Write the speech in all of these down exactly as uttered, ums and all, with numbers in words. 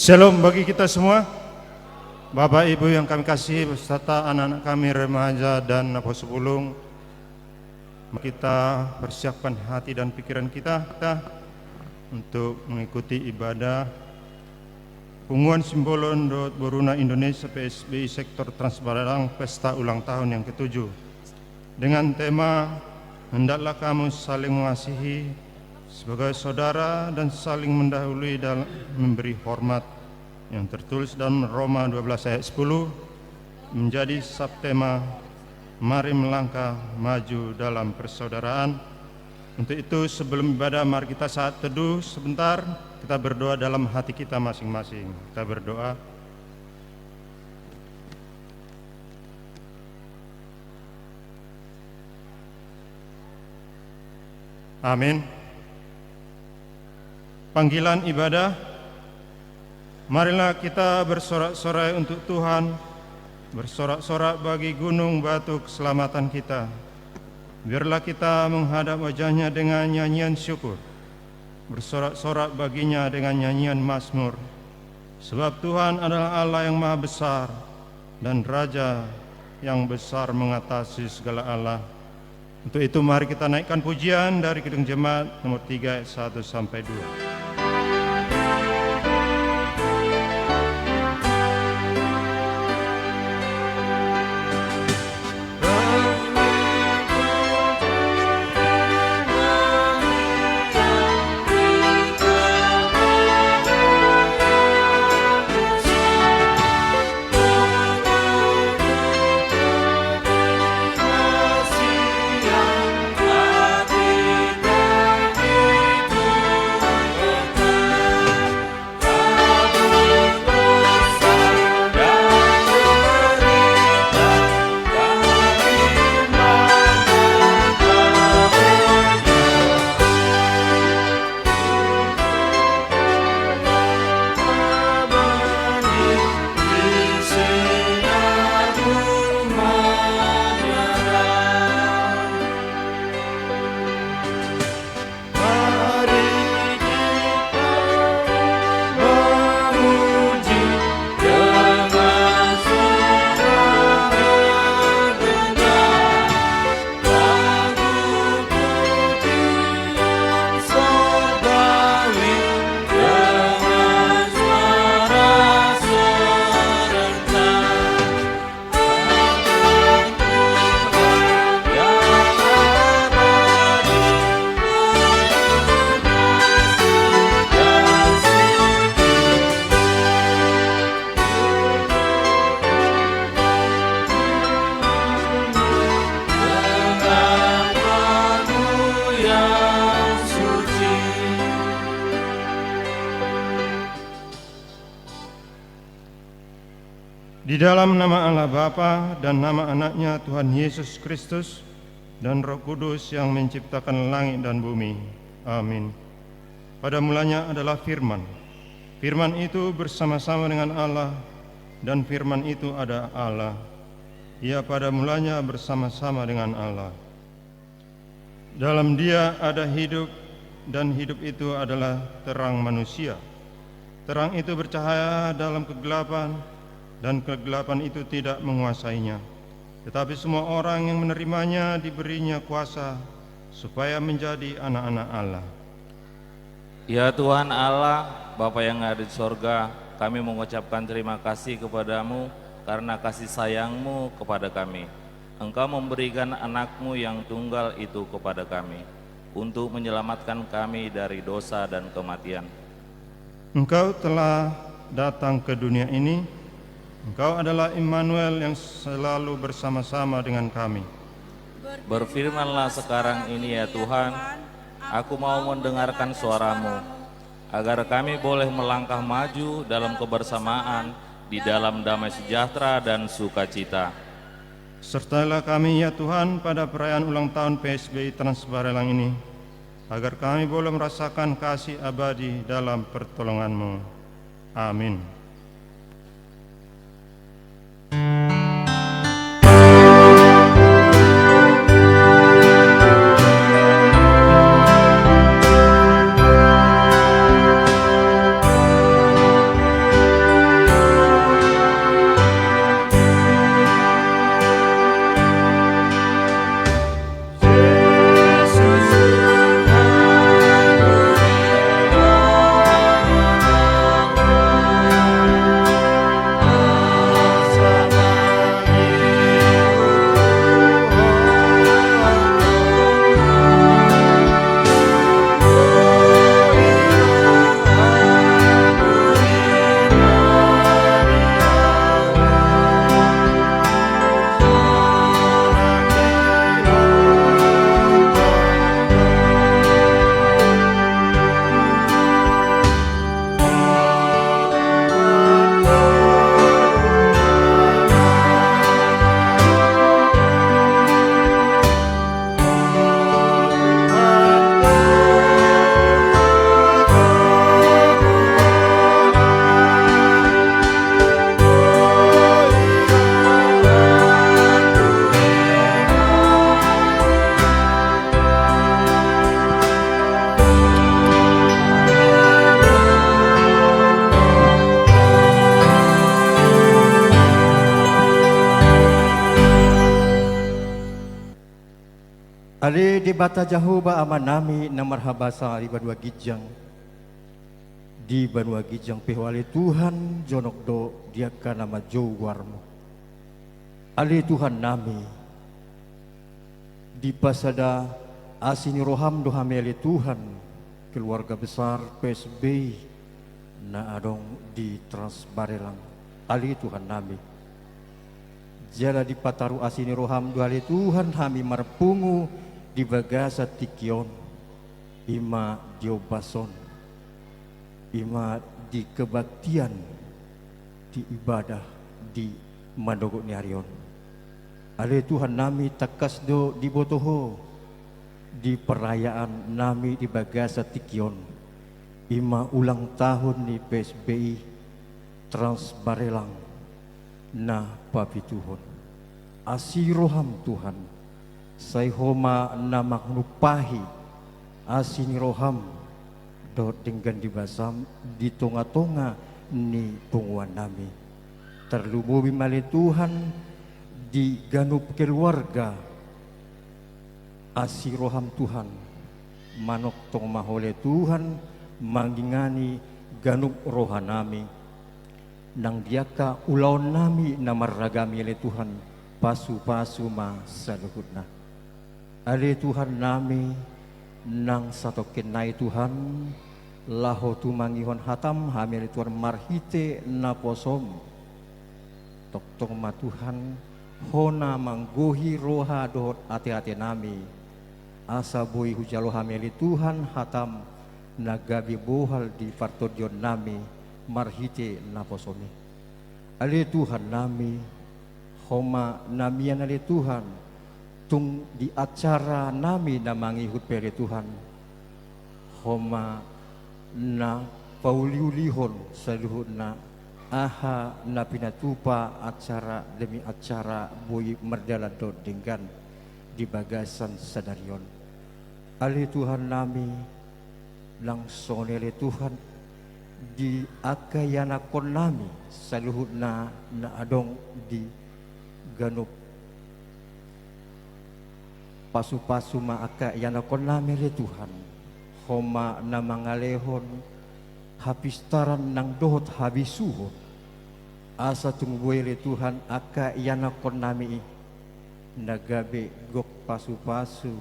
Shalom bagi kita semua. Bapak Ibu yang kami kasihi, beserta anak-anak kami remaja dan naposo bulung, kita persiapkan hati dan pikiran kita, kita untuk mengikuti ibadah Punguan Simbolon dohot Boruna Indonesia P S B I Sektor Trans Barelang pesta ulang tahun yang ketujuh, dengan tema "Hendaklah kamu saling mengasihi sebagai saudara dan saling mendahului dalam memberi hormat," yang tertulis dalam Roma dua belas ayat sepuluh, menjadi subtema "Mari melangkah maju dalam persaudaraan." Untuk itu, sebelum ibadah, mari kita saat teduh sebentar, kita berdoa dalam hati kita masing-masing. Kita berdoa. Amin. Panggilan ibadah. Marilah kita bersorak-sorai untuk Tuhan, bersorak-sorak bagi gunung batu keselamatan kita. Biarlah kita menghadap wajah-Nya dengan nyanyian syukur, bersorak-sorak bagi-Nya dengan nyanyian mazmur. Sebab Tuhan adalah Allah yang maha besar dan Raja yang besar mengatasi segala Allah. Untuk itu, mari kita naikkan pujian dari Kidung Jemaat nomor tiga ayat satu sampai dua. Di dalam nama Allah Bapa, dan nama Anaknya, Tuhan Yesus Kristus, dan Roh Kudus yang menciptakan langit dan bumi. Amin. Pada mulanya adalah Firman. Firman itu bersama-sama dengan Allah, dan Firman itu ada Allah. Ia pada mulanya bersama-sama dengan Allah. Dalam Dia ada hidup, dan hidup itu adalah terang manusia. Terang itu bercahaya dalam kegelapan, dan kegelapan itu tidak menguasainya. Tetapi semua orang yang menerimanya diberinya kuasa supaya menjadi anak-anak Allah. Ya Tuhan Allah, Bapa yang ada di sorga, kami mengucapkan terima kasih kepada-Mu karena kasih sayang-Mu kepada kami. Engkau memberikan Anak-Mu yang tunggal itu kepada kami untuk menyelamatkan kami dari dosa dan kematian. Engkau telah datang ke dunia ini. Engkau adalah Immanuel yang selalu bersama-sama dengan kami. Berfirmanlah sekarang ini, ya Tuhan, aku mau mendengarkan suara-Mu, agar kami boleh melangkah maju dalam kebersamaan, di dalam damai sejahtera dan sukacita. Sertailah kami, ya Tuhan, pada perayaan ulang tahun P S B I Trans Barelang ini, agar kami boleh merasakan kasih abadi dalam pertolongan-Mu. Amin. Debata Jahowa Amanami na marhabasa di banua ginjang, di banua ginjang pe Ho ale Tuhan, jonok do di angka na manjou goarMu. Ale Tuhannami, dipasada asi ni rohaM do hami ale Tuhan, keluarga besar P S B I na adong di Transbarelang, ale Tuhannami. Jala dipataru asi ni rohaM do ale Tuhan hami marpungu di bagasan tingki on, i ma di ombas on, i ma di kebaktian, di ibadah, di manogot ni ari on. Ale Tuhannami, tangkas do diboto Ho di perayaan nami di bagasan tingki on, i ma ulang tahun ni P S B I Transbarelang na papituhon. Asi rohaM Tuhan, sai Ho ma na manumpahi asi ni rohaM dohot denggan ni basaM di tonga-tonga ni punguan nami. Tarlumobi ma ale Tuhan di ganup keluarga, asi rohaM Tuhan, manongtong ma Ho ale Tuhan, mangingani ganup roha nami. Nang di angka ulaon nami na marragam i ale Tuhan, pasu-pasu ma saluhutna. Ale Tuhannami, nang satongkin nai Tuhan, laho tumangihon hataM hami ale Tuhan marhite naposoM. Tongtong ma Tuhan, Ho na manggohi roha dohot ate-ate nami, asa boi hujalo hami ale Tuhan hataM na gabe bohal di partondion nami marhite naposoMi. Ale Tuhannami, Ho ma na mian ale Tuhan, tung di acara nami na mangihut pe ale Tuhan, Ho ma na pauliulihon saluhutna aha na pinatupa acara demi acara boi mardalan dohot denggan di bagasan sadari on. Ale Tuhannami, nang songon i ale Tuhan, di angka ianakkon nami saluhutna na adong di ganup, pasu-pasu ma angka ianakkon nami ale Tuhan, Ho ma na mangalehon hapistaran nang dohot habisuhon, asa tung boi ale Tuhan angka ianakkon nami i na gabe gok pasu-pasu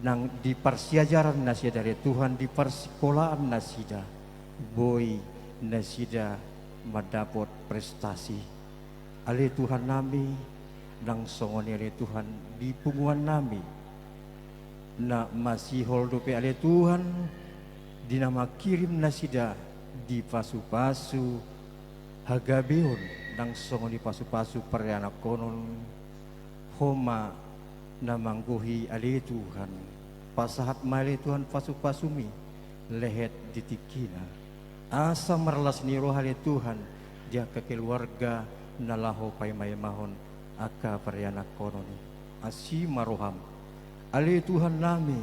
nang di parsiajaran nasida ale Tuhan, di parsikolaan nasida, boi nasida mandapot prestasi. Ale Tuhannami, nang songon i ale Tuhan di punguan nami na masihol dope ale Tuhan di na mangkirim nasida di pasu-pasu hagabeon, nang songon i pasu-pasu parianakkonon, Ho ma na manggohi ale Tuhan. Pasahat ma ale Tuhan pasu-pasuMi lehet di tingkina, asa marlas ni roha ale Tuhan di angka keluarga na laho paima-imahon angka parianakkonon i. Asi ma rohaM ale Tuhannami,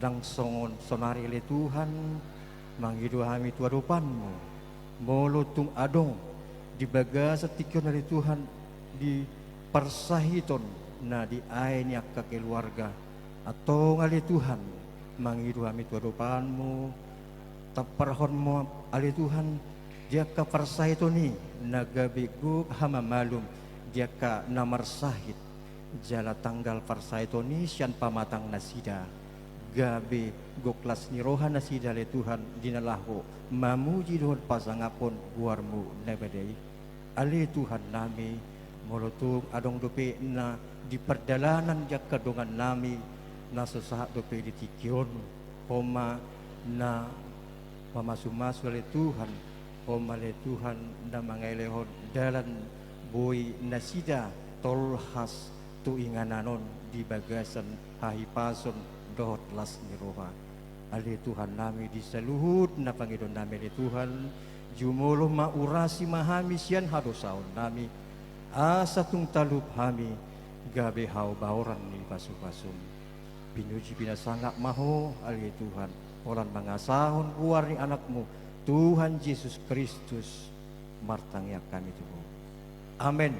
nang songon sonari ale Tuhan, mangido hami tu adopanMu, molo tung adong di bagasan tingki on ale Tuhan di parsahiton na di aek ni angka keluarga, antong ale Tuhan, mangido hami tu adopanMu, tamparhon ma ale Tuhan di angka parsahiton i na gabe gok hamamalum di angka na marsahit, jala tanggal parsahiton i sian pamatang nasida, gabe gok las ni roha nasida ale Tuhan di na laho mamuji dohot pasangaphon goarMu na badia i. Ale Tuhannami, molo tung adong dope na di pardalanan di angka dongan nami na so sahat dope di tingki on, Ho ma na mamasu-masu ale Tuhan, Ho ma ale Tuhan na mangalehon dalan boi nasida tolhas tu inganan on di bagasan hahipason dohot las ni roha. Ale Tuhannami, di saluhut na pangidoannami ale Tuhan, jumolo ma, urasi ma hami sian hadosaon nami, asa tung talup hami gabe haobaoran ni pasu-pasuM. Pinuji pinasangap ma Ho ale Tuhan, holan mangasahon goar ni AnakMu, Tuhan Jesus Kristus, martangiang hami tu Ho. Amen.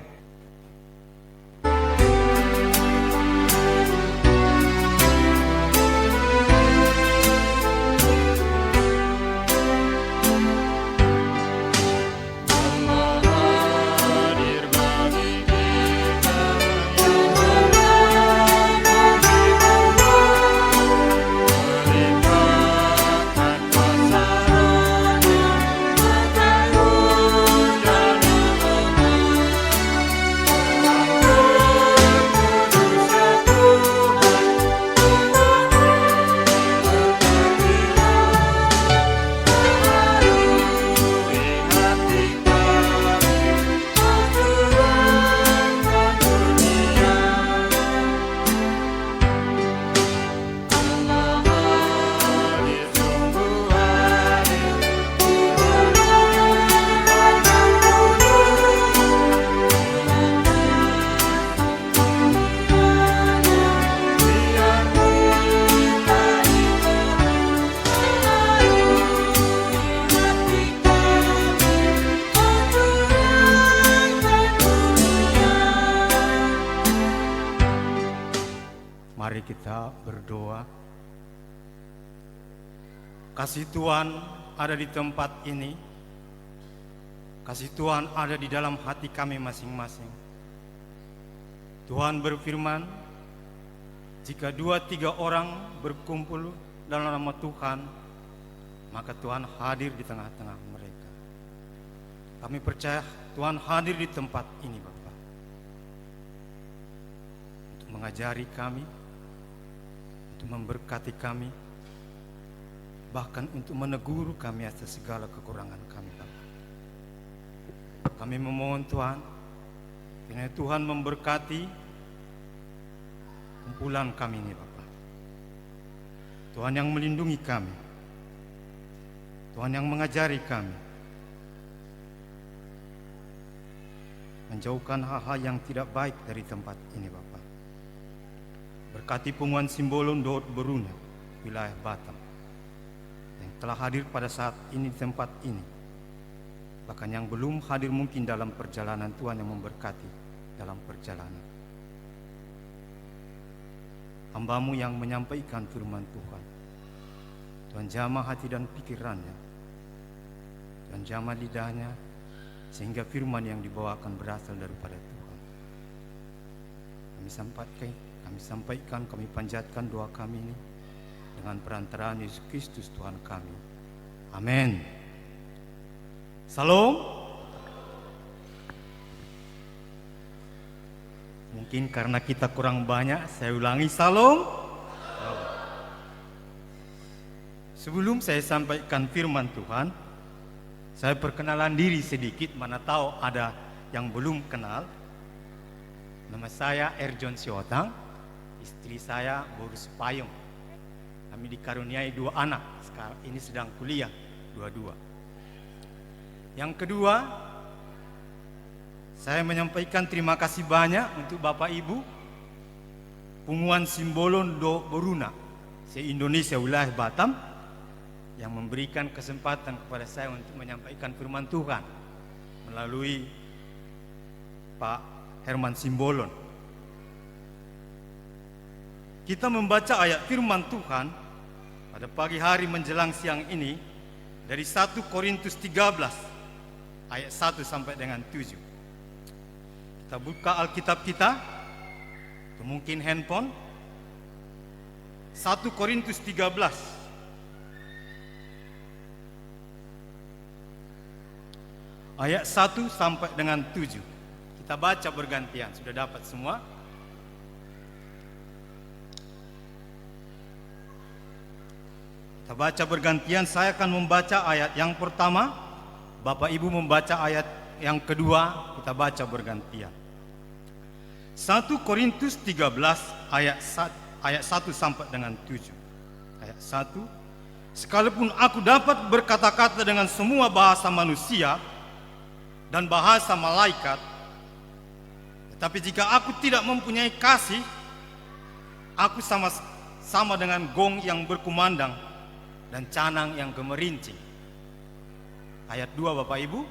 Kasih Tuhan ada di tempat ini. Kasih Tuhan ada di dalam hati kami masing-masing. Tuhan berfirman, "Jika dua tiga orang berkumpul dalam nama Tuhan, maka Tuhan hadir di tengah-tengah mereka." Kami percaya Tuhan hadir di tempat ini, Bapa, untuk mengajari kami, untuk memberkati kami, bahkan untuk menegur kami atas segala kekurangan kami, Bapa. Kami memohon, Tuhan, kiranya Tuhan memberkati kumpulan kami ini, Bapa. Tuhan yang melindungi kami, Tuhan yang mengajari kami, menjauhkan hal-hal yang tidak baik dari tempat ini, Bapa. Berkati Punguan Simbolon dohot boruna, wilayah Batam, yang telah hadir pada saat ini di tempat ini, bahkan yang belum hadir mungkin dalam perjalanan, Tuhan yang memberkati dalam perjalanan. Hamba-Mu yang menyampaikan firman Tuhan, Tuhan jamah hati dan pikirannya, Tuhan jamah lidahnya, sehingga firman yang dibawakan berasal daripada Tuhan. Kami sampaikan, kami sampaikan, kami panjatkan doa kami ini dengan perantaraan Yesus Kristus Tuhan kami. Amin. Shalom. Mungkin karena kita kurang banyak, saya ulangi, shalom. Sebelum saya sampaikan firman Tuhan, saya perkenalan diri sedikit, mana tahu ada yang belum kenal. Nama saya Erjon Siotang, istri saya Boru Sipayung. Kami dikaruniai dua anak, sekarang ini sedang kuliah dua-dua. Yang kedua, saya menyampaikan terima kasih banyak untuk Bapak Ibu Punguan Simbolon dohot boruna se-Indonesia, wilayah Batam, yang memberikan kesempatan kepada saya untuk menyampaikan firman Tuhan melalui Pak Herman Simbolon. Kita membaca ayat firman Tuhan pada pagi hari menjelang siang ini dari satu Korintus tiga belas ayat satu sampai dengan tujuh. Kita buka Alkitab kita, atau mungkin handphone. Satu Korintus tiga belas ayat satu sampai dengan tujuh. Kita baca bergantian, sudah dapat semua? Kita baca bergantian, saya akan membaca ayat yang pertama, Bapak Ibu membaca ayat yang kedua, kita baca bergantian. Satu Korintus tiga belas ayat sat-, ayat satu sampai dengan tujuh. Ayat satu, "Sekalipun aku dapat berkata-kata dengan semua bahasa manusia dan bahasa malaikat, tetapi jika aku tidak mempunyai kasih, aku sama, sama dengan gong yang berkumandang dan canang yang gemerincing." Ayat dua, Bapak Ibu. Oke,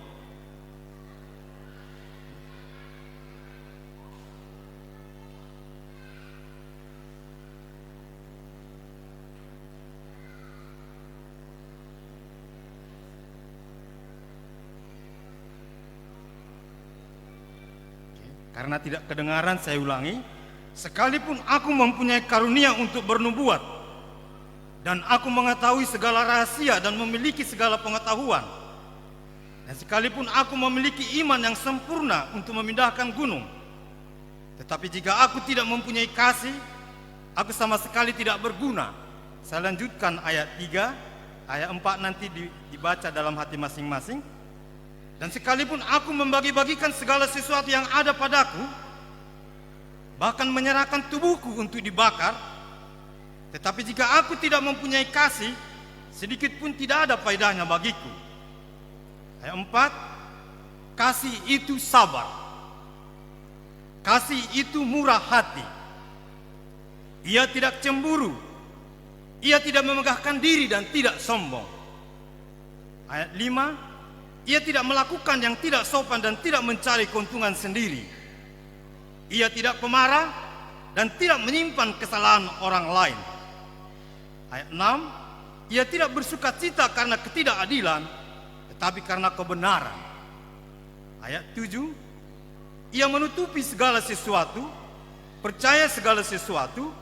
karena tidak kedengaran, saya ulangi. "Sekalipun aku mempunyai karunia untuk bernubuat, dan aku mengetahui segala rahasia dan memiliki segala pengetahuan, dan sekalipun aku memiliki iman yang sempurna untuk memindahkan gunung, tetapi jika aku tidak mempunyai kasih, aku sama sekali tidak berguna." Saya lanjutkan ayat tiga, ayat empat nanti di-, dibaca dalam hati masing-masing. "Dan sekalipun aku membagi-bagikan segala sesuatu yang ada padaku, bahkan menyerahkan tubuhku untuk dibakar, tetapi jika aku tidak mempunyai kasih, sedikit pun tidak ada faedahnya bagiku." Ayat empat, "Kasih itu sabar. Kasih itu murah hati. Ia tidak cemburu. Ia tidak memegahkan diri dan tidak sombong." Ayat lima, "Ia tidak melakukan yang tidak sopan dan tidak mencari keuntungan sendiri. Ia tidak pemarah dan tidak menyimpan kesalahan orang lain." Ayat enam, Ia tidak bersukacita karena ketidakadilan, tetapi karena kebenaran. Ayat tujuh, ia menutupi segala sesuatu, percaya segala sesuatu,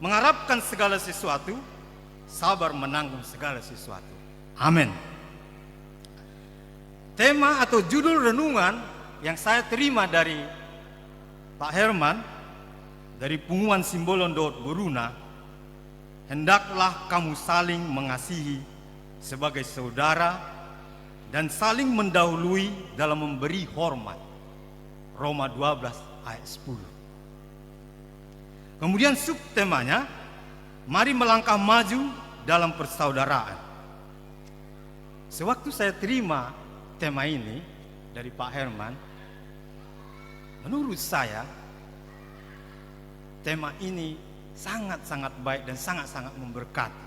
mengharapkan segala sesuatu, sabar menanggung segala sesuatu. Amin. Tema atau judul renungan yang saya terima dari Pak Herman, dari Punguan Simbolon dohot boruna, hendaklah kamu saling mengasihi sebagai saudara dan saling mendahului dalam memberi hormat. Roma dua belas ayat sepuluh. Kemudian subtemanya, mari melangkah maju dalam persaudaraan. Sewaktu saya terima tema ini dari Pak Herman, menurut saya, tema ini sangat-sangat baik dan sangat-sangat memberkati.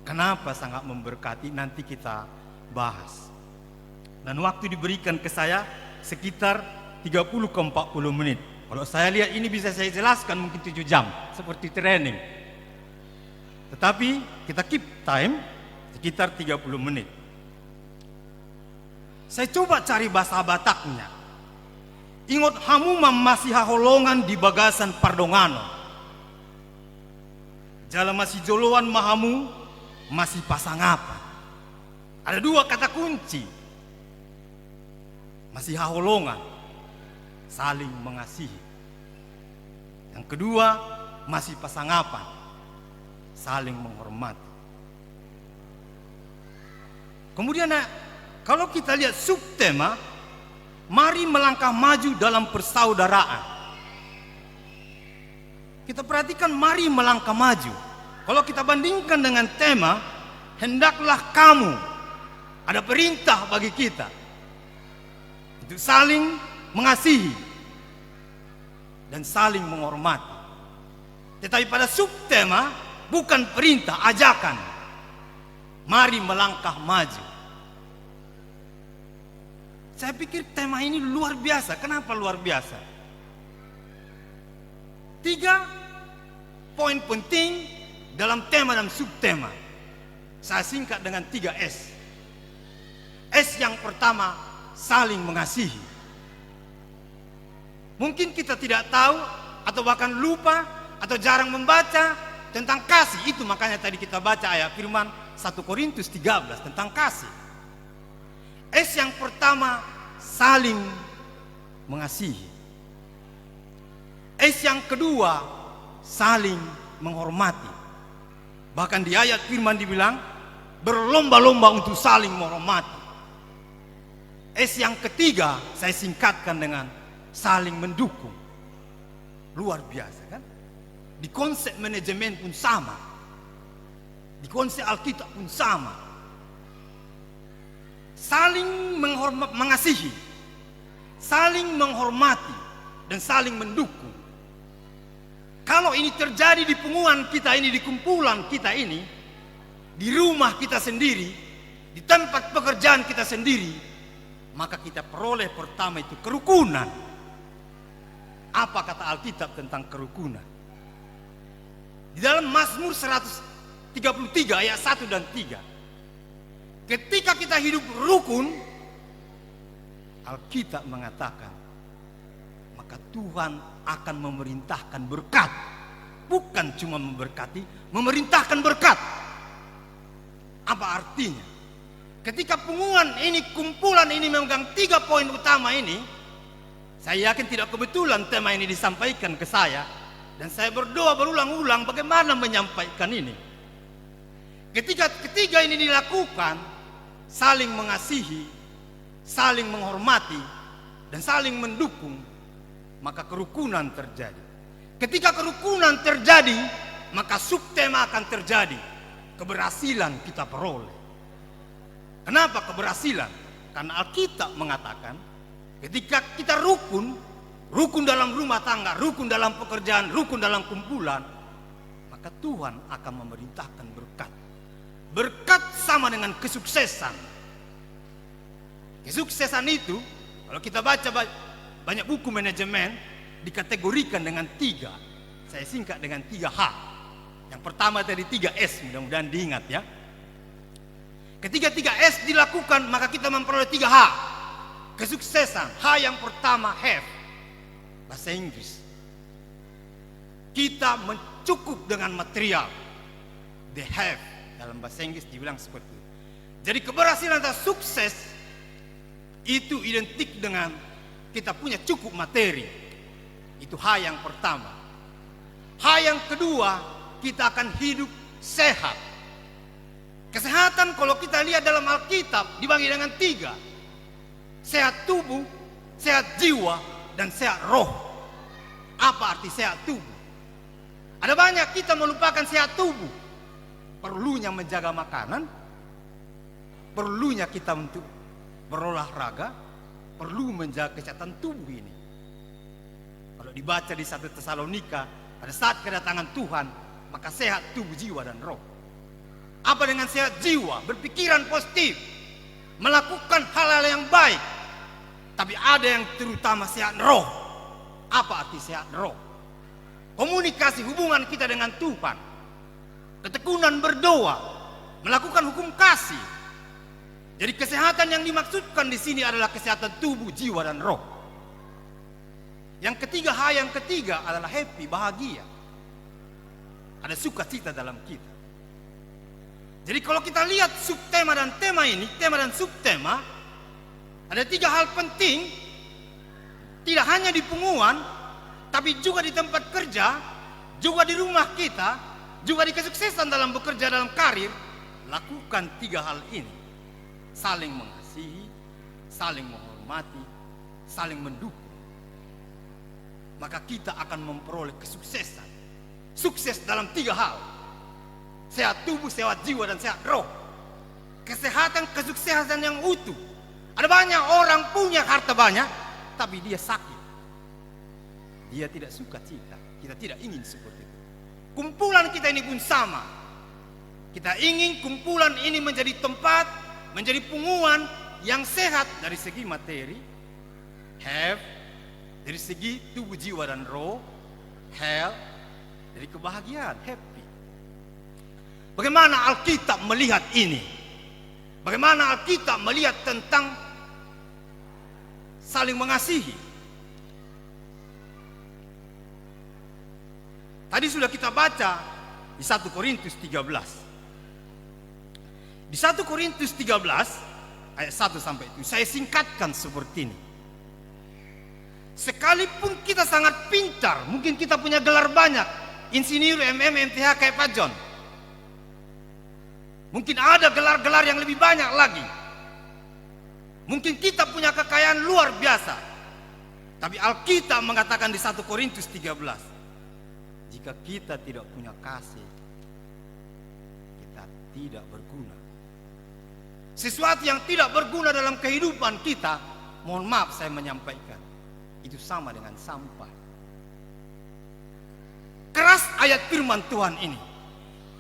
Kenapa sangat memberkati? Nanti kita bahas. Dan waktu diberikan ke saya sekitar tiga puluh ke empat puluh menit. Kalau saya lihat ini bisa saya jelaskan mungkin tujuh jam, seperti training. Tetapi kita keep time sekitar tiga puluh menit. Saya coba cari bahasa Bataknya. Ingot hamu ma masihaholongan di bagasan pardonganon. Jala masijoloan ma hamu masipasangapan. Ada dua kata kunci. Masihaholongan, saling mengasihi. Yang kedua, masipasangapan, saling menghormati. Kemudian, nah, kalau kita lihat subtema, mari melangkah maju dalam persaudaraan. Kita perhatikan, mari melangkah maju. Kalau kita bandingkan dengan tema, hendaklah kamu, ada perintah bagi kita untuk saling mengasihi dan saling menghormati. Tetapi pada subtema, bukan perintah, ajakan. Mari melangkah maju. Saya pikir tema ini luar biasa. Kenapa luar biasa? Tiga poin penting dalam tema dan subtema. Saya singkat dengan tiga S. S yang pertama, saling mengasihi. Mungkin kita tidak tahu atau bahkan lupa atau jarang membaca tentang kasih. Itu makanya tadi kita baca ayat firman satu Korintus tiga belas tentang kasih. S yang pertama, saling mengasihi. S yang kedua, saling menghormati. Bahkan di ayat firman dibilang, berlomba-lomba untuk saling menghormati. S yang ketiga, saya singkatkan dengan saling mendukung. Luar biasa, kan? Di konsep manajemen pun sama. Di konsep Alkitab pun sama. Saling menghorma-, mengasihi, saling menghormati, dan saling mendukung. Kalau ini terjadi di punguan kita ini, di kumpulan kita ini, di rumah kita sendiri, di tempat pekerjaan kita sendiri, maka kita peroleh pertama itu kerukunan. Apa kata Alkitab tentang kerukunan? Di dalam Mazmur seratus tiga puluh tiga ayat satu dan tiga. Ketika kita hidup rukun, Alkitab mengatakan, maka Tuhan akan memerintahkan berkat. Bukan cuma memberkati, memerintahkan berkat. Apa artinya? Ketika punguan ini, kumpulan ini memegang tiga poin utama ini, saya yakin tidak kebetulan tema ini disampaikan ke saya, dan saya berdoa berulang-ulang bagaimana menyampaikan ini. Ketika ketiga ini dilakukan, saling mengasihi, saling menghormati, dan saling mendukung, maka kerukunan terjadi. Ketika kerukunan terjadi, maka subtema akan terjadi. Keberhasilan kita peroleh. Kenapa keberhasilan? Karena Alkitab mengatakan, ketika kita rukun, rukun dalam rumah tangga, rukun dalam pekerjaan, rukun dalam kumpulan, maka Tuhan akan memerintahkan berkat. Berkat sama dengan kesuksesan. Kesuksesan itu, kalau kita baca ba-, banyak buku manajemen, dikategorikan dengan tiga. Saya singkat dengan tiga H. Yang pertama tadi tiga S, mudah-mudahan diingat ya. Ketika tiga S dilakukan, maka kita memperoleh tiga H. Kesuksesan, H yang pertama, have. Bahasa Inggris. Kita mencukup dengan material. The have. Dalam bahasa Inggris dibilang seperti itu. Jadi keberhasilan atau sukses itu identik dengan kita punya cukup materi. Itu H yang pertama. H yang kedua, kita akan hidup sehat. Kesehatan kalau kita lihat dalam Alkitab dibagi dengan tiga. Sehat tubuh, sehat jiwa, dan sehat roh. Apa arti sehat tubuh? Ada banyak kita melupakan sehat tubuh. Perlunya menjaga makanan, perlunya kita untuk berolahraga, perlu menjaga kesehatan tubuh ini. Kalau dibaca di satu Tesalonika, pada saat kedatangan Tuhan, maka sehat tubuh, jiwa, dan roh. Apa dengan sehat jiwa? Berpikiran positif, melakukan hal-hal yang baik. Tapi ada yang terutama sehat roh. Apa arti sehat roh? Komunikasi, hubungan kita dengan Tuhan. Ketekunan berdoa, melakukan hukum kasih. Jadi kesehatan yang dimaksudkan di sini adalah kesehatan tubuh, jiwa, dan roh. Yang ketiga, H yang ketiga adalah happy, bahagia. Ada sukacita dalam kita. Jadi kalau kita lihat subtema dan tema ini, tema dan subtema, ada tiga hal penting, tidak hanya di punguan, tapi juga di tempat kerja, juga di rumah kita, juga di kesuksesan dalam bekerja, dalam karir. Lakukan tiga hal ini. Saling mengasihi, saling menghormati, saling mendukung. Maka kita akan memperoleh kesuksesan. Sukses dalam tiga hal. Sehat tubuh, sehat jiwa, dan sehat roh. Kesehatan, kesuksesan yang utuh. Ada banyak orang punya harta banyak, tapi dia sakit. Dia tidak sukacita. Kita tidak ingin seperti itu. Kumpulan kita ini pun sama. Kita ingin kumpulan ini menjadi tempat, menjadi punguan yang sehat dari segi materi, have, dari segi tubuh, jiwa, dan roh, health, dari kebahagiaan, happy. Bagaimana Alkitab melihat ini? Bagaimana Alkitab melihat tentang saling mengasihi? Tadi sudah kita baca di satu Korintus tiga belas. Di satu Korintus tiga belas ayat satu sampai tujuh, saya singkatkan seperti ini. Sekalipun kita sangat pintar, mungkin kita punya gelar banyak, insinyur, M M, M T H, kayak Pak John. Mungkin ada gelar-gelar yang lebih banyak lagi. Mungkin kita punya kekayaan luar biasa. Tapi Alkitab mengatakan di satu Korintus tiga belas, jika kita tidak punya kasih, kita tidak berguna. Sesuatu yang tidak berguna dalam kehidupan kita, mohon maaf saya menyampaikan, itu sama dengan sampah. Keras ayat firman Tuhan ini.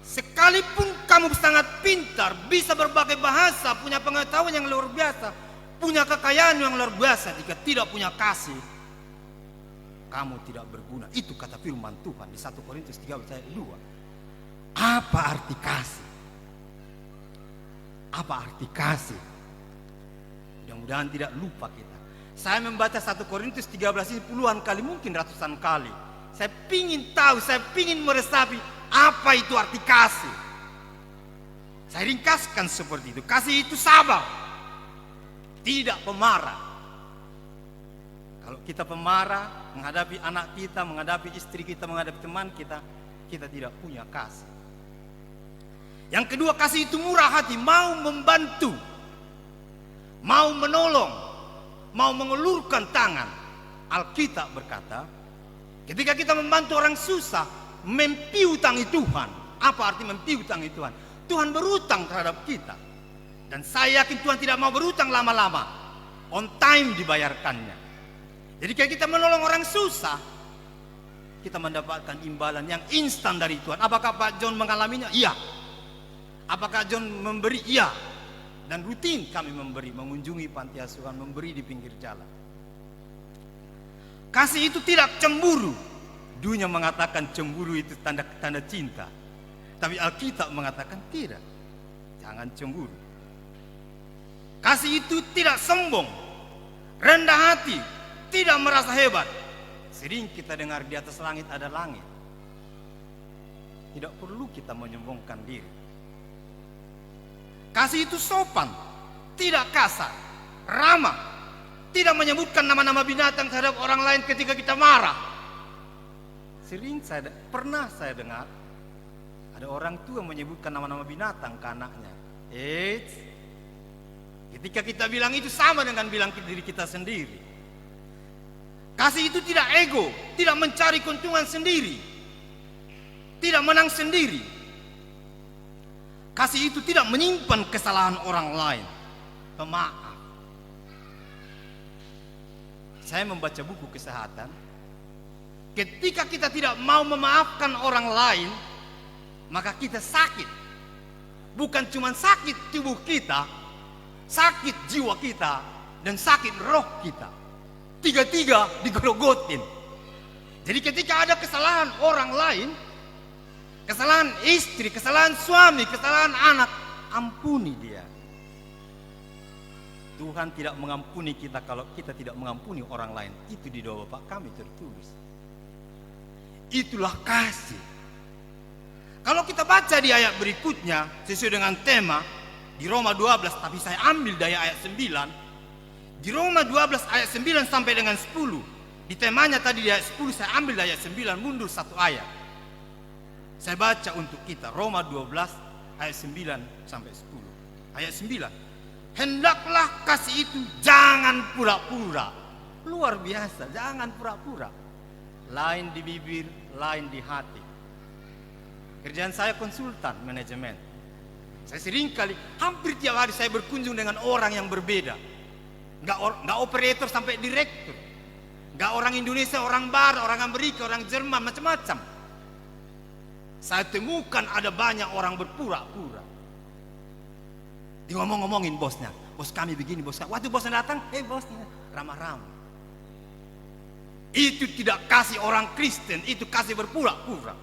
Sekalipun kamu sangat pintar, bisa berbagai bahasa, punya pengetahuan yang luar biasa, punya kekayaan yang luar biasa, jika tidak punya kasih, kamu tidak berguna. Itu kata firman Tuhan di satu Korintus tiga belas ayat dua. Apa arti kasih? Apa arti kasih? Mudah-mudahan tidak lupa kita. Saya membaca satu Korintus tiga belas ini puluhan kali, mungkin ratusan kali. Saya pingin tahu, saya pingin meresapi apa itu arti kasih. Saya ringkaskan seperti itu. Kasih itu sabar. Tidak pemarah. Kalau kita pemarah, menghadapi anak kita, menghadapi istri kita, menghadapi teman kita, kita tidak punya kasih. Yang kedua, kasih itu murah hati, mau membantu, mau menolong, mau mengulurkan tangan. Alkitab berkata, ketika kita membantu orang susah, mempiutangi Tuhan. Apa arti mempiutangi Tuhan? Tuhan berutang terhadap kita. Dan saya yakin Tuhan tidak mau berutang lama-lama. On time dibayarkannya. Jadi, ketika kita menolong orang susah, kita mendapatkan imbalan yang instan dari Tuhan. Apakah Pak John mengalaminya? Iya. Apakah John memberi? Iya. Dan rutin kami memberi, mengunjungi panti asuhan, memberi di pinggir jalan. Kasih itu tidak cemburu. Dunia mengatakan cemburu itu tanda, tanda cinta. Tapi Alkitab mengatakan tidak. Jangan cemburu. Kasih itu tidak sombong, rendah hati, tidak merasa hebat. Sering kita dengar di atas langit ada langit. Tidak perlu kita menyombongkan diri. Kasih itu sopan, tidak kasar, ramah, tidak menyebutkan nama-nama binatang terhadap orang lain ketika kita marah. Sering saya de-, pernah saya dengar ada orang tua menyebutkan nama-nama binatang ke anaknya. Eits, ketika kita bilang itu sama dengan bilang ke diri kita sendiri. Kasih itu tidak ego, tidak mencari keuntungan sendiri, tidak menang sendiri. Kasih itu tidak menyimpan kesalahan orang lain. Pemaaf. Saya membaca buku kesehatan. Ketika kita tidak mau memaafkan orang lain, maka kita sakit. Bukan cuma sakit tubuh kita, sakit jiwa kita, dan sakit roh kita. Tiga-tiga digerogotin. Jadi ketika ada kesalahan orang lain, kesalahan istri, kesalahan suami, kesalahan anak, ampuni dia. Tuhan tidak mengampuni kita kalau kita tidak mengampuni orang lain. Itu di doa Bapa Kami tertulis. Itulah kasih. Kalau kita baca di ayat berikutnya, sesuai dengan tema, di Roma dua belas, tapi saya ambil dari ayat sembilan. Di Roma dua belas ayat sembilan sampai dengan sepuluh. Di temanya tadi di ayat sepuluh, saya ambil dari ayat sembilan, mundur satu ayat. Saya baca untuk kita, Roma dua belas ayat sembilan sampai sepuluh. Ayat sembilan, "Hendaklah kasih itu jangan pura-pura." Luar biasa, jangan pura-pura. Lain di bibir, lain di hati. Kerjaan saya konsultan manajemen. Saya sering kali, hampir tiap hari saya berkunjung dengan orang yang berbeda. Nggak or-, nggak operator sampai direktur. Nggak orang Indonesia, orang Barat, orang Amerika, orang Jerman, macam-macam. Saya temukan ada banyak orang berpura-pura. Diomong-omongin bosnya, "Bos kami begini, bos kami." Waktu bosnya datang, "Eh, bosnya," ramah-ramah. Itu tidak kasih orang Kristen, itu kasih berpura-pura.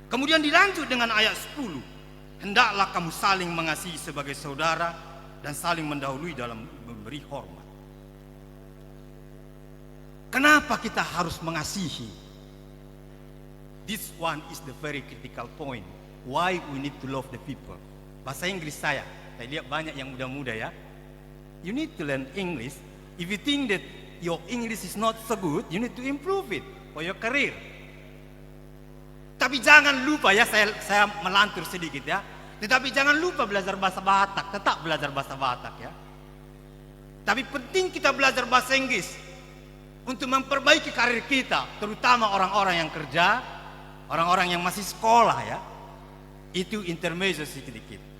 Kemudian dilanjut dengan ayat sepuluh, "Hendaklah kamu saling mengasihi sebagai saudara dan saling mendahului dalam memberi hormat." Kenapa kita harus mengasihi? This one is the very critical point. Why we need to love the people? Bahasa Inggris saya, saya lihat banyak yang muda-muda ya. You need to learn English. If you think that your English is not so good, you need to improve it for your career. Tapi jangan lupa ya, saya, saya melantur sedikit ya. Tetapi jangan lupa belajar bahasa Batak, tetap belajar bahasa Batak ya. Tapi penting kita belajar bahasa Inggris untuk memperbaiki karir kita, terutama orang-orang yang kerja, orang-orang yang masih sekolah ya. Itu intermezzo sedikit.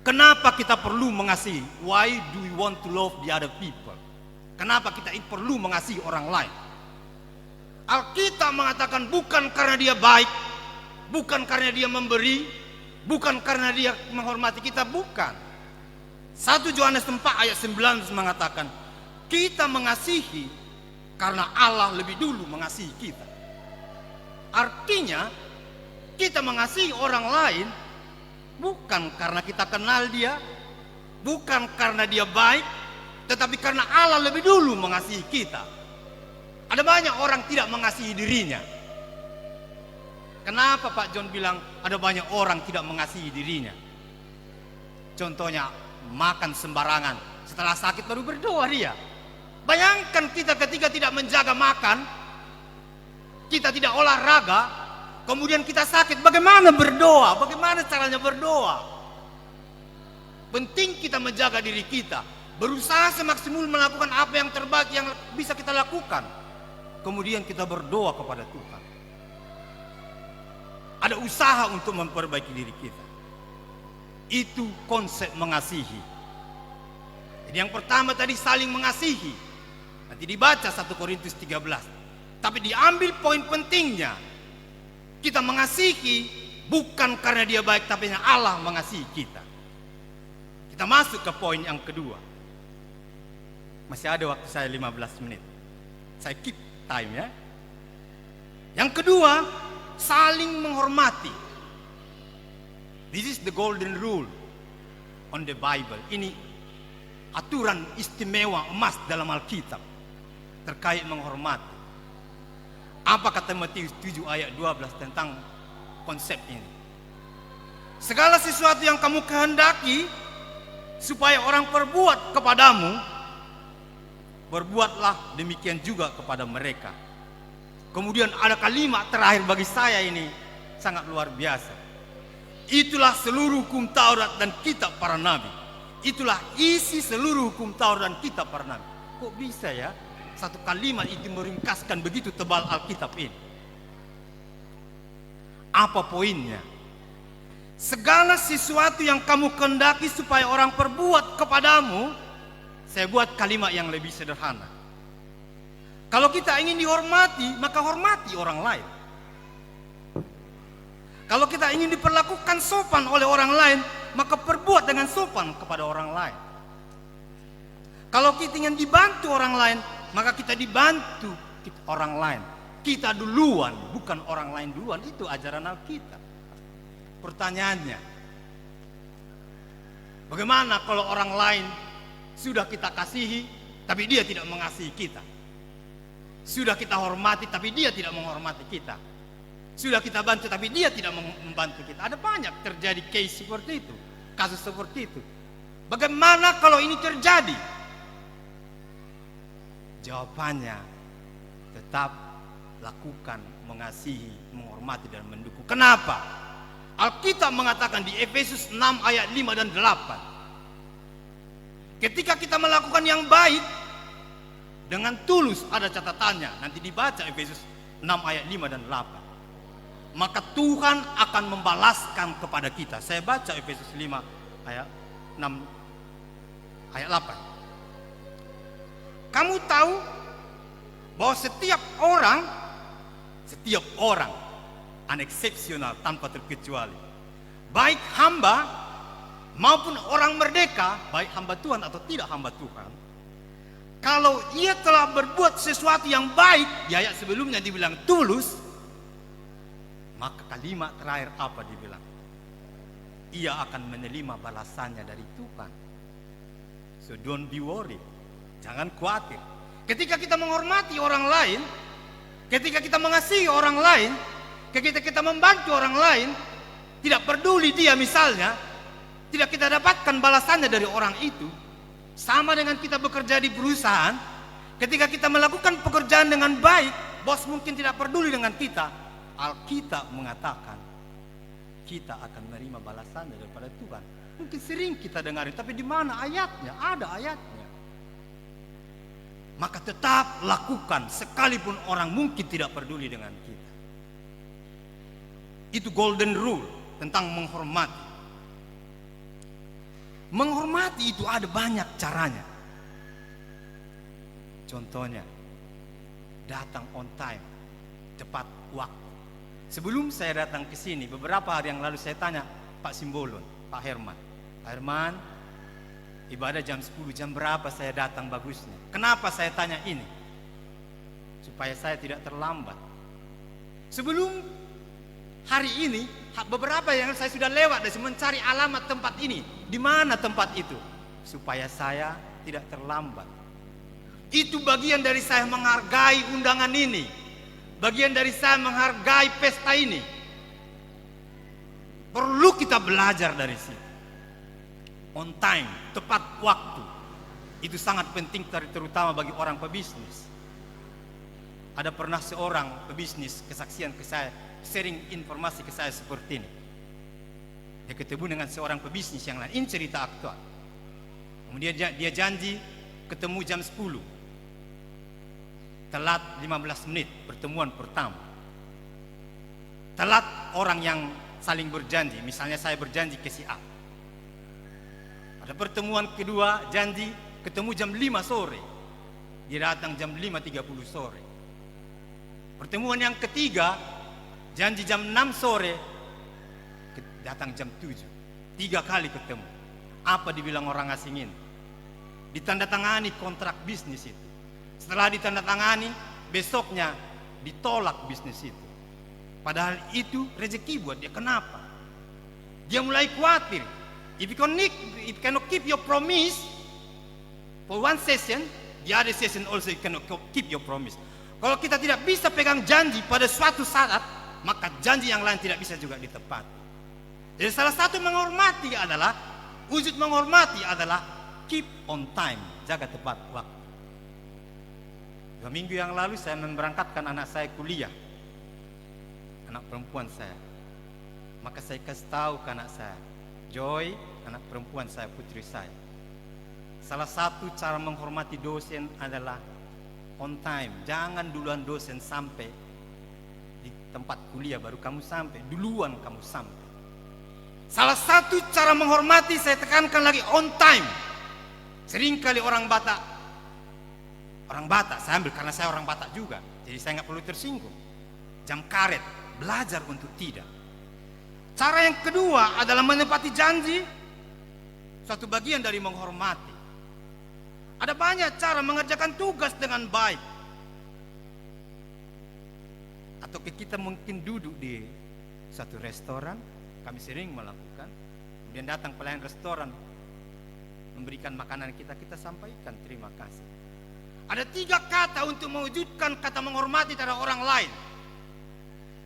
Kenapa kita perlu mengasihi? Why do we want to love the other people? Kenapa kita i-, perlu mengasihi orang lain? Alkitab mengatakan bukan karena dia baik, bukan karena dia memberi, bukan karena dia menghormati kita, bukan. Satu Yohanes empat ayat sembilan mengatakan, kita mengasihi karena Allah lebih dulu mengasihi kita. Artinya, kita mengasihi orang lain bukan karena kita kenal dia, bukan karena dia baik, tetapi karena Allah lebih dulu mengasihi kita. Ada banyak orang tidak mengasihi dirinya. Kenapa Pak John bilang ada banyak orang tidak mengasihi dirinya? Contohnya, makan sembarangan. Setelah sakit baru berdoa dia. Bayangkan kita ketika tidak menjaga makan, kita tidak olahraga, kemudian kita sakit, bagaimana berdoa? Bagaimana caranya berdoa? Penting kita menjaga diri kita, berusaha semaksimal melakukan apa yang terbaik yang bisa kita lakukan. Kemudian kita berdoa kepada Tuhan. Ada usaha untuk memperbaiki diri kita. Itu konsep mengasihi. Jadi yang pertama tadi saling mengasihi. Nanti dibaca satu Korintus tiga belas. Tapi diambil poin pentingnya. Kita mengasihi bukan karena dia baik, tapi hanya Allah mengasihi kita. Kita masuk ke poin yang kedua. Masih ada waktu saya lima belas menit. Saya keep time ya. Yang kedua, Saling menghormati. This is the golden rule on the Bible. Ini aturan istimewa emas dalam Alkitab terkait menghormati. Apa kata Matius tujuh ayat dua belas tentang konsep ini? Segala sesuatu yang kamu kehendaki supaya orang perbuat kepadamu, perbuatlah demikian juga kepada mereka. Kemudian ada kalimat terakhir, bagi saya ini sangat luar biasa. Itulah seluruh hukum Taurat dan kitab para nabi. Itulah isi seluruh hukum Taurat dan kitab para nabi. Kok bisa ya satu kalimat itu meringkaskan begitu tebal Alkitab ini? Apa poinnya? Segala sesuatu yang kamu kehendaki supaya orang perbuat kepadamu, saya buat kalimat yang lebih sederhana. Kalau kita ingin dihormati, maka hormati orang lain. Kalau kita ingin diperlakukan sopan oleh orang lain, maka perbuat dengan sopan kepada orang lain. Kalau kita ingin dibantu orang lain, maka kita dibantu orang lain. Kita duluan, bukan orang lain duluan. Itu ajaran Alkitab. Pertanyaannya, bagaimana kalau orang lain sudah kita kasihi, tapi dia tidak mengasihi kita? Sudah kita hormati, tapi dia tidak menghormati kita. Sudah kita bantu, tapi dia tidak mem-, membantu kita. Ada banyak terjadi case seperti itu, kasus seperti itu. Bagaimana kalau ini terjadi? Jawabannya, tetap lakukan, mengasihi, menghormati, dan mendukung. Kenapa? Alkitab mengatakan di Efesus enam ayat lima dan delapan, ketika kita melakukan yang baik dengan tulus, ada catatannya, nanti dibaca Efesus enam ayat lima dan delapan, maka Tuhan akan membalaskan kepada kita. Saya baca Efesus lima ayat enam, ayat delapan. Kamu tahu bahwa setiap orang, setiap orang, unexceptional, tanpa terkecuali, baik hamba maupun orang merdeka, baik hamba Tuhan atau tidak hamba Tuhan, kalau ia telah berbuat sesuatu yang baik, di ayat sebelumnya dibilang tulus, maka kalimat terakhir apa dibilang? Ia akan menerima balasannya dari Tuhan. So don't be worried. Jangan khawatir. Ketika kita menghormati orang lain, ketika kita mengasihi orang lain, ketika kita membantu orang lain, tidak peduli dia misalnya, tidak kita dapatkan balasannya dari orang itu, sama dengan kita bekerja di perusahaan, ketika kita melakukan pekerjaan dengan baik, bos mungkin tidak peduli dengan kita, Alkitab mengatakan, kita akan menerima balasannya daripada Tuhan. Mungkin sering kita dengarin, tapi di mana ayatnya? Ada ayatnya. Maka tetap lakukan, sekalipun orang mungkin tidak peduli dengan kita. Itu golden rule tentang menghormati. Menghormati itu ada banyak caranya. Contohnya, datang on time, tepat waktu. Sebelum saya datang ke sini, beberapa hari yang lalu saya tanya Pak Simbolon, Pak Herman. "Pak Herman, ibadah jam sepuluh, jam berapa saya datang bagusnya?" Kenapa saya tanya ini? Supaya saya tidak terlambat. Sebelum hari ini, ha-, beberapa yang saya sudah lewat dan mencari alamat tempat ini. Di mana tempat itu? Supaya saya tidak terlambat. Itu bagian dari saya menghargai undangan ini. Bagian dari saya menghargai pesta ini. Perlu kita belajar dari situ. On time, tepat waktu. Itu sangat penting ter-, terutama bagi orang pebisnis. Ada pernah seorang pebisnis kesaksian ke saya, sharing informasi ke saya seperti ini. Dia ketemu dengan seorang pebisnis yang lain. Ini cerita aktual. Kemudian dia, dia janji ketemu jam sepuluh. Telat lima belas menit pertemuan pertama. Telat orang yang saling berjanji, misalnya saya berjanji ke si A. Pada pertemuan kedua, janji ketemu jam lima sore. Dia datang jam lima tiga puluh sore. Pertemuan yang ketiga, janji jam enam sore, ke-, datang jam tujuh. Tiga kali ketemu. Apa dibilang orang asing ini? Ditandatangani kontrak bisnis itu. Setelah ditandatangani, besoknya ditolak bisnis itu. Padahal itu rezeki buat dia. Kenapa? Dia mulai khawatir. If you cannot, if you cannot keep your promise for one session, the other session also you cannot co-, keep your promise. Kalau kita tidak bisa pegang janji pada suatu saat, maka janji yang lain tidak bisa juga ditepati. Jadi salah satu menghormati adalah, wujud menghormati adalah keep on time, jaga tepat waktu. Dua minggu yang lalu saya memberangkatkan anak saya kuliah, anak perempuan saya. Maka saya kasih tahu ke anak saya, Joy, anak perempuan saya, putri saya, salah satu cara menghormati dosen adalah on time. Jangan duluan dosen sampai di tempat kuliah baru kamu sampai, duluan kamu sampai. Salah satu cara menghormati, saya tekankan lagi, on time. Seringkali orang Batak, orang Batak, saya ambil karena saya orang Batak juga, jadi saya nggak perlu tersinggung. Jam karet, belajar untuk tidak. Cara yang kedua adalah menepati janji, suatu bagian dari menghormati. Ada banyak cara mengerjakan tugas dengan baik. Atau ke-, kita mungkin duduk di satu restoran, kami sering melakukan, kemudian datang pelayan restoran memberikan makanan kita, kita sampaikan terima kasih. Ada tiga kata untuk mewujudkan kata menghormati terhadap orang lain.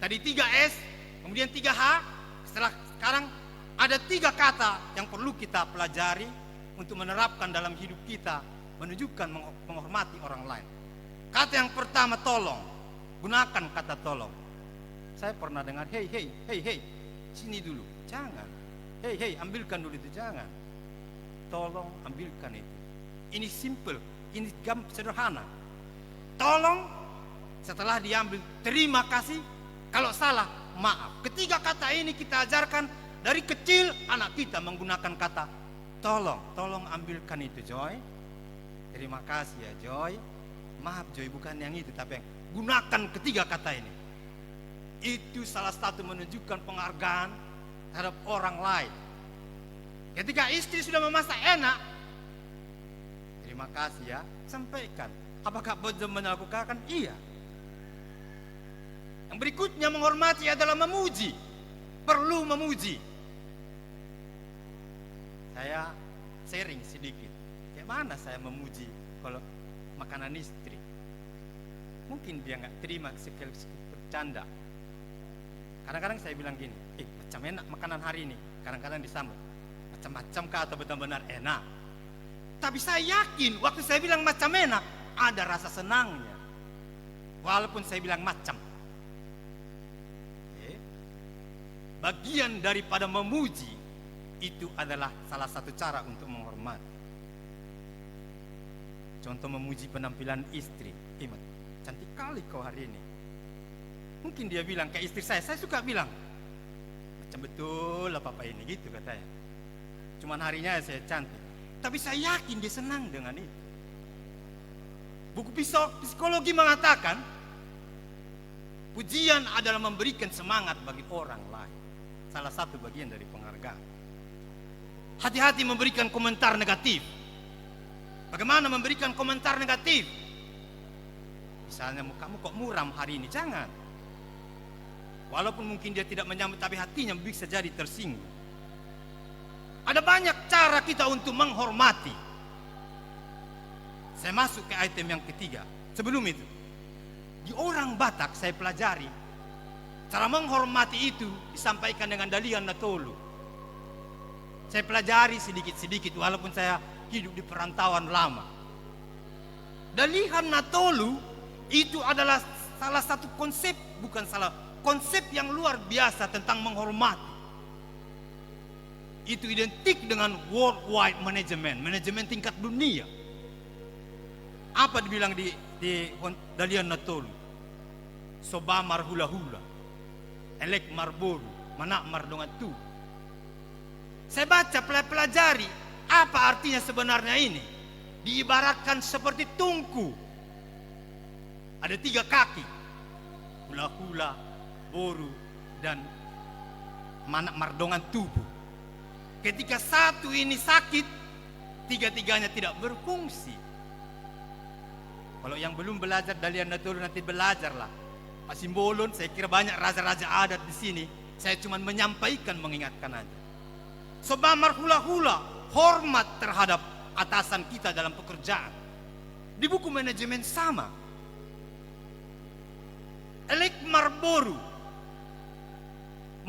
Tadi tiga S, kemudian tiga H, setelah sekarang ada tiga kata yang perlu kita pelajari untuk menerapkan dalam hidup kita, menunjukkan meng-, menghormati orang lain. Kata yang pertama, tolong. Gunakan kata tolong. Saya pernah dengar, "Hei, hei, hei, hei, sini dulu." Jangan. "Hei, hei, ambilkan dulu itu." Jangan. "Tolong ambilkan itu." Ini simple, ini gam-, sederhana. Tolong, setelah diambil, terima kasih. Kalau salah, maaf. Ketiga kata ini kita ajarkan dari kecil anak kita menggunakan kata tolong. "Tolong ambilkan itu, Joy. Terima kasih ya, Joy. Maaf, Joy, bukan yang itu, tapi yang," gunakan ketiga kata ini. Itu salah satu menunjukkan penghargaan terhadap orang lain. Ketika istri sudah memasak enak, "Terima kasih ya," sampaikan. Apakah bos melakukan? Iya. Yang berikutnya, menghormati adalah memuji. Perlu memuji. Saya sharing sedikit. Kayak mana saya memuji kalau makanan istri? Mungkin dia nggak terima, sekel-, sekel bercanda. Kadang-kadang saya bilang gini, "Eh, macam enak makanan hari ini." Kadang-kadang disambut, "Macam-macam kah atau benar-benar enak?" Tapi saya yakin waktu saya bilang, "Macam enak," ada rasa senangnya. Walaupun saya bilang macam. Oke. Bagian daripada memuji itu adalah salah satu cara untuk menghormati. Contoh, memuji penampilan istri. "Ih, Mat, cantik kali kau hari ini." Mungkin dia bilang ke istri saya, saya suka bilang, "Macam betul lah papa ini," gitu katanya. "Cuman harinya saya cantik." Tapi saya yakin dia senang dengan itu. Buku psiko-, psikologi mengatakan, pujian adalah memberikan semangat bagi orang lain. Salah satu bagian dari penghargaan. Hati-hati memberikan komentar negatif. Bagaimana memberikan komentar negatif? Misalnya, "Mukamu kok muram hari ini?" Jangan. Walaupun mungkin dia tidak menyambut, tapi hatinya bisa jadi tersinggung. Ada banyak cara kita untuk menghormati. Saya masuk ke item yang ketiga. Sebelum itu, di orang Batak saya pelajari, cara menghormati itu disampaikan dengan dalihan na tolu. Saya pelajari sedikit-sedikit, walaupun saya hidup di perantauan lama. Dalihan na tolu itu adalah salah satu konsep, bukan salah, konsep yang luar biasa tentang menghormati. Itu identik dengan worldwide management, manajemen tingkat dunia. Apa dibilang di, di hon-, dalihan na tolu? Soba marhulahula, elek marboru, manat mardongan tubu. Saya baca, pela-, pelajari, apa artinya sebenarnya ini? Diibaratkan seperti tungku. Ada tiga kaki. Hulahula, boru, dan manat mardongan tubu. Ketika satu ini sakit, tiga-tiganya tidak berfungsi. Kalau yang belum belajar dalihan na tolu, nanti belajarlah. Pak Simbolon, saya kira banyak raja-raja adat di sini. Saya cuma menyampaikan, mengingatkan aja. Sebab marhula-hula hormat terhadap atasan kita dalam pekerjaan. Di buku manajemen sama. Elek marboru,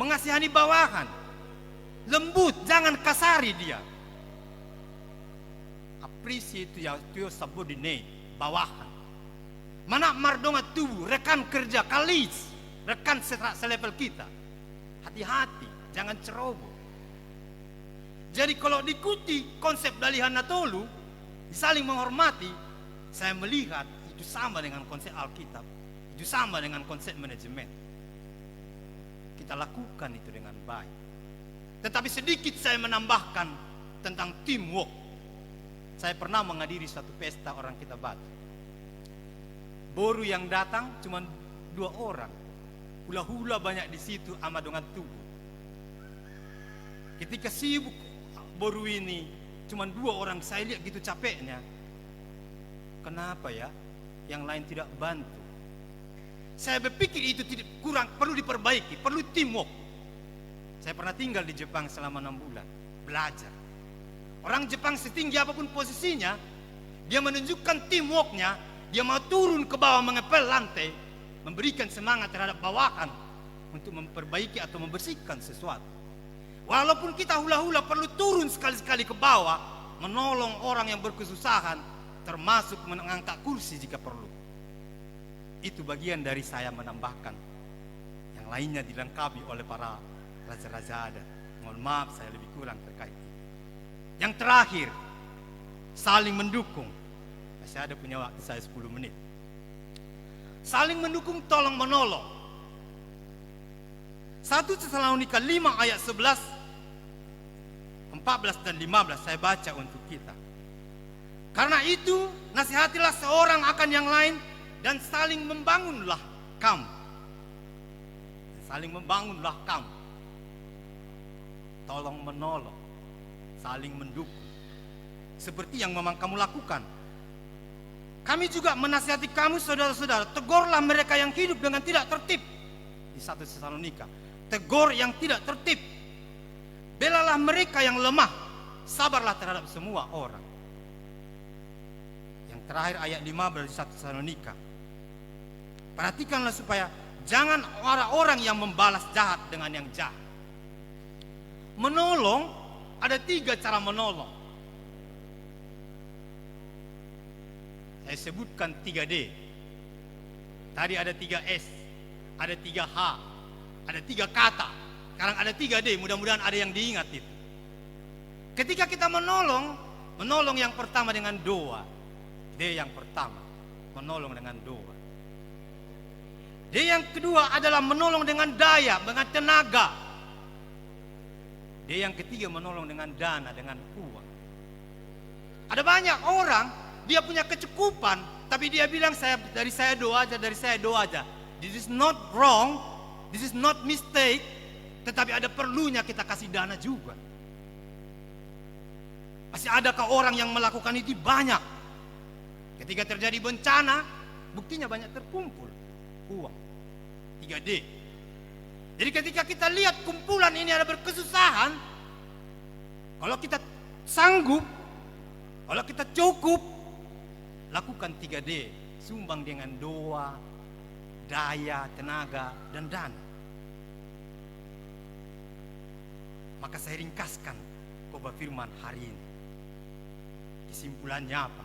mengasihani bawahan, lembut, jangan kasari dia. Appreciate to your, to your subordinate, bawahan. Manat mardongan tubu, rekan kerja, colleagues, rekan sera-, selevel kita. Hati-hati, jangan ceroboh. Jadi kalau diikuti konsep Dalihan na tolu, saling menghormati, saya melihat itu sama dengan konsep Alkitab, itu sama dengan konsep manajemen. Kita lakukan itu dengan baik. Tetapi sedikit saya menambahkan tentang teamwork. Saya pernah menghadiri suatu pesta orang kita Batak. Boru yang datang cuma dua orang. Hula-hula banyak di situ, ama dongan tubu. Ketika sibuk boru ini, cuma dua orang, saya lihat gitu capeknya. Kenapa ya? Yang lain tidak bantu. Saya berpikir itu tidak, kurang, perlu diperbaiki, perlu teamwork. Saya pernah tinggal di Jepang selama enam bulan, belajar. Orang Jepang, setinggi apapun posisinya, dia menunjukkan teamworknya, dia mau turun ke bawah mengepel lantai, memberikan semangat terhadap bawahan untuk memperbaiki atau membersihkan sesuatu. Walaupun kita hula-hula perlu turun sekali-sekali ke bawah, menolong orang yang berkesusahan, termasuk mengangkat kursi jika perlu. Itu bagian dari saya menambahkan. Yang lainnya dilengkapi oleh para raja-raja adat. Mohon maaf, saya lebih kurang terkait ini. Yang terakhir, saling mendukung. Masih ada punya waktu saya sepuluh menit. Saling mendukung, tolong menolong. Satu Tesalonika lima ayat sebelas, empat belas dan lima belas saya baca untuk kita. Karena itu, nasihatilah seorang akan yang lain dan saling membangunlah kamu. Dan saling membangunlah kamu. Tolong menolong, saling mendukung. Seperti yang memang kamu lakukan. Kami juga menasihati kamu, saudara-saudara, tegurlah mereka yang hidup dengan tidak tertib. Di satu Tesalonika, tegur yang tidak tertib. Belalah mereka yang lemah, sabarlah terhadap semua orang. Yang terakhir, ayat lima belas di satu Tesalonika. Perhatikanlah supaya jangan ada orang yang membalas jahat dengan yang jahat. Menolong, ada tiga cara menolong. Saya sebutkan tiga D. Tadi ada tiga S, ada tiga H, ada tiga kata. Sekarang ada tiga D, mudah-mudahan ada yang diingat itu. Ketika kita menolong, menolong yang pertama dengan doa. D yang pertama, menolong dengan doa. D yang kedua adalah menolong dengan daya, dengan tenaga. D yang ketiga menolong dengan dana, dengan uang. Ada banyak orang, dia punya kecukupan, tapi dia bilang, "Saya, dari saya doa aja, dari saya doa aja." This is not wrong, this is not mistake, tetapi ada perlunya kita kasih dana juga. Masih adakah orang yang melakukan itu? Banyak. Ketika terjadi bencana, buktinya banyak terkumpul uang. Tiga D. Jadi ketika kita lihat kumpulan ini ada berkesusahan, kalau kita sanggup, kalau kita cukup, lakukan tiga D. Sumbang dengan doa, daya, tenaga, dan dana. Maka saya ringkaskan khotbah firman hari ini. Kesimpulannya apa?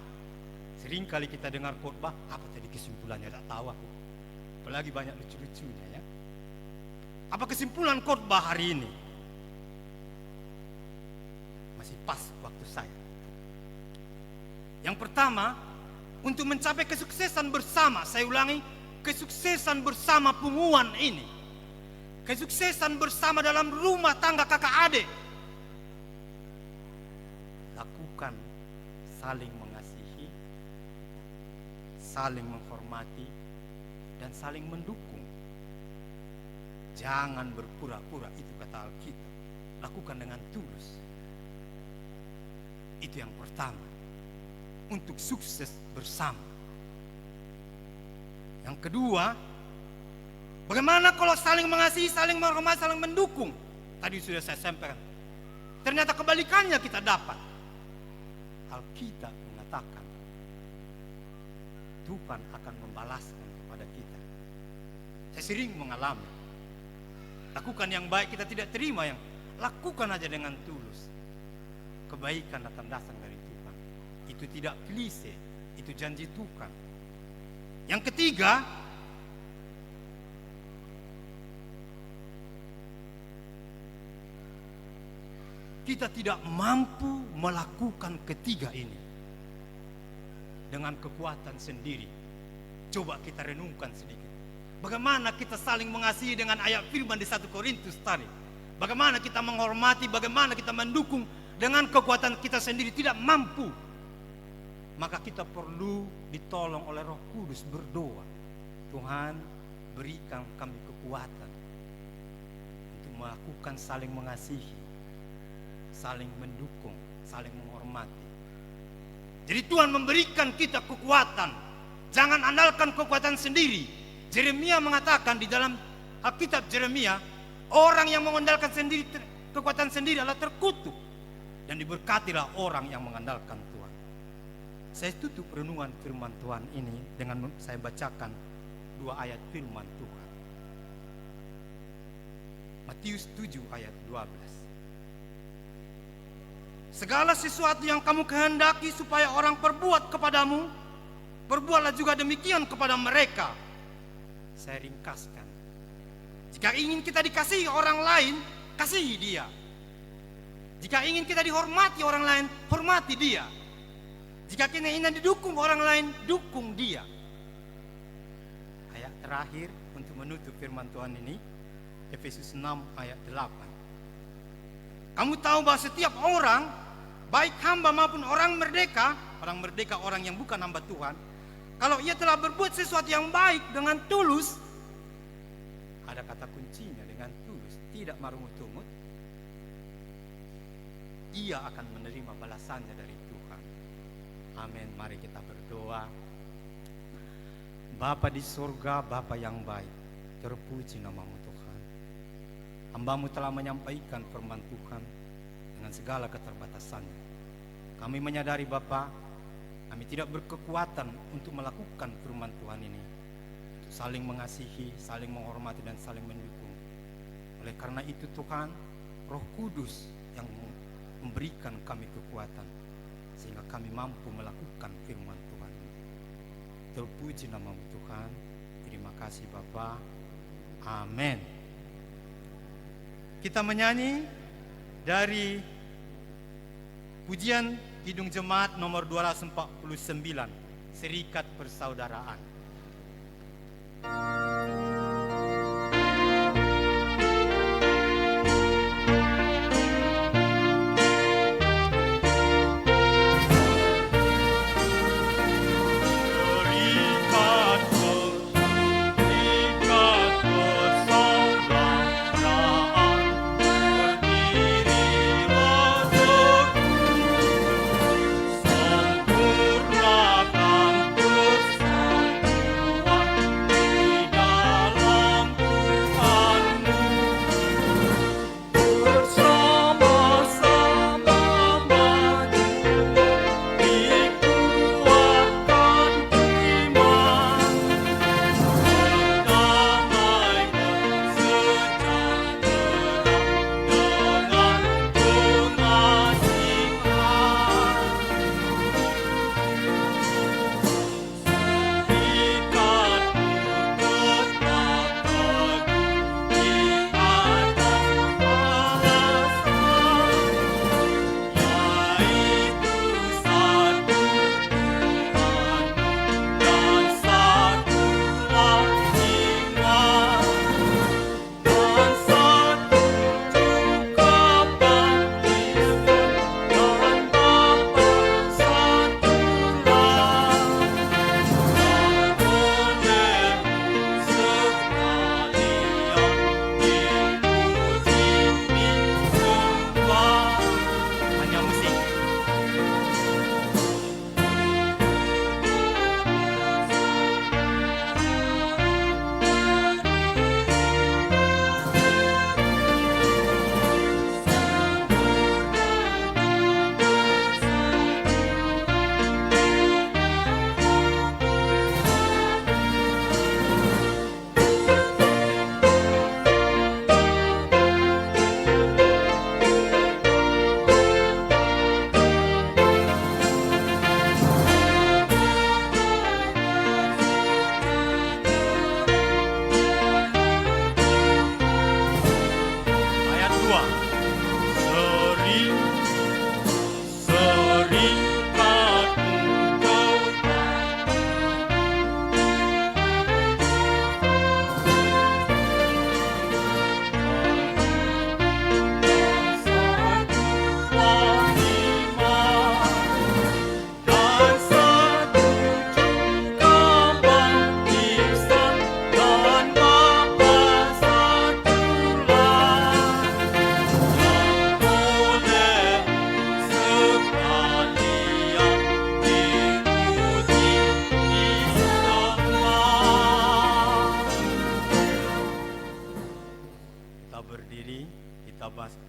Sering kali kita dengar khotbah, apa tadi kesimpulannya? Tak tahu aku. Apalagi banyak lucu-lucunya, ya. Apa kesimpulan khotbah hari ini? Masih pas waktu saya. Yang pertama, untuk mencapai kesuksesan bersama, saya ulangi, kesuksesan bersama punguan ini, kesuksesan bersama dalam rumah tangga kakak adik, lakukan saling mengasihi, saling menghormati, dan saling mendukung. Jangan berpura-pura, itu kata Alkitab. Lakukan dengan tulus. Itu yang pertama. Untuk sukses bersama. Yang kedua, Bagaimana kalau saling mengasihi, saling menghormati, saling mendukung? Tadi sudah saya sampaikan. Ternyata kebalikannya kita dapat. Alkitab mengatakan, Tuhan akan membalaskan kepada kita. Saya sering mengalami. Lakukan yang baik, kita tidak terima yang, lakukan aja dengan tulus. Kebaikan datang, datang dari Tuhan. Itu tidak klise, itu janji Tuhan. Yang ketiga, kita tidak mampu melakukan ketiga ini dengan kekuatan sendiri. Coba kita renungkan sedikit. Bagaimana kita saling mengasihi dengan ayat firman di satu Korintus tadi? Bagaimana kita menghormati, bagaimana kita mendukung dengan kekuatan kita sendiri? Tidak mampu. Maka kita perlu ditolong oleh Roh Kudus, berdoa. Tuhan, berikan kami kekuatan untuk melakukan saling mengasihi, saling mendukung, saling menghormati. Jadi Tuhan memberikan kita kekuatan. Jangan andalkan kekuatan sendiri. Yeremia mengatakan di dalam Alkitab Yeremia, orang yang mengandalkan sendiri ter-, kekuatan sendiri adalah terkutuk. Dan diberkatilah orang yang mengandalkan Tuhan. Saya tutup renungan firman Tuhan ini dengan saya bacakan dua ayat firman Tuhan. Matius tujuh ayat dua belas. Segala sesuatu yang kamu kehendaki supaya orang perbuat kepadamu, perbuatlah juga demikian kepada mereka. Saya ringkaskan. Jika ingin kita dikasihi orang lain, kasihi dia. Jika ingin kita dihormati orang lain, hormati dia. Jika kita ingin didukung orang lain, dukung dia. Ayat terakhir untuk menutup firman Tuhan ini, Efesus enam ayat delapan. Kamu tahu bahwa setiap orang, baik hamba maupun orang merdeka, orang merdeka orang yang bukan hamba Tuhan, kalau ia telah berbuat sesuatu yang baik dengan tulus, ada kata kuncinya, dengan tulus, tidak marungut-ungut, ia akan menerima balasannya dari Tuhan. Amin. Mari kita berdoa. Bapa di sorga, Bapa yang baik, terpuji nama-Mu, Tuhan. Hamba-Mu telah menyampaikan firman Tuhan dengan segala keterbatasannya. Kami menyadari, Bapa, kami tidak berkekuatan untuk melakukan firman Tuhan ini, untuk saling mengasihi, saling menghormati, dan saling mendukung. Oleh karena itu, Tuhan, Roh Kudus yang memberikan kami kekuatan, sehingga kami mampu melakukan firman Tuhan. Terpuji nama-Mu, Tuhan. Terima kasih, Bapa. Amin. Kita menyanyi dari Pujian Kidung Jemaat nomor dua ratus empat puluh sembilan, Serikat Persaudaraan.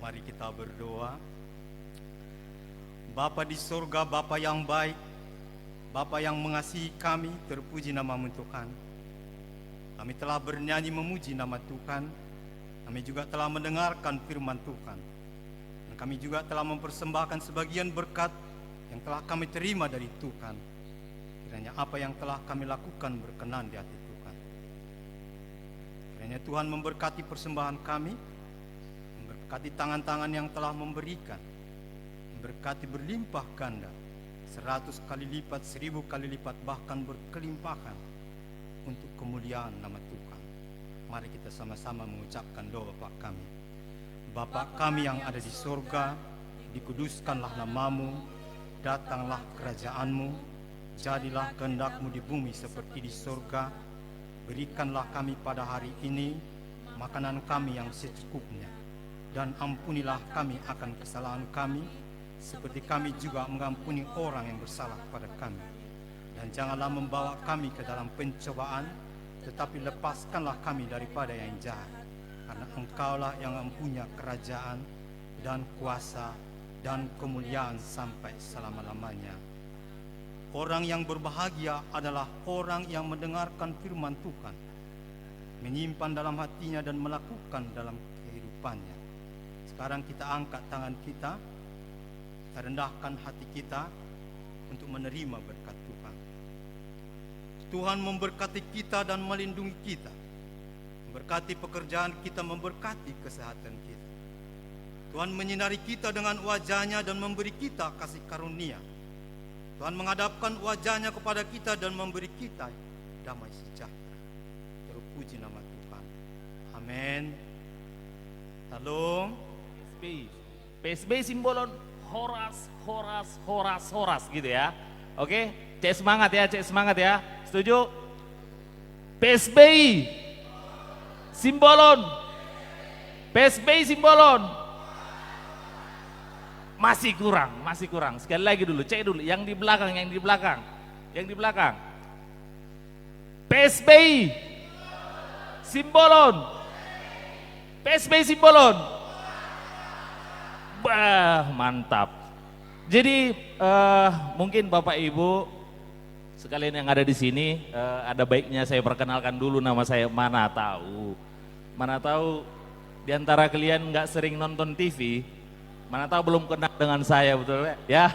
Mari kita berdoa. Bapa di sorga, Bapa yang baik, Bapa yang mengasihi kami, terpuji nama-Mu, Tuhan. Kami telah bernyanyi memuji nama Tuhan. Kami juga telah mendengarkan firman Tuhan. Dan kami juga telah mempersembahkan sebagian berkat yang telah kami terima dari Tuhan. Kiranya apa yang telah kami lakukan berkenan di hati Tuhan. Kiranya Tuhan memberkati persembahan kami, memberkati tangan-tangan yang telah memberikan, memberkati berlimpah ganda, seratus kali lipat, seribu kali lipat, bahkan berkelimpahan untuk kemuliaan nama Tuhan. Mari kita sama-sama mengucapkan doa Bapa kami. Bapa kami yang ada di sorga, dikuduskanlah nama-Mu, datanglah kerajaan-Mu, jadilah kehendak-Mu di bumi seperti di sorga. Berikanlah kami pada hari ini makanan kami yang secukupnya, dan ampunilah kami akan kesalahan kami, seperti kami juga mengampuni orang yang bersalah kepada kami. Dan janganlah membawa kami ke dalam pencobaan, tetapi lepaskanlah kami daripada yang jahat. Karena Engkaulah yang mempunyai kerajaan dan kuasa dan kemuliaan sampai selama-lamanya. Orang yang berbahagia adalah orang yang mendengarkan firman Tuhan, menyimpan dalam hatinya dan melakukan dalam kehidupannya. Sekarang kita angkat tangan kita, kita rendahkan hati kita untuk menerima berkat Tuhan. Tuhan memberkati kita dan melindungi kita, memberkati pekerjaan kita, memberkati kesehatan kita. Tuhan menyinari kita dengan wajah-Nya dan memberi kita kasih karunia. Tuhan menghadapkan wajah-Nya kepada kita dan memberi kita damai sejahtera. Terpuji nama Tuhan. Amin. Halo. P S B I. P S B I Simbolon, horas, horas, horas, horas, gitu ya. Oke, cek semangat ya, cek semangat ya. Setuju? P S B I Simbolon. P S B I Simbolon. Masih kurang, masih kurang. Sekali lagi dulu, cek dulu. Yang di belakang, yang di belakang. Yang di belakang. P S B I Simbolon. P S B I Simbolon. Bah, mantap. Jadi, eh, mungkin Bapak Ibu sekalian yang ada di sini, eh, ada baiknya saya perkenalkan dulu nama saya, mana tahu. Mana tahu di antara kalian nggak sering nonton T V, mana tahu belum kenal dengan saya, betul ya? Ya.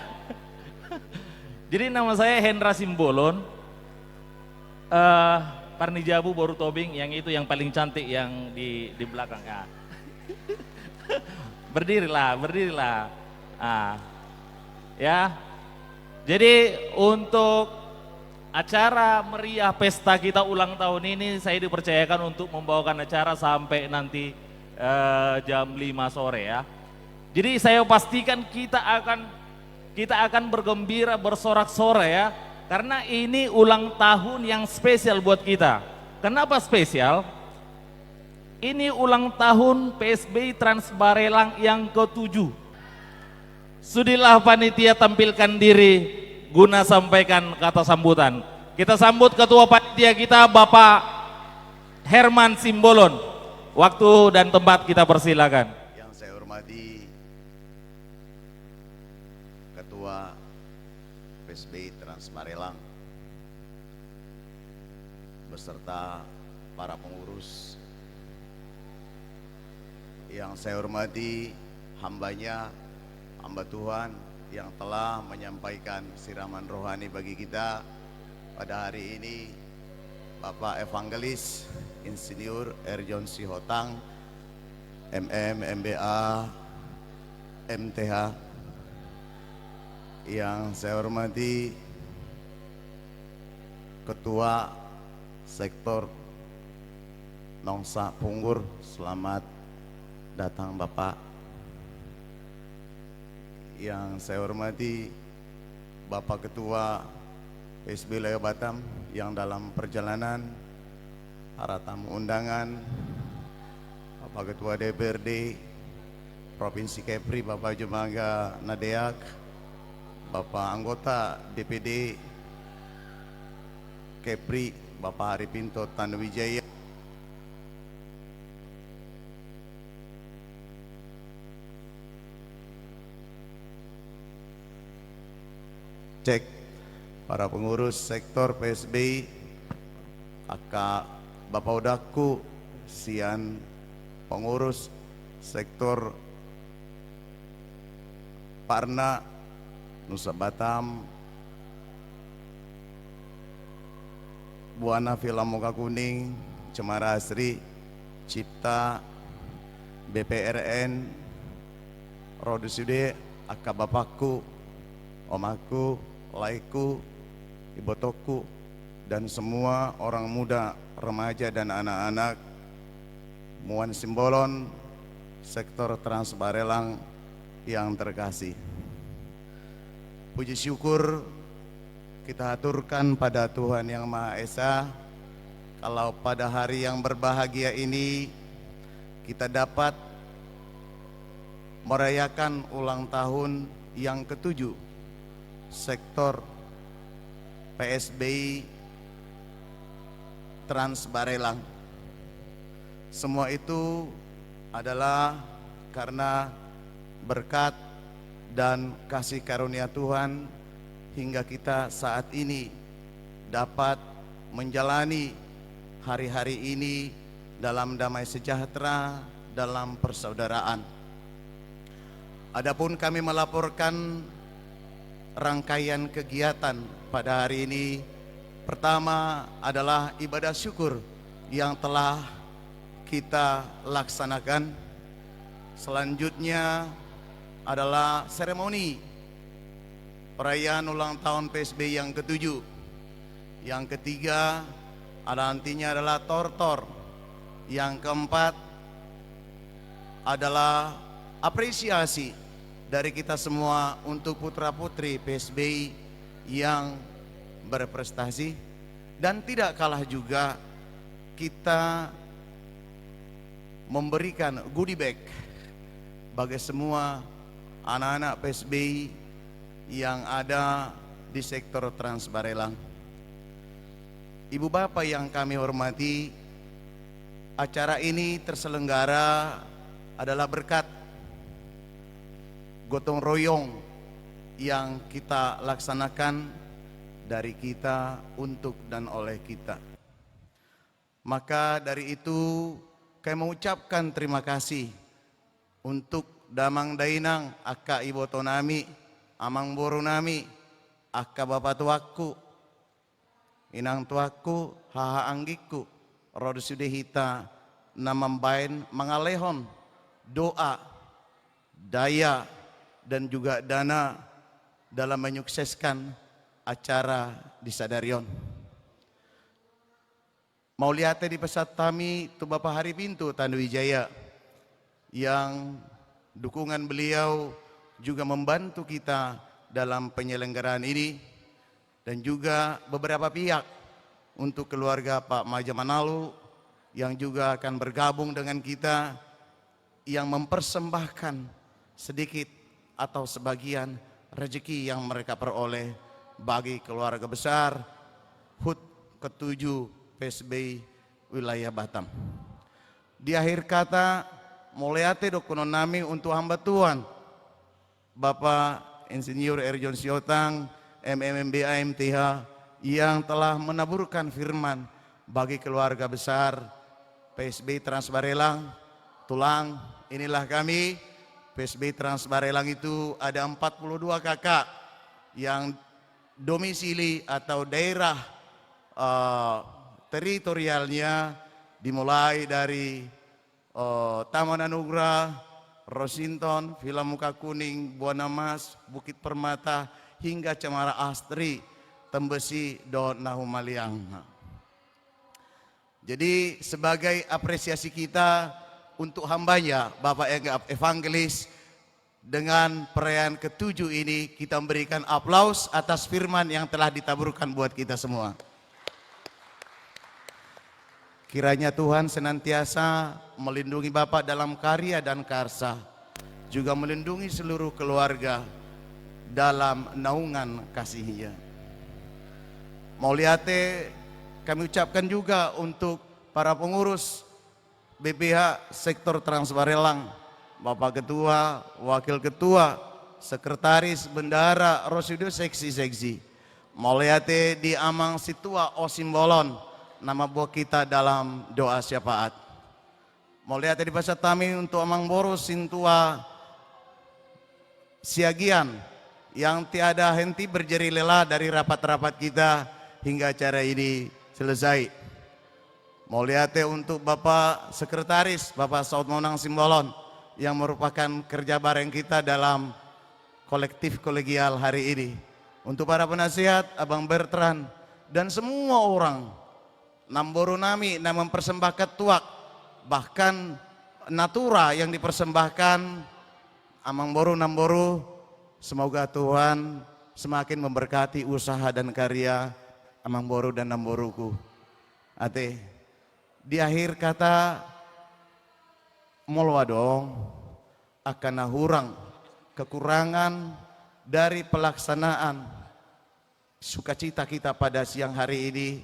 Jadi nama saya Hendra Simbolon. Eh, Parni Jabu, Boru Tobing, yang itu yang paling cantik yang di, di belakang. Ya. Berdirilah, berdirilah. Ah. Ya. Jadi untuk acara meriah pesta kita ulang tahun ini, saya dipercayakan untuk membawakan acara sampai nanti, eh, jam lima sore ya. Jadi saya pastikan kita akan, kita akan bergembira, bersorak-sorai ya. Karena ini ulang tahun yang spesial buat kita. Kenapa spesial? Ini ulang tahun P S B I Trans Barelang yang ketujuh. Sudilah panitia tampilkan diri guna sampaikan kata sambutan. Kita sambut ketua panitia kita, Bapak Herman Simbolon. Waktu dan tempat kita persilakan. Yang saya hormati Ketua P S B I Trans Barelang beserta para pengurus. Yang saya hormati hambanya, hamba Tuhan yang telah menyampaikan siraman rohani bagi kita pada hari ini, Bapak Evangelis Insinyur Erjon Sihotang, M M, M B A, M T H. Yang saya hormati Ketua Sektor Nongsa Punggur, selamat datang, Bapak. Yang saya hormati Bapak Ketua P S B I Wilayah Batam yang dalam perjalanan, para tamu undangan, Bapak Ketua D P R D Provinsi Kepri, Bapak Jumangga Nadeak, Bapak Anggota D P D Kepri, Bapak Haripinto Tanuwijaya, Cek. Para pengurus sektor P S B I, angka bapa odangku sian pengurus sektor Parna, Nusa Batam, Buana, Vila Muka Kuning, Cemara Asri, Cipta, B P R N, ro di sude angka bapakku, omakku, laeku, ibotongku, dan semua orang muda, remaja, dan anak-anak Muan Simbolon, sektor Trans Barelang yang terkasih. Puji syukur kita haturkan pada Tuhan Yang Maha Esa, kalau pada hari yang berbahagia ini kita dapat merayakan ulang tahun yang ketujuh sektor P S B I Trans Barelang. Semua itu adalah karena berkat dan kasih karunia Tuhan, hingga kita saat ini dapat menjalani hari-hari ini dalam damai sejahtera, dalam persaudaraan. Adapun kami melaporkan rangkaian kegiatan pada hari ini, pertama adalah ibadah syukur yang telah kita laksanakan. Selanjutnya adalah seremoni perayaan ulang tahun P S B I yang ketujuh. Yang ketiga adalah, nantinya adalah tortor. Yang keempat adalah apresiasi dari kita semua untuk putra-putri P S B I yang berprestasi. Dan tidak kalah juga, kita memberikan goodie bag bagi semua anak-anak P S B I yang ada di sektor Trans Barelang. Ibu bapa yang kami hormati, acara ini terselenggara adalah berkat gotong royong yang kita laksanakan dari kita, untuk, dan oleh kita. Maka dari itu, kami mengucapkan terima kasih untuk damang dainang, angka iboto nami, amang boru nami, angka bapa tuangku, inang tuangku, haha anggingku, ro di sude hita na mambaen mangalehon doa, daya, dan juga dana dalam menyukseskan acara di sadari on. Mauliate dipasahat hami tu Bapa Hari Pintu Tanuwijaya, yang dukungan beliau juga membantu kita dalam penyelenggaraan ini, dan juga beberapa pihak untuk keluarga Pak Maja Manalu yang juga akan bergabung dengan kita, yang mempersembahkan sedikit atau sebagian rezeki yang mereka peroleh bagi keluarga besar HUT ketujuh P S B I wilayah Batam. Di akhir kata, mauliate dohonon nami untuk hamba Tuan, Bapak Insinyur Erjon Siotang, M M, M B A, M T H, yang telah menaburkan firman bagi keluarga besar P S B I Trans Barelang. Tulang, inilah kami. P S B I Trans Barelang itu ada empat puluh dua K K yang domisili atau daerah, eh, teritorialnya dimulai dari, eh, Taman Anugrah, Rosinton, Vila Muka Kuning, Buana Mas, Bukit Permata, hingga Cemara Asri, Tembesi, dohot na humaliang. Jadi, sebagai apresiasi kita untuk hambanya, Bapak Ega-, Evangelis, dengan perayaan ketujuh ini, kita memberikan aplaus atas firman yang telah ditaburkan buat kita semua. Kiranya Tuhan senantiasa melindungi Bapak dalam karya dan karsa, juga melindungi seluruh keluarga dalam naungan kasih-Nya. Mauliate kami ucapkan juga untuk para pengurus B P H Sektor Trans Barelang, Bapak Ketua, Wakil Ketua, sekretaris, bendahara, ro sude seksi-seksi. Mauliate di Amang Sintua O Simbolon, na mamboan hita dalam doa syafaat. Mauliate dipasahat hami untuk Amangboru Sintua Siagian, yang tiada henti berjerih lelah dari rapat-rapat kita hingga acara ini selesai. Mauliate untuk Bapak Sekretaris, Bapak Saud Monang Simbolon, yang merupakan kerja bareng kita dalam kolektif kolegial hari ini. Untuk para penasihat, Abang Bertrand, dan semua orang, namboru nami na mempersembahkan tuak, bahkan natura yang dipersembahkan, Amangboru, namboru, semoga Tuhan semakin memberkati usaha dan karya Amangboru dan namboruku. Ate, di akhir kata, molo adong angka na hurang, kekurangan dari pelaksanaan sukacita kita pada siang hari ini,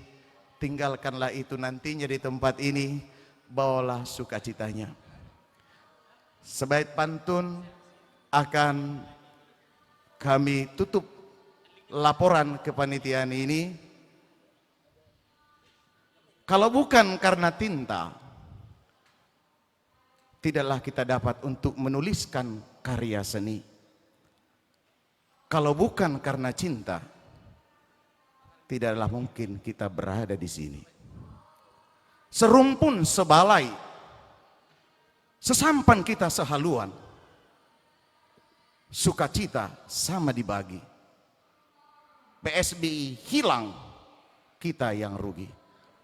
tinggalkanlah itu nantinya di tempat ini, bawalah sukacitanya. Sebaik pantun akan kami tutup laporan kepanitiaan ini. Kalau bukan karena tinta, tidaklah kita dapat untuk menuliskan karya seni. Kalau bukan karena cinta, tidaklah mungkin kita berada di sini. Serumpun, sebalai, sesampan kita sehaluan, sukacita sama dibagi. P S B I hilang, kita yang rugi.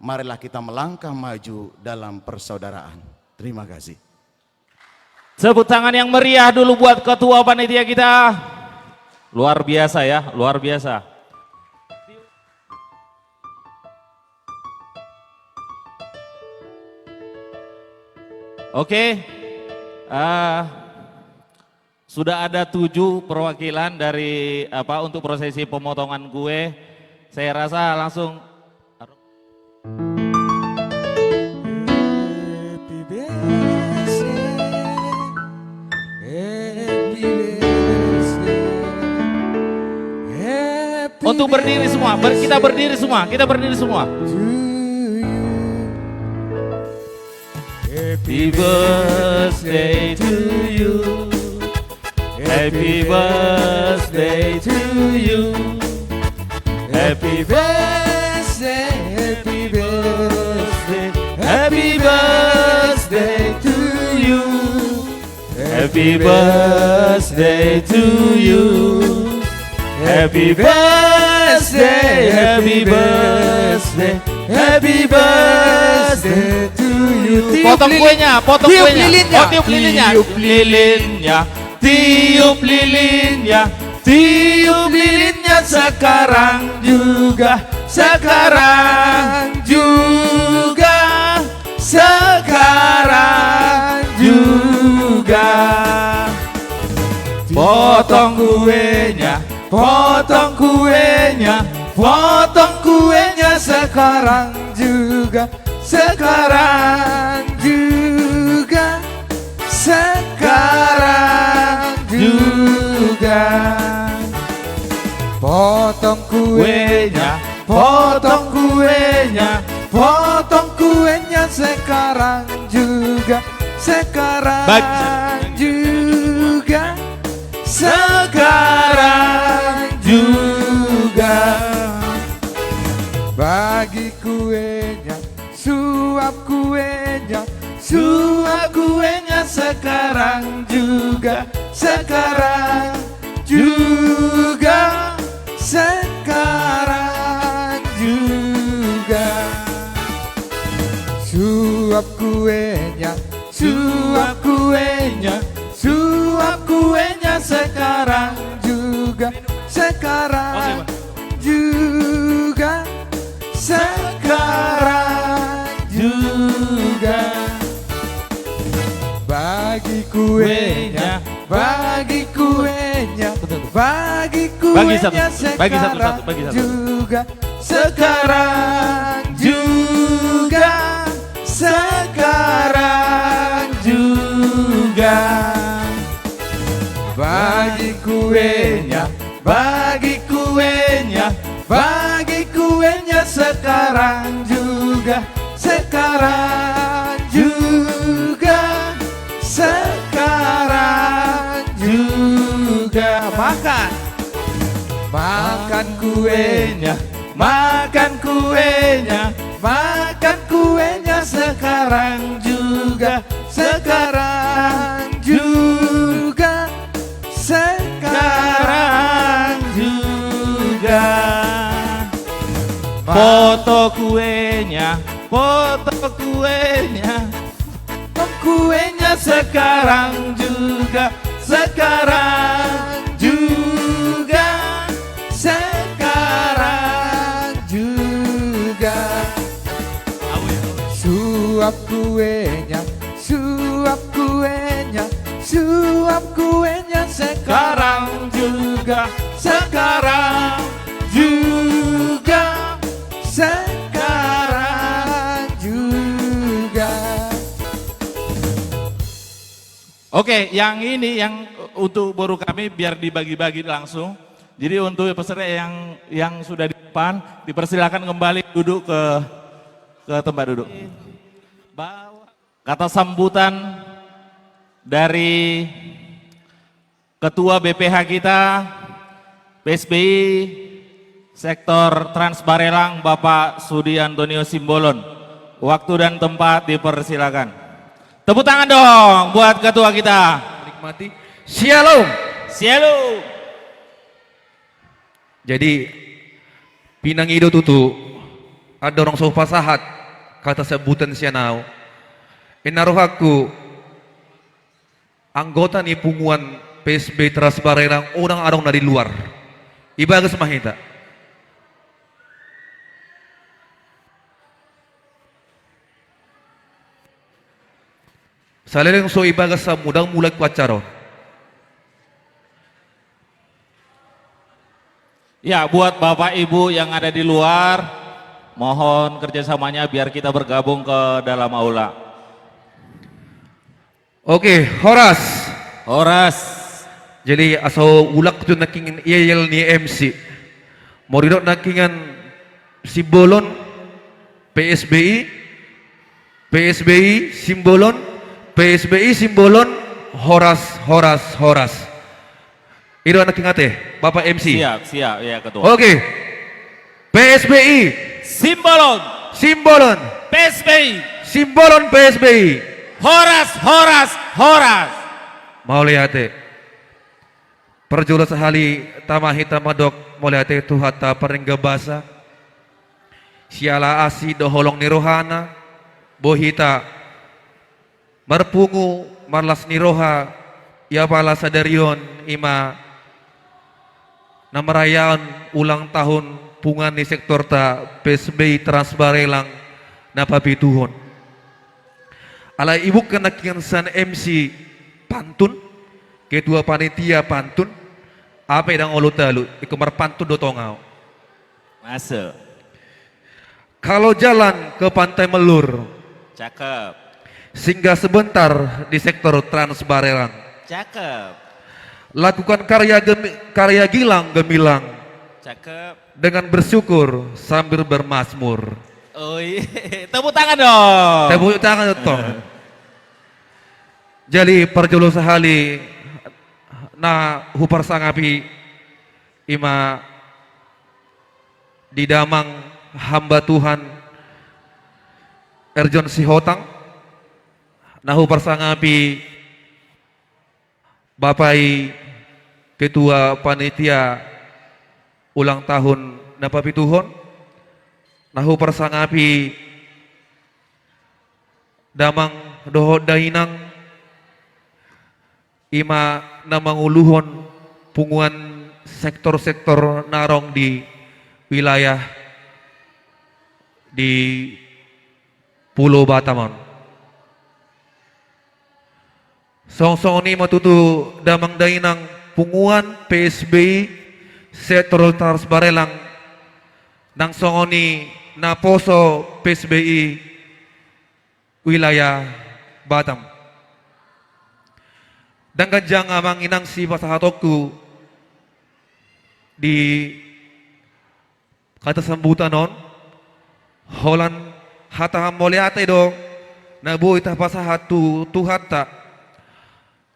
Marilah kita melangkah maju dalam persaudaraan. Terima kasih. Tepuk tangan yang meriah dulu buat ketua panitia kita. Luar biasa ya, luar biasa. Oke. Eh, sudah ada tujuh perwakilan dari, apa, untuk prosesi pemotongan kue. Saya rasa langsung. Happy birthday, happy birthday, happy Untuk berdiri semua, ber-, kita berdiri semua, kita berdiri semua. To you. Happy birthday to you. Happy birthday to you. Happy birthday, happy birthday, happy birthday to you. Happy birthday to you. Happy birthday, happy birthday, happy birthday to you. Potong kuenya, potong kuenya. Tiup lilinnya. Oh, tiup lilinnya. Tiup lilinnya. Tiup lilinnya, tiup lilinnya sekarang juga, sekarang juga, sekarang juga. Potong kuenya, potong kuenya, potong kuenya sekarang juga, sekarang juga, sekarang juga. Potong kuenya, potong kuenya, potong kuenya sekarang juga, sekarang juga, sekarang juga. Bagi kuenya, suap kuenya, suap kuenya sekarang juga, sekarang juga, sekarang juga. Suap kuenya, suap kuenya, suap kuenya sekarang juga, sekarang juga, sekarang juga. Bagi kuenya, bagi kuenya, bagi kuenya sekarang juga, sekarang juga, sekarang juga. Bagi kuenya, bagi kuenya, bagi kuenya sekarang juga, sekarang juga, sekarang juga. Makan. Makan kuenya, makan kuenya, makan kuenya sekarang juga, sekarang juga, sekarang juga. Foto kuenya, foto kuenya, kuenya sekarang juga, sekarang juga, sekarang juga. Suap kuenya, suap kuenya, suap kuenya sekarang juga, sekarang juga, sekarang juga. Oke, yang ini yang untuk boru kami biar dibagi-bagi langsung. Jadi untuk peserta yang yang sudah di depan, dipersilakan kembali duduk ke ke tempat duduk. Bawa kata sambutan dari Ketua B P H kita, P S B I Sektor Trans Barelang, Bapak Sudi Antonio Simbolon. Waktu dan tempat dipersilakan. Tepuk tangan dong buat ketua kita. Menikmati. Shalom. Shalom. Jadi, pinangido tutu, andorang so hupasahat kata sambutan sian ahu, inna rohangku, anggota ni punguan P S B I Trans Barelang unang adong na di luar. Ibagas ma hita. Saleleng so ibagas hamu, ndang mulai hu acara on. Ya, buat Bapak Ibu yang ada di luar, mohon kerjasamanya biar kita bergabung ke dalam aula. Oke, horas. Horas. Jadi, asa ulak tu nangkiningan yel-yel ni M C. Molo didok nangkiningan Simbolon, P S B I, P S B I Simbolon, P S B I Simbolon, horas, horas, horas. I do anak ingat e, Bapak M C. Siap, siap, ya, Ketua. Oke. P S B I. Simbolon. Simbolon. P S B I. Simbolon P S B I. Horas, horas, horas. Mauliate. Parjolo sahali tama hita mandok mauliate tu Tuhanta pardenggan basa. Siala asi dohot holong ni rohana, boi hita marpungu marlas ni roha, ia pala sadari on ima na marayaan ulang tahun punguan ni sektorta P S B I Trans Barelang na papituhon. Alai ibuka nangkiningan sian M C pantun, ketua panitia pantun, ape ndang olo talu, ingkon marpantun do tong ahu. Masuk. Kalau jalan ke Pantai Melur. Cakep. Singgah sebentar di sektor Trans Barelang. Cakep. Lakukan karya gemi-, karya gilang gemilang. Cakep. Dengan bersyukur sambil bermazmur. Oi, tepuk tangan dong. Tepuk tangan dong. Jadi parjolo sahali na huparsangapi ima di damang hamba Tuhan Erjon Sihotang, na huparsangapi Bapak i ketua panitia ulang tahun na papituhon, na huparsangapi damang dohot dainang, ima na manguluhon punguan sektor-sektor na adong di wilayah di Pulo Batam on. Songon-songon i ma tutu damang dainang punguan P S B I sektor Trans Barelang, nang songon i naposo P S B I wilayah Batam. Ndang ganjang amang inang sipasahatonku di hata sambutan on, holan hata hamauliate do na boi tapasahat tu Tuhanta.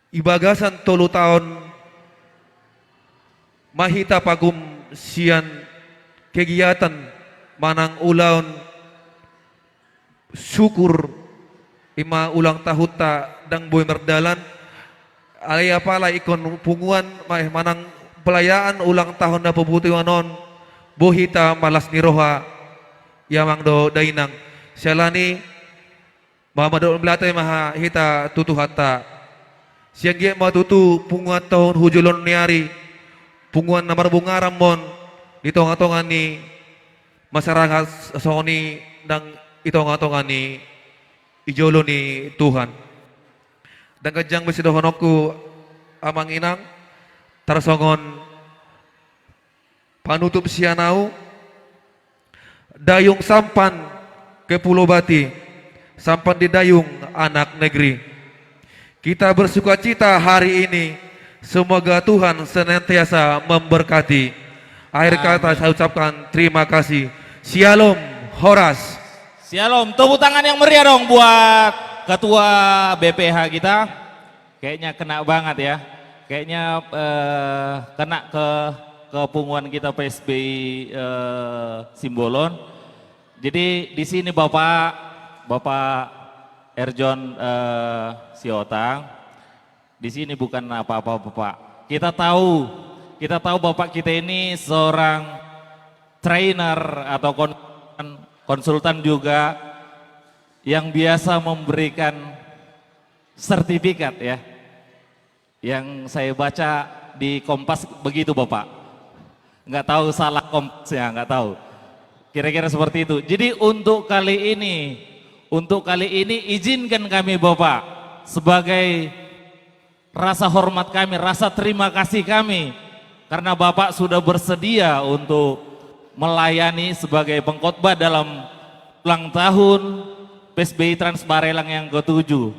Di bagasan tolu taon ma hita pagum sian kegiatan manang ulaon syukur, i ma ulang tahunta ndang boi mardalan, alai apala ingkon punguan ma-, manang perayaan ulang tahun na pabutuhan on, boi hita malas ni roha, i amang dohot dainang. Siala ni i, ma mandok mauliate ma hita tu Tuhanta. Sai anggiat ma tutu punguan taon tu joloan ni ari, punguan na marbunga ramon di tonga-tonga ni masyarakat, songon i nang di tonga-tonga ni, di jolo ni Tuhan. Ndang ganjang be sidohononku amang inang, tarsongon panutup sian ahu, dayung sampan ke Pulo Bati, sampan di dayung anak negeri. Kita bersukacita hari ini, semoga Tuhan senantiasa memberkati. Akhir kata, amin, saya ucapkan terima kasih. Syalom, horas. Syalom. Tepuk tangan yang meriah dong buat Ketua B P H kita. Kayaknya kena banget ya. Kayaknya, eh, kena ke, ke punguan kita P S B I, eh, Simbolon. Jadi di sini Bapak, Bapak Erjon, eh, Siotang, di sini bukan apa-apa, Bapak. Kita tahu, kita tahu Bapak kita ini seorang trainer atau konsultan, konsultan juga yang biasa memberikan sertifikat ya. Yang saya baca di Kompas begitu, Bapak. Nggak tahu salah Kompas ya, nggak tahu. Kira-kira seperti itu. Jadi untuk kali ini, untuk kali ini izinkan kami Bapak sebagai rasa hormat kami, rasa terima kasih kami karena Bapak sudah bersedia untuk melayani sebagai pengkhotbah dalam ulang tahun P S B I Trans Barelang yang ketujuh.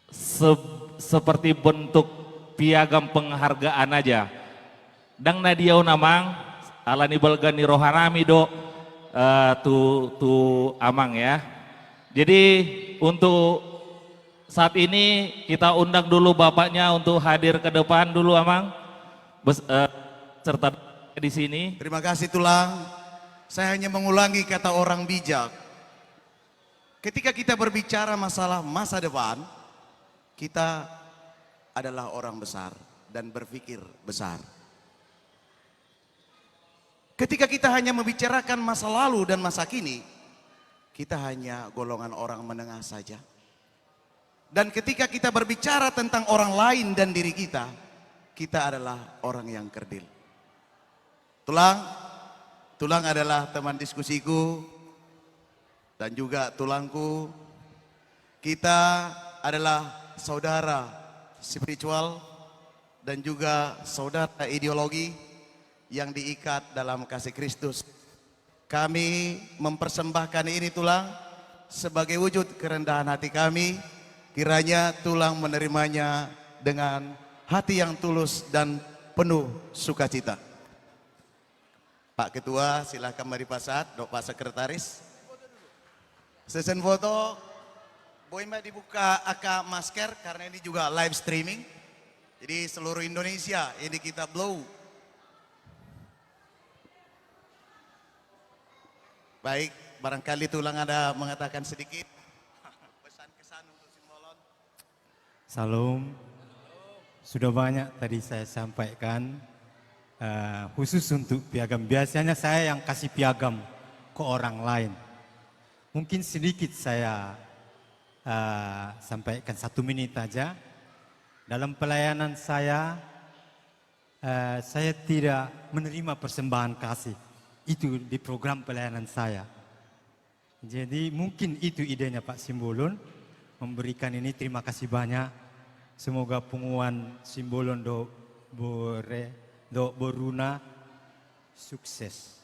Se-, seperti bentuk piagam penghargaan aja. Ndang na dia on amang, ala ni balga ni roha nami do, eh, tu, tu amang ya. Jadi untuk saat ini kita undang dulu bapaknya untuk hadir ke depan dulu amang. Bes-, eh, serta di sini. Terima kasih Tulang. Saya hanya mengulangi kata orang bijak. Ketika kita berbicara masalah masa depan, kita adalah orang besar dan berpikir besar. Ketika kita hanya membicarakan masa lalu dan masa kini, kita hanya golongan orang menengah saja. Dan ketika kita berbicara tentang orang lain dan diri kita, kita adalah orang yang kerdil. Tulang, Tulang adalah teman diskusiku dan juga tulangku. Kita adalah saudara spiritual dan juga saudara ideologi yang diikat dalam kasih Kristus. Kami mempersembahkan ini, Tulang, sebagai wujud kerendahan hati kami. Kiranya Tulang menerimanya dengan hati yang tulus dan penuh sukacita. Pak Ketua, silakan mari Pak Sat, dohot Pak Sekretaris. Sesi foto, boi ma dibuka angka masker karena ini juga live streaming. Jadi seluruh Indonesia ini kita blow. Baik, barangkali Tulang ada mengatakan sedikit pesan kesan untuk Simbolon. Salam. Sudah banyak tadi saya sampaikan, eh, khusus untuk piagam. Biasanya saya yang kasih piagam ke orang lain. Mungkin sedikit saya, eh, sampaikan satu menit aja. Dalam pelayanan saya, eh, saya tidak menerima persembahan kasih. Itu di program pelayanan saya. Jadi mungkin itu idenya Pak Simbolon memberikan ini. Terima kasih banyak. Semoga punguan Simbolon dohot Bore, dohot boruna sukses.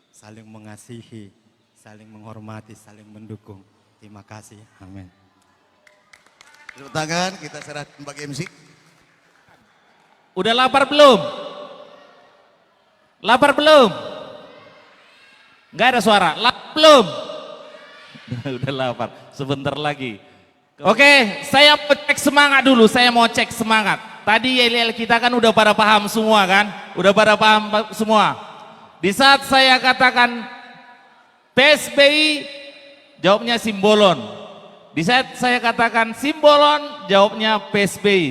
Saling mengasihi, saling menghormati, saling mendukung. Terima kasih. Amin. Tepuk tangan, kita serahkan bagi M C. Udah lapar belum? Lapar belum? Nggak ada suara. Lapar belum? Udah lapar. Sebentar lagi. Oke, saya mau cek semangat dulu. Saya mau cek semangat. Tadi yel-yel kita kan udah pada paham semua kan? Udah pada paham pa-, semua. Di saat saya katakan P S B I, jawabnya Simbolon. Di saat saya katakan Simbolon, jawabnya P S B I.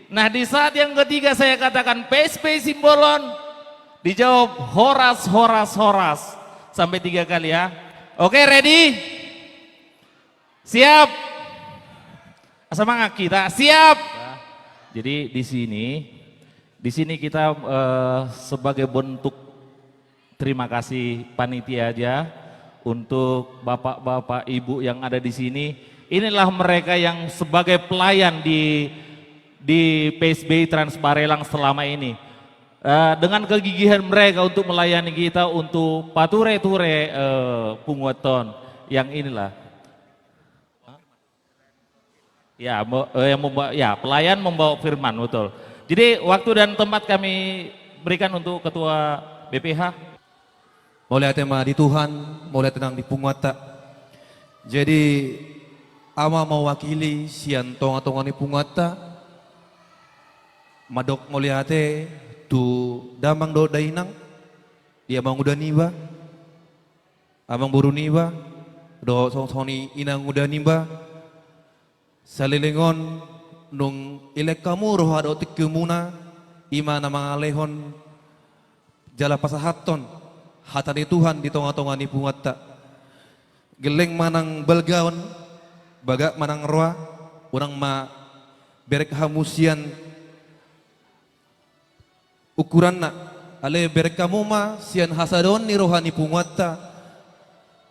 Nah, di saat yang ketiga saya katakan P S B I Simbolon, dijawab horas, horas, horas. Sampai tiga kali ya. Oke, ready? Siap? Semangat kita. Siap? Ya. Jadi di sini, di sini kita, eh, sebagai bentuk terima kasih panitia aja untuk bapak-bapak, ibu yang ada di sini. Inilah mereka yang sebagai pelayan di, di P S B I Trans Barelang selama ini. Eh, dengan kegigihan mereka untuk melayani kita untuk pature-ture, eh, punguan ton yang inilah. Ya, mo-, eh, yang membawa, ya, pelayan membawa firman, betul. Jadi, waktu dan tempat kami berikan untuk Ketua B P H. Mauliate ma di Tuhan, mauliate nang di punguanta. Jadi, ahu ma mewakili sian tonga-tonga ni punguanta, mandok mauliate tu damang dohot dainang, di amanguda niba, amangboru niba, dohot songon-songon i inanguda niba, saleleng on nunga dilehon hamu roha dohot tingkimuna, i ma na mangalehon jala pasahathon hata ni Tuhan di tonga-tonga ni punguanta. Gelleng ma nang balga on, bagak ma nang roha, unang ma berek hamu sian ukuranna, alai berek hamu ma sian hasadaan ni roha ni punguanta,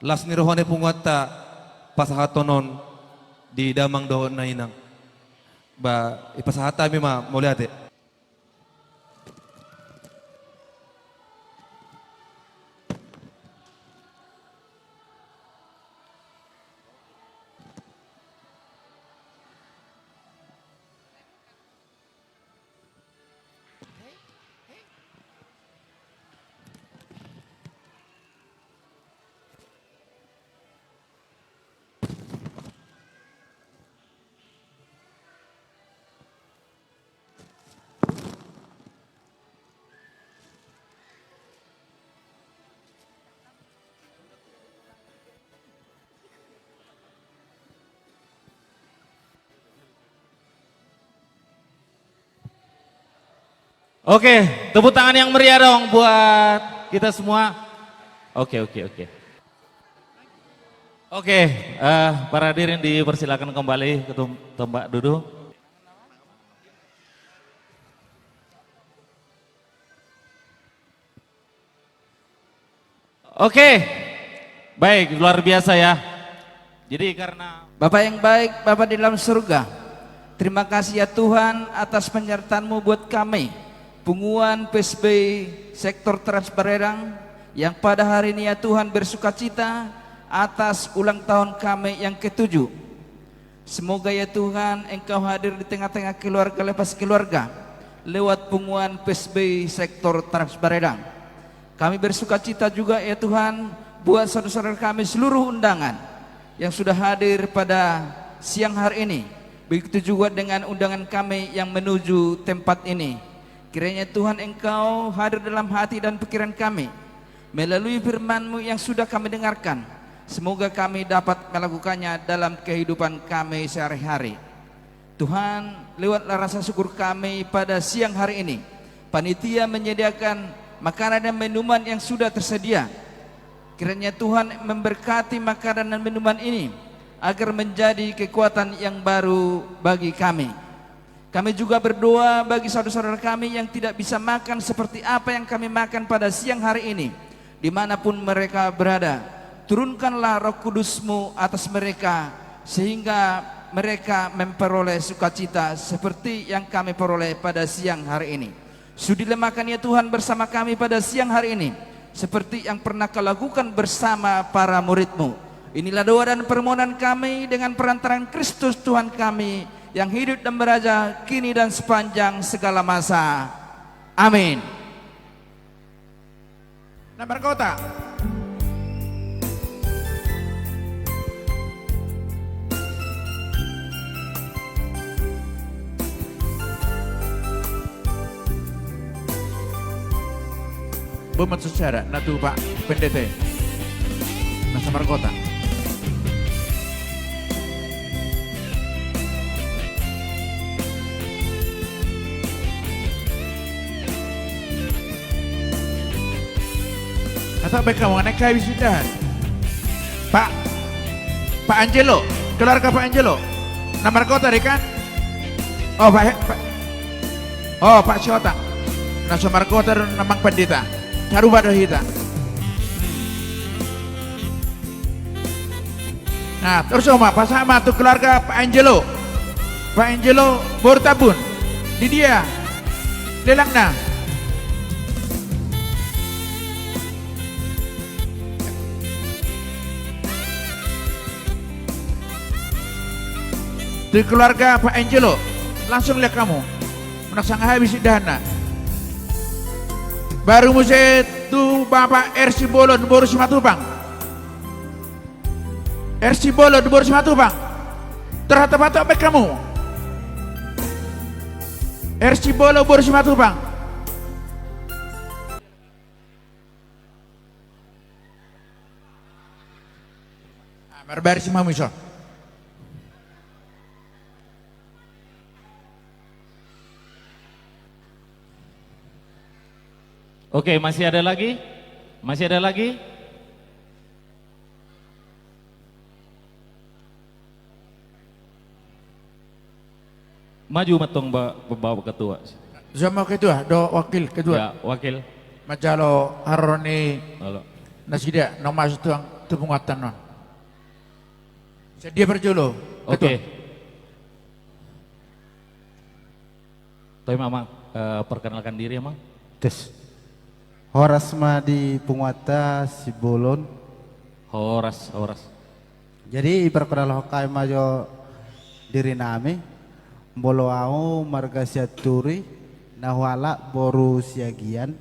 las ni roha ni punguanta, pasahathon on di damang dohot dainang. Ba, dipasahat hami ma mauliate. Oke, tepuk tangan yang meriah dong buat kita semua. Oke, oke, oke. Oke, eh, para hadirin dipersilakan kembali ke tem-, tempat duduk. Oke, baik, luar biasa ya. Jadi karena Bapa yang baik, Bapa di dalam surga, terima kasih ya Tuhan atas penyertaan-Mu buat kami, punguan P S B I Sektor Trans Barelang, yang pada hari ini ya Tuhan bersukacita atas ulang tahun kami yang ketujuh. Semoga ya Tuhan, Engkau hadir di tengah-tengah keluarga lepas keluarga, lewat punguan P S B I Sektor Trans Barelang. Kami bersukacita juga ya Tuhan, buat saudara-saudara kami seluruh undangan yang sudah hadir pada siang hari ini. Begitu juga dengan undangan kami yang menuju tempat ini. Kiranya Tuhan Engkau hadir dalam hati dan pikiran kami, melalui firman-Mu yang sudah kami dengarkan. Semoga kami dapat melakukannya dalam kehidupan kami sehari-hari. Tuhan, lewatlah rasa syukur kami pada siang hari ini. Panitia menyediakan makanan dan minuman yang sudah tersedia. Kiranya Tuhan memberkati makanan dan minuman ini, agar menjadi kekuatan yang baru bagi kami. Kami juga berdoa bagi saudara-saudara kami yang tidak bisa makan seperti apa yang kami makan pada siang hari ini, di mana pun mereka berada. Turunkanlah Roh Kudus-Mu atas mereka, sehingga mereka memperoleh sukacita seperti yang kami peroleh pada siang hari ini. Sudilah makan ya Tuhan bersama kami pada siang hari ini, seperti yang pernah Kau lakukan bersama para murid-Mu. Inilah doa dan permohonan kami dengan perantaraan Kristus Tuhan kami, yang hidup dan meraja kini dan sepanjang segala masa. Amin. Na margota. Bomat secara na tu Pak Pendeta. Na so margota. Atau baik kamu, naik kayu sudah. Pak, Pak Angelo, keluarga Pak Angelo. Na margota do kan? Oh, Pak, Pak. Oh, Pak Siota. Na so margota do na Amang Pendeta. Sarupa do hita. Nah, terus ma, pasahat ma tu keluarga Pak Angelo. Pak Angelo boru Tambun. Di dia lelangna. Tu keluarga Pak Angelo. Langsung lean hamu. Manang sanga habis indahanna. Baru muse tu Bapak R. Simbolon boru Simatupang. R. Simbolon boru Simatupang. Terhata patok baik hamu. R. Simbolon boru Simatupang. Ah, marbaris ma hamu ison. Oke, masih ada lagi? Masih ada lagi? Maju ma tong ba-, ba-, Bapak Ketua. Sama ketua, do wakil ketua. Ya, wakil. Manjalo haroro ni nasida, na masuk tu, tu punguanta on. Sadia parjolo. Oke. Ketua. Toi ma, Amang, eh, perkenalkan diri, Amang. Tes. Horas ma di punguanta Simbolon. Horas, horas. Jadi, perkenalhon hami ma jo diri nami. Molo au marga Sianturi, na hualap boru Siagian.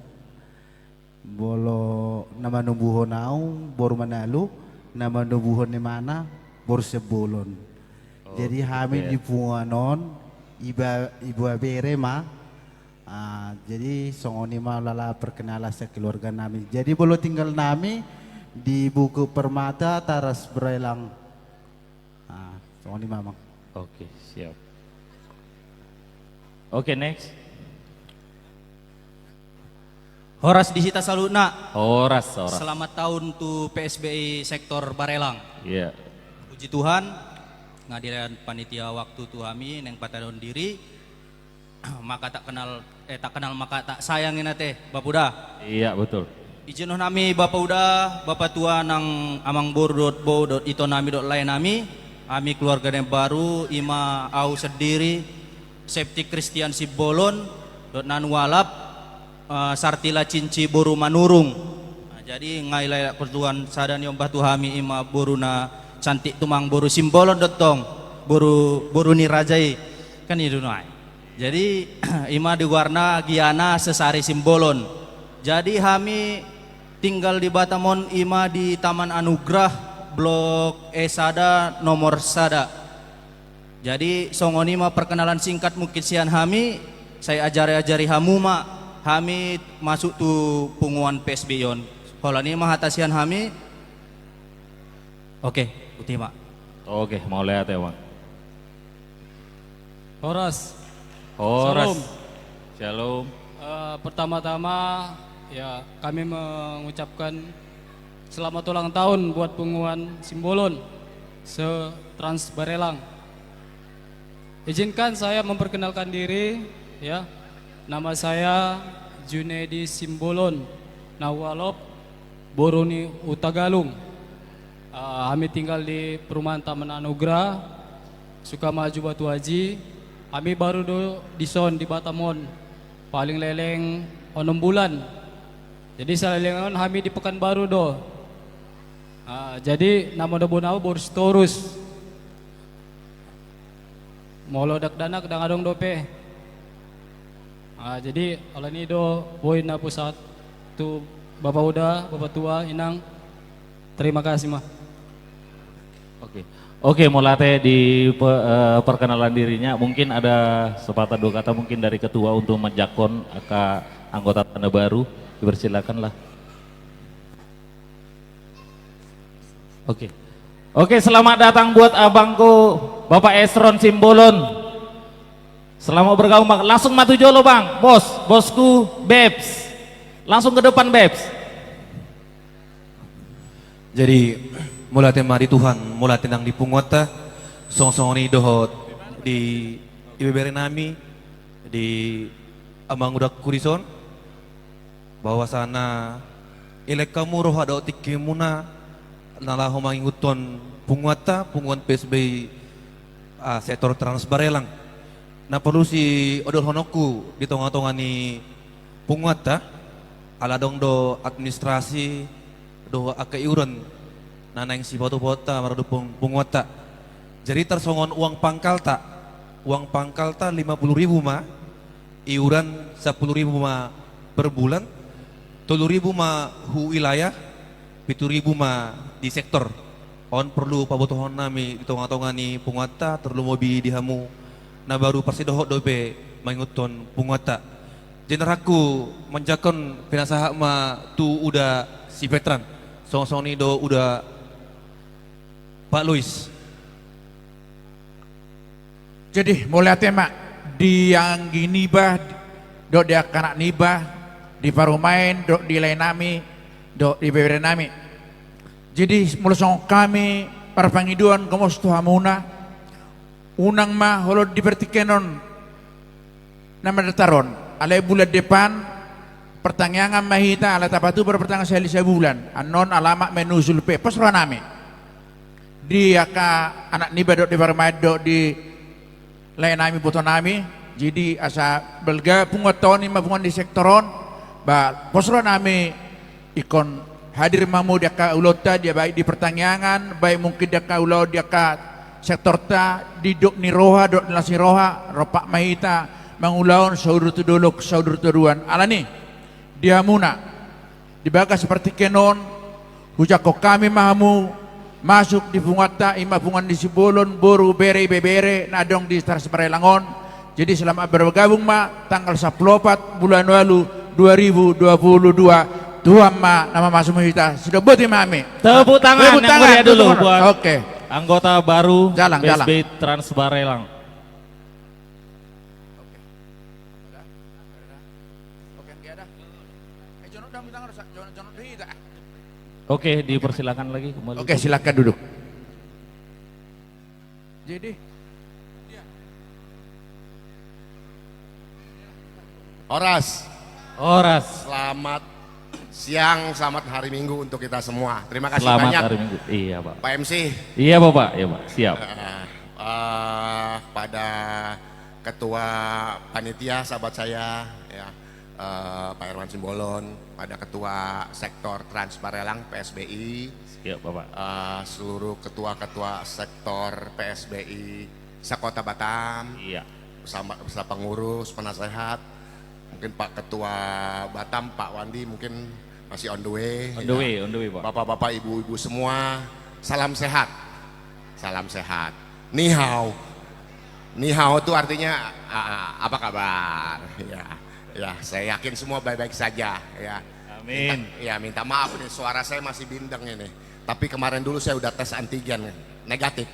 Molo na manubuhon au boru Manalu, na manubuhon imana boru Simbolon. Oh, jadi hami di punguan on iba, iba bere ma. Ah, jadi songon i ma lala perkenalan sakeluarga nami. Jadi molo tinggal nami di Buku Permata, Taras Barelang. Ah, songon i ma, Amang. Oke, siap. Oke, next. Horas di hita saluhutna. Horas, horas. Selamat tahun tu P S B I sektor Barelang. Iya. Puji Tuhan, pengadilan panitia waktu tu hami naeng patandahon diri. Maka tak kenal, eh, tak kenal maka tak sayang i nate, Bapa Uda. Iya, betul. Izinhon hami Bapa Uda, Bapa Tua nang Amang Boru dohot Bou dohot ito nami dohot lae nami, hami keluarga na baru, ima au sendiri, Septi Kristian Simbolon, dohot na hualap, eh, Sartila Cinci boru Manurung. Nah, jadi nga i lae ketuaan sada ni ombah tu hami ima boru na cantik tumang boru Simbolon do tong, boru, boru ni raja i. Kan i do nuaeng. Jadi, ima di goarna Giana Sesari Simbolon. Jadi, hami tinggal di Batam on ima di Taman Anugrah, blok E sada, nomor sada. Jadi, songon i ma perkenalan singkat mungkin sian hami, sai ajari-ajari hamu ma hami masuk tu punguan P S B I on. Holan i ma hata sian hami. Oke, uti ma. Oke, mauliate, Amang. Horas. Horas. Shalom. Shalom. Eh, pertama-tama, ya, kami mengucapkan selamat ulang tahun buat punguan Simbolon se-Trans Barelang. Izinkan saya memperkenalkan diri, ya. Nama saya Junedi Simbolon, na hualap boru ni Hutagalung. Ah, hami tinggal di perumahan Taman Anugrah, Sukama Jubatu Aji. Hami baru do dison di Batam on, paling leleng onom bulan. Jadi saleleng on hami di Pekanbaru do. Ah, jadi nama ni boru nami boru Sitorus. Molo dakdanak ndang adong dope. Ah, jadi alani do boi na pusat tu Bapak Uda, Bapak Tua, Inang. Terima kasih, Ma. Oke. Oke, mauliate di pe-, eh, perkenalan dirinya. Mungkin ada sepatah dua kata mungkin dari ketua untuk manjangkon angka anggota na baru. Dipersilakanlah. Oke. Oke, selamat datang buat abangku, Bapak Esron Simbolon. Selamat bergabung, Bang. Langsung maju jolo, Bang. Bos, bosku, Bebs. Langsung ke depan, Bebs. Jadi, mauliate ma di Tuhan, mauliate nang di punguanta, songon-songon i dohot di ibebere nami, di amang uda kurison, bahwasana elek hamu roha dohot tingkimuna na laho manginguthon punguanta, punguan P S B I, ah, sektor Trans Barelang. Na porlu siodolhononku di tonga-tonga ni punguanta, ala adong do administrasi dohot angka iuran na naeng sipatupaonta maradophon punguanta. Jadi tarsongon uang pangkalta, uang pangkalta lima puluh ribu ma, iuran sampulu ribu ma per bulan, tolu ribu ma hu wilayah, pitu ribu ma di sektor. On porlu pabotohon nami di tonga-tonga ni punguanta, tarlumobi di hamu na baru parsidohot dope manginguthon punguanta. Jadi nangkin manjangkon pinasahat ma tu Uda Sipetran, songon-songon i do Uda Pak Luis. Jadi, mauliate ma di anggi niba, dohot di angka anak niba, di parumaen, dohot di lae nami, dohot di bebere nami. Jadi, molo songon hami marpangidoan gomos tu hamuna, unang ma holong di partingkian on na mandatar on. Alai bulan depan, partangiangan ma hita, ala tapatupa do partangiangan sahali sabulan. Annon alamat menusul pe, pos roha nami. Di angka anak niba dohot di parumaen dohot di lae nami, boto nami. Jadi asa balga punguanta on, i ma punguan di sektor on, ba pos roha nami ingkon hadir ma hamu di angka ulaonta, di, baik di partangiangan, baik mungkin di angka ulaon di angka sektorta, didok ni roha dohot las ni roha, rompak ma hita mangulahon saudur tu dolok, saudur tu haduan. Alani, di hamuna, di bagas partingkian on, hujangkon hami ma hamu masuk di punguanta, i ma punguan ni Simbolon, boru, bere, ibebere na adong di Trans Barelang on. Jadi selamat bergabung ma, tanggal sampulu opat bulan ualu dua ribu dua puluh dua. Tuhan ma na mamasu hita. Sidok boti ma hami. Tepuk tangan yang meriah dulu buat anggota baru P S B I Trans Barelang. Oke, dipersilakan lagi kembali. Oke, silakan duduk. Jadi, horas. Horas. Selamat siang, selamat hari Minggu untuk kita semua. Terima kasih banyak. Selamat hari Minggu. Iya, Pak. Pak M C. Iya, Bapak. Iya, Pak. Siap. Eh, eh, pada ketua panitia, sahabat saya, ya, eh, Pak Herman Simbolon, pada ketua sektor Trans Barelang P S B I, siap, Bapak. Eh, seluruh ketua-ketua sektor P S B I sekota Batam, iya, bersama, beserta pengurus, penasehat, mungkin Pak Ketua Batam, Pak Wandi, mungkin masih on the way. On the way, on the way, Pak. Bapak-bapak, ibu-ibu semua, salam sehat. Salam sehat. Ni hao. Ni hao itu artinya, ah, apa kabar? Ya. Ya, saya yakin semua baik-baik saja, ya. Amin. Minta, ya, minta maaf nih, suara saya masih bindeng ini. Tapi kemarin dulu saya udah tes antigen, negatif.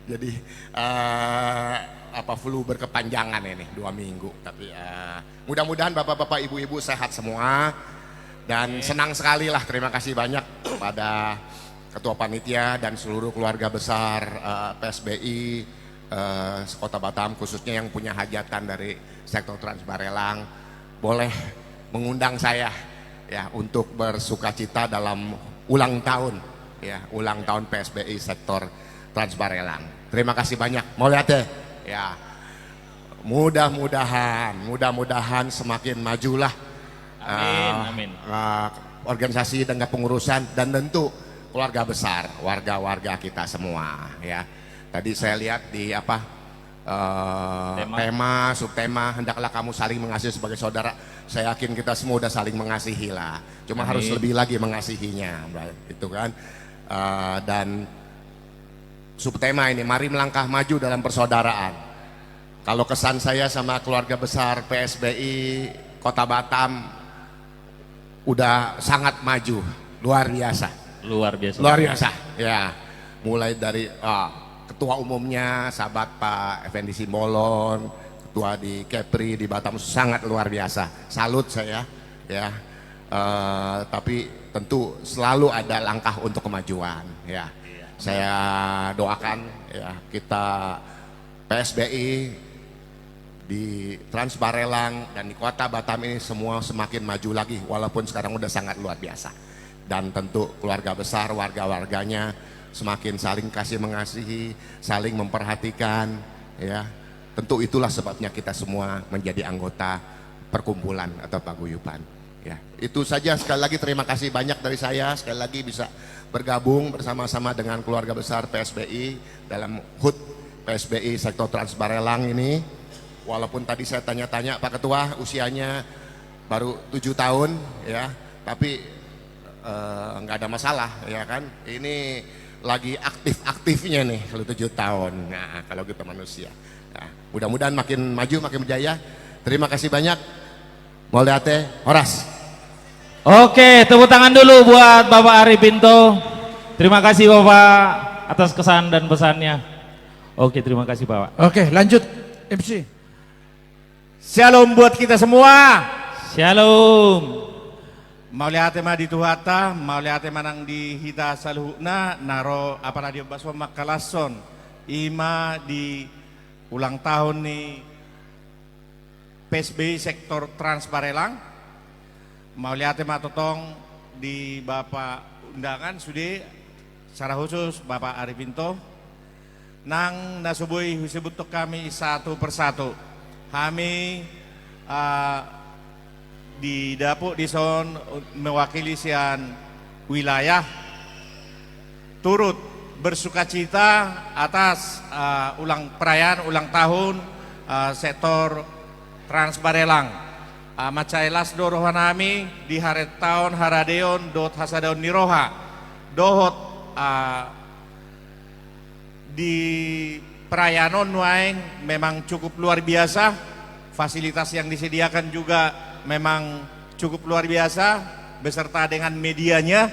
Jadi, eh, apa, flu berkepanjangan ini, dua minggu. Tapi, eh, mudah-mudahan bapak-bapak, ibu-ibu sehat semua. Dan senang sekali lah, terima kasih banyak kepada ketua panitia dan seluruh keluarga besar, eh, P S B I, eh, sekota Batam, khususnya yang punya hajatan dari sektor Trans Barelang, boleh mengundang saya, ya, untuk bersukacita dalam ulang tahun, ya, ulang tahun P S B I sektor Trans Barelang. Terima kasih banyak. Mauliate. Ya. Mudah-mudahan, mudah-mudahan semakin majulah, amin, eh, amin, eh, organisasi dan kepengurusan dan tentu keluarga besar, warga-warga kita semua, ya. Tadi saya lihat di apa, eh, tema. Tema, subtema, hendaklah kamu saling mengasihi sebagai saudara. Saya yakin kita semua udah saling mengasihi lah. Cuma harus, amin, lebih lagi mengasihinya, gitu kan. Eh, dan subtema ini, mari melangkah maju dalam persaudaraan. Kalau kesan saya sama keluarga besar P S B I Kota Batam, udah sangat maju, luar biasa. Luar biasa. Luar biasa, ya. Mulai dari, ah, ketua umumnya, sahabat Pak Effendi Simbolon, ketua di Kepri di Batam, sangat luar biasa. Salut saya, ya. Eh, tapi tentu selalu ada langkah untuk kemajuan, ya. Iya. Saya doakan, ya, kita P S B I di Trans Barelang dan di Kota Batam ini semua semakin maju lagi, walaupun sekarang udah sangat luar biasa. Dan tentu keluarga besar, warga-warganya semakin saling kasih mengasihi, saling memperhatikan, ya. Tentu itulah sebabnya kita semua menjadi anggota perkumpulan atau paguyuban. Ya, itu saja. Sekali lagi terima kasih banyak dari saya. Sekali lagi bisa bergabung bersama-sama dengan keluarga besar P S B I dalam HUT P S B I Sektor Trans Barelang ini. Walaupun tadi saya tanya-tanya, Pak Ketua, usianya baru tujuh tahun, ya, tapi, eh, nggak ada masalah, ya kan? Ini lagi aktif-aktifnya nih, kalau tujuh tahun. Nah, kalau kita manusia. Nah, mudah-mudahan makin maju, makin berjaya. Terima kasih banyak. Mauliate, horas. Oke, tepuk tangan dulu buat Bapak Arifinto. Terima kasih, Bapak, atas kesan dan pesannya. Oke, terima kasih, Bapak. Oke, lanjut, M C. Shalom buat kita semua. Shalom. Mauliate ma di Tuhanta, mauliate ma nang di hita saluhutna, na ro apala di ombas on mangkalashon, i ma di ulang tahun ni P S B I Sektor Trans Barelang. Mauliate ma tongtong di Bapak undangan sude, secara khusus Bapak Arifinto. Nang na so boi husebuthon hami satu persatu. Hami, ah, di dapot dison mewakili sian wilayah turut bersukacita atas, ah, ulang, perayaan ulang tahun, ah, sektor Trans Barelang. Ah, mansai las do rohanami di harentaon, haradeon dohot hasadaon ni roha dohot, ah, di perayaan on nuaeng memang cukup luar biasa. Fasilitas yang disediakan juga memang cukup luar biasa, beserta dengan medianya.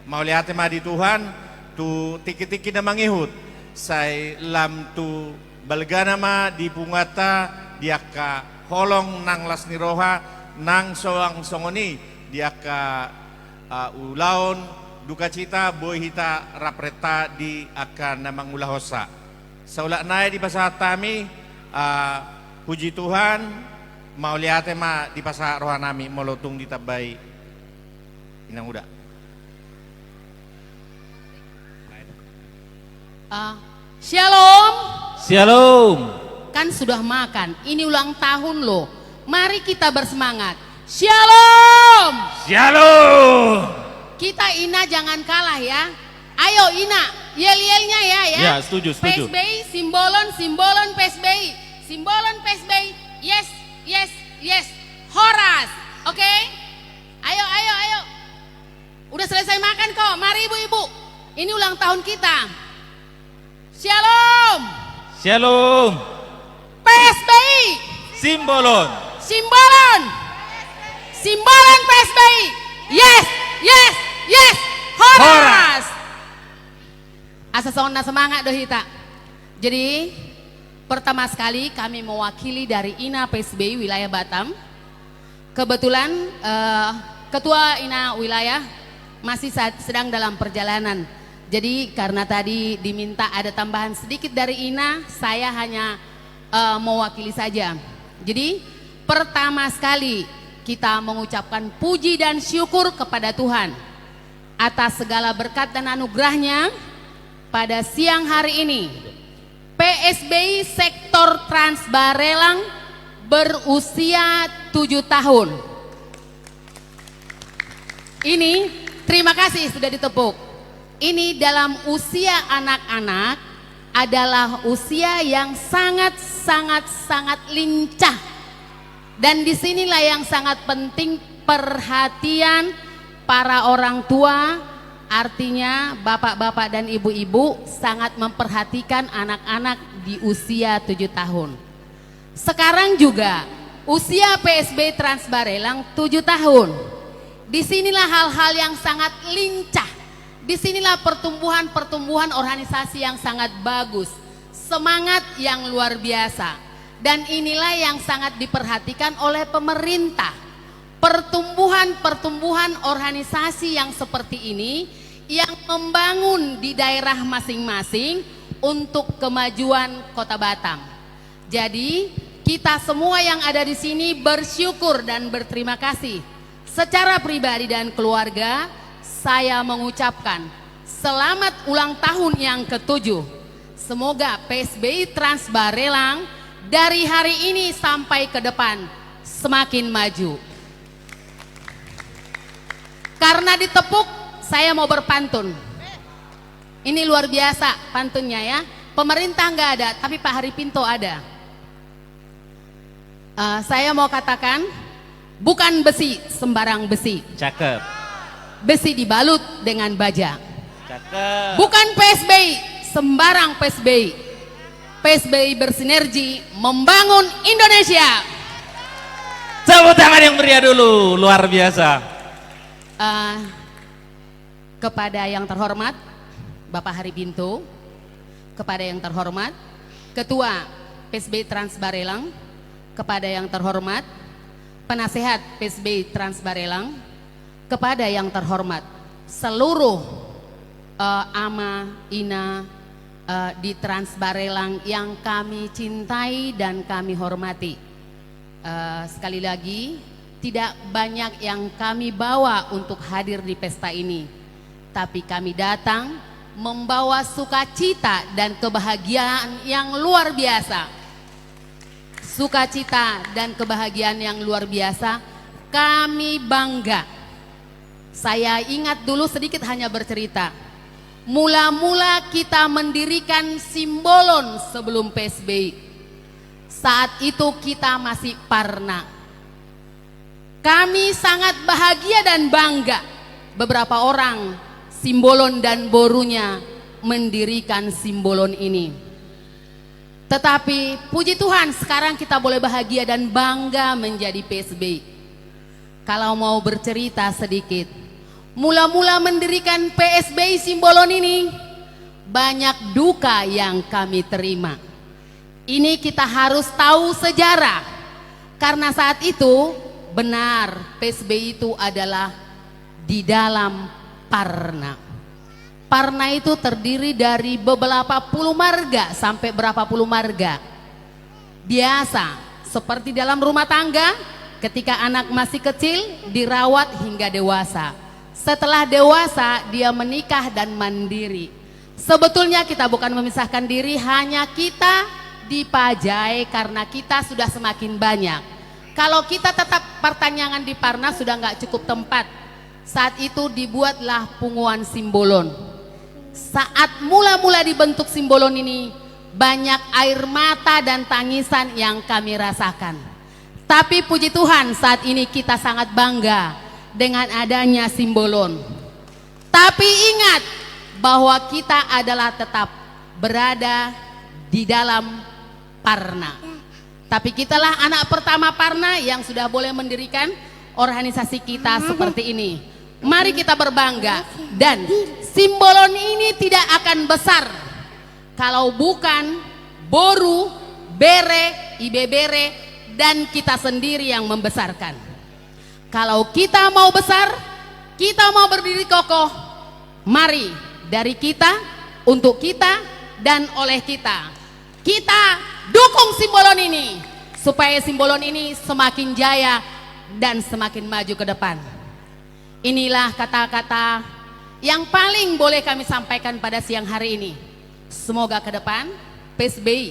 Mauliate ma di Tuhan, tu tingki-tingki na mangihut, sai lam tu balgana ma di punguanta, di angka holong nang las ni roha, nang songon i di angka, ah, ulaon dukacita boi hita rap renta di angka na mangulahonsa. Saulak nai dipasahat hami, ah, puji Tuhan, mauliate ma dipasahat rohanami, molo tung ditambai Inang Uda. Ah, shalom. Shalom. Kan sudah makan, ini ulang tahun loh. Mari kita bersemangat. Shalom. Shalom. Kita Ina jangan kalah ya. Ayo Ina, yel-yelnya ya, ya. Ya, setuju, setuju. P S B I, Simbolon, Simbolon, P S B I. Simbolon, P S B I. Yes, yes, yes. Horas. Oke? Ayo, ayo, ayo. Udah selesai makan kok. Mari ibu-ibu. Ini ulang tahun kita. Shalom. Shalom. P S B I. Simbolon. Simbolon. Simbolon P S B I. Yes, yes, yes. Horas. Horas. Asa songon na semangat do hita. Jadi, pertama sekali kami mewakili dari Ina P S B I wilayah Batam. Kebetulan, eh, ketua Ina wilayah masih sa-, sedang dalam perjalanan. Jadi, karena tadi diminta ada tambahan sedikit dari Ina, saya hanya, eh, mewakili saja. Jadi, pertama sekali kita mengucapkan puji dan syukur kepada Tuhan atas segala berkat dan anugerahnya. Pada siang hari ini, P S B I Sektor Trans Barelang berusia tujuh tahun. Ini, terima kasih sudah ditepuk. Ini dalam usia anak-anak, adalah usia yang sangat, sangat, sangat lincah. Dan disinilah yang sangat penting perhatian para orang tua, artinya bapak-bapak dan ibu-ibu sangat memperhatikan anak-anak di usia tujuh tahun. Sekarang juga usia P S B I Trans Barelang tujuh tahun. Disinilah hal-hal yang sangat lincah. Disinilah pertumbuhan-pertumbuhan organisasi yang sangat bagus, semangat yang luar biasa. Dan inilah yang sangat diperhatikan oleh pemerintah. Pertumbuhan-pertumbuhan organisasi yang seperti ini yang membangun di daerah masing-masing untuk kemajuan Kota Batam. Jadi, kita semua yang ada di sini bersyukur dan berterima kasih. Secara pribadi dan keluarga, saya mengucapkan selamat ulang tahun yang ketujuh. Semoga P S B I Trans Barelang dari hari ini sampai ke depan semakin maju. Karena ditepuk, saya mau berpantun. Ini luar biasa pantunnya, ya. Pemerintah nggak ada, tapi Pak Haripinto ada. Eh, saya mau katakan, bukan besi sembarang besi. Cakep. Besi dibalut dengan baja. Cakep. Bukan P S B I sembarang P S B I. P S B I bersinergi membangun Indonesia. Tepuk tangan yang meriah dulu, luar biasa. Eh, kepada yang terhormat Bapak Haripinto, kepada yang terhormat Ketua P S B I Trans Barelang, kepada yang terhormat penasehat P S B I Trans Barelang, kepada yang terhormat seluruh, eh, ama, ina, eh, di Trans Barelang yang kami cintai dan kami hormati. Eh, sekali lagi, tidak banyak yang kami bawa untuk hadir di pesta ini, tapi kami datang membawa sukacita dan kebahagiaan yang luar biasa. Sukacita dan kebahagiaan yang luar biasa, kami bangga. Saya ingat dulu sedikit hanya bercerita. Mula-mula kita mendirikan Simbolon sebelum P S B I. Saat itu kita masih Parna. Kami sangat bahagia dan bangga. Beberapa orang Simbolon dan borunya mendirikan Simbolon ini. Tetapi, puji Tuhan, sekarang kita boleh bahagia dan bangga menjadi P S B I. Kalau mau bercerita sedikit, mula-mula mendirikan P S B I Simbolon ini, banyak duka yang kami terima. Ini kita harus tahu sejarah. Karena saat itu, benar, P S B I itu adalah di dalam Parna. Parna itu terdiri dari beberapa puluh marga sampai berapa puluh marga. Biasa, seperti dalam rumah tangga, ketika anak masih kecil, dirawat hingga dewasa. Setelah dewasa, dia menikah dan mandiri. Sebetulnya kita bukan memisahkan diri, hanya kita dipajae karena kita sudah semakin banyak. Kalau kita tetap partanyangan di Parna, sudah nggak cukup tempat. Saat itu dibuatlah Punguan Simbolon. Saat mula-mula dibentuk Simbolon ini, banyak air mata dan tangisan yang kami rasakan. Tapi puji Tuhan, saat ini kita sangat bangga dengan adanya Simbolon. Tapi ingat bahwa kita adalah tetap berada di dalam Parna. Tapi kitalah anak pertama Parna yang sudah boleh mendirikan organisasi kita seperti ini. Mari kita berbangga. Dan Simbolon ini tidak akan besar kalau bukan boru, bere, ibebere, dan kita sendiri yang membesarkan. Kalau kita mau besar, kita mau berdiri kokoh, mari dari kita, untuk kita, dan oleh kita. Kita dukung Simbolon ini, supaya Simbolon ini semakin jaya dan semakin maju ke depan. Inilah kata-kata yang paling boleh kami sampaikan pada siang hari ini. Semoga ke depan P S B I,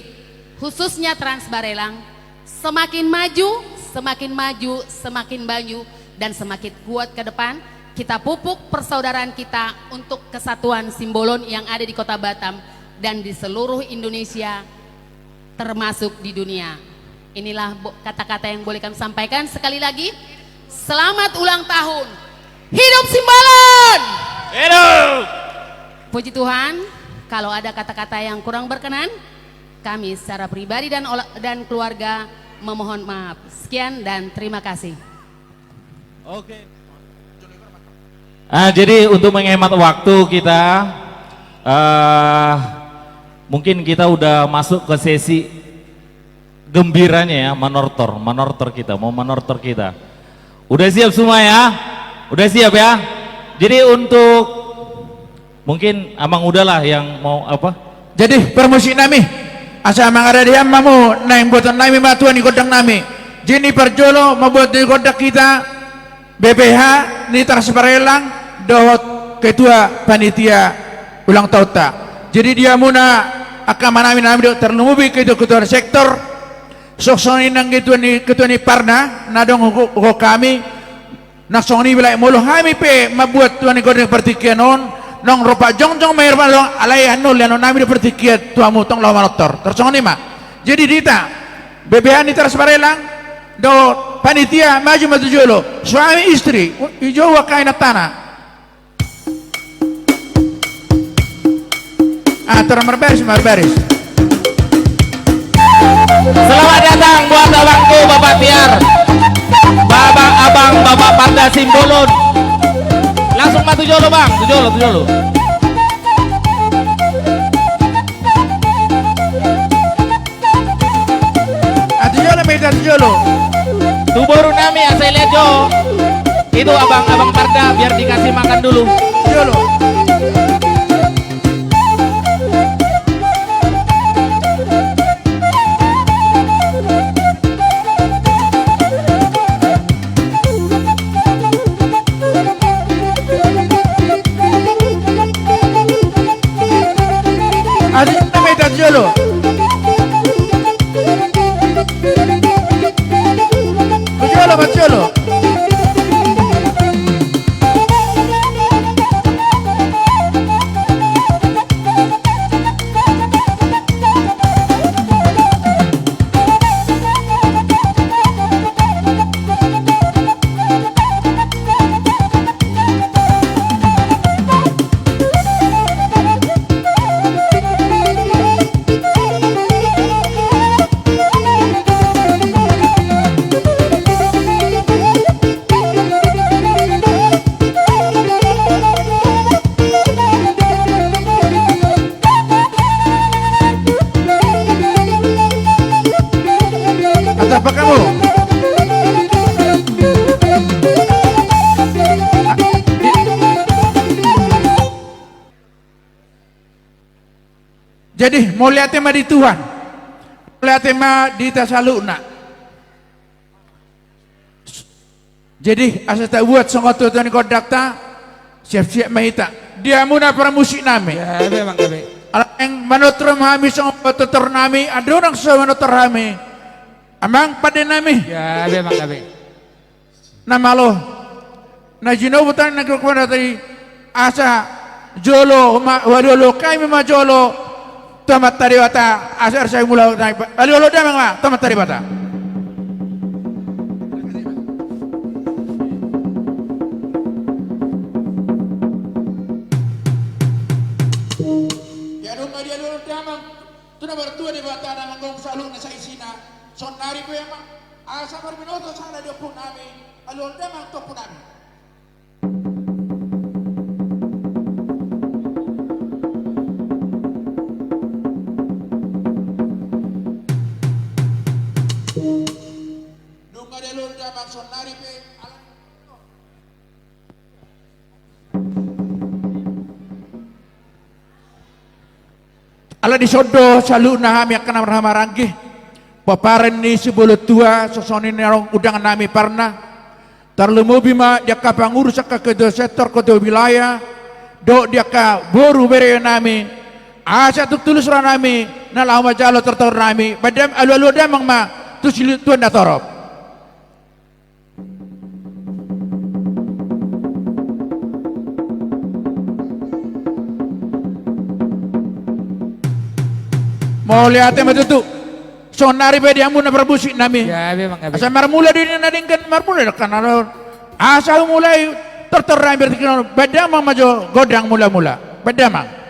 khususnya Trans Barelang, semakin maju, semakin maju, semakin maju, dan semakin kuat ke depan. Kita pupuk persaudaraan kita untuk kesatuan Simbolon yang ada di Kota Batam dan di seluruh Indonesia, termasuk di dunia. Inilah bo-, kata-kata yang boleh kami sampaikan. Sekali lagi, selamat ulang tahun. Hidup Simbolon! Hidup! Puji Tuhan, kalau ada kata-kata yang kurang berkenan, kami secara pribadi dan ola-, dan keluarga memohon maaf. Sekian dan terima kasih. Oke. Ah, jadi untuk menghemat waktu kita, eh, mungkin kita udah masuk ke sesi gembiranya ya, manortor, manortor kita, mau manortor kita. Udah siap semua ya? Udah siap ya? Jadi untuk, mungkin Amang Uda lah yang mau apa? Jadi parmusik nami, asa mangarade hamu, naeng buaton nami ma tua ni gondang nami. Jadi parjolo mambuat tua ni gondang hita, B P H ni Teras Barelang dohot ketua panitia ulang tahunta. Jadi di hamuna angka amanami, nami dohot tarlumobi ketua-ketua sektor, songon i nang ketua ni, ketua ni parna na adong hu-, huhut hami, nang songon i belai molo hami pe mambuat tua ni gondang partingkian on, nunga ro pajongjong ma i, ro pajongjong, alai annon, annon nami do partingkian tu hamu, tong laho manortor. Tarsongon i ma. Jadi di hita, B P H ni Teras Barelang dohot panitia, maju ma tu jolo. Suami istri, u-, ijou angka inantana. Ah, tor marbaris, marbaris. Selamat datang buat abangku, Bapak Tiar. Bapak, abang, Bapak Parda Simbolon. Langsung ma tu jolo, Bang, tu jolo, tu jolo. Ah, tu jolo ma hita, tu jolo. Tu boru nami, asa i liat jo. Itu abang-abang Parda, biar dikasih makan dulu. Tu jolo. Adi, meta jolo. Jolo, jolo. Atap pakamu. Jadi, mauliate ma di Tuhan. Mauliate ma di hita saluhutna. Jadi, asa tabuat songon tua-tua ni gondangta, siap-siap ma hita. Di hamuna parmusik nami. Gabe, Amang, gabe. Alai manortor hami songon panortor nami, adong nang so manortor hami. Amang pande nami. Gabe, Amang, gabe. Na malo. Na jinoubu tadi na gok mana tadi. Asa jolo ma, hualualuhon hami ma jolo tu Amanta Debata, asa arsa mula nai pa-, alualuhon damang ma tu Amanta Debata. Ia dung ma dialualuhon damang tu na martua Debata na manggohi saluhutna saisina, saonnari pe ma, asa marbinoto sada di ompu nami, alualuhon damang tu ompu nami. Nunga dialualuhon damang saonnari pe, ala- Ala dison do saluhutna hami angka na marhahamaranggi, pomparan ni sibolon tua, songon i na adong undangan nami parna, tarlumobi ma di angka pangurus, angka ketua sektor, ketua wilayah, dohot di angka boru bere nami, asa tung tulus roha nami na laho manjalo tortor nami, baen damang, alualuhon damang ma tu silituan na torop. Mauliate ma tutu. Sonari pe di hamuna parmusik nami. Gabe, Amang, gabe. Asa marmula do ninna denggan, marmula do kan asa humulai tortor nami berarti kena. Baen damang ma jo gondang mula-mula. Baen damang.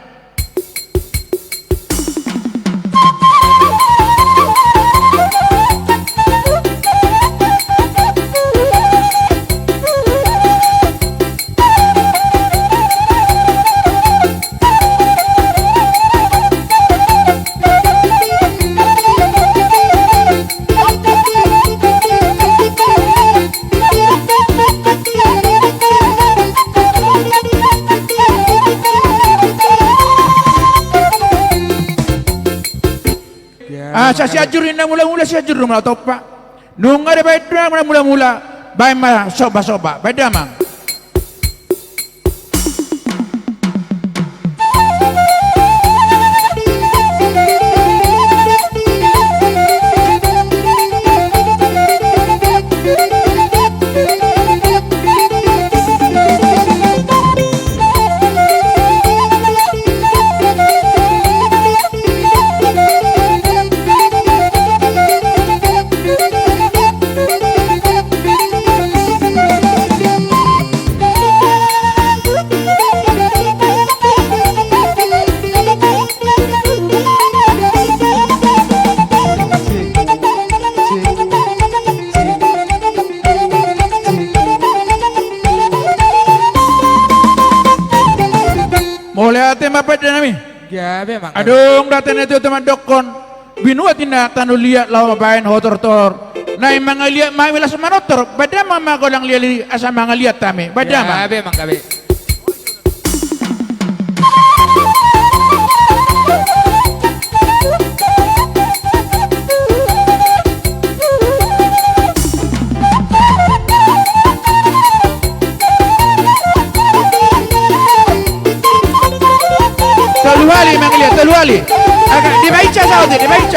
Asa Sianjur ninna mula-mula, Sianjur do mula tompa. Nunga dibaen do na mula-mula, baen ma somba-somba, baen damang. Mauliate ma pande nami. Gabe, Amang. Adong do hata ni natuatua mandokkon: Binuat ninna tano liat laho mambaen hotortor. Naeng mangaliat ma hami laos manortor. Baen damang ma gondang liat-liat asa mangaliat hami. Baen damang. Gabe, Amang, gabe. Tolu hali mangaliat, tolu hali. Agak dibaen saotik, dibaen.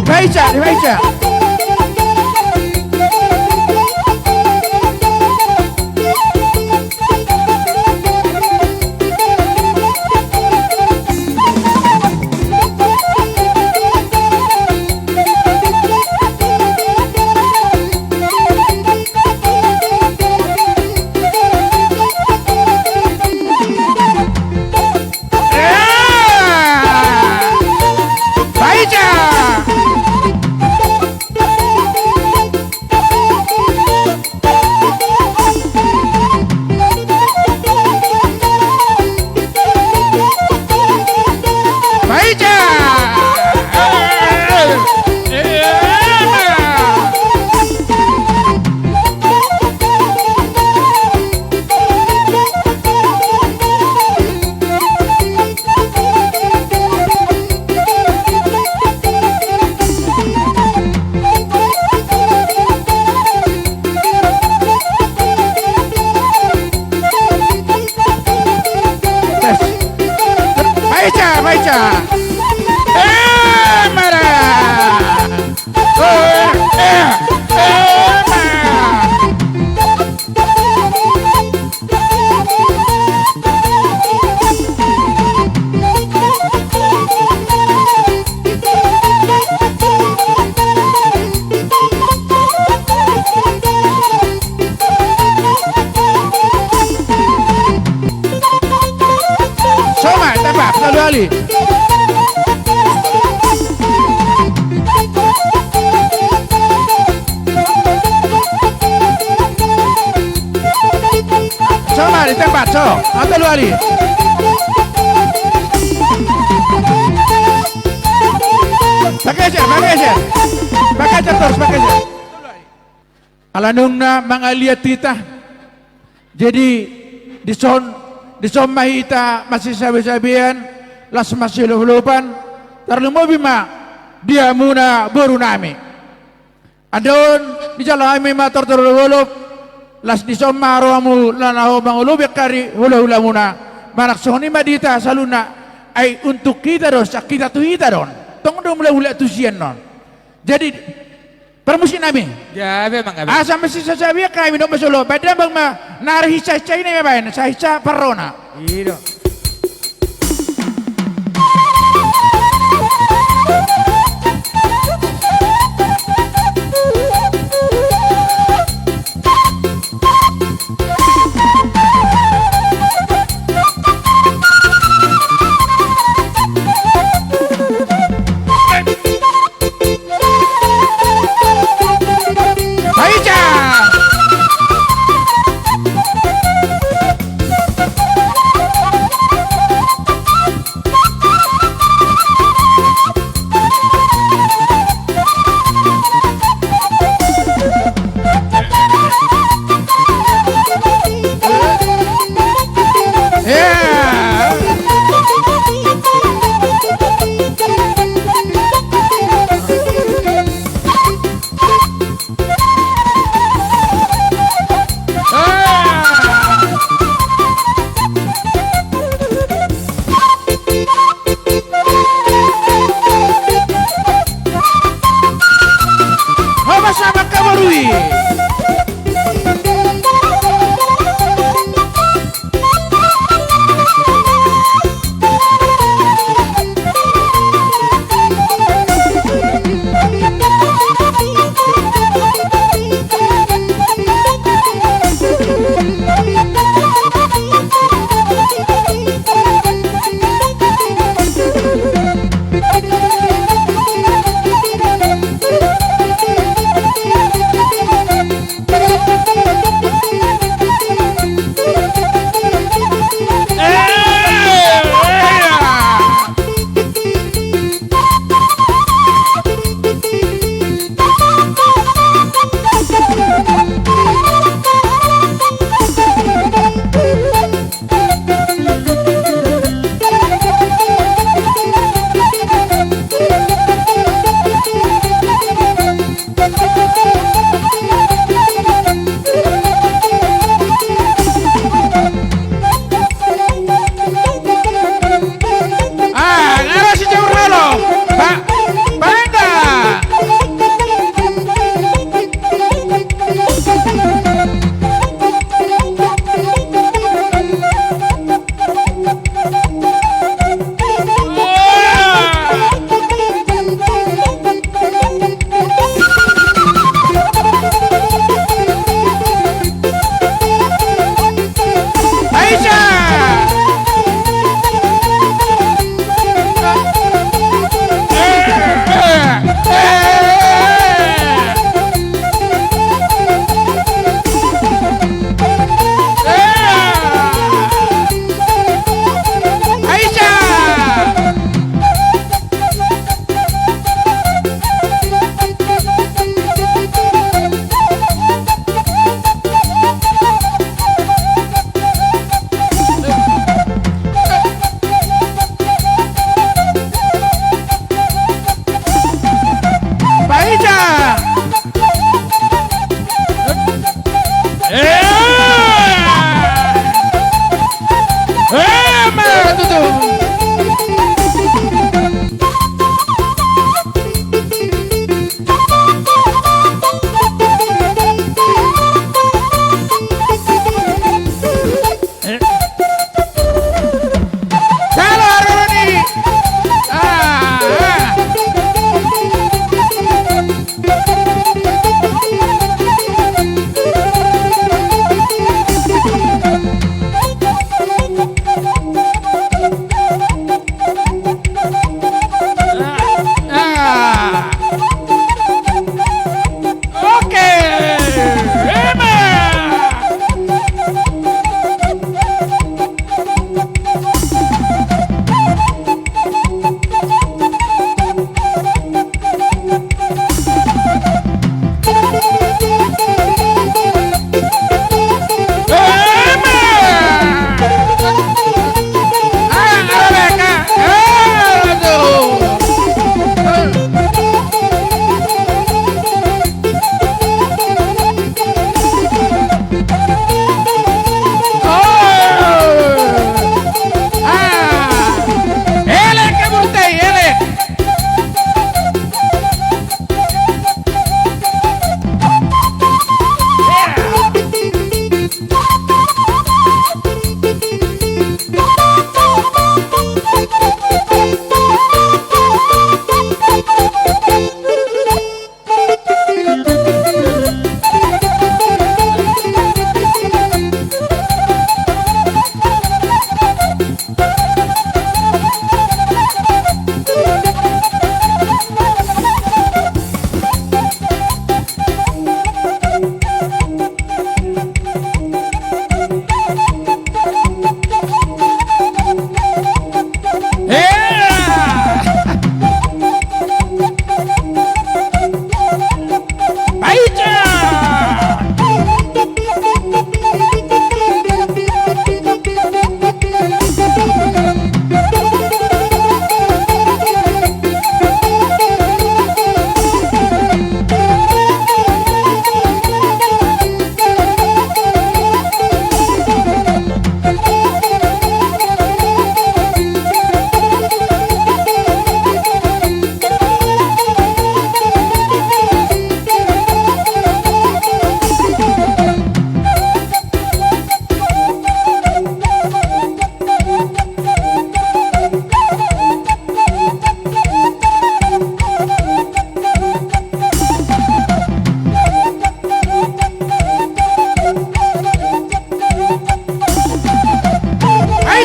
Baen, dibaen. Baen, baen. Eh, mara. Eh, eh, eh, mara. Soma, tamba, tolu hali. Soma, di tempat, so. Tolu hali. Pageser, pageser. Pageser terus, pageser. Ala nunga mangaliat hita. Jadi, dison, dison ma hita masisabesabean, laos masiolopolopan, tarlumobi ma di hamuna boru nami. Andon, dijalo hami ma tortor olopolop, laos dison ma ro hamu laho mangolopi angka ari hulahulamuna, manang songon i ma di hita saluhutna, ai untuk hita do, sian hita tu hita do on. Tong do mulak-mulak tu sian on. Jadi, Parmusik nami. Gabe, Amang, gabe. Asa masisasabian hami dohot ma solo. Baen damang ma na hinsahinsa i, na i ma baen, sahinsa parrona. I do. Aicha!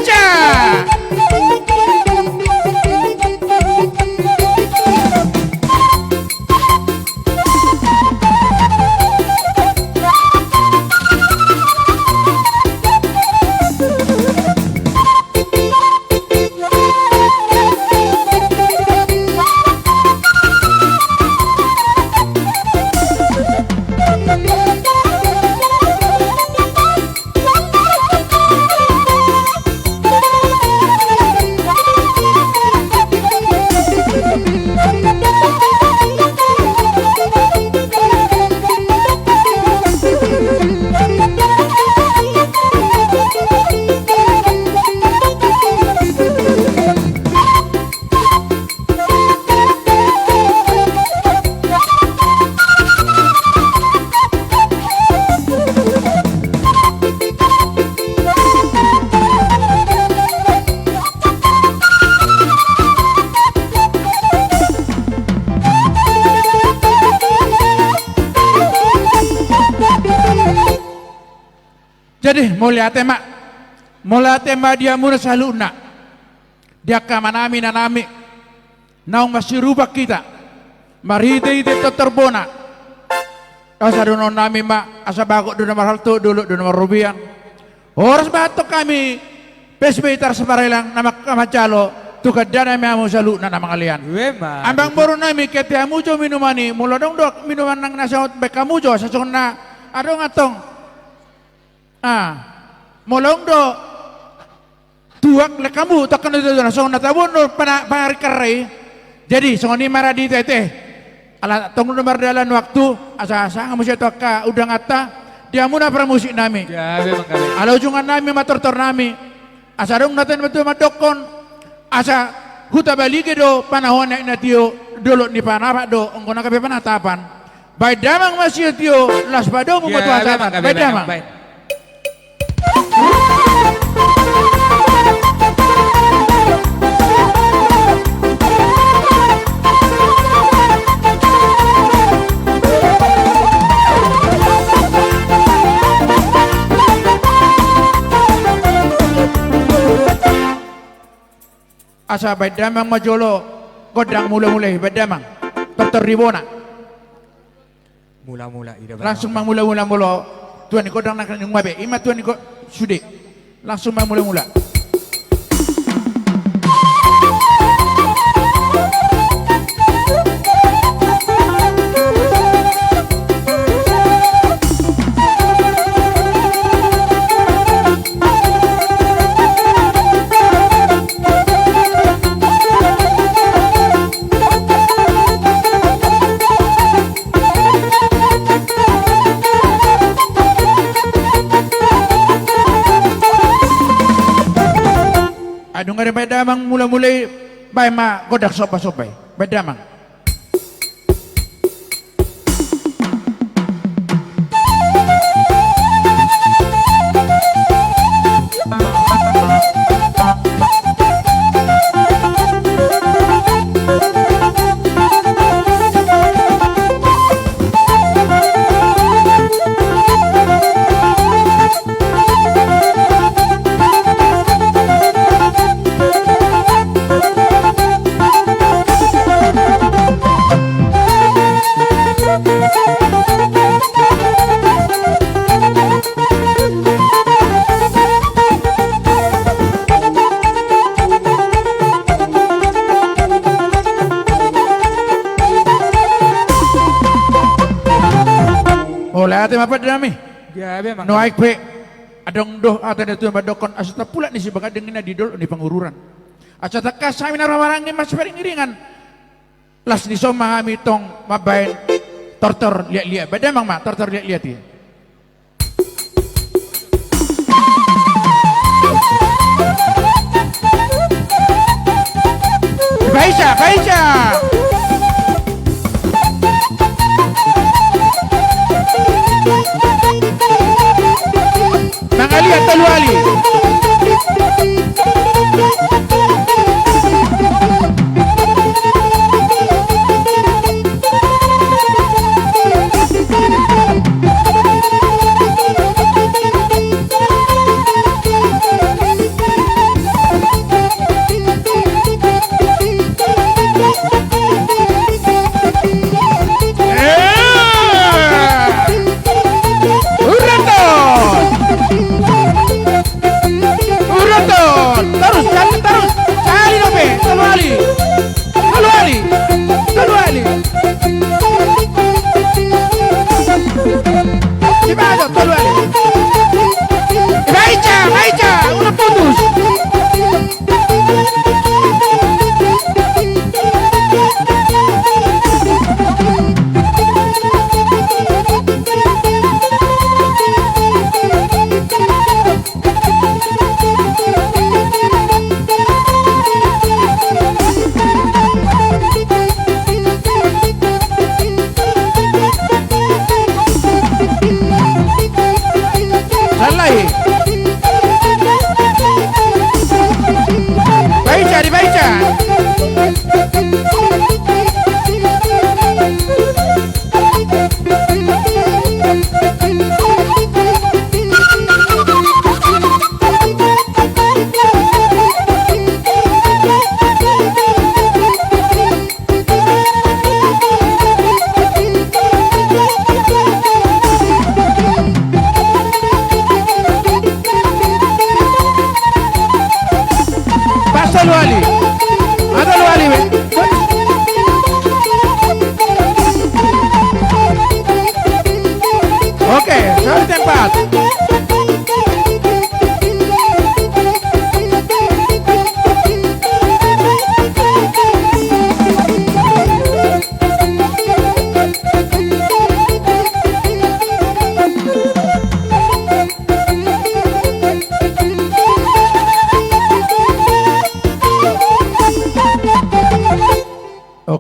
Ca! Jadi, mauliate ma. Mauliate ma di hamuna saluhutna. Di angka amanami, inanami. Naung masirupa hita. Marhite-hite tortor bona. Asa dohononnami ma, asa bagot do na marhalto, dolok do na marrobean. Horas bahen hami P S B I Tarsiparelang na mangkamanjalo tu gandanami hamu saluhutna na mangalean. Ima. Amangborunami, kehe hamu jo minuman i, molo adong do minuman nang na saut bahen hamu jo, asa songon na adong antong. Ah, molo adong do tuak, lehon hamu tu angka na tuatua, songon na taboan do pana-, panarik arra i. Jadi songon i ma ra di tete. Ala tong do mardalan waktu, asa sanga muse tu angka undanganta, di hamuna pramusiknami. Gabe ma, gabe. Ala ujungannami ma tortornami. Asa adong na tua na mandokkon, asa huta Balige do panahoan ni aek na tio, dolok ni Panapak do, anggo na gabe panatapan. Bahen damang ma sitio, laos padomu ma tu hasahatan. Gabe ma, gabe ma, gabe ma. Bahen damang. Asa bahen damang ma jolo gondang mulamula i, bahen damang. Tortor di bona. Mulamula, ida bahen damang. Langsung ma mulamula molo tua ni gondang nangkin nunga be. Ima tua ni go-, sude. Langsung ma mulamula. Dung adong bahen damang mulamula i, bahen ma gondang sombasomba i. Bahen damang. Mauliate ma, Pak Dami. Gabe ma. Nuaeng pe adong do hata ni na tua mandokkon, asa tapulak ni sibaganding ninna di dolok ni Pangururan. Asa tangkas hami na ro maranggi masiparingiringan. Las ni son ma hami tong mambahen tortor liatliat. Bahen damang ma tortor liatliat i. Baisa, baisa. Mangaliat tolu hali.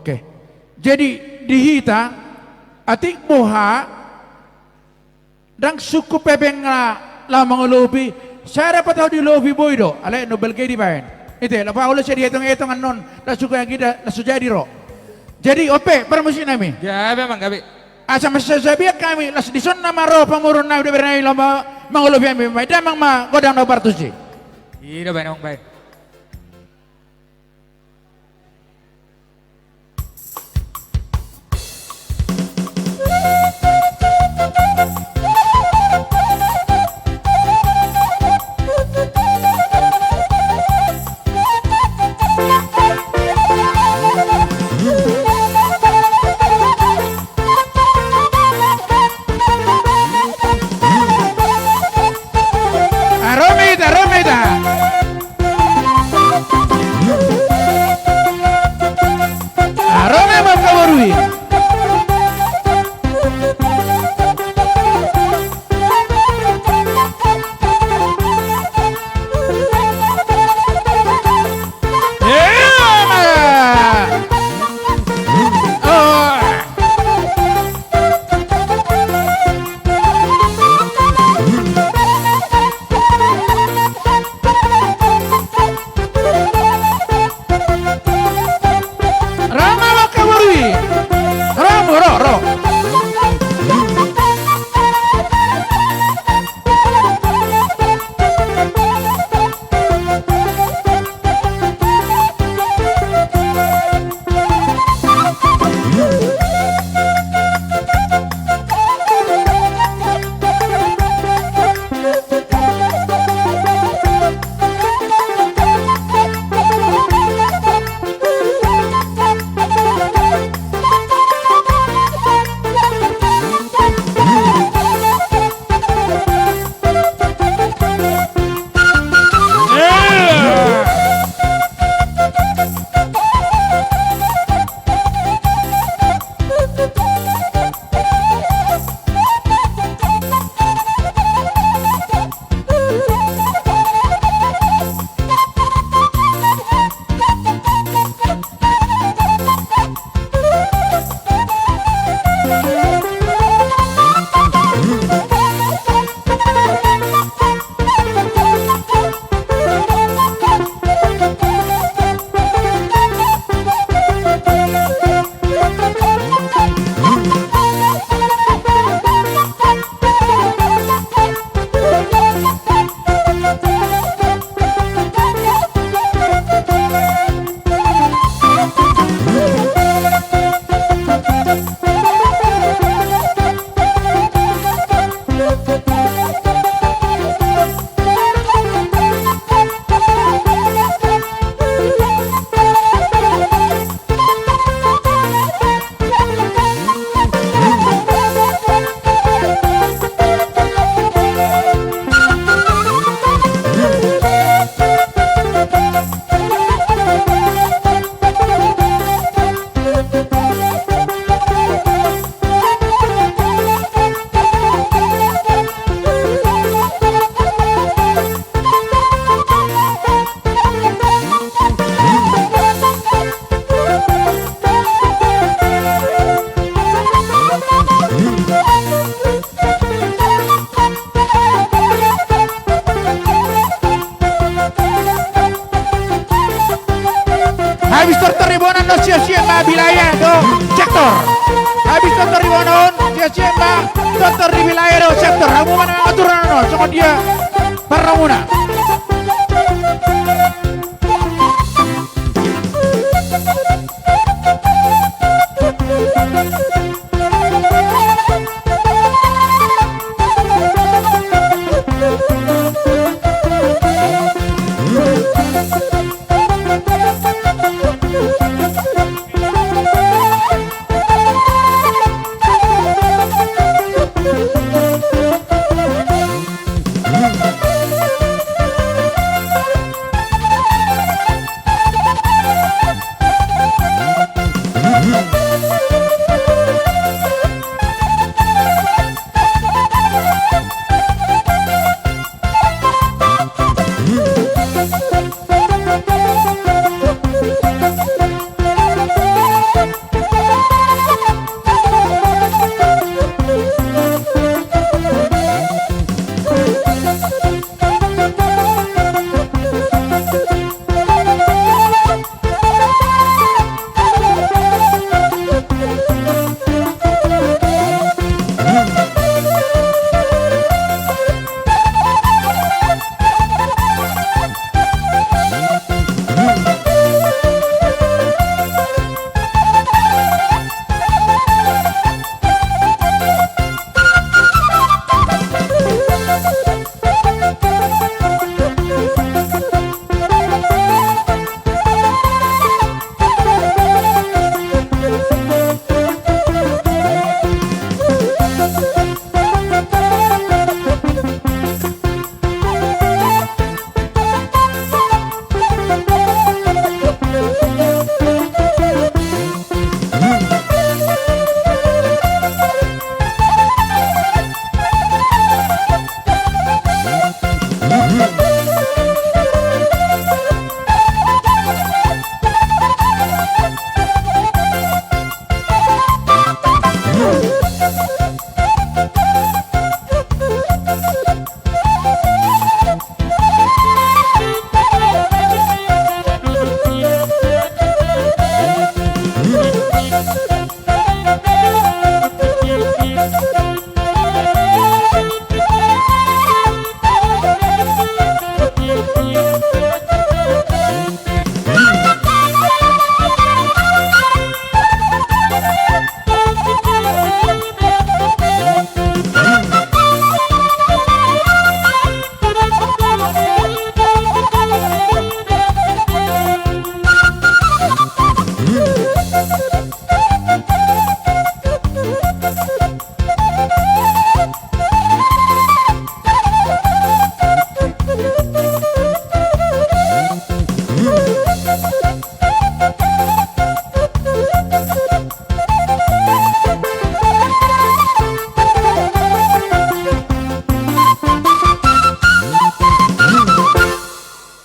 Oke. Jadi di hita, atik boha, ndang sukup hepeng na laho mangolopi, sada patau di lopi boi do, alai na balga i dibaen. Ite, laho paolo sai dietong-etong annon, laos suka yang ida, laos so jadi ro. Jadi, on pe, parmusik nami. Gabe, amang, gabe. Asa mansai sabian hami, laos dison nama ro pamoruon nami dohot bere nami laho ma-, mangolopi hami, ma-, damang ma godang na partusi. I do baen, amang, baen. Aro ma hita, aro ma hita. Aro ma hita, angka boru i. Ro ma, angka boru i. Ro, ro, ro. Habis tortor di Bonan do, siap-siap ma wilayah do sektor. Habis tortor di Bonan, siap-siap ma tortor di wilayah do sektor. Hamu ma na atur annon, songon dia parnamuna.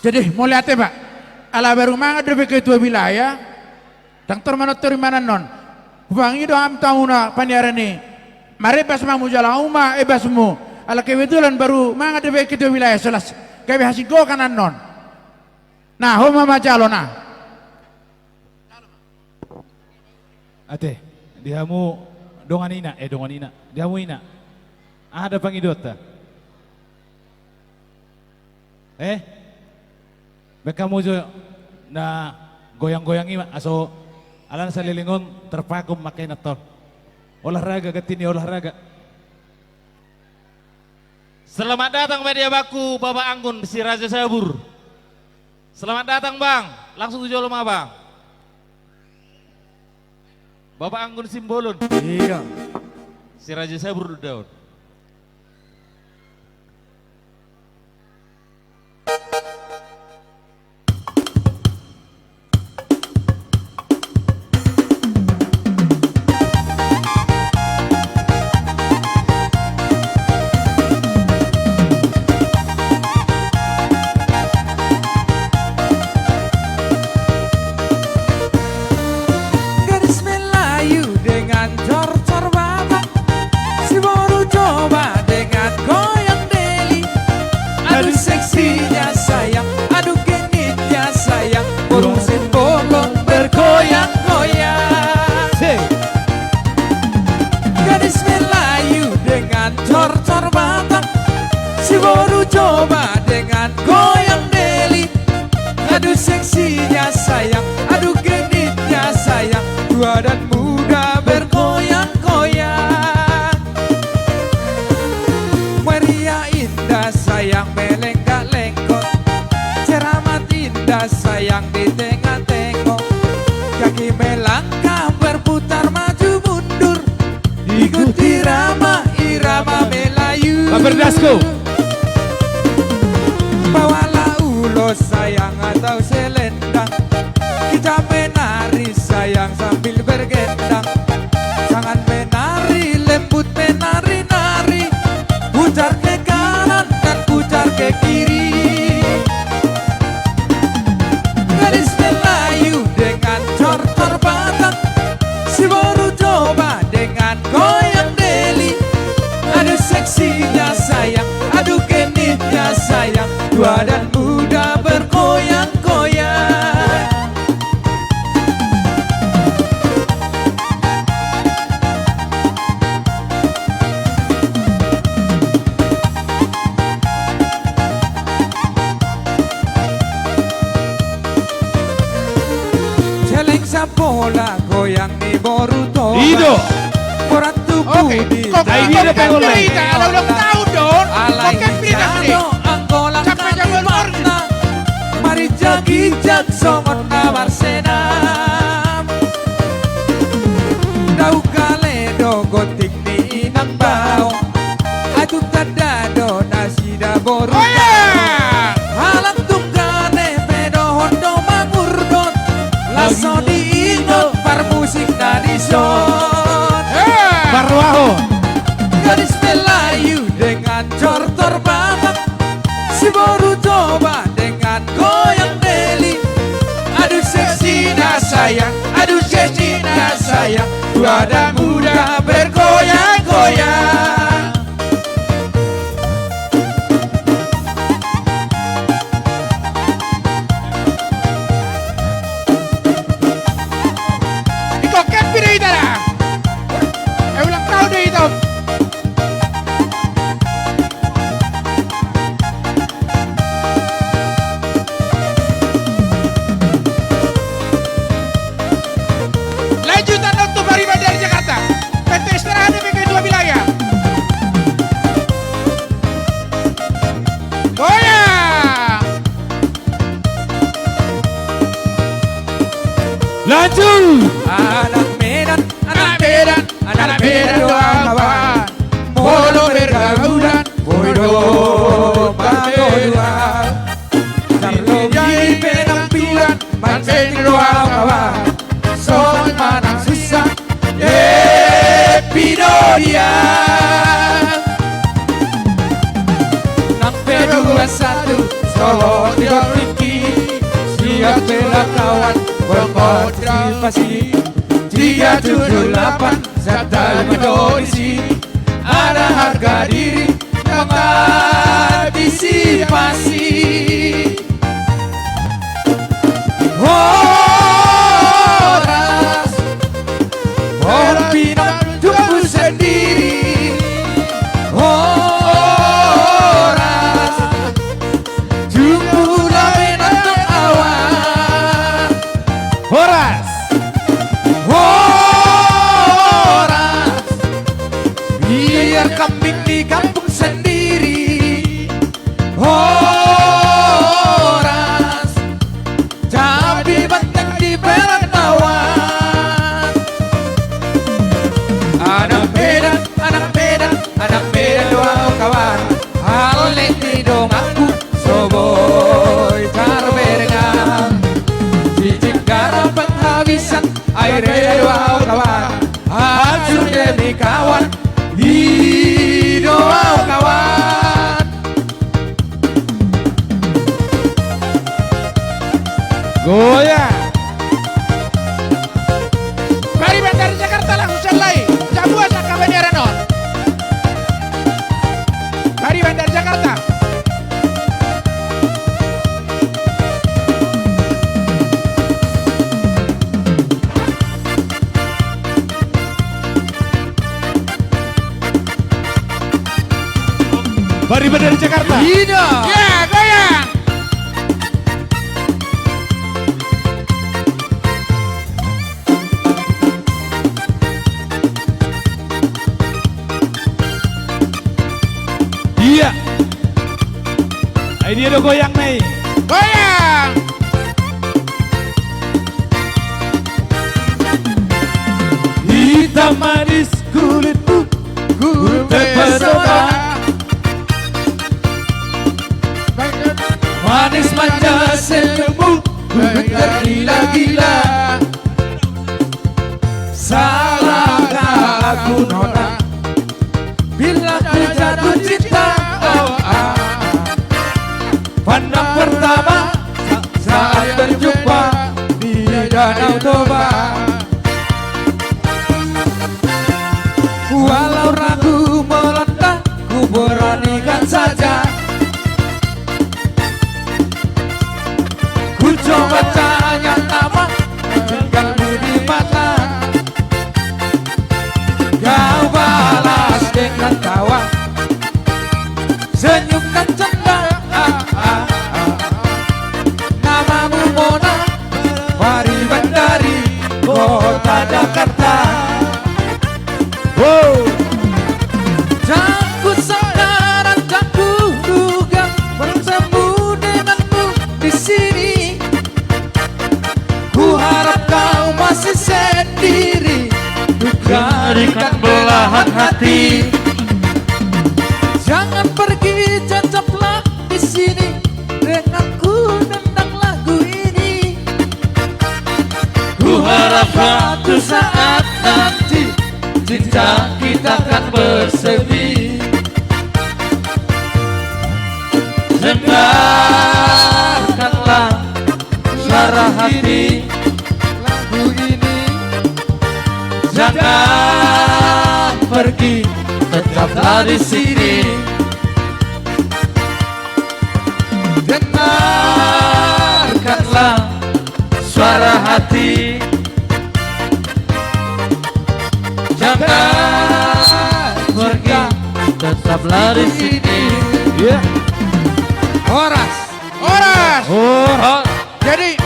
Jadi, mauliate, Pak. Ala baru mangan dope ketua wilayah, ndang tor manortor ibana annon. Hupangido hami tu hamuna paniaran i. Marembas ma hamu jala hamu ma embasmu. Ala kebetulan baru mangan dope ketua wilayah, so las gabe hasingkokan annon. Nah, ho ma manjalo, nah. Ate, di hamu dongan ina, eh, dongan ina. Di hamu ina. Aha do pangidoanta? Eh? Baen hamu jo na goyang-goyang i ma, asa alana saleleng on terpaku ma angka ina, tol. Olahraga, ganti ni olahraga. Selamat datang ma di abangku, Bapak Anggun, si Raja Sabur. Selamat datang, Bang. Langsung tu jolo ma, Bang. Bapak Anggun Simbolon. Iya. Si Raja Sabur do daon. Gadis Melayu dengan cor-cor Batak, si boru Toba dengan goyang deli. Aduh seksinya sayang, aduh genitnya sayang, boru Simbolon bergoyang-goyang. Sik. Gadis Melayu dengan cor-cor Batak, si boru Toba dengan goyang deli. Aduh seksinya sayang, aduh genitnya sayang, tua dan muda bergoyang-goyang. Muria indah sayang, melenggak lengkot, ceramat indah sayang di tengah tengkong. Kaki melangkah berputar maju mundur, ikuti irama, irama Melayu. Bapak Dasko. Bawalah ulos sayang atau selendang, kita menari sayang sambil bergendang. Jangan menari lembut, menari-nari, putar ke kanan dan putar ke kiri. Gadis Melayu dengan cor-cor Batak, si boru Toba dengan goyang deli. Aduh seksinya sayang, aduh genitnya sayang, tua dan muda bergoyang-goyang. Celeng sapola goyang ni boru Toba. I do. Borat tubu. Oke, di kok ai dia ada pengen mulai. Kita ala ulang tahun, Don. Alai kok kita hijau nih? Angkola. Capek kami jago mana? Marijak-ijak songon na marsenam. Dao gale do gonting ni inang bao. Ai tung tanda do nasida boru. Oh, iya. Halak tung gale pe dohot do mangurdot. Laos so diingot parmusik na dison. Iya. Parwaho. Gadis Melayu dengan cor-cor Batak, si boru Toba dengan goyang deli. Aduh seksinya sayang, aduh seksinya sayang, tua dan muda bergoyang-goyang. Iko, happy do hita da. Eh, ulang tahun do hita. Lanjutan untuk Bariban dari Jakarta. P T Istirahat di P K dua Wilayah. Goyang. Lanjut. Anak Medan, anak Medan, anak Medan do au kawan. Molo pergaulan, boi do pangoluan. Tarlobi penampilan, mancing do au kawan. Songon manang susah, happy do dia. Nang pe dua satu, songon di Bela kawan, berpartisipasi. Tiga tujuh delapan, satu lima kondisi. Ada harga diri, mengantisipasi. Horas, horas pinanjungku sendiri. Horas, jungku na menantang awan. Horas. Horas. Biar kambing di kampung sendiri. Horas. Jadi banteng di beran awan. Anak Medan, anak Medan, anak Medan do au kawan. Alai di donganku so boi tarberenggang. Di Jenggara penghabisan, ai rela do au kawan. Hancur demi kawan, i do au kawan. Goyang. Pariban dari Jakarta langsung sian lai. Jagoan angka paniaran on. Pariban dari Jakarta. Pariban dari Jakarta. Ida. Ya, goyang. Iya. Ai dia do goyang nai. Goyang. Hitam manis kulitmu, ku terpesona. Manis manja senyummu, ku tergila-gila. Salahkah aku nona, bila ku jatuh cinta? Oh, ah. Pandang pertama sa-, saat berjumpa di Danau Toba. Walau ragu melanda, ku beranikan saja. Ku coba tanya nama, jengkalmu di mata. Kau balas dengan tawa, senyum dan canda. Ah, ah, ah. Namamu Mona, Pariban dari kota Jakarta. Wow. Dan ku sangka, dan ku duga bertemu denganmu di sini. Ku harap kau masih sendiri untuk jadikan belahan hati. Jangan pergi, tetaplah di sini denganku, tentang lagu ini. Ku harap suatu saat nanti cinta kita akan bersemi. Dengarkanlah suara hati lagu ini. Jangan pergi, tetaplah di sini. Dengarkanlah suara hati. Jangan pergi, tetaplah di sini. Iya. Horas. Horas. Horas. Jadi,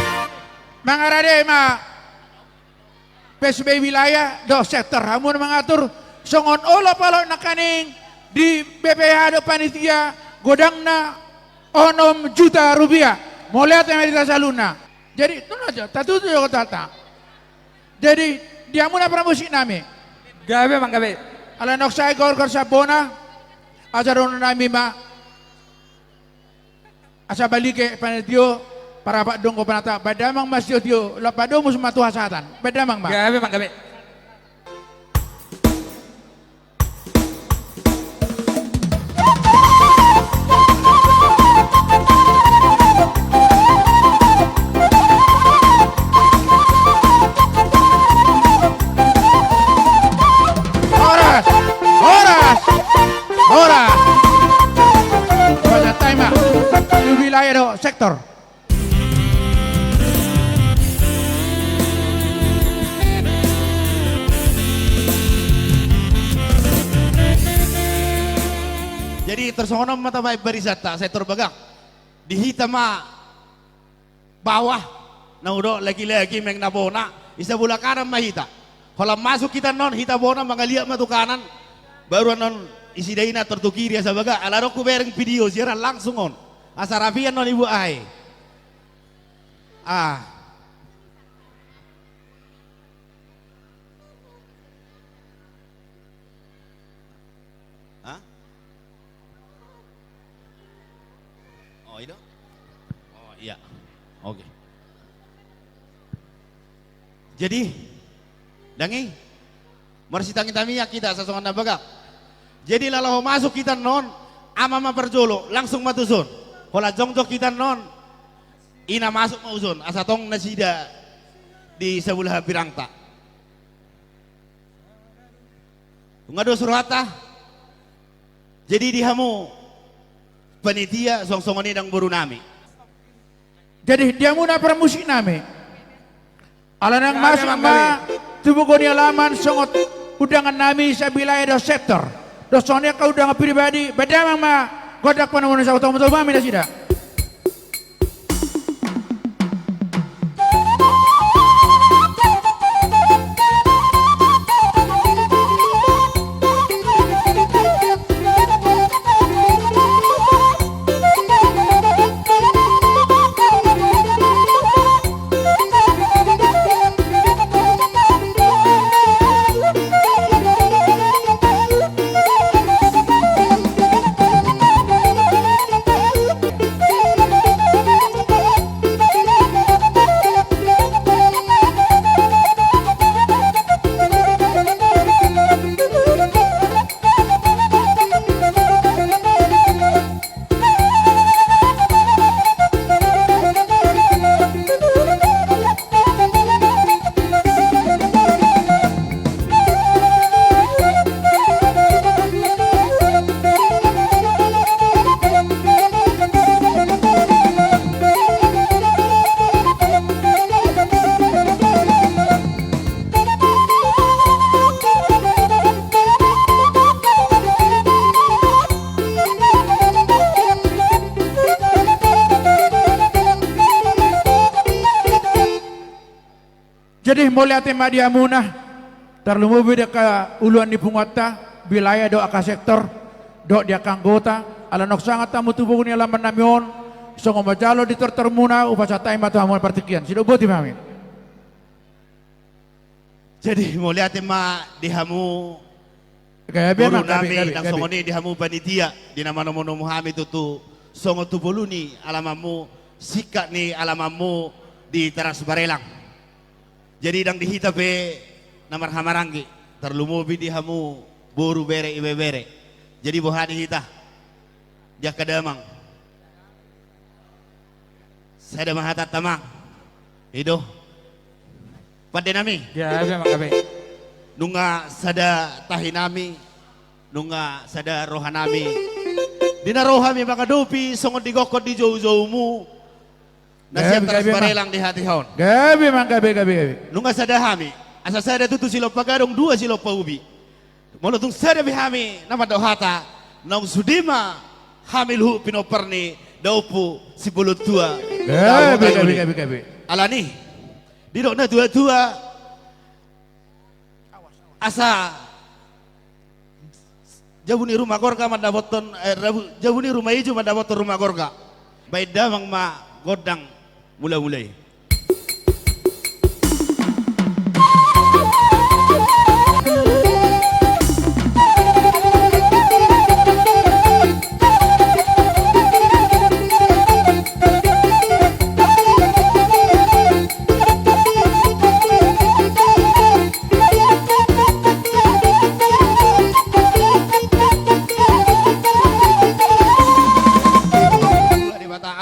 mangarade ma P S B wilayah dohot sektor, hamu na mangatur, songon olo pala nangkaning di B P H dohot panitia, godangna onom juta rupiah. Mauliate ma di hita saluhutna. Jadi, tuna aja, tatutu jo kotata. Jadi, di hamu na pramusik nami. Gabe, Amang, gabe. Ala nunga sai gorgor sabona, ajar nami ma. Asa balike panatio, parapat donggo panata, baen damang ma sitio-tio, lampa domus ma tu hasahatan. Baen damang ma. Gabe, Amang, gabe. Sektor. Jadi tarsongon on ma tabaen barisanta, sektor bagak. Di hita ma bawah, na hudok laki-laki meng na bona, di sabola kanan ma hita. Holan masuk hita annon, hita bona mangaliat ma tu kanan. Baru annon isi daina tor tu kiri asa bagak, ala adong hubereng video siaran langsung on. Asa rapi annon ibu ai. Ah. Hah? Oh, itu? Oh, iya. Oke. Jadi, dang i, marsitangi-tangian hita sasongon na bagak. Jadi, laho masuk hita annon, ama ma parjolo, langsung ma tuson. Holan jongjong hita annon, ina masuk ma tuson, asa tong nasida di sabola hambirangta. Nunga dos rohanta. Jadi di hamu panitia, songon-songon i dang boru nami. Jadi di hamu na parmusik nami. Ala naeng masuk ma tu boru ni alaman songon undangan nami, sian wilayah dohot sektor. Dohot songon i angka undangan pribadi, baen damang ma gondang panomuan on, saut hamu tu hami nasida. Jadi mauliate ma di hamuna, tarlumobi di angka uluan ni punguanta, wilayah dohot angka sektor, dohot di angka anggota, ala naung sahat hamu tu boru ni alaman nami on, songon manjalo di tortormuna, hupasahat hami ma tu hamuna partingkian. Sidok boti ma hami. Jadi mauliate ma di hamu. Gabe, boru nami, gabe, gabe. Nang songon i di hamu panitia, di na manomu-nomu hami tutu songon tu boru ni alamanmu, singkat ni alamanmu di Taras Barelang. Jadi dang di hita pe na marhahamaranggi, tarlumobi di hamu boru, bere, ibebere. Jadi boha ni hita di angka damang? Sada ma hatanta, Amang. I do. Pande nami. Gabe, Amang, gabe. Nunga sada tahi nami, nunga sada roha nami. Di na ro hami mangadopi songon digokhon di joujoumu na sian Taras Barelang di hatiha on. Gabe, Amang, gabe, gabe, gabe. Nunga sada hami, asa sada tutu silompa gadong, dua silompa ubi. Molo tung sada be hami na mandok hata, naung sude ma hami luhut pinompar ni daompu Sibolon Tua. Gabe, gabe, gabe, gabe. Alani, didok na tua-tua, asa jabu ni ruma gorga mandapothon, eh, rabu-, jabu ni ruma ijo mandapothon ruma gorga. Baen damang ma gondang mula-mula i.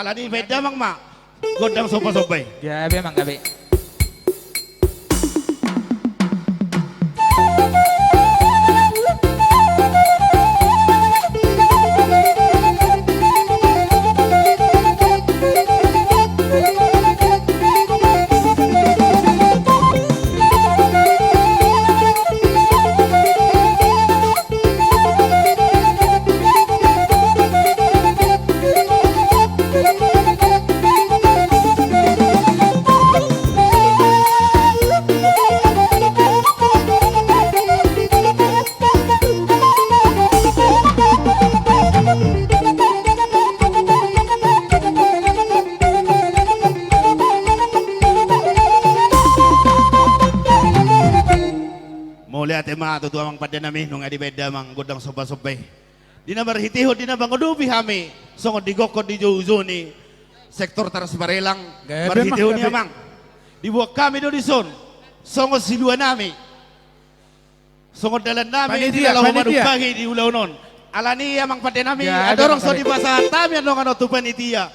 Alani, baen damang ma gondang somba-somba i. Gabe, Amang, gabe. Ma tutu amang pande nami, nunga dibaen damang gondang somba-somba i. Di na marhitehon, di na mangadopi hami songon di gokhon di joujou ni sektor Taras Barelang. Gabe ma, marhitehon i, gabe. Amang, diboan hami do dison songon silua nami, songon dalan nami, panitia, di laho, panitia, manumpangi di ulaon on. Alani i amang pande nami, gabe, adong, gabe, so dipasahat hami annon tu panitia.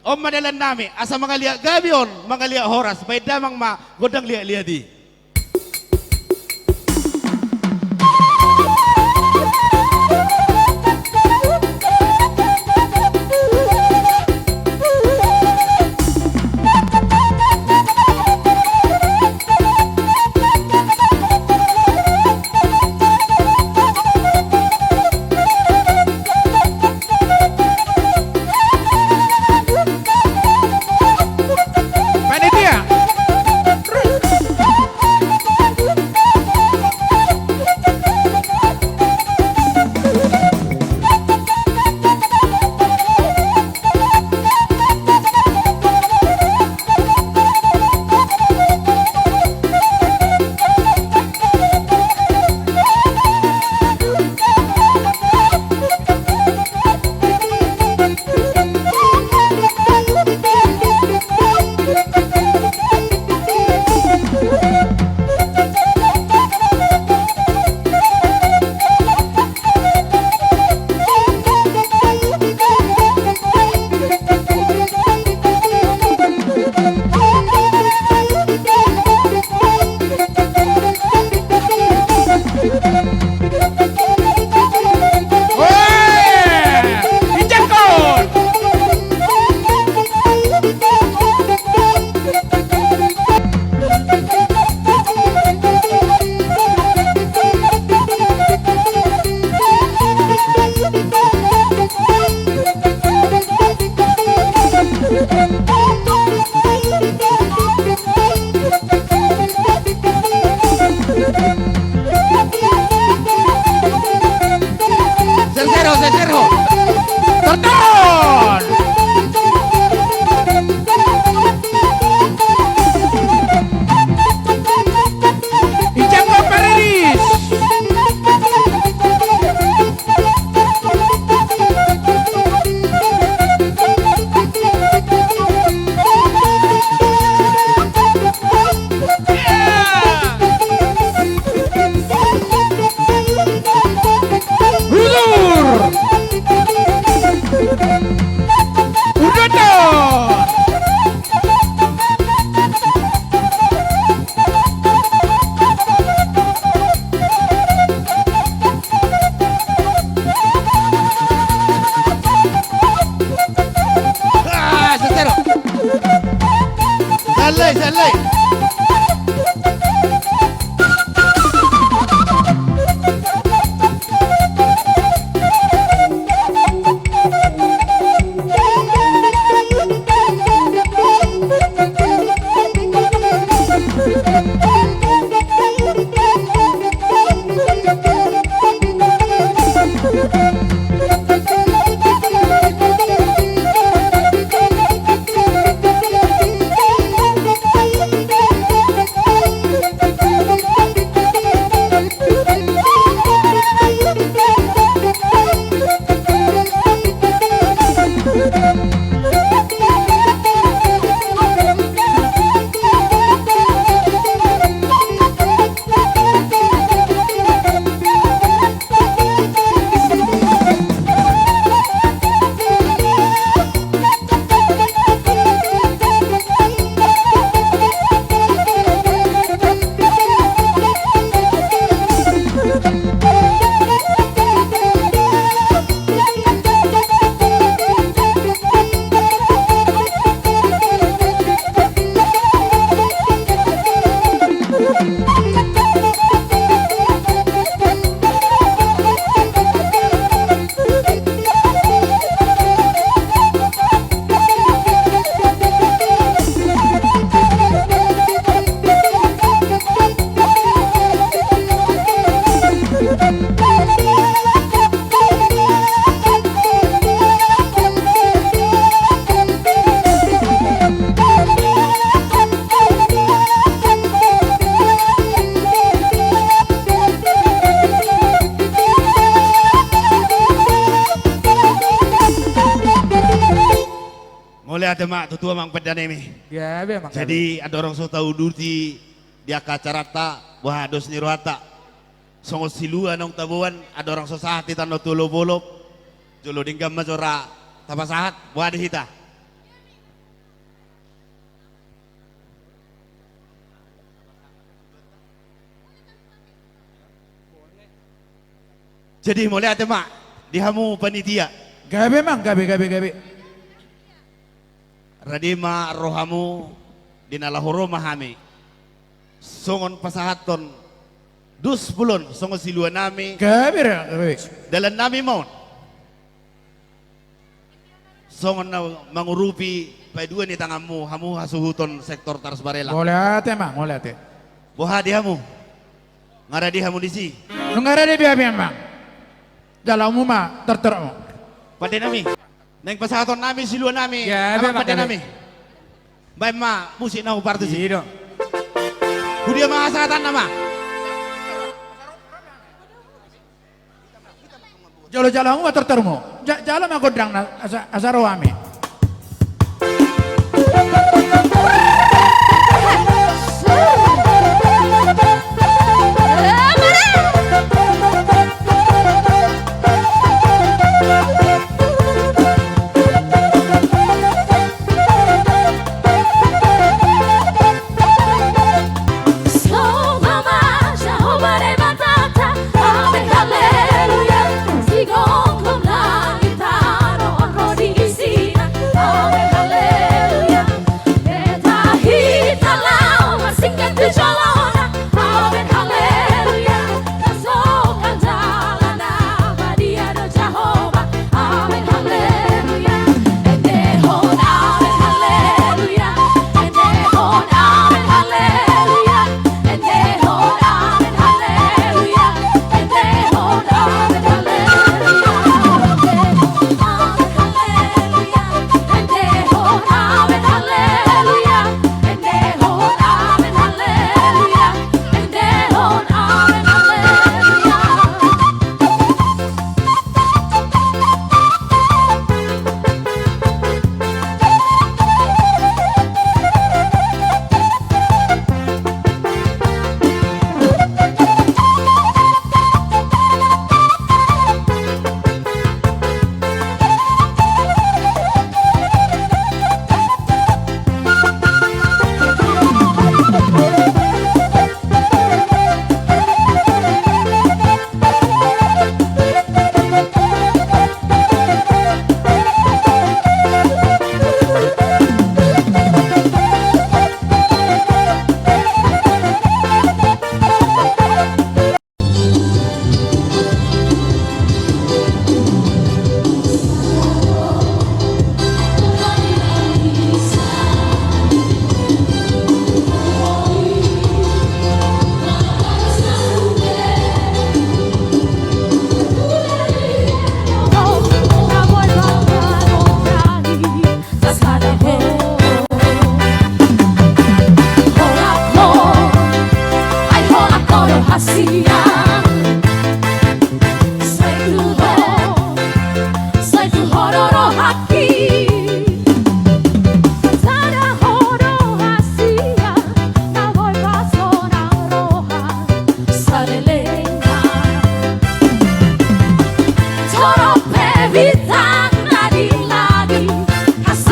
On ma dalan nami, asa mangaliat gabe on, mangaliat horas, baen damang ma gondang liat-liat i. Panitia. Sergero, Sergero. Torton. Ijang Paradis. Ah, sesero. Sallai, sallai. Tutu amang pandenami. Gabe amang, gabe. Jadi andorang so tauduti di angka acaranta, boha dos ni rohanta. Songon silua naung taboan, andorang so sahat hita na tu olopolop. Jolo denggan ma jora tapasahat, boha di hita. Jadi mauliate ma di hamu panitia. Gabe amang, gabe, gabe, gabe. Rade ma rohamu, di na laho ro ma hami. Songon pasahathon dos bolon songon siluanami. Gabe ra, gabe. Dalannami ma on. Songon na mangurupi paidua ni tanganmu, hamu hasuhuton sektor Taras Barela. Mauliate ma, mauliate. Boha di hamu? Nga rade hamu disi? Nunga rade be hami amang. Jaloonmu ma tortormu. Pandenami. Naeng pasahatonnami siluanami. Gabe amang, pandenami. Baen ma musik na hupartusi. Ido. Hudia ma sahatanna ma. Jolo jaloonmu ma tortormu. Ja-, jalo ma gondangna asa, asa ro hami.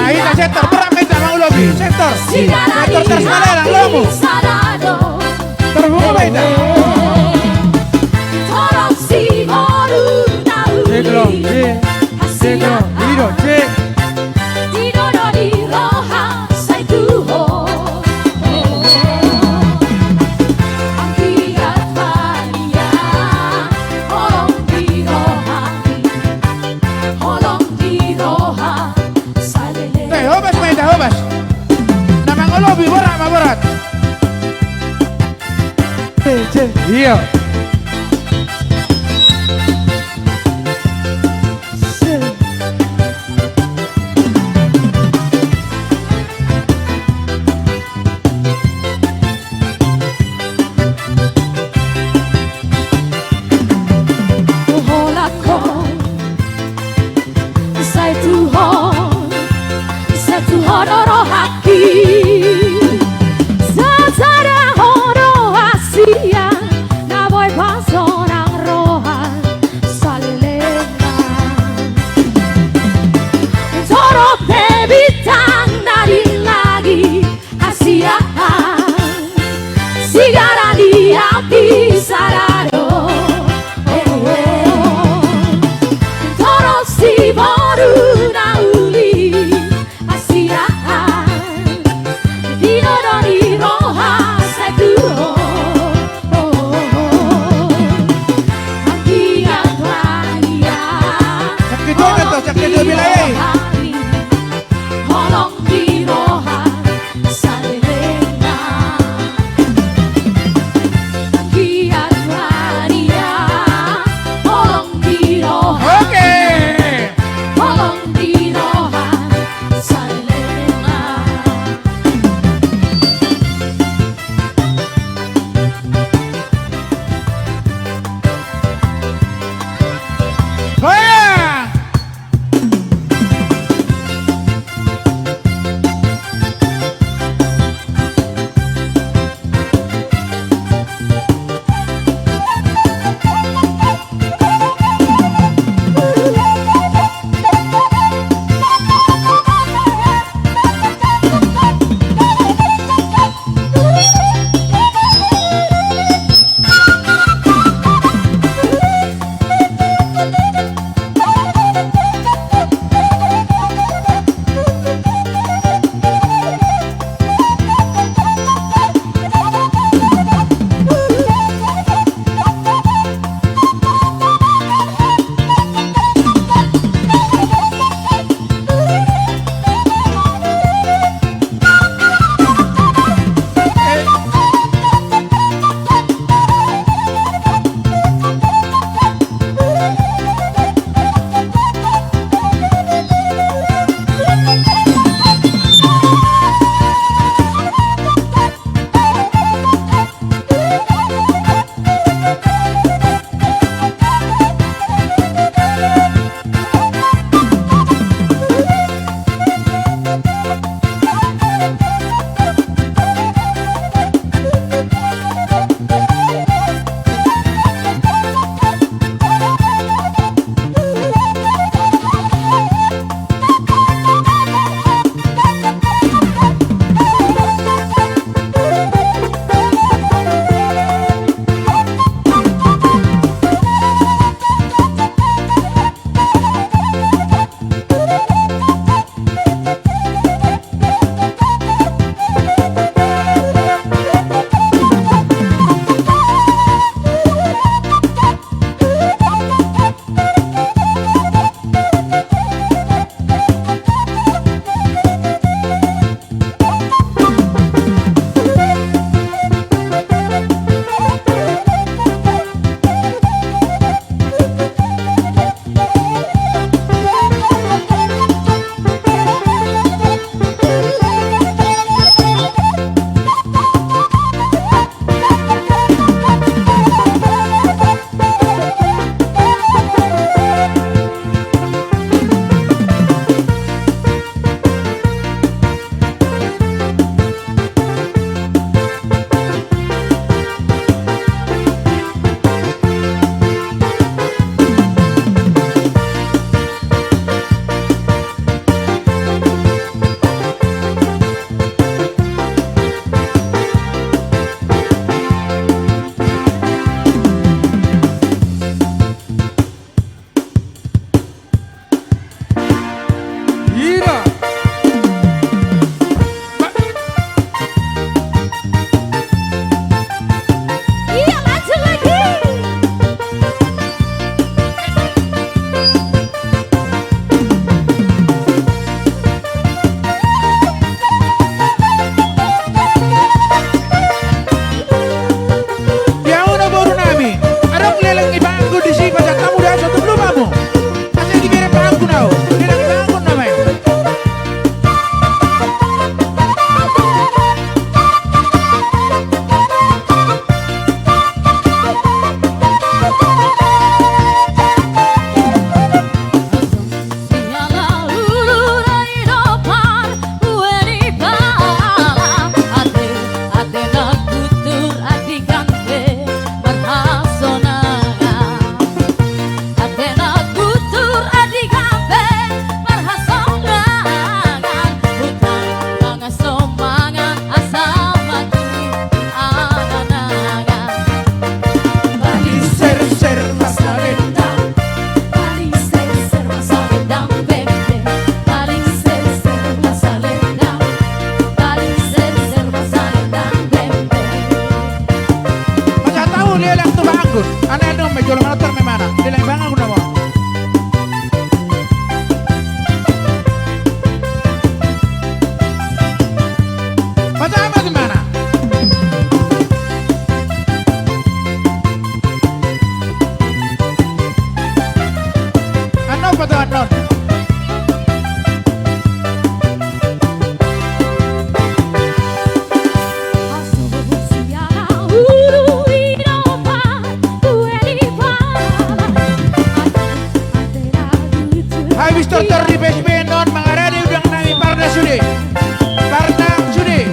Ayo, hita setor, berat ma hita mangulopi, setor. Setor, setor, setor, setor, setor. Terbuka ma hita. Cek, lo, cek. Cek, lo, ido, cek. Eh, hobas ma hita, hobas. Na mangolopi, borat ma, borat. Cek, cek. Iyo. Haki, sasada ho do hasian, na boi pasonang roha salelengna. Torop pe bintang na di langit hasian, sigara ni api sada do. Oh, oh. Torop siboru na uli hasian, Ana, ana, me jolo manotor me mana? Dilang bangan guna mo. Pajaha ma di mana? Annon, pajaha annon. Habis tortor di P S B annon, mangarade udang nami Parna sude. Parna sude.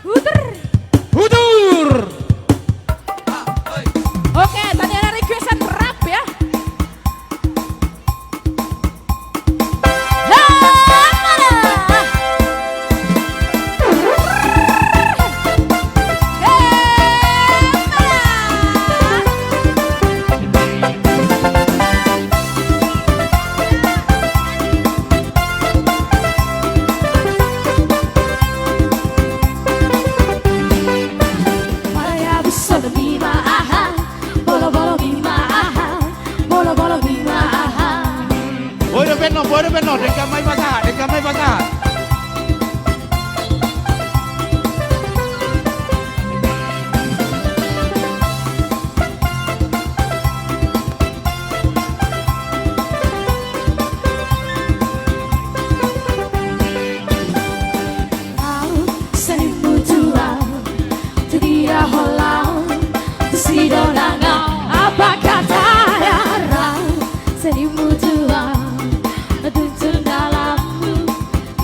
Udur. Udur. Oke, tadi ada requestan rap ya. Boi dope annon, boi dope annon, denggan ma i pasahat, denggan ma i pasahat.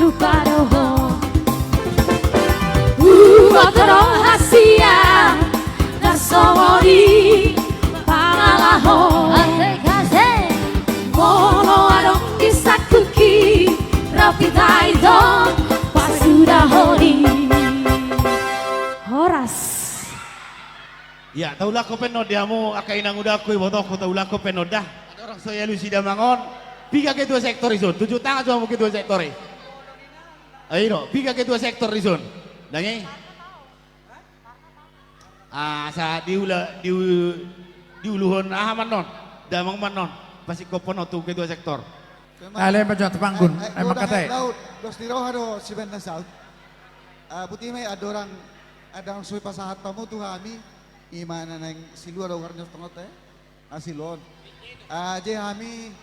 Rupa do ho. Huboto do hasian na songon i pangalaho. Asik, asik. Molo adong di sangkuki, rap hita i do pasudahon i. Horas. Ia, taulak ho pe annon di hamu angka inang uda, angka ibotongku, taulak ho pe annon da. Andorang so dialusi damang on, piga ketua sektor dison? Tunjuk tangan jo hamu ketua sektor i. Ai do, piga ketua sektor dison? Dang i. Ah, asa diula, diu-, diuluhon aha ma annon? Damang ma annon. Pasingkophon on tu ketua sektor. Ale, majo tu panggung. Ai, ai, ai, godang mangkatai. Laut, dos ni roha do sibaen na saut. Ah, boti ma i andorang, andorang so dipasahat hamu tu hami, i ma na naeng silua do goarna tongtong te. Hasil on. Ah, jadi hami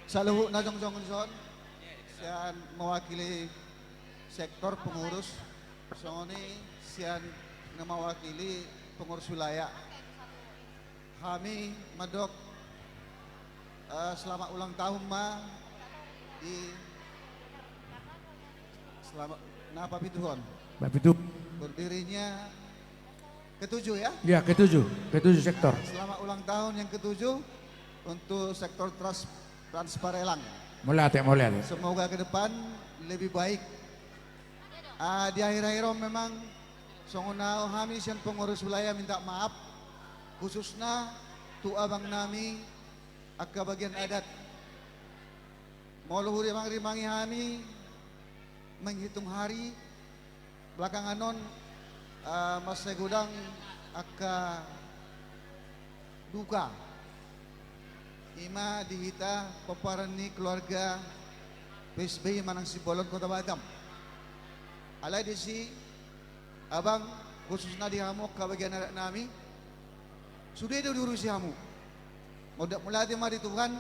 saluhut na jongjong dison, sian mewakili sektor pengurus, songon i sian na mewakili pengurus wilayah. Hami mandok, eh, selamat ulang tahun ma di, selamat, na papituhon. Papitu. Berdirinya ketujuh ya? Ya, ketujuh. Ketujuh sektor. Selamat ulang tahun yang ketujuh untuk sektor Trans-, Transparelang. Mauliate, mauliate. Semoga ke depan lebih baik. Ah, di akhir-akhir on memang songon na hami sian pengurus wilayah minta maaf, khususna tu abang nami angka bagian adat. Molo hurimang-rimangi hami menghitung hari, belakangan on, eh, mansai godang angka duka. Ima di hita pomparan ni keluarga P S B I manang Simbolon Kota Batam. Alai disi, abang, khususna di hamu angka bagian adat nami, sude do diurusi hamu. Mauliate ma di Tuhan,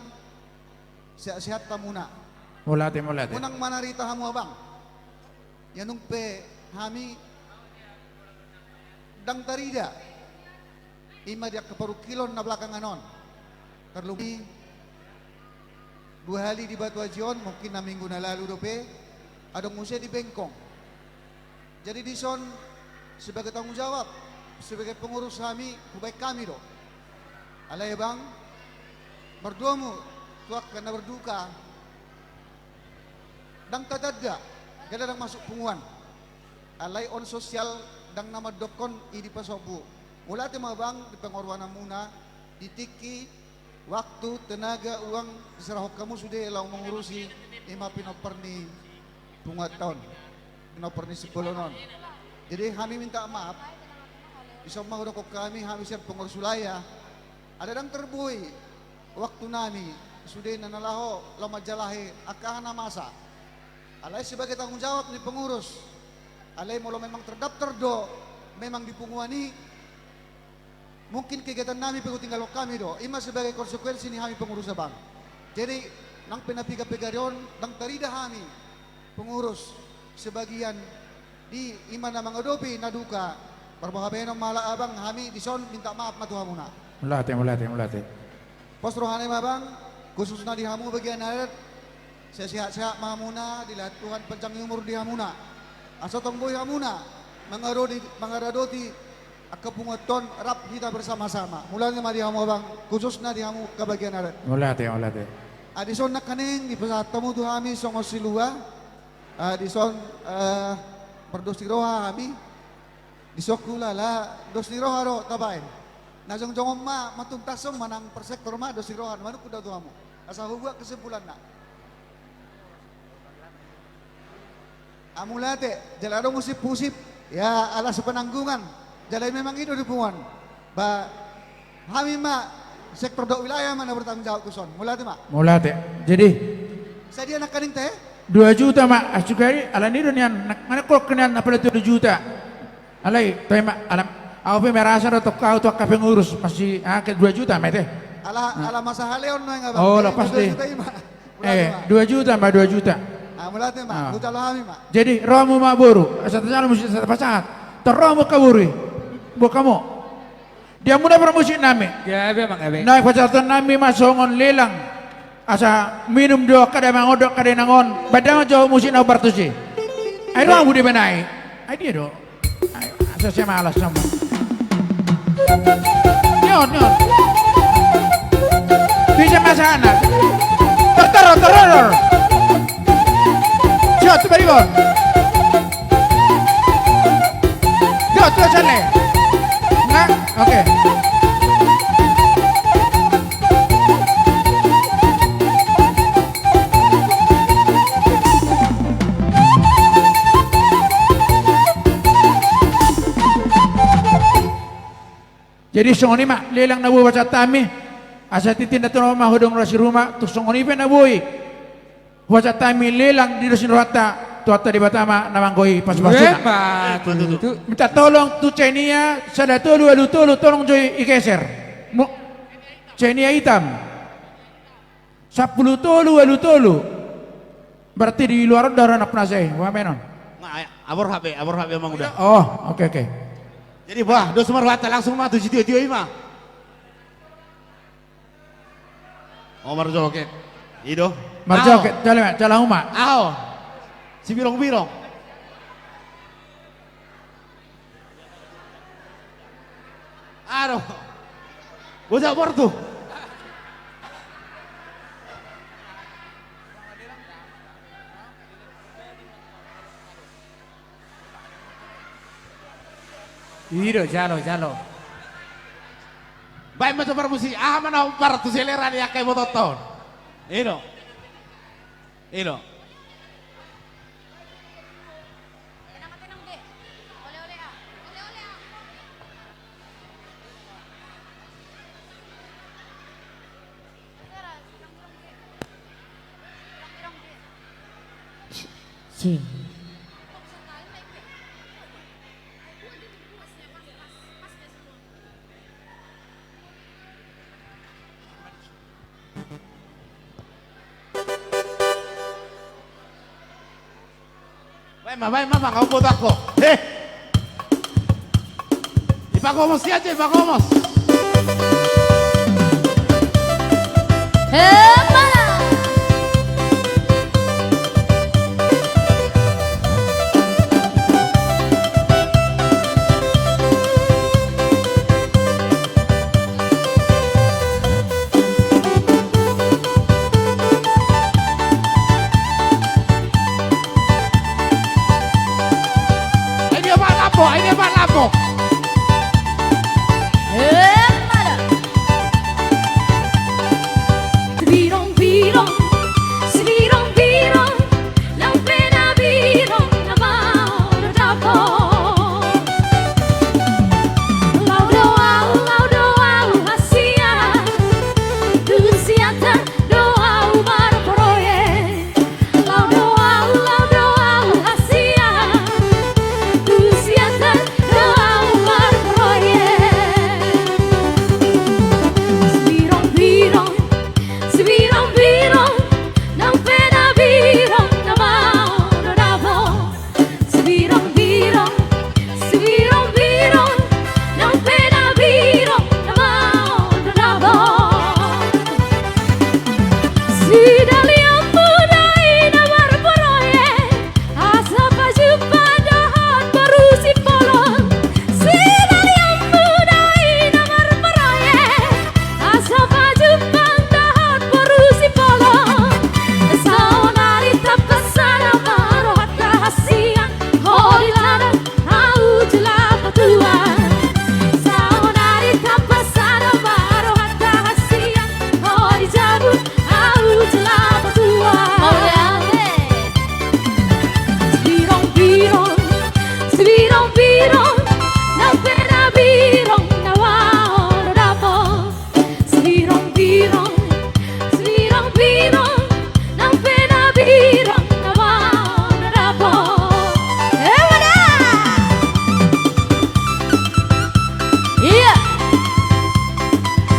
sehat-sehat hamuna. Mauliate, mauliate. Unang manarita hamu, abang. Ia nunga pe hami ndang tarida. Ima di angka parungkilon na belakangan on. Tarlumobi dua hali di Batu Aji on, mungkin na minggu na lalu dope, adong muse di Bengkong. Jadi dison sebagai tanggung jawab, sebagai pengurus hami, hubaen hami do. Alai, abang, mardomu tu angka na berduka, ndang tatanda, jala ndang masuk punguan. Alai on sosial ndang na mandokkon i dipasombu. Mauliate ma, abang, di pangorbananmuna, di tingki, waktu, tenaga, uang, diserahon hamu sude laho mangurusi ima pinompar ni punguanta on, pinompar ni Simbolon on. Jadi hami minta maaf. Dison ma hudokkon hami, hami sian pengurus wilayah, ala ndang terboi waktu nami sude na laho, laho manjalahi angka aha na masa. Alai sebagai tanggung jawab ni pengurus, alai molo memang terdaftar do memang di punguan i, mungkin kegiatan nami pe hutinggalhon hami do. Ima sebagai konsekuensi ni hami pengurus, abang. Jadi nang pe na piga pe gari on, ndang tarida hami pengurus sebagian di ima na mangadopi na duka. Marboha baenon ma ala, abang, hami dison minta maaf ma tu hamuna. Mauliate, mauliate, mauliate. Pos rohana ma, abang, khususna di hamu bagian adat, sehat-sehat ma hamuna, dilehon Tuhan panjang umur di hamuna. Asa tong boi hamuna mangaradoti, mangaradoti angka punguanta on rap hita bersama-sama. Mauliate ma di hamu, abang, khususna di hamu angka bagian adat. Mauliate, mauliate. Ah, dison nangkaning dipasahat hamu tu hami songon silua. Ah, dison, eh, mardos ni roha hami. Dison hulala dos ni roha do tabaen. Na jongjong on ma, matuntas on ma nang per sektor ma dos ni roha, manungkun do tu hamu. Asa hubuat kesimpulanna. Ah, mauliate, jala adong husip-husip, ya, alas penanggungan, jala memang i do dukungan. Ba, hami ma sektor dohot wilayah ma na bertanggung jawab tuson. Mauliate ma. Mauliate. Jadi, sadia nangkaning te? Dua juta ma, asukari, ala ni do nian, nak, mana kok kena na pala dua juta. Alai, tai ma, alam, au pe merasa do tok kau tu angka pengurus, masih, ah, ke dua juta ma te. Ala, ala masa haleon no, abang. Oh, eh, lepas dua juta deh. Ima. Eh, dua juta ma, dua juta. Ah, mauliate ma. Ah. Hujalo hami ma. Jadi, rohamu ma boru, asa tajalo musik, asa tapasahat. Tor rohamu angka boru i. Buat kamu. Dia muna parmusik nami. Dia be mang be. Na pasahaton nami ma songon lelang. Asa minum do angka damang on, do angka dainang on. Baen damang jo musik na umbar tusi. Ai rohamu dibaen ai. Ai dia do. Ai, asa sian malas sama. Nion, nion. Bisa masana. Tortor, tortor. Siot, tu baribon. Siot, tu sana. Nah, oke. Jadi songon i ma lelang na boi pasahat hami. Asa tintin na tona ma hudong rasi ruma, tung songon i pe na boi pasahat hami lelang di dos ni rohanta, Tuhanta Debata ma na manggohi pasupasuna. Emma tutu. Minta tolong tu C N I A sada tolu ualu tolu, tolong jo i geser. Mo-, C N I A hitam. Sampulu tolu ualu tolu. Berarti di luar on do na penasa i, wamenon. Nga, abor H P, abor H P, Amang, uda. Oh, oke, oke. Jadi, bah, dos ma rohanta, langsung ma tu sitio-tio i ma. Oh, marjoget. I do. Marjoget, jala ma, jala uma. Aho. Sibirong-birong. Aduh. Bocah bortu. I do, jalo, jalo. Baen ma jo parmusik, aha ma na umbar tu selera ni angka ibotonta on. I do. I do. Tenang, tenang, Dek. Oleh-oleh, ah. Oleh-oleh, ah. Cing. Baen ma, baen ma, Bang, au boto ho. He. Ipagomos i aja, ipagomos. Hepala. Ai dia ma lapo, ai dia ma lapo. Hepala. Sibirong-birong, sibirong-birong, nang pe na birong na maol do dapot. Laho do au, laho do au hasian tu Siantar do au marproyek. Laho do au, laho do au hasian tu Siantar do au marproyek. Sibirong-birong, sibirong-birong, nang pe na birong na maol do dapot. Sibirong-birong, sibirong-birong, nang pe na birong na maol do dapot. Sidalianmu do i na marproyek, asa pajumpang dohot boru Simbolon. Sidalianmu do i na marproyek, asa pajumpang dohot boru Simbolon. Saonari tampasana ma rohanta hasian, ho di ladang au jala patua. Saonari tampasana ma rohanta hasian, ho di jabu au jala patua. Ole, ole. Sibirong-birong, sibirong-birong, nang pe na birong na maol do dapot. Sibirong-birong, sibirong-birong, nang pe na birong na maol do dapot. Emana. Ia.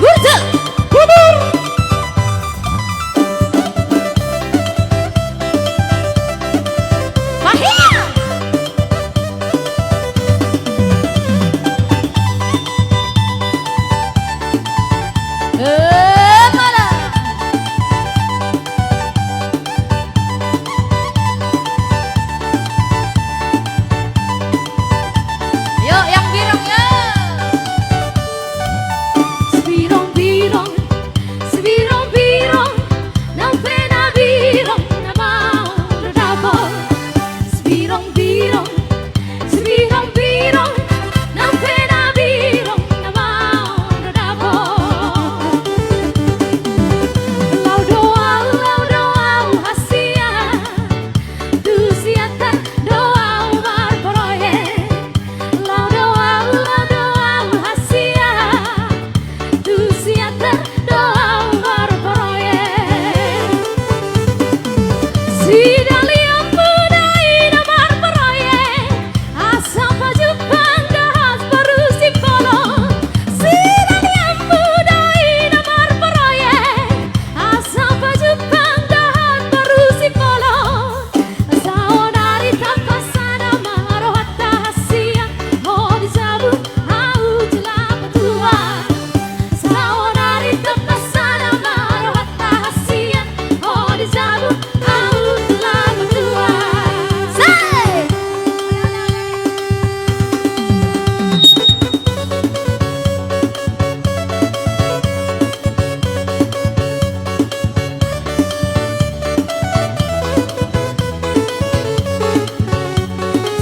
Burju. Bubur. Mahia. Eh, mana? Yo, yang birong, yo. Sibirong-birong, sibirong-birong, nang pe na birong na maol do dapot. Sibirong-birong, sibirong-birong, nang pe na birong na maol do dapot. Laho do au, laho do au hasian tu Siantar do au marproyek. Laho do au, laho do au hasian tu Siantar do au marproyek. Sidalianmu do i na marproyek, asa pajumpang dohot boru Simbolon. Sidalianmu do i na marproyek, asa pajumpang dohot boru Simbolon. Saonari tampasana ma rohanta hasian, ho di jabu au jala patua. Saonari tampasana ma rohanta hasian, ho di jabu au jala patua. Sai!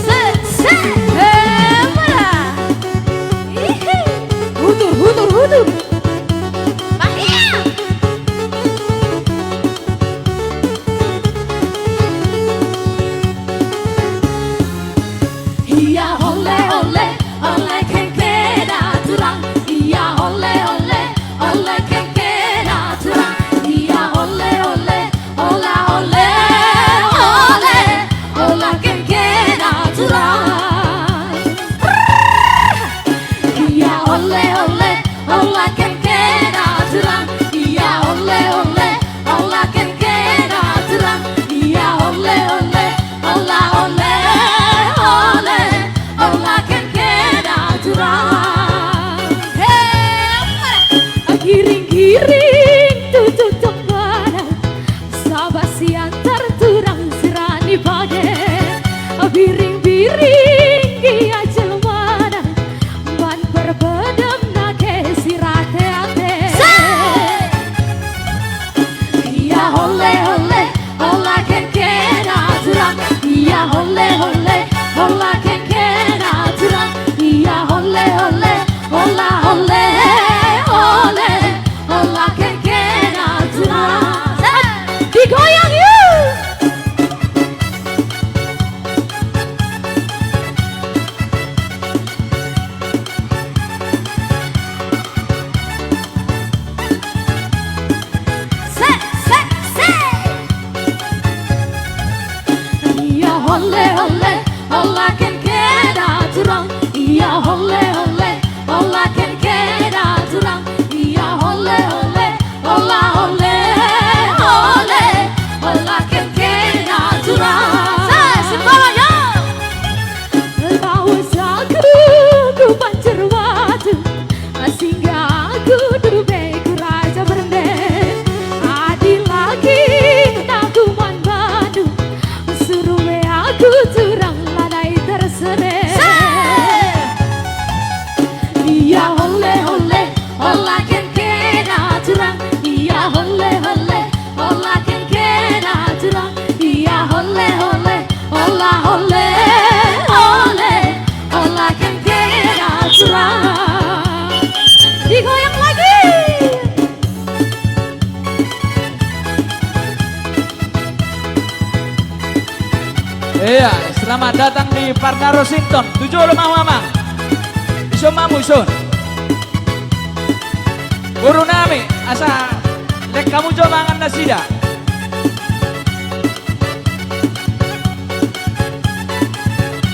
Set, set, hemala. Ihi. Hutur, hutur, hutur. Mahia. Ia ole, ole, ole kengkena tulang. Ia ole, ole, ole kengkena tulang. Ia ole, ole, ola ole, ole, Ole, ole, ola kene kene turang. Ia ole, ole, ola kene kene turang. Ia ole, ole, ola, ole, ole, ola kene kene turang. He, giring-giring tutu tongganan, saba sian tarturang sirani pade. Biring-biring gia jelmana, man berbedem nake sirate-ate. Ia ole, ole, ola kene kene turang. Ia ole, ole, ola kene kene turang. Ia ole, ole, ola, ole, ole, ola kene kene turang. Digoyang, yuk. Se, se, se. Ia ole, ole, ola kene kene turang. Ia ole, ole, ola kene kene turang. Ia ole, ole, ola, ole, ole, ola kene kene turang. Sa, si Polo, yo. Lawas ahu tu Banjar Batu, singgah ahu tu Begu Raja Bernde. Adil lagi na human banu, suru be ahu turang lalai tersere. Sa! Ia ole, ole, ola kene kene turang. Ia ole, ole, ola kene kene turang. Ia ole, ole, ola, ole, ole, ola kene kene turang. Digoyang lagi. Iya, selamat datang di Parna Rosington. Tu jolo ma hamu, amang. Ison ma hamu, ison. Boru nami, asa lek hamu jo mangan nasida.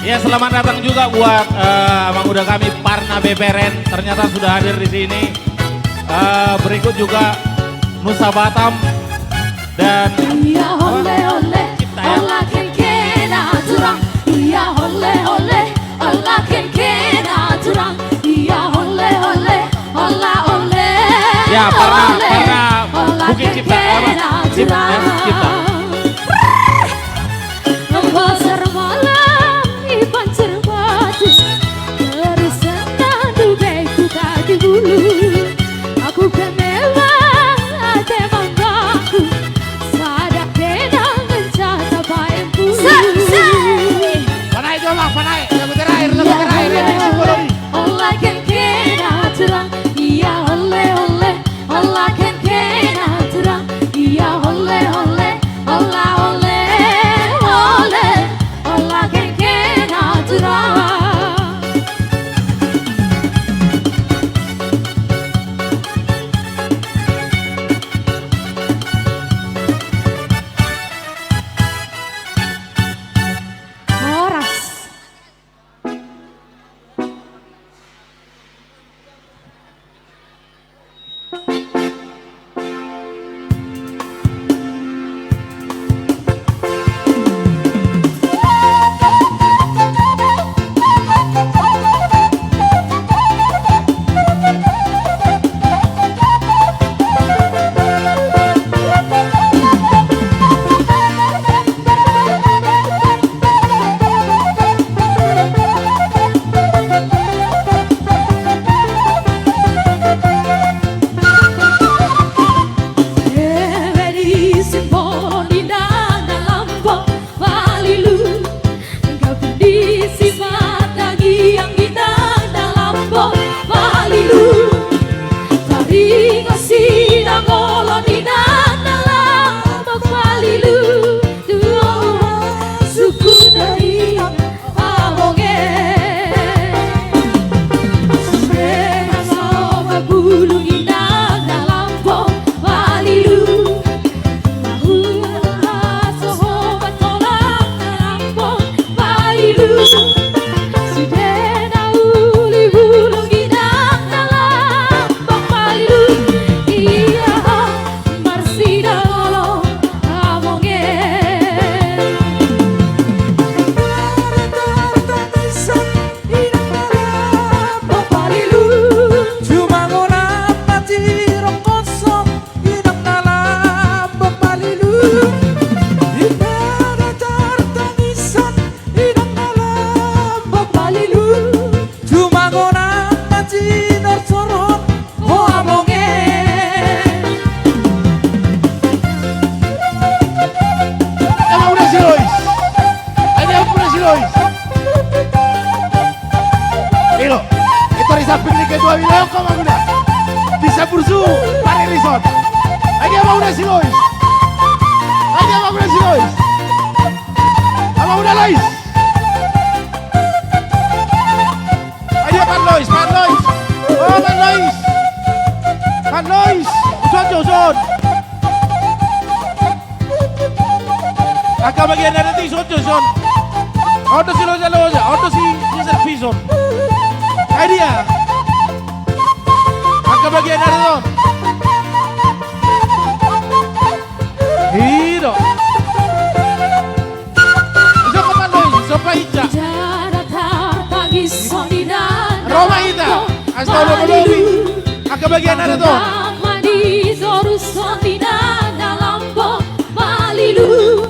Ya, selamat datang juga buat, eh, Amang Uda kami, Parna Beberen, ternyata sudah hadir di sini. Eh, berikut juga Nusa Batam dan, ia ole, ole, Cipta, ya. Ola kene kene turang. Ia ole, ole, ola kene kene turang. Ia ole, ole, ola, ole, ya, Parna, ole, Parna, ola Bukit Cipta, kene kene turang. Apa? Cip-, ya, Cipta. Pasar malam i Banjar Batu, terus senang tu Begu Kaki Bulu. Ahu pe memang ate mambaku, sada kenangan jata paen bulu. Sa, sa. Panaek jo, amang, panaek. Samping ni ketua wilayah, Amang Uda. Di Sambursu, Pak Rerison. Ai dia Amang Uda Silois. Ai dia Amang Uda Silois. Amang Uda Lois. Ai dia Pak Lois, Pak Lois. Oh, Pak Lois. Pak Lois. Uson, uson. Angka bagian na di son, son. On do si Loja Loja, on do si, si Servison. Ai dia. Angka bagian na di son. I do. Iso ko Pak Lois, so pa ica. Ro ma hita. Angka bagian na di son. Malilu.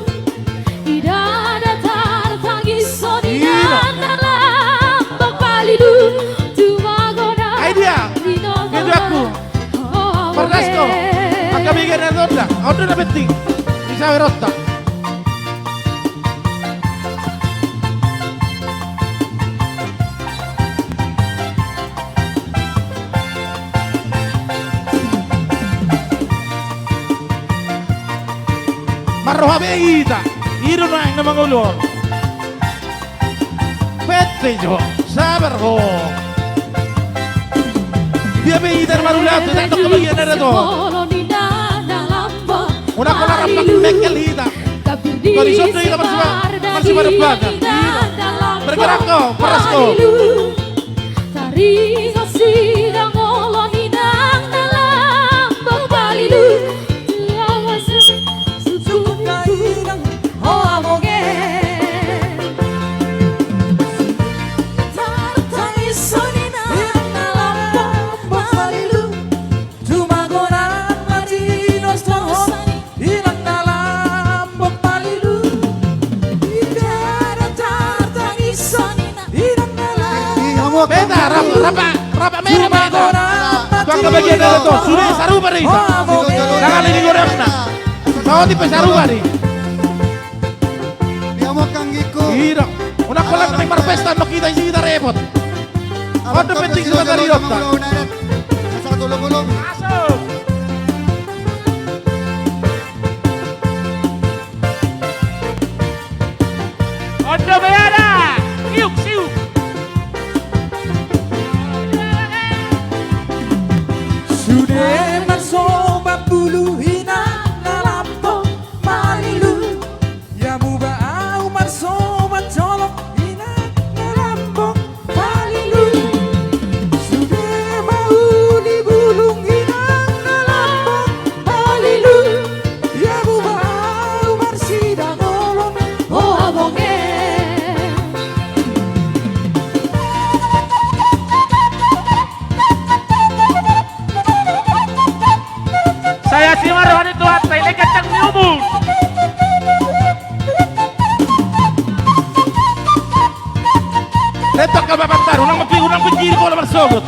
Ida datar tangis on, ida na lambok malilu. Tumagonan. Ai dia. Ketuaku. Pardasko. Angka bagian na di son da. On do na penting. Bisa berontak. Marroha be hita, i do naeng na mangolu on. Pette jo, sabar ho. Dia be hita na marulaon, tu tandok kebagian na di son. Unang holan rampak mengkel hita. Tadi songon i hita marsiba-, marsibarenbanan. Bergerak ho, pardasko. Taringot sidang olo ni inang na lambok malilu. Sungkun inang ho abongen. Tartangis on inang na lambok malilu. Tumagonan ma di dos tongos. Inang na lambok malilu. Ida datar tangis on inang na lambok. Beta, rap-, rapa, rapa mena, beta. Tumagonan ma di dos tongos. Sude sarupa do hita. Tangan ini gorengna. Saotik pe sarupa do. Ida. Unang holan naeng marpesta, nunga hita isi hita repot. On do penting suka tari dokta. Masuk. On do beada. Iuk, siuk. Sude marsoba bulu inang na lambok malilu. Ia muba au marsoba jolo inang na lambok malilu. Sude mauli bulung inang na lambok malilu. Ia muba au marsidang olo ho abongen. Sai asi ma roha ni Tuhanta, dilehon ganjang ni umur. Lepak ke bapak taru, unang mapi-, unang pingkiri bola marsogot.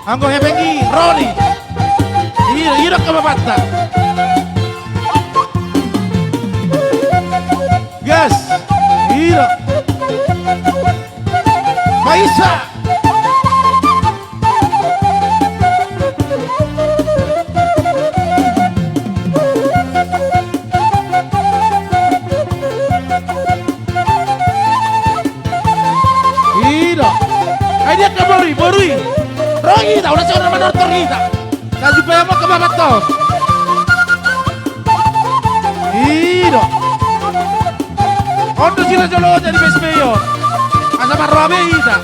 Anggo hepeng i, Roni. Ida, ida ke bapak ta. Gas. Ida. Maisa. Ida. Ai dia ke boru i, boru i. Ro hita, unang sai manortor hita. Sai supaya ma ke bapak ta. Ida. On do sira jolo jadi B S P i on. Asa marroha be hita.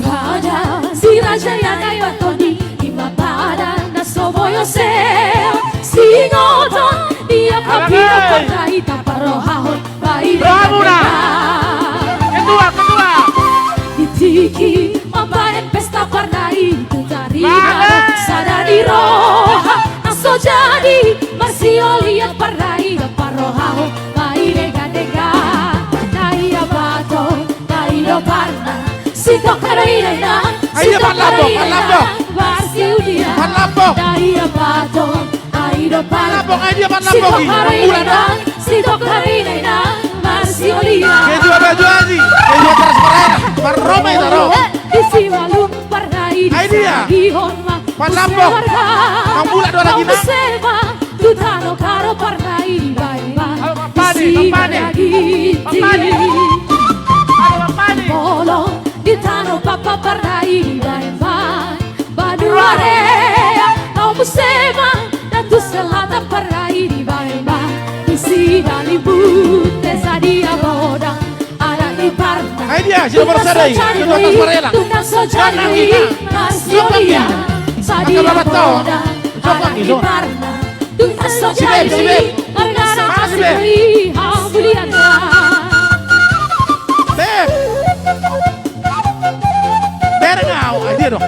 Pada si raja i na daihatoni, ima pada na so boi ose. Singoton dia. Abang, pardai, taparrohahon. Bahen. Rohamuna. Ketua, ketua. Di tingki mambahen pesta pardai, tu tari. Bahen. Sada ni roha na so jadi, marsiolian pardai, taparrohahon. Bahen denggan-denggan, na ia bato, na i do parna. Sitongka do i na inang. Ai dia, sitongka do i na inang. Parlambok, parlambok. Marsiulian. Parlambok. Na ia bato. Ai do pala. Lambok, ai dia, Pak, lambok. Sitongka do i na inang, sitongka do i na Ketua Baju Aji, ketua Teras Barera, Barroma ita ro. Di Simalungun pardai. Ai dia. Di Hon ma. Panambok. Bang Bulak do lagi na. Sema tu tano karo pardai bae ba. Halo, Bang Pani, Bang Pani. Bang Pani. Halo, Bang Pani. Molo di tano papa pardai bae ba. Baduare, au muse ma, datu selatan pardai di bae ba, di si dali bute sadia godang, ala ni parna. Ai dia, si nomor sada i, si nomor sada i. Tuna so jadi, tuna so jadi, sadia godang, ala ni parna. Tuna so jadi, tuna so jadi, hamulian. Beb. Bereng au, ai dia do.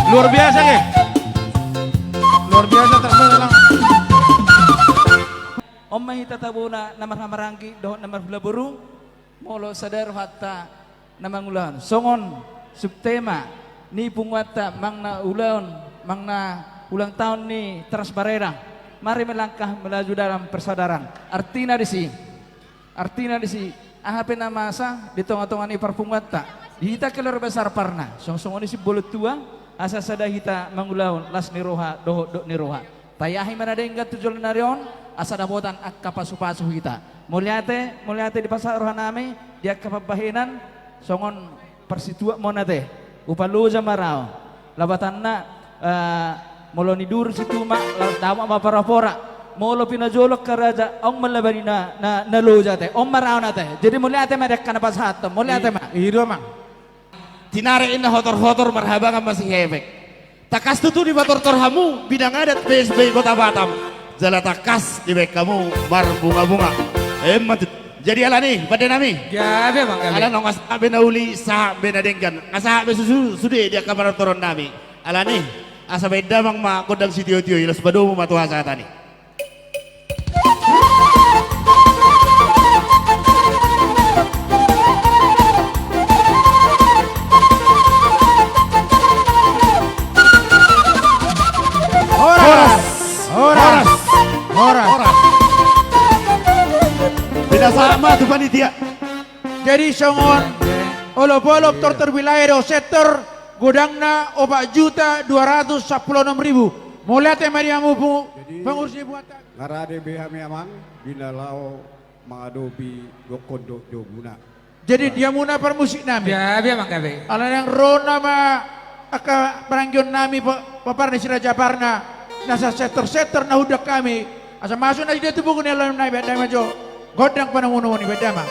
Luar biasa, ke? Luar biasa, terkenal. On ma hita tabona na marhamaranggi dohot na marhula boru. Molo sada rohanta na mangulahon songon subtema ni punguanta, manang na ulaon, manang na ulang tahun ni Teras Barera. Mari melangkah melaju dalam persaudaraan. Artina disi, artina disi, aha pe na masa di tongatonga ni parpunguanta, di hita keluarga besar Parna, songon songon i sian bolon tua, asa sada hita mangulahon las ni roha dohot dok ni roha. Tayahi ma na denggan tu joloan ni ari on, asa dapotan angka pasupasu hita. Mauliate, mauliate dipasahat rohanami di angka pambahenan, songon parsituak ma on ate. Upa loja ma ra on. Lapatanna, eh, molo niduru situma, laos damak ma porapora. Molo pinajolo angka raja, on ma laba ni na, na, na loja ate. On ma ra on ate. Jadi mauliate ma di angka na pasahathon. Mauliate ma. I, i do, Amang. Tinare inna hotor-hotor marhabangan masihepeng. Tangkas tutu dipatortor hamu bidang adat B S B I Kota Batam. Jala tangkas dibaen hamu marbunga-bunga. Emma tutu. Jadi alani, pande nami. Gabe, Amang, gabe. Ala naung sahat be na uli, sahat be na denggan. Nga sahat be susu, sude di angka panortoronnami. Alani, asa baen damang ma gondang sitio-tio i, laos padomu ma tu hasahatan i. Horas. Horas. Horas. Horas. Pinasahat ma tu panitia. Jadi songon olop-olop tortor wilayah dohot sektor, godangna opat juta dua ratus sampulu onom ribu. Mauliate ma di hamu pu-, jadi, pengurus ni punguanta. Nga rade be hami, Amang, di na laho mangadopi gokhon dohot jobuna. Jadi di hamuna parmusik nami. Gabe, Amang, gabe. Ala naeng ro nama angka paranggion nami pa-, paparna si Raja Parna, na sa sektor-sektor na hundang hami. Asa masuk na di dia tu buku ni alam nami, baen damang jo. Gondang panamunomon i, baen damang.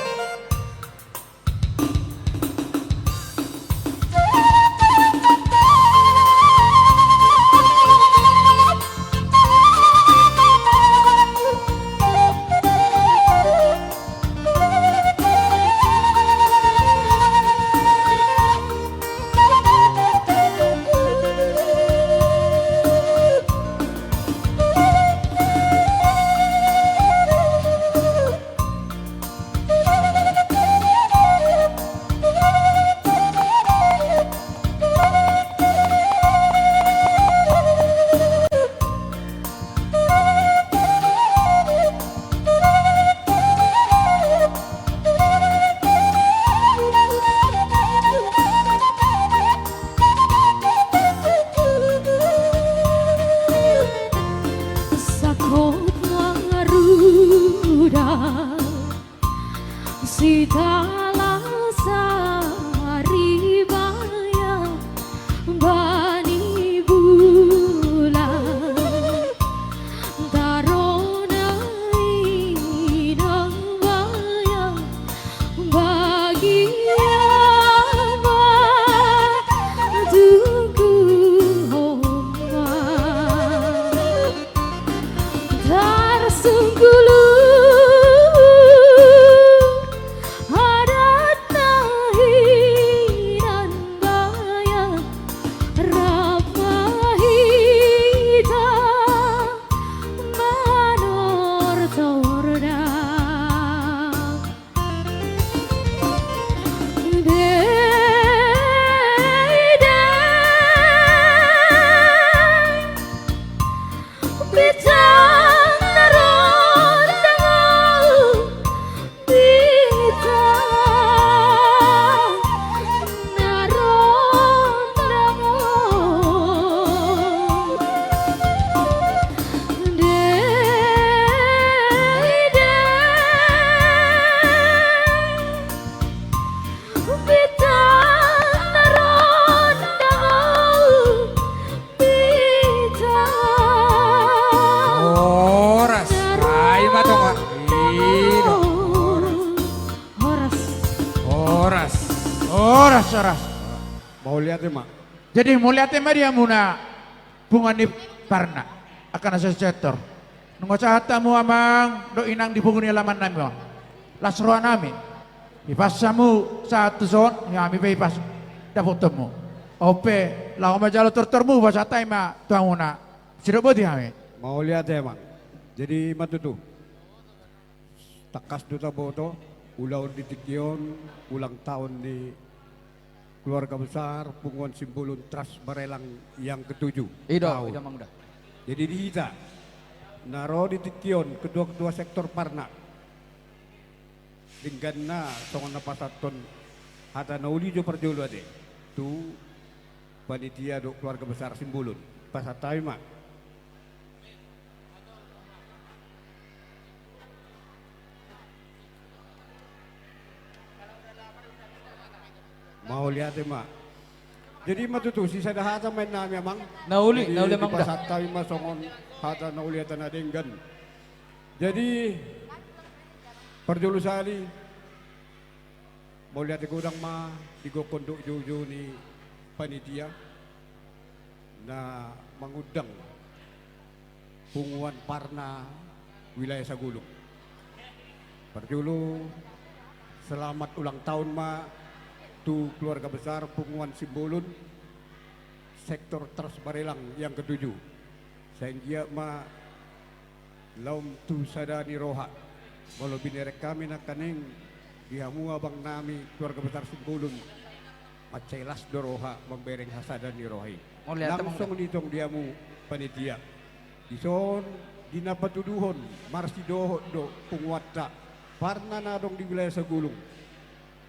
Sangkot mangaruda sitala saribayang bani bulan, tarona inang bayang bagia ma tunggu homa. Tarsunggulu adat na hinan baya, rap ma hita manortor da. Bintang na ro Mauliate ma. Jadi mauliate ma di hamuna punguan ni Parna, angka na sektor. Nunga sahat hamu amang dohot inang di pungu ni alaman nami on. Las roha nami. Hipas hamu sahat tuson, hami pe hipas dapotonmu. On pe, laho ma jalo tortormu, pasahat hami ma tu hamuna. Sidok boti hami. Mauliate amang. Jadi ma tutu. Tangkas do taboto, ulaon di tingki on, ulang tahun ni keluarga besar Punguan Simbolon Trans Barelang yang ketujuh. I do, i do amang da. Jadi di hita na ro di tingki on, ketua-ketua sektor Parna, dengganna songon na pasahathon hata na uli jo parjolo ate tu panitia dohot keluarga besar Simbolon. Pasahat hami ma. Mauliate ma. Jadi ma tutu, sisada hata ma inna hami amang. Na uli, na uli amang da. Jadi dipasahat hami ma songon hata na uli, hata na denggan. Jadi parjolo sahali, mauliate godang ma di gokhon dohot joujou ni panitia na mangundang Punguan Parna wilayah Sagulung. Parjolo, selamat ulang tahun ma tu keluarga besar Punguan Simbolon, sektor Trans Barelang yang ketujuh. Sai anggiat ma laum tu sada ni roha. Molo binereng hami nangkaning di hamu abang nami keluarga besar Simbolon, mansai las do roha mambereng hasada ni roha i. Mauliate amang da. Nang songon i tong di hamu panitia. Dison di na patuduhon marsidohot do punguanta Parna na adong di wilayah Sagulung.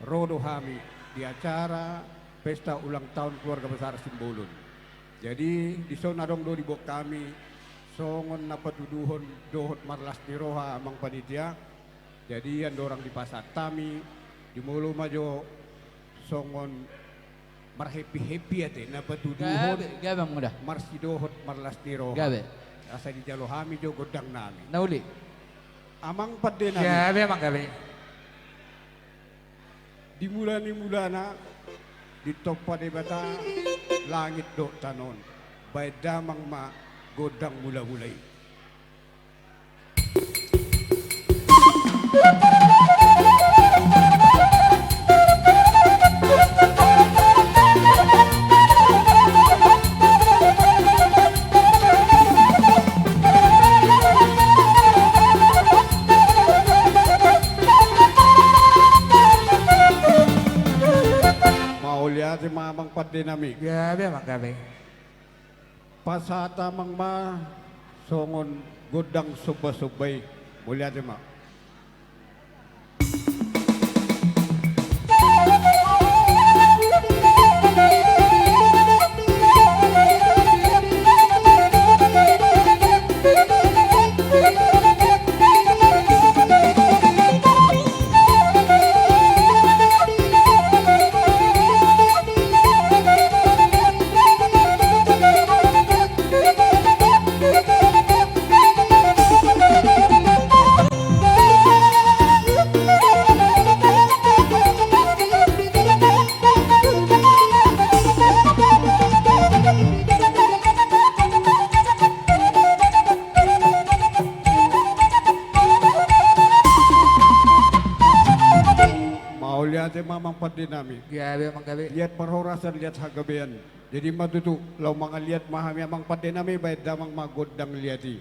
Ro do hami di acara pesta ulang tahun keluarga besar Simbolon. Jadi dison adong do diboan hami songon na patuduhon dohot marlas ni roha amang panitia. Jadi andorang dipasahat hami, jumolo ma jo songon marhappy-happy ate na patuduhon. Gabe, gabe amang da. Marsidohot marlas ni roha. Gabe. Asa dijalo hami jo gondang nami. Na uli. Amang pande nami. Gabe amang, gabe. Di mula ni mulana ditompa Debata langit dohot tano on. Baen damang ma gondang mula-mula i. Mauliate ma amang pande nami. Gabe amang, gabe. Pasahat amang ma songon gondang somba-somba i. Mauliate ma. Mauliate ma amang pande nami. Gabe amang, gabe. Liat parhorasan, liat hagabean. Jadi ma tutu, laho mangaliat ma hami amang pande nami, baen damang ma gondang liat i.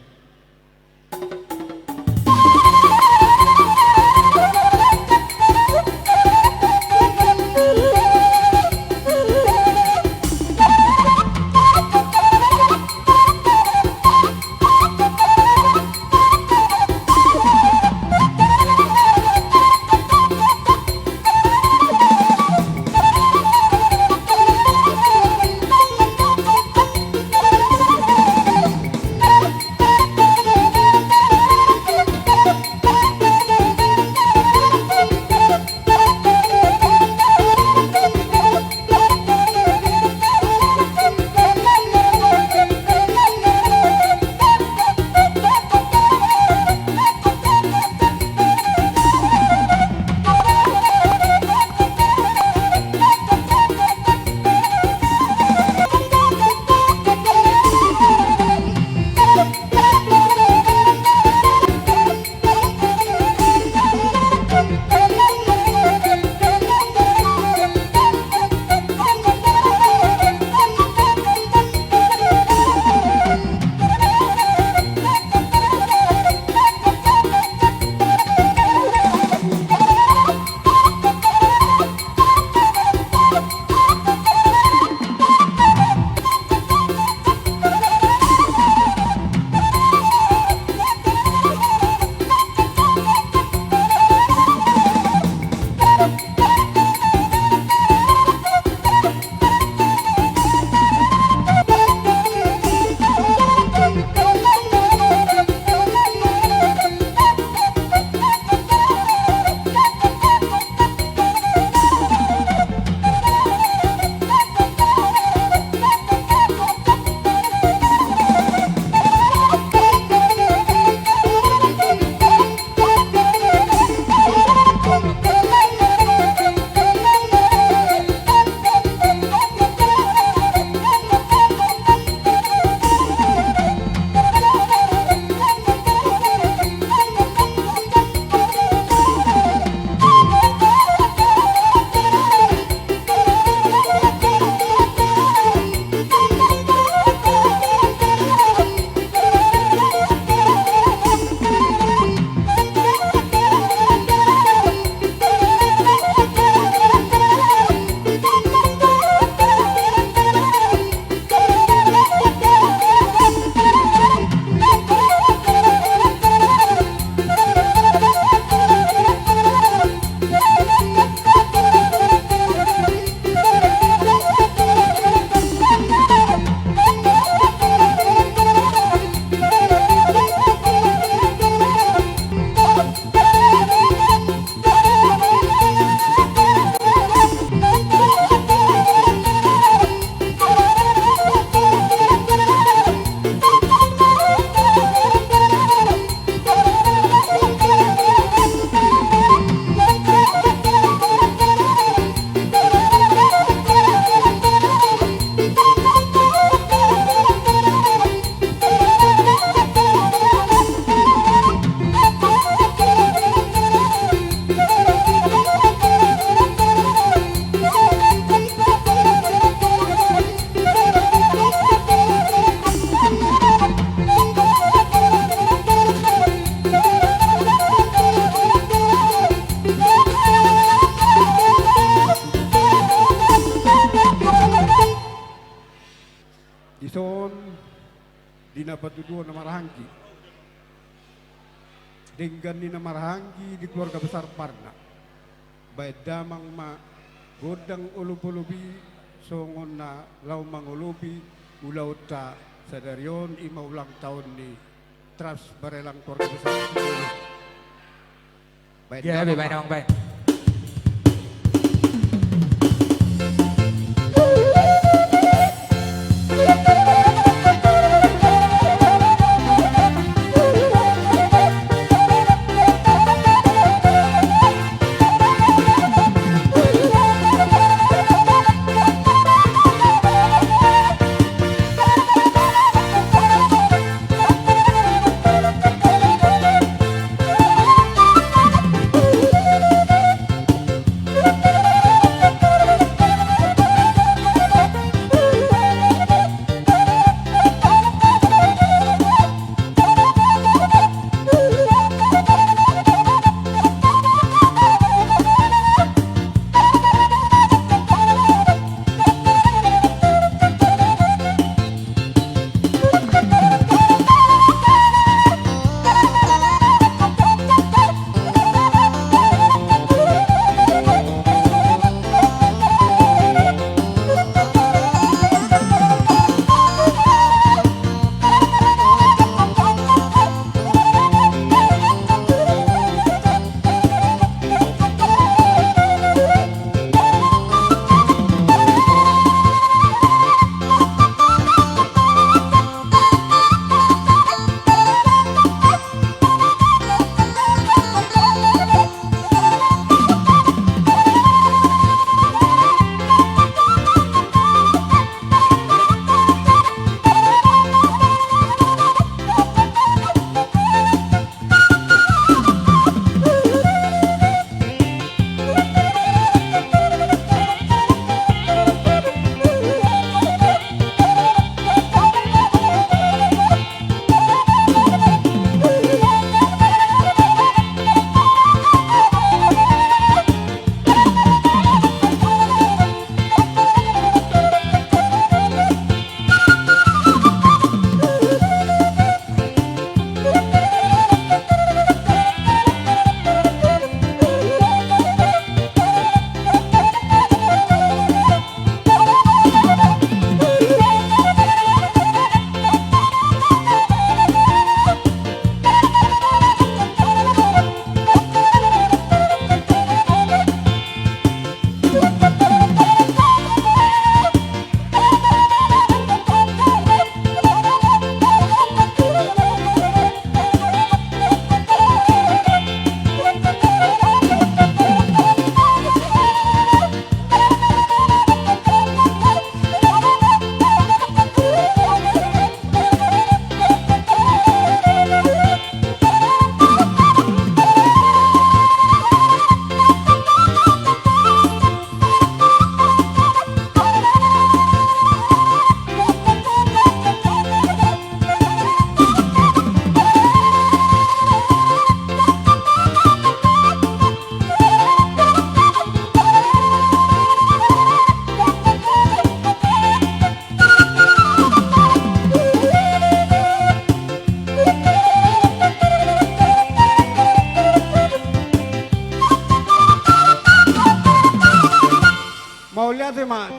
Dison di na patuduhon na marhahaanggi, denggan ni na marhahaanggi di keluarga besar Parna, baen damang ma gondang olopolop i songon na laho mangolopi ulaonta sadari on, i ma ulang taon ni Trans Barelang keluarga besar Sitolu. Baen damang ma. Baen damang, baen.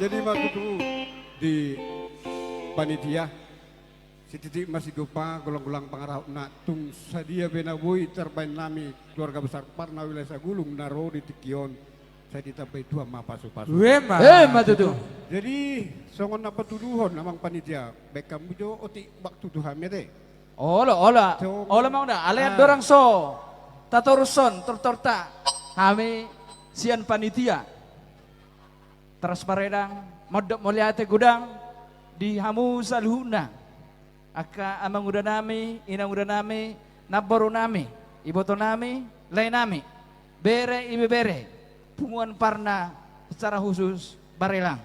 Jadi ma tutu di panitia, sititi ma sidopa, golang-golang pangarahutna, tung sadia pe na boi tarbaen nami keluarga besar Parna wilayah Sagulung na ro di tingki on, sai ditambai Tuhan ma pasu-pasu. Emma. Emma tutu. Jadi songon na patuduhon amang panitia, baen hamu jo otik waktu tu hami ate. Olo, olo. Songon, olo amang da, alai, ah, andorang so tatorushon tortorta hami sian panitia Trans Barelang, mandok mauliate godang di hamu saluhutna, angka amanguda nami, inanguda nami, namboru nami, iboto nami, lae nami, bere, ibebere, punguan Parna, secara khusus Barelang,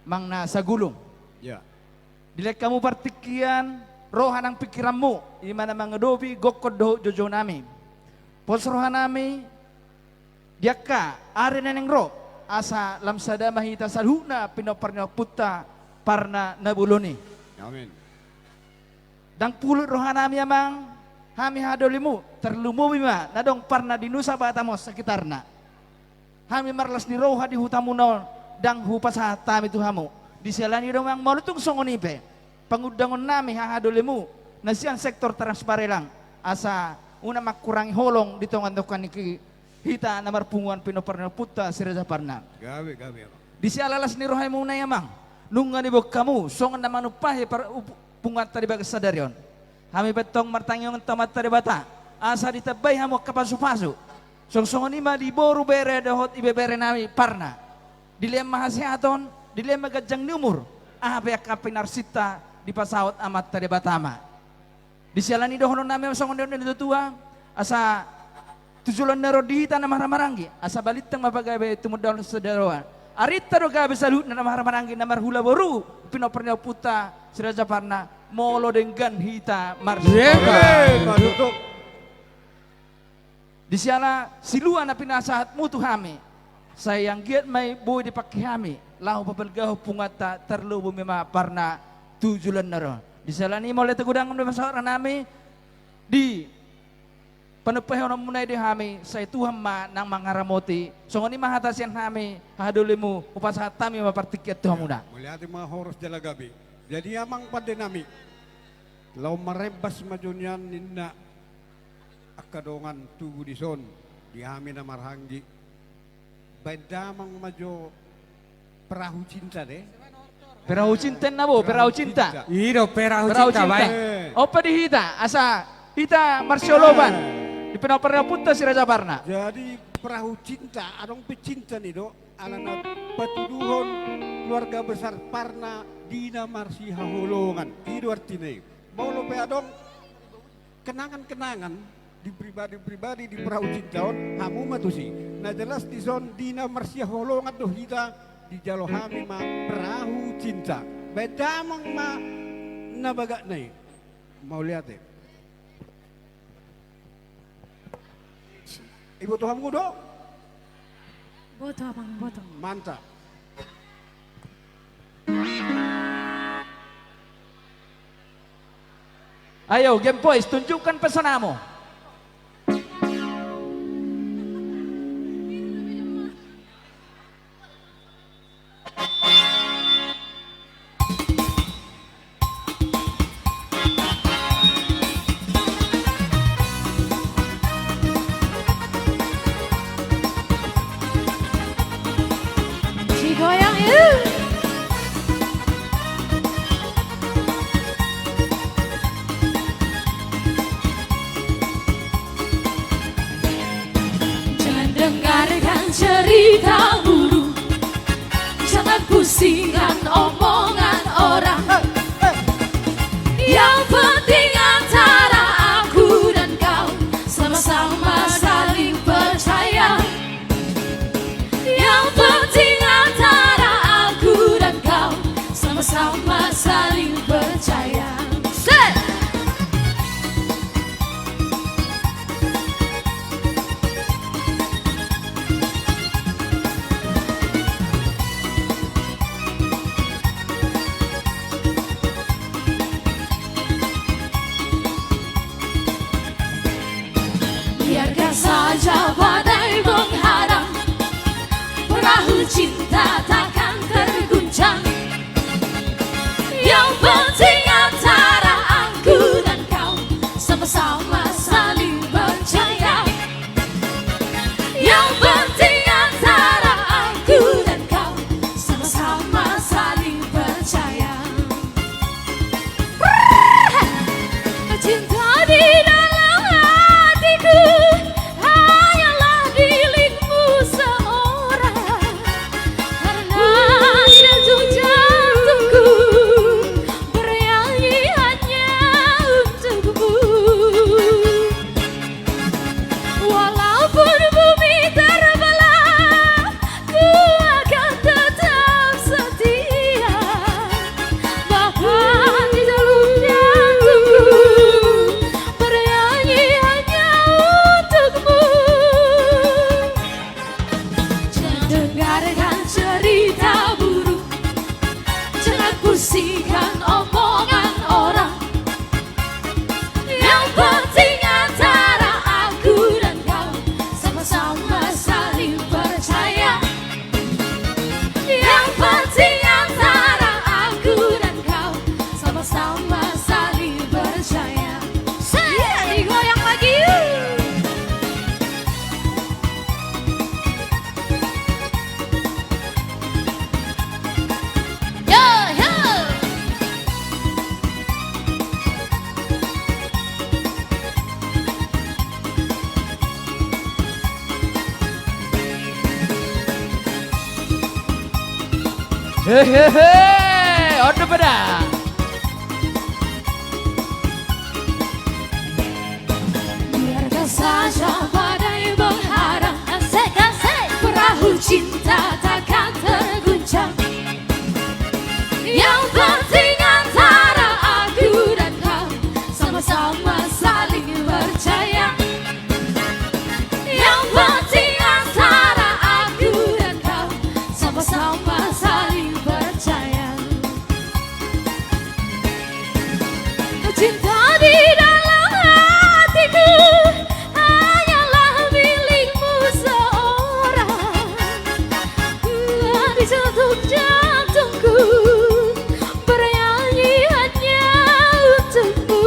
amang na Sagulung. Ya. Dilehon hamu partingkian, roha nang pingkiranmu, i ma na mangadopi gokhon dohot joujou nami. Pos roha nami, di angka ari na naeng ro, asa lam sada ma hita saluhutna pinompar ni ompunta Parna na bolon i. Amin. Ndang pulut roha nami amang, hami hahadolimu, tarlumobi ma na adong Parna di Nusa Batam on sekitarna. Hami marlas ni roha di hutamuna on, ndang hupasahat hami tu hamu. Di siala ni i do amang, molo tung songon i pe pangundangon nami hahadolimu na sian sektor Trans Barelang, asa unang mangkurangi holong di tonga-tonga ni hita na marpunguan pinompar ni ompunta Si Raja Parna. Gabe, gabe, amang. Di siala las ni rohamuna i amang, nunga diboan hamu songon na manumpahi par-, up-, punguanta di bagasan sadari on. Hami pe antong martangiangan tu Amanta Debata, asa ditambai hamu angka pasu-pasu. Songon-songon i ma di boru, bere dohot ibebere nami Parna. Dilehon ma hasehaton, dilehon ma ganjang ni umur, aha pe angka pinarsinta dipasaut Amanta Debata ma. Di siala ni i dohonon nami songon nidok ni natua-tua, asa tu joloan na ro di hita na marhahamaranggi, asa balintang ma pagabe tumundalhon sadari on. Arinta do gabe saluhutna na marhahamaranggi na marhula boru pinompar ni ompunta Si Raja Parna, molo denggan hita marsihoras. Emma tutu. Di siala silua na pinasahatmu tu hami, sai anggiat ma i boi dipangke hami laho pabalgahon punguanta, tarlumobi ma Parna tu joloan na ro. Di siala ni i mauliate godang ma di pasahat roha nami di panumpahiononmuna i di hami, sai Tuhan ma nang mangaramoti. Songon i ma hata sian hami hahadolimu, hupasahat hami ma partingkian tu hamuna. Mauliate ma, horas jala gabe. Jadi amang pande nami, laho marembas ma jo nian ninna angka dongan tubu dison, di hami na marhahamaranggi. Baen damang ma jo perahu cinta de. Perahu cinta na bo, perahu cinta. I do perahu cinta, baen. Eh. On pe di hita, asa hita marsiolopan di pinompar ni ompunta Si Raja Parna. Jadi perahu cinta, adong pe cinta ni do, alana patuduhon keluarga besar Parna di na marsihaholongan. I do artina i. Molo pe adong kenangan-kenangan di pribadi-pribadi di perahu cinta on, hamu ma tusi. Na jelas dison di na marsihaholongan do hita, dijalo hami ma perahu cinta. Baen damang ma na bagak na i. Mauliate. Iboto hamu do? Boto, amang, boto. Mantap. Ayo, Game Boys, tunjukkan pesonamu. Digoyang, yuk. Jangan dengarkan cerita burung, jangan pusingkan omongan orang. Yang penting antara aku dan kau sama-sama saling percaya. Yang penting antara aku dan kau sama-sama saling percaya. Set! Biarkan saja badai menghadang, perahu cinta takkan terguncang. Di dalam hatiku hanyalah dirimu seorang. Karena di dalam jantungku bernyanyi hanya untukmu. Walaupun bumi terbelah, ku akan tetap setia. Bahkan di dalam jantungku bernyanyi hanya untukmu. Jangan dengarkan cerita buruk, jangan pusingkan omongan orang. Yang penting antara aku dan kau sama-sama saling percaya. Yang penting antara aku dan kau sama-sama saling percaya. Iya, digoyang lagi, yuk. Yo, yo. Hehehe, on do pada. Biarkan saja badai mengharang. Asik, asik. Perahu cinta takkan terguncang. Yang penting antara aku dan kau sama-sama saling percaya. Yang penting antara aku dan kau sama-sama saling percaya. Cinta di dalam hatiku hanyalah milikmu seorang. Di dalam jantungku bernyanyi hanya untukmu.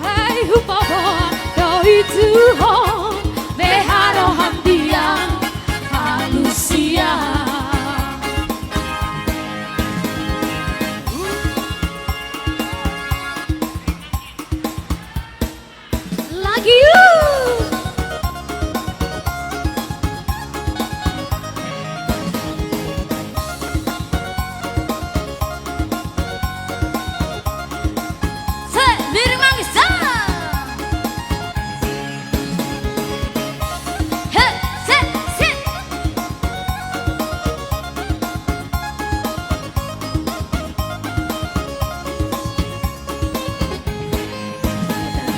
Ai hupaboa do i tu ho, beha roham dia alusia. Lagi, uh. Se, Biring Manggis, sa. He, se, se.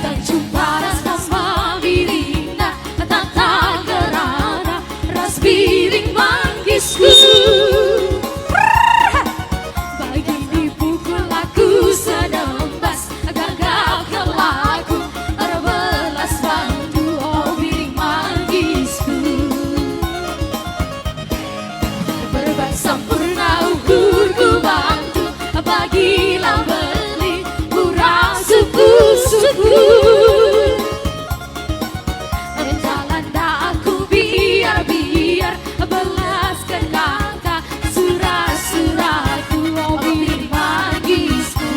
Tanjung Paras na mamiringna, tata gerana, ras Biring Manggisku. Bagian dipukul laku sedembas, gagap laku, erbelas bandu, o Biring Manggisku. Berbat sampurna ukurku bantu, bagi lam beli murah suku-suku. Jalan daku biar-biar, belaskan kata surat-suratku, o Biring Manggisku.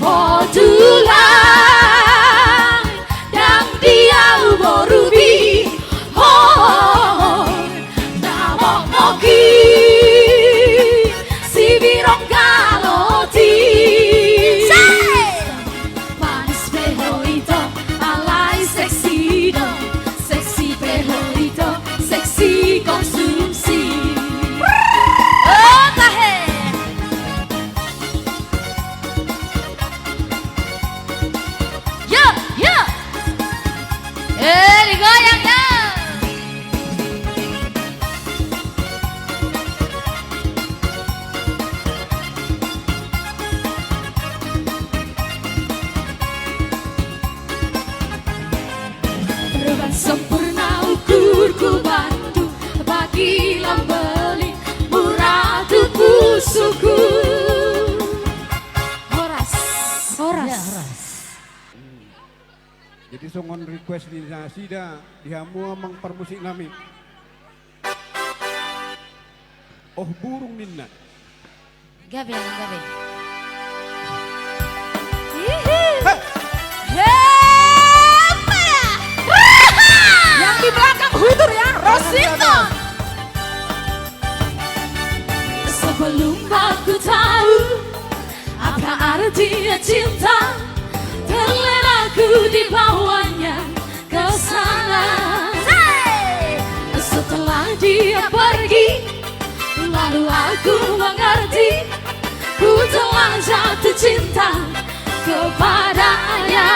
O tulang, ndang diau boru bihor, na mokmok i si Birong Galoti. Sai! Panis pe ho ito, alai seksi do, seksi pe ho ito, seksi konsumsi. Oh, tahe. Yo, yo. Eh, digoyang, yo. Berbat sampurna ukurku bantu, bagi lam beli murah tu pusuku. Horas. Horas. Ya, horas. Jadi songon request ni nasida di hamu amang parmusik nami. Oh burung ninna. Gabe, gabe. Hihi. Hei. Hei, apa ya? Yang di belakang hutur ya, Rosita. Sebelum aku tahu apa artinya cinta, terlena ku dibawanya ke sana. Setelah dia pergi, lalu aku mengerti, ku telah jatuh cinta kepadanya.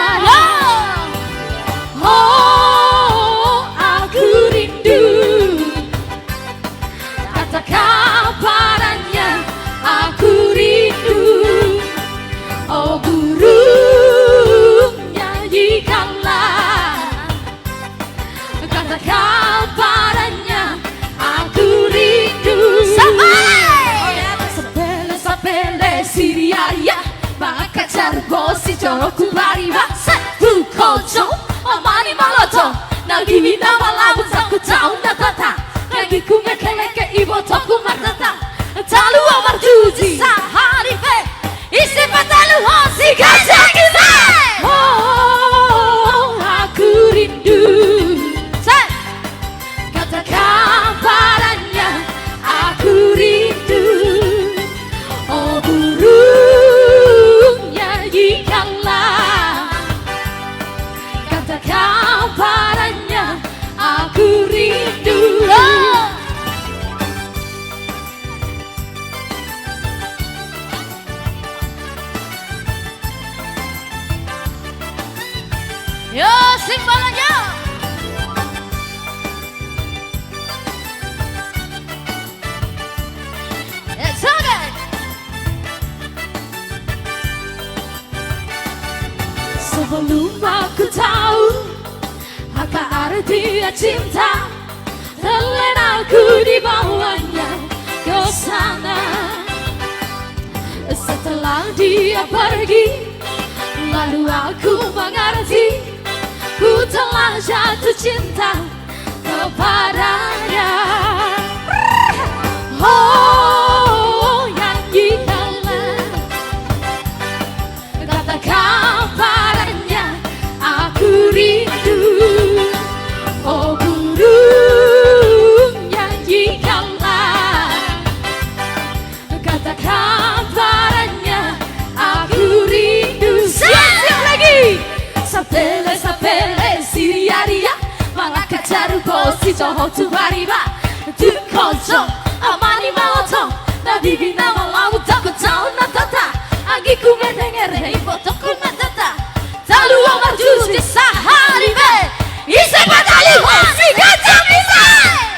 Oh, aku rindu. Katakan padanya, aku rindu. Oh burung, nyanyikanlah. Katakan padanya, aku rindu. Sampai. Sapele, sapele, siriaya. Makajar bosi jolo ku bariba. Satu kosong, amani maloto. Nagi mina malabu, saku taun na tata. Nagi ku mekeleke, ibotoku martata. Talu amar tuji. Sahari pe. Isi patalu ho, si gajah kita. Oh, aku rindu. Set. Katakan padanya, aku rindu. Oh burung, nyanyikanlah. Katakan padanya, aku rindu. Oh. Yo, sing balanja. Eh, soge. Sebelum aku tahu apa artinya cinta, terlena ku dibawanya ke sana. Setelah Dia pergi, lalu aku mengerti, ku telah jatuh cinta kepadanya. Oh, nyanyikanlah, katakan padanya, aku rindu. Oh burung, nyanyikanlah, katakan padanya, aku rindu. Siap, siap lagi. Sapele, sapele, siriaria, mangangkat jaruko, sidohot tu bariba. Tung konco, amani maoto, na bibi na malamu, takut tahu na tata. Anggiku mendengar, hei, potokku na tata. Talu omar jurus di sahari be. Ise patali ho si gajah ise.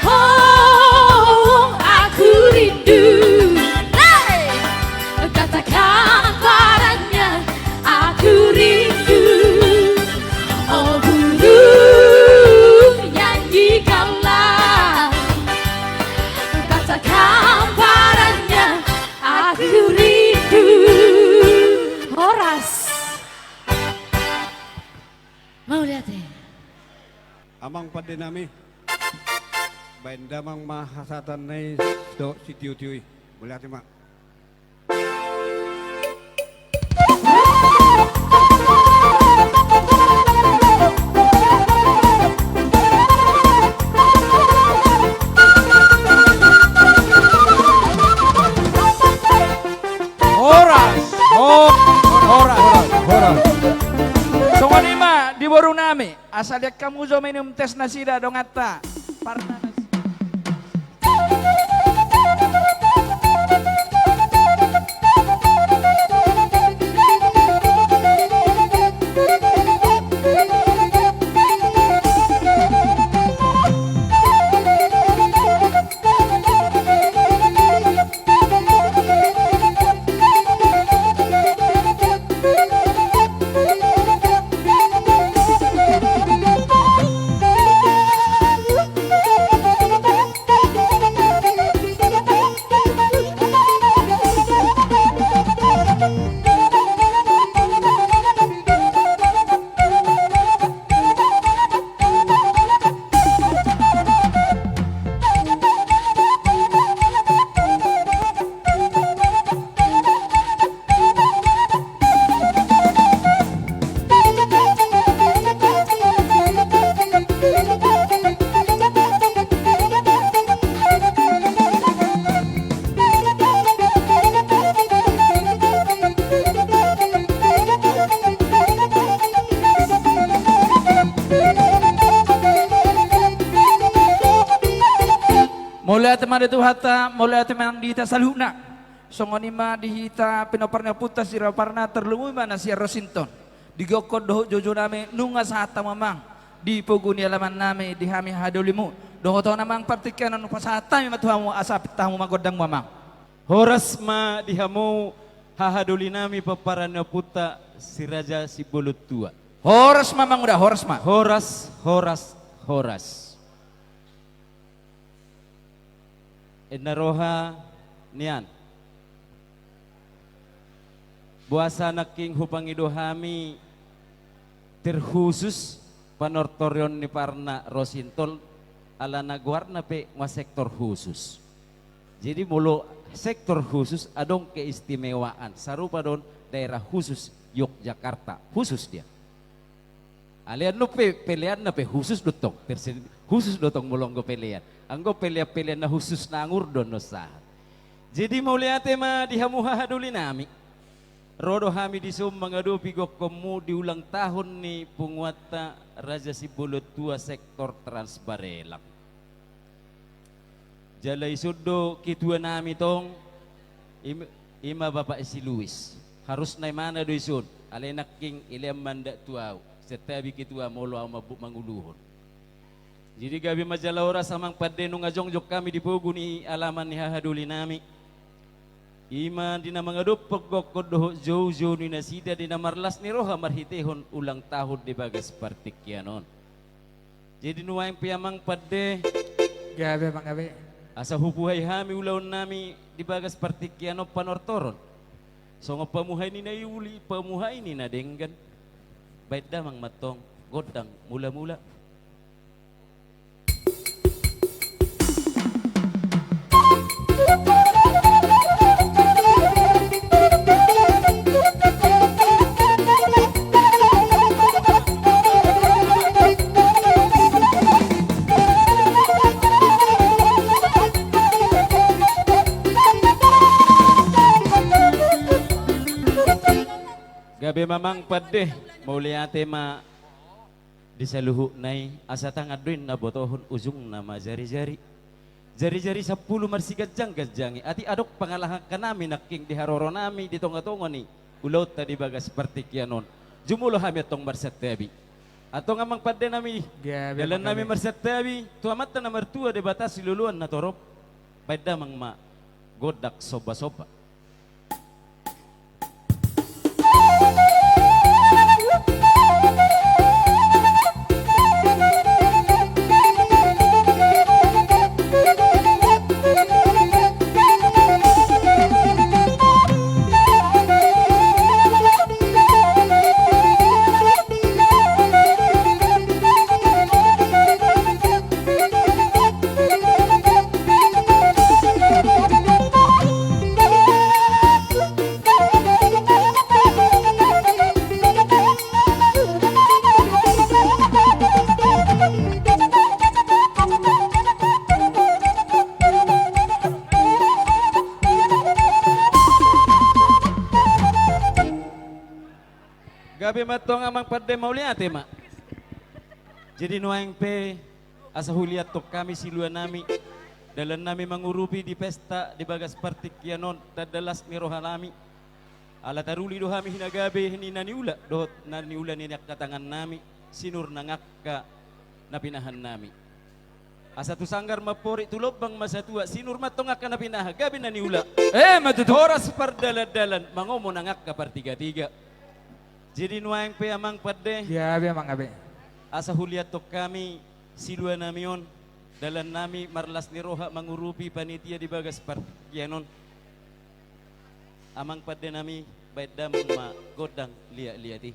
Oh, aku rindu. Hei. Katakan padanya, aku rindu. Oh burung, nyanyikanlah. Katakan padanya, aku rindu. Horas. Mauliate. Amang pande nami, baen damang ma hasahatan nai dohot sitiotio i. Mauliate ma. Horas, ho-, horas, horas, horas. Songon i ma di boru nami, asa diangkat hamu jo minum tes nasida donganta. Parna nasida. Mauliate ma di Tuhanta, mauliate ma nang di hita saluhutna. Songon i ma di hita pinompar ni ompunta Siregar Parna, tarlumobi ma na sian Rosinton. Di gokhon dohot joujou nami nunga sahat hamu amang di pogu ni alaman nami di hami hahadolimu. Dohot on amang partingkian on hupasahat hami ma tu hamu asa pinta hamu ma gondangmu amang. Horas ma di hamu hahadoli nami pomparan ni ompunta Si Raja Sibolon Tua. Horas ma amang uda, horas ma. Horas, horas, horas. Ninna roha nian. Boasa nangkin hupangido hami terkhusus panortorion ni Parna Rosinton, alana goarna pe nunga sektor khusus. Jadi molo sektor khusus adong keistimewaan, sarupa do on daerah khusus Yogyakarta, khusus dia. Alai annon pe peleanna pe khusus do tong, tersen-, khusus do tong molo anggo pelean. Anggo pelean-pelean na khusus na angur do annon sahat. Jadi mauliate ma di hamu hahadoli nami. Ro do hami dison mangadopi gokhonmu di ulang tahun ni punguanta Raja Sibolon Tua sektor Trans Barelang. Jala ison do ketua nami tong, im-, i ma Bapak Si Luis. Harusna imana do ison, alai nangkin ilean mandat tu ahu, santabi ketua molo ahu mambuk manguluhon. Jadi gabe ma jala horas amang pande nunga jongjong hami di pogu ni alaman ni hahadoli nami. I ma di na mangadophon gokhon dohot joujou ni nasida di na marlas ni roha marhitehon ulang tahun di bagas partingkian on. Jadi nuaeng pe amang pande. Gabe amang gabe. Asa hupuhai hami ulaon nami di bagas partingkian on panortoron. Songon pamuhai ni na uli, pamuhai ni na denggan. Baen damang ma antong gondang mula-mula. Gabe ma amang pande, mauliate ma di saluhutna i, asa tangan do i na botohon, ujungna ma jari-jari. Jari-jari sampulu marsiganjang-ganjangi, atik adong pangalaho angka nami nangkin di haroro nami di tonga-tonga ni ulaonta di bagas partingkian on. Jumolo hami antong marsantabi. Antong amang pande nami, gabe dalan ma nami gabe. Marsantabi tu Amanta na martua Debata siloloan na torop. Baen damang ma gondang somba-somba. Gabe ma antong amang pande, mauliate ma. Jadi nuaeng pe asa huliathon hami silua nami, dalan nami mangurupi di pesta di bagas partingkian on, tanda las ni roha nami. Ala taruli do hami hinagabe ni na niula dohot na niula ni angka tangan nami, sinur nang angka na pinahan nami. Asa tu sanggar ma amporik, tu lombang ma satua, sinur ma antong angka na pinahan, gabe na niula. Eh, ma tutu. Horas pardalan-dalan, mangomo nang angka partiga-tiga. Jadi nuaeng pe amang pande. Gabe amang, gabe. Asa huliathon hami silua nami on, dalan nami marlas ni roha mangurupi panitia di bagas partingkian on. Amang pande nami, baen damang ma gondang liat-liat i.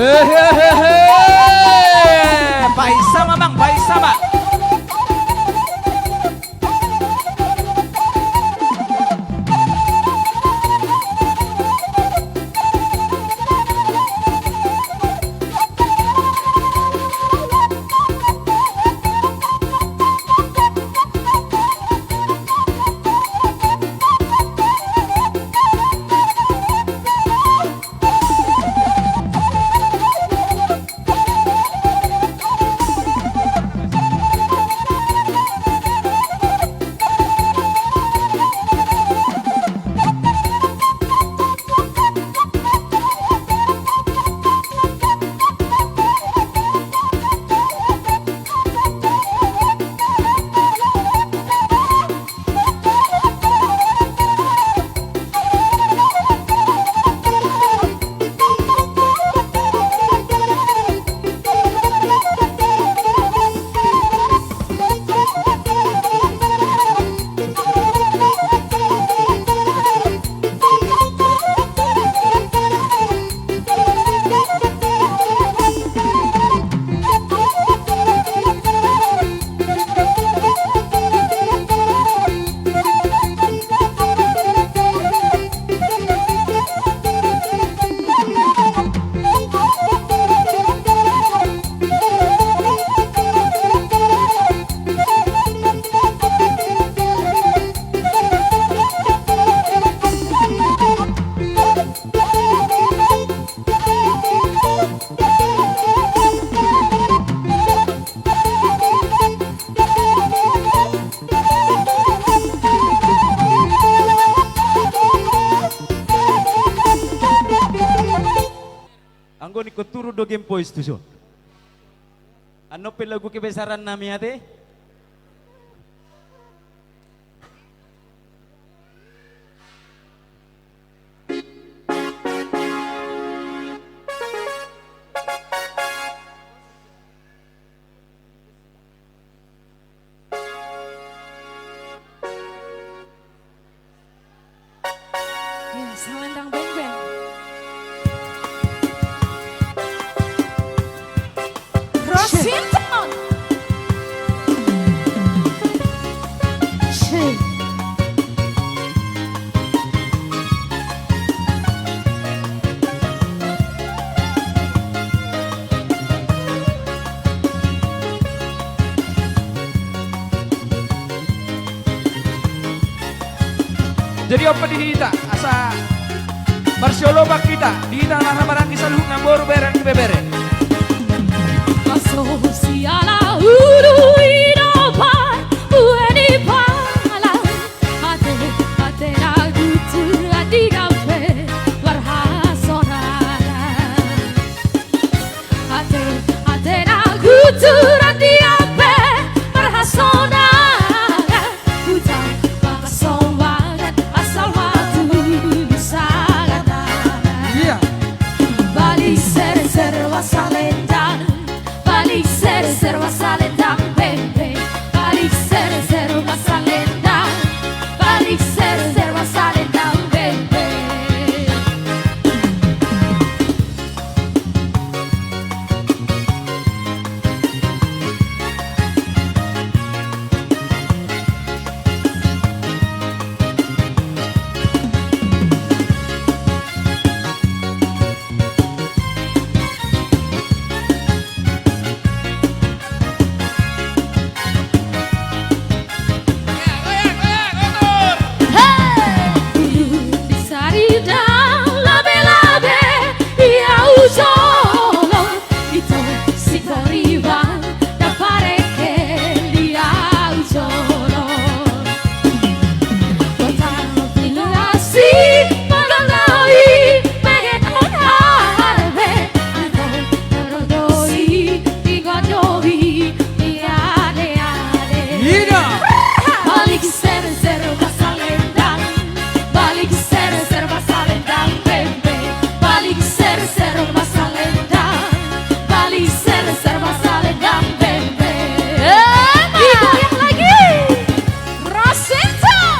Hehehe. Paisa ma, Mang, paisa ma. Anggo ningkon turun do Game Boys tuson. Annon pe lagu kebesaran nami ate. Iya, salendang beng-beng. Rosinton. Jadi on pe di hita, asa marsiolopan hita, di hita na maranggi saluhutna boru, bere, ibebere. Paso siala ulu inopan ue ni pala. Ate, ate na gutu adi gabe marhasonangan. Ate, ate na gutu adi gabe marhasonangan. Hujang marhasonangan asal ma tu sagat. Iya. Balik serser ma salendang. Balik serser ma salendang beng-beng. Balik serser ma salendang. Balik serser ma salendang beng-beng. Hei! Di saridang labe-labe di au jolo. Ito si Koriban na pareke di au jolo. Kota pilasi manganai pengen on harbe. Ito terondoi di gondoi di ade-ade. Ida. Balik serser ma salendang. Balik serser ma salendang beng-beng. Balik serser ma salendang. Balik serser ma salendang beng-beng. Eh, digoyang lagi. Rosinton.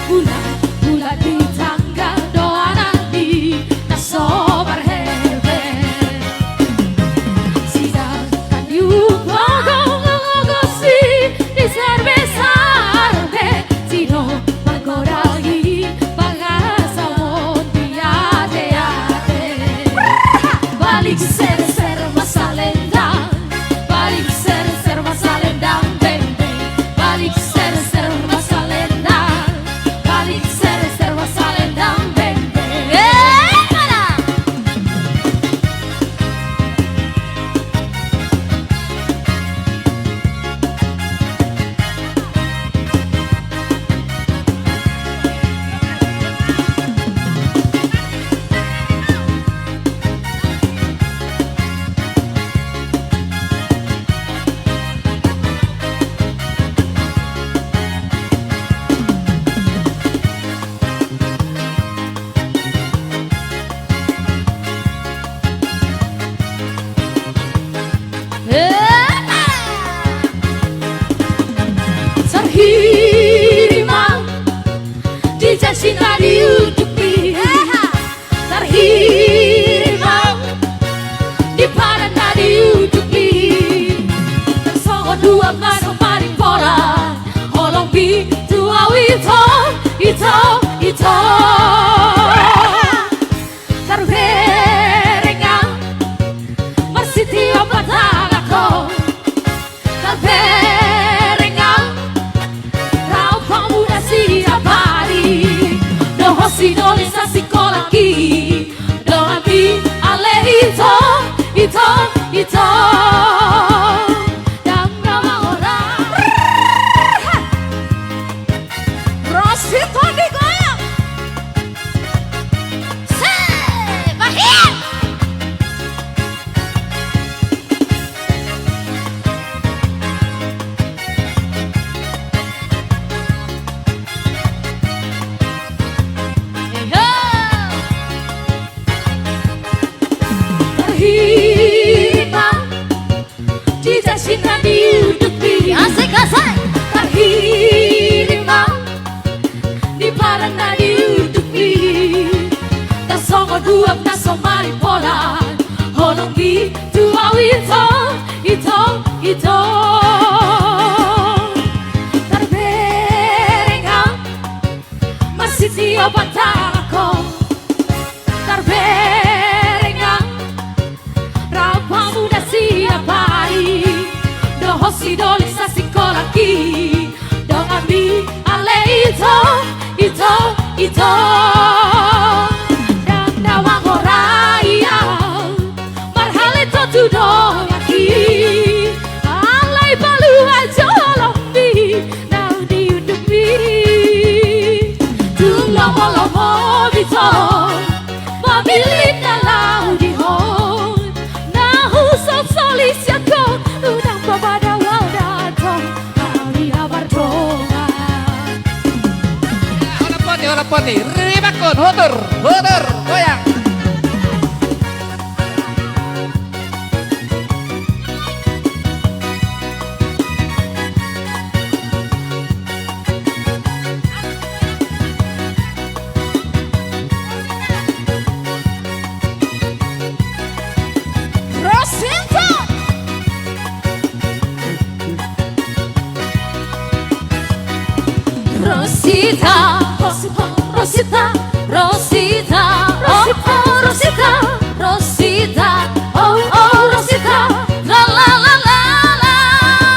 Bulan, bulan di tangga doanan di na so marhebe. Sidangkan di upa gonggosi di sarbe-sarbe. Tino manggodangi pangasamon di ate-ate. Balik serser ma salendang. Balik serser ma salendang beng-beng. Balik serser ma salendang. Balik serser ma salendang beng-beng. Eh, mana? Tarhirim au di janji na di ujungmi. Tarhirim au di padan na di ujungmi. Tarsongon uap na so paling pola. Holong pintu au ito, ito, ito. Tarbereng au Siapari, dohot si Doli sasingkolangki, donganmi ale ito, ito, ito. Dang na mangora. Rosita digoyang. Se, bahir. Tarhirim ma di jajina di undukmi. Asik, asik. Tarhirim ma di paranna di undukmi. Tarsongon uap na so marimpola, holongmi tu au ito, ito, ito. Tarbereng au masiti opat talako. Tarbereng au rap hamu na siapari, dohot si Doli sasingkolangki, donganmi ale ito, ito, ito. Dang na mangorai au marhalto tu donganki, alai palua jolongmi naung di undukmi. Tung lomo-lomo bito mamillit na laho di ho, na husolsoli sian ho, unang papadao au datong, hami na mardongan. Holan poti, holan poti, ribanghon, hotur, hotur, goyang. Rosita. Rosita, Rosita, Rosita, Rosita, oh, oh, Rosita, Rosita, oh, oh, Rosita, la, la, la, la, la.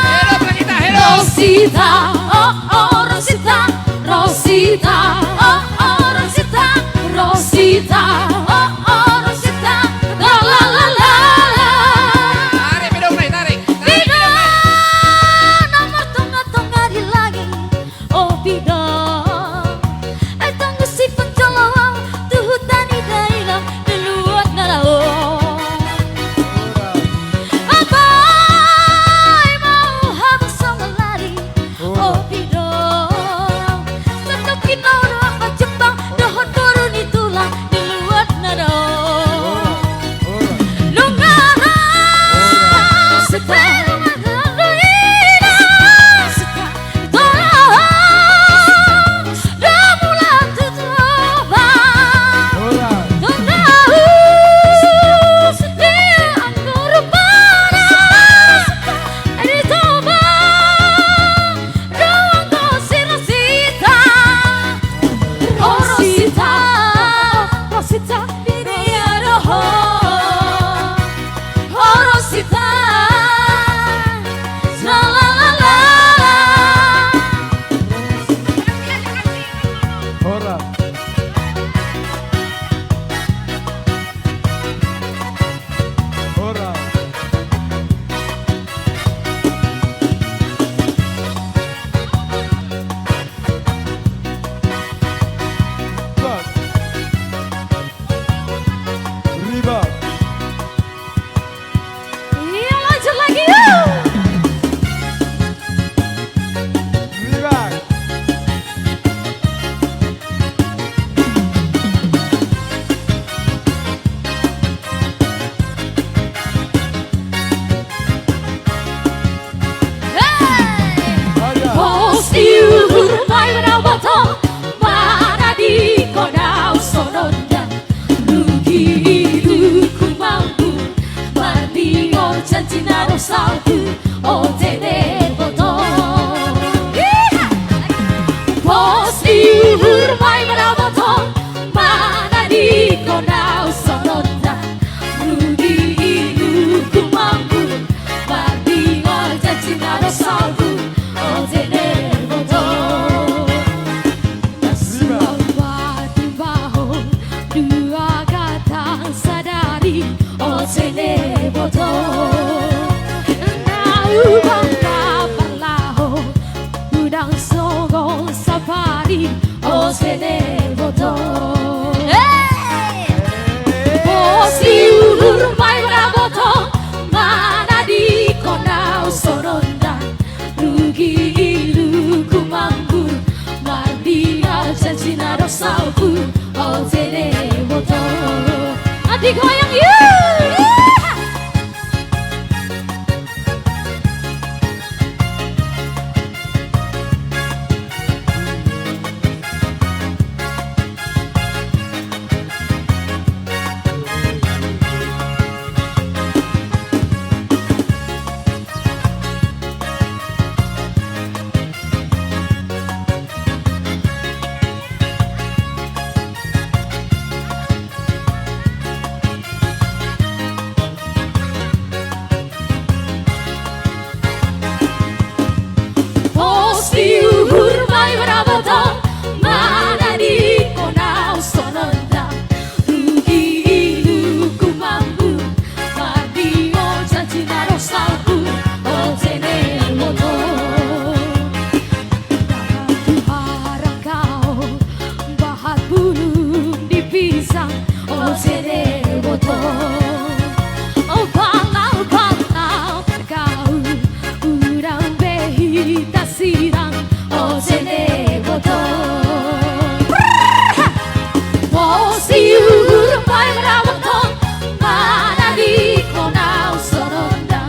Hello, Rosita, hello. Rosita, oh, oh, Rosita, Rosita, oh, oh, Rosita, Rosita, oh, oh, Rosita, la, la, la, la, la. Tarik, pedong, tarik, tarik. Pido na martonga-tonga di langit. O pido, ai tonggo sipang jolo au tu huta ni daina di luat na dao. Apai mau hamu songon lali, o pido, satoki na ro angka jumpang dohot boru ni tulang di luat na dao. Nunga ra sepe nunga ra doina. Horas. Horas. Bang. Ribas. Iya, lanjut lagi, yuk. Ribas. Hei! Aja. Pos di uhur, baen ma au boto, manadingkon au songon dia. Rugi iluku mambu, mardingol janji na ro salpu, o tene boto. Iha! Pos di uhur, baen ma au boto, manadingkon au songon dia. Rugi iluku mambu, mardingol janji na ro salpu, o tene boto. Deboto. Hei! Pos di uhur ma i Raboto, manadingkon ahu songon da. Rugi iluku mambur, mardingol janji na ro saut, o Deboto. Adi goyang, yu! Pos di uhur ma i Raboto, manadingkon ahu songon da. Rugi iluku mambur, mardingol janji na ro saut, o Deboto. Bahat tu harangkau, bahat bulung di pisang, o Deboto. O bala-bala margau, unang be hita sirang, o Deboto. Pos di uhur ma i Raboto, manadingkon ahu songon da.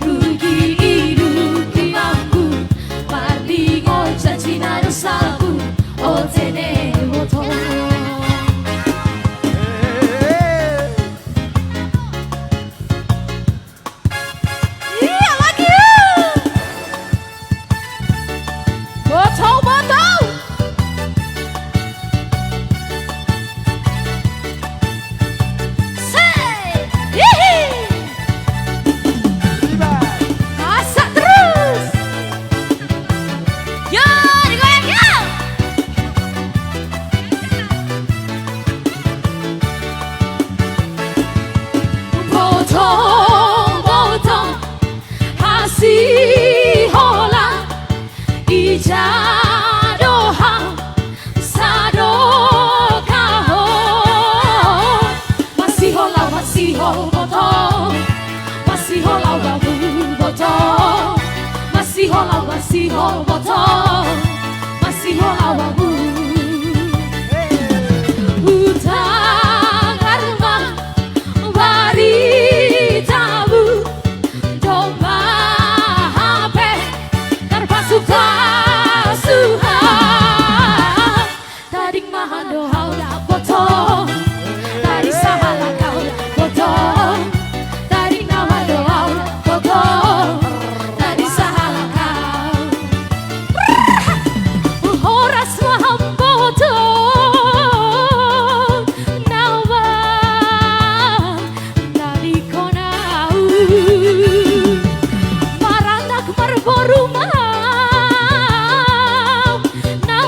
Rugi iluku mambur, mardingol janji na ro saut, o Deboto. Iya lagi, yuk. Boto, boto. Say, hihi. Masak terus. Yo, digoyang, yo. Boto, boto, hasiholan, ija do hau, sadokahon. Masihol ahu, masihol boto, masihol ahu boto, masihol ahu, masihol boto, masihol ahu. Hutagar ma baritamu, domma hape tarpasupasu ahu. Tading ma hamu do ahu da boto, tading sahalak ahu da boto, tading ma hamu do ahu da boto, tading sahalak ahu. Horas ma hamu boto, na manadingkon ahu. Maranak marboru ma hamu, na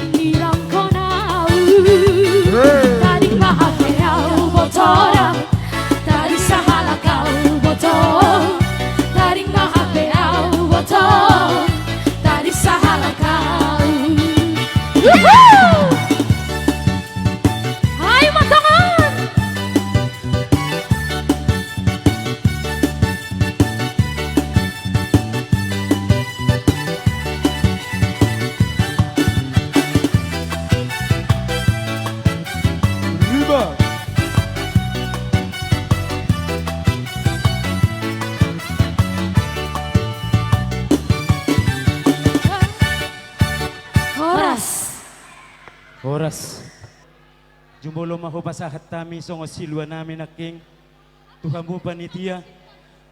manilangkon ahu. Tading ma hape ahu boto da, tading sahalak ahu boto, tading ma hape ahu boto, tading sahalak ahu. Wuhu! Ai ma tangan. Riba. Horas. Horas. Jumolo ma hupasahat hami songon silua nami nangkin tu hamu panitia,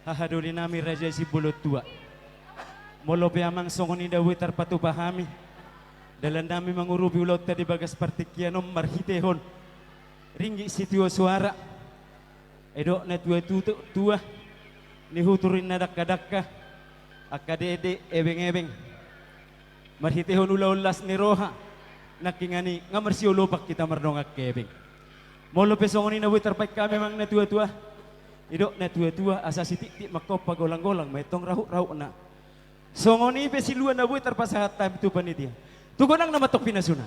hahadoli nami Raja Sibolon Tua. Molo pe amang songon i na boi tarpatupa hami, dalan nami mangurupi ulaonta di bagas partingkian on marhitehon ringgit sitio soara, didok na tua-tua, nihutur ninna dangka-dangka, angka dede, ebeng-ebeng. Marhitehon ulaon las ni roha, nangkiningan i nga marsiolopan hita mardongan hepeng. Molo pe songon i na boi tarbaen hami amang na tua-tua, didok na tua-tua, asa sitiktik manghompa, golang-golang ma i tong rahut-rahutna. Songon i pe silua na boi tarpasahat hami tu panitia. Tu godang na mantong pinasuna.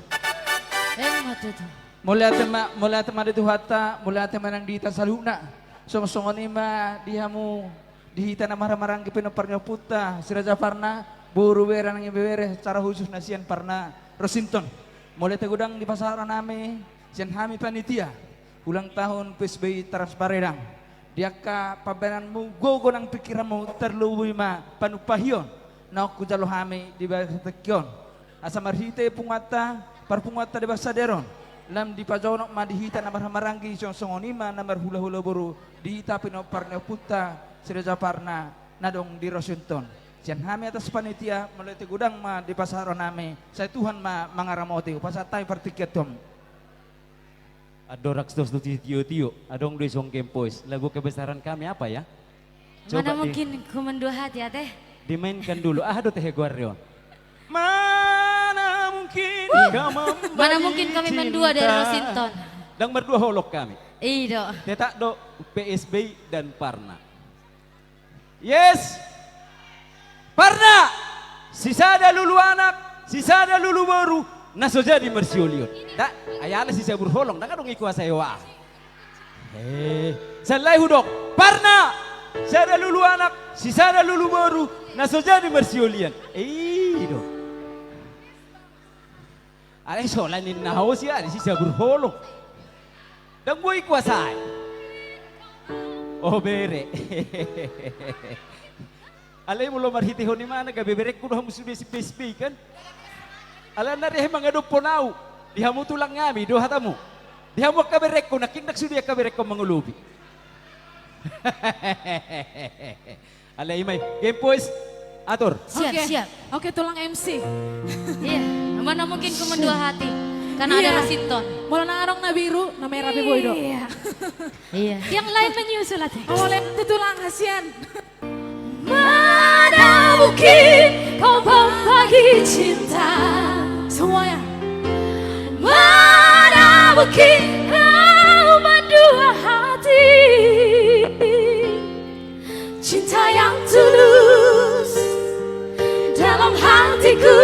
Emma tutu. Mauliate ma, mauliate ma di Tuhanta, mauliate ma nang di hita saluhutna. Songon songon i ma di hamu, di hita na marhahamaranggi pinompar ni ompunta, si Raja Parna, boru, bere nang ibebere, secara khusus na sian Parna Rosinton. Mauliate godang dipasahat rohanami, sian hami panitia, ulang tahun P S B I Trans Baredang. Di angka pambahenanmu, gogo nang pingkiranmu, tarlumobi ma panumpahion naung hujalo hami di bagasan tingki on. Asa marhite punguanta, parpunguanta di bagasan sadari on, lam dipajonok ma di hita na marhahamaranggi, songon songon i ma na marhulahula boru di hita pinompar ni ompunta, si Raja Parna, na adong di Rosinton. Sian hami atas panitia, mauliate godang ma dipasahat rohanami, sai Tuhan ma mangaramoti, hupasahat hami partingkian tu hamu. Andorang tos tu tio-tio, adong do i suang Game Boys. Lagu kebesaran kami apa ya? Mana mungkin ku mendua hati, ate? Dimainkan dulu. Aha do tehe goarna on? Mana mungkin kau membagi cinta. Mana mungkin kami mendua dari Rosinton. Ndang mardua holong kami. I do. Tetap do P S B I dan Parna. Yes. Parna, sisada lulu anak, sisada lulu boru, na so jadi marsiolion. Da, ai ala sisabur holong, ndang adong i kuasa ewa. Eh, sallai hudok. Parna, sada lulu anak, sisada lulu boru, na so jadi marsiolion. Eh, i do. Alai sola ninna ho sian i, sisabur holong. Ndang boi kuasai. O bere. Alai molo marhitehon i ma na gabe berengku do hamu sude si P S B I kan. Alai nari ahu mangadophon ahu. Di hamu tulang nami do hatamu. Di hamu angka berengku nangkin ndang sude angka berengku mangolopi. Alai i ma i. Game Boys, atur. Siap, siap. Oke, tulang M C. Iya, mana mungkin ku mendua hati. Karena ada Rosinton. Molo na adong na biru, na merah pe boi do. Iya. Iya. Yang lain menyusul, ate. Oh, boleh. Itu tulang, kasihan. Mana mungkin kau membagi cinta. Semuanya. Mana mungkin kau mendua hati. Cinta yang tulus dalam hatiku,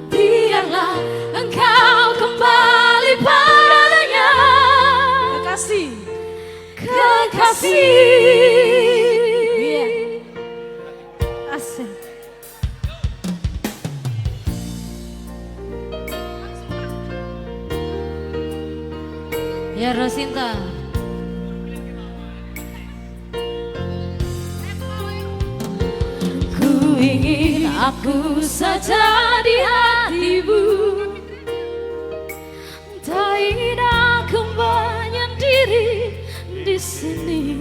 biarlah engkau kembali padanya. Kekasih. Kekasih. Iya. Asik. Ya, Rosinta. Ku ingin aku saja di hatimu. Tak ingin aku menyendiri di sini.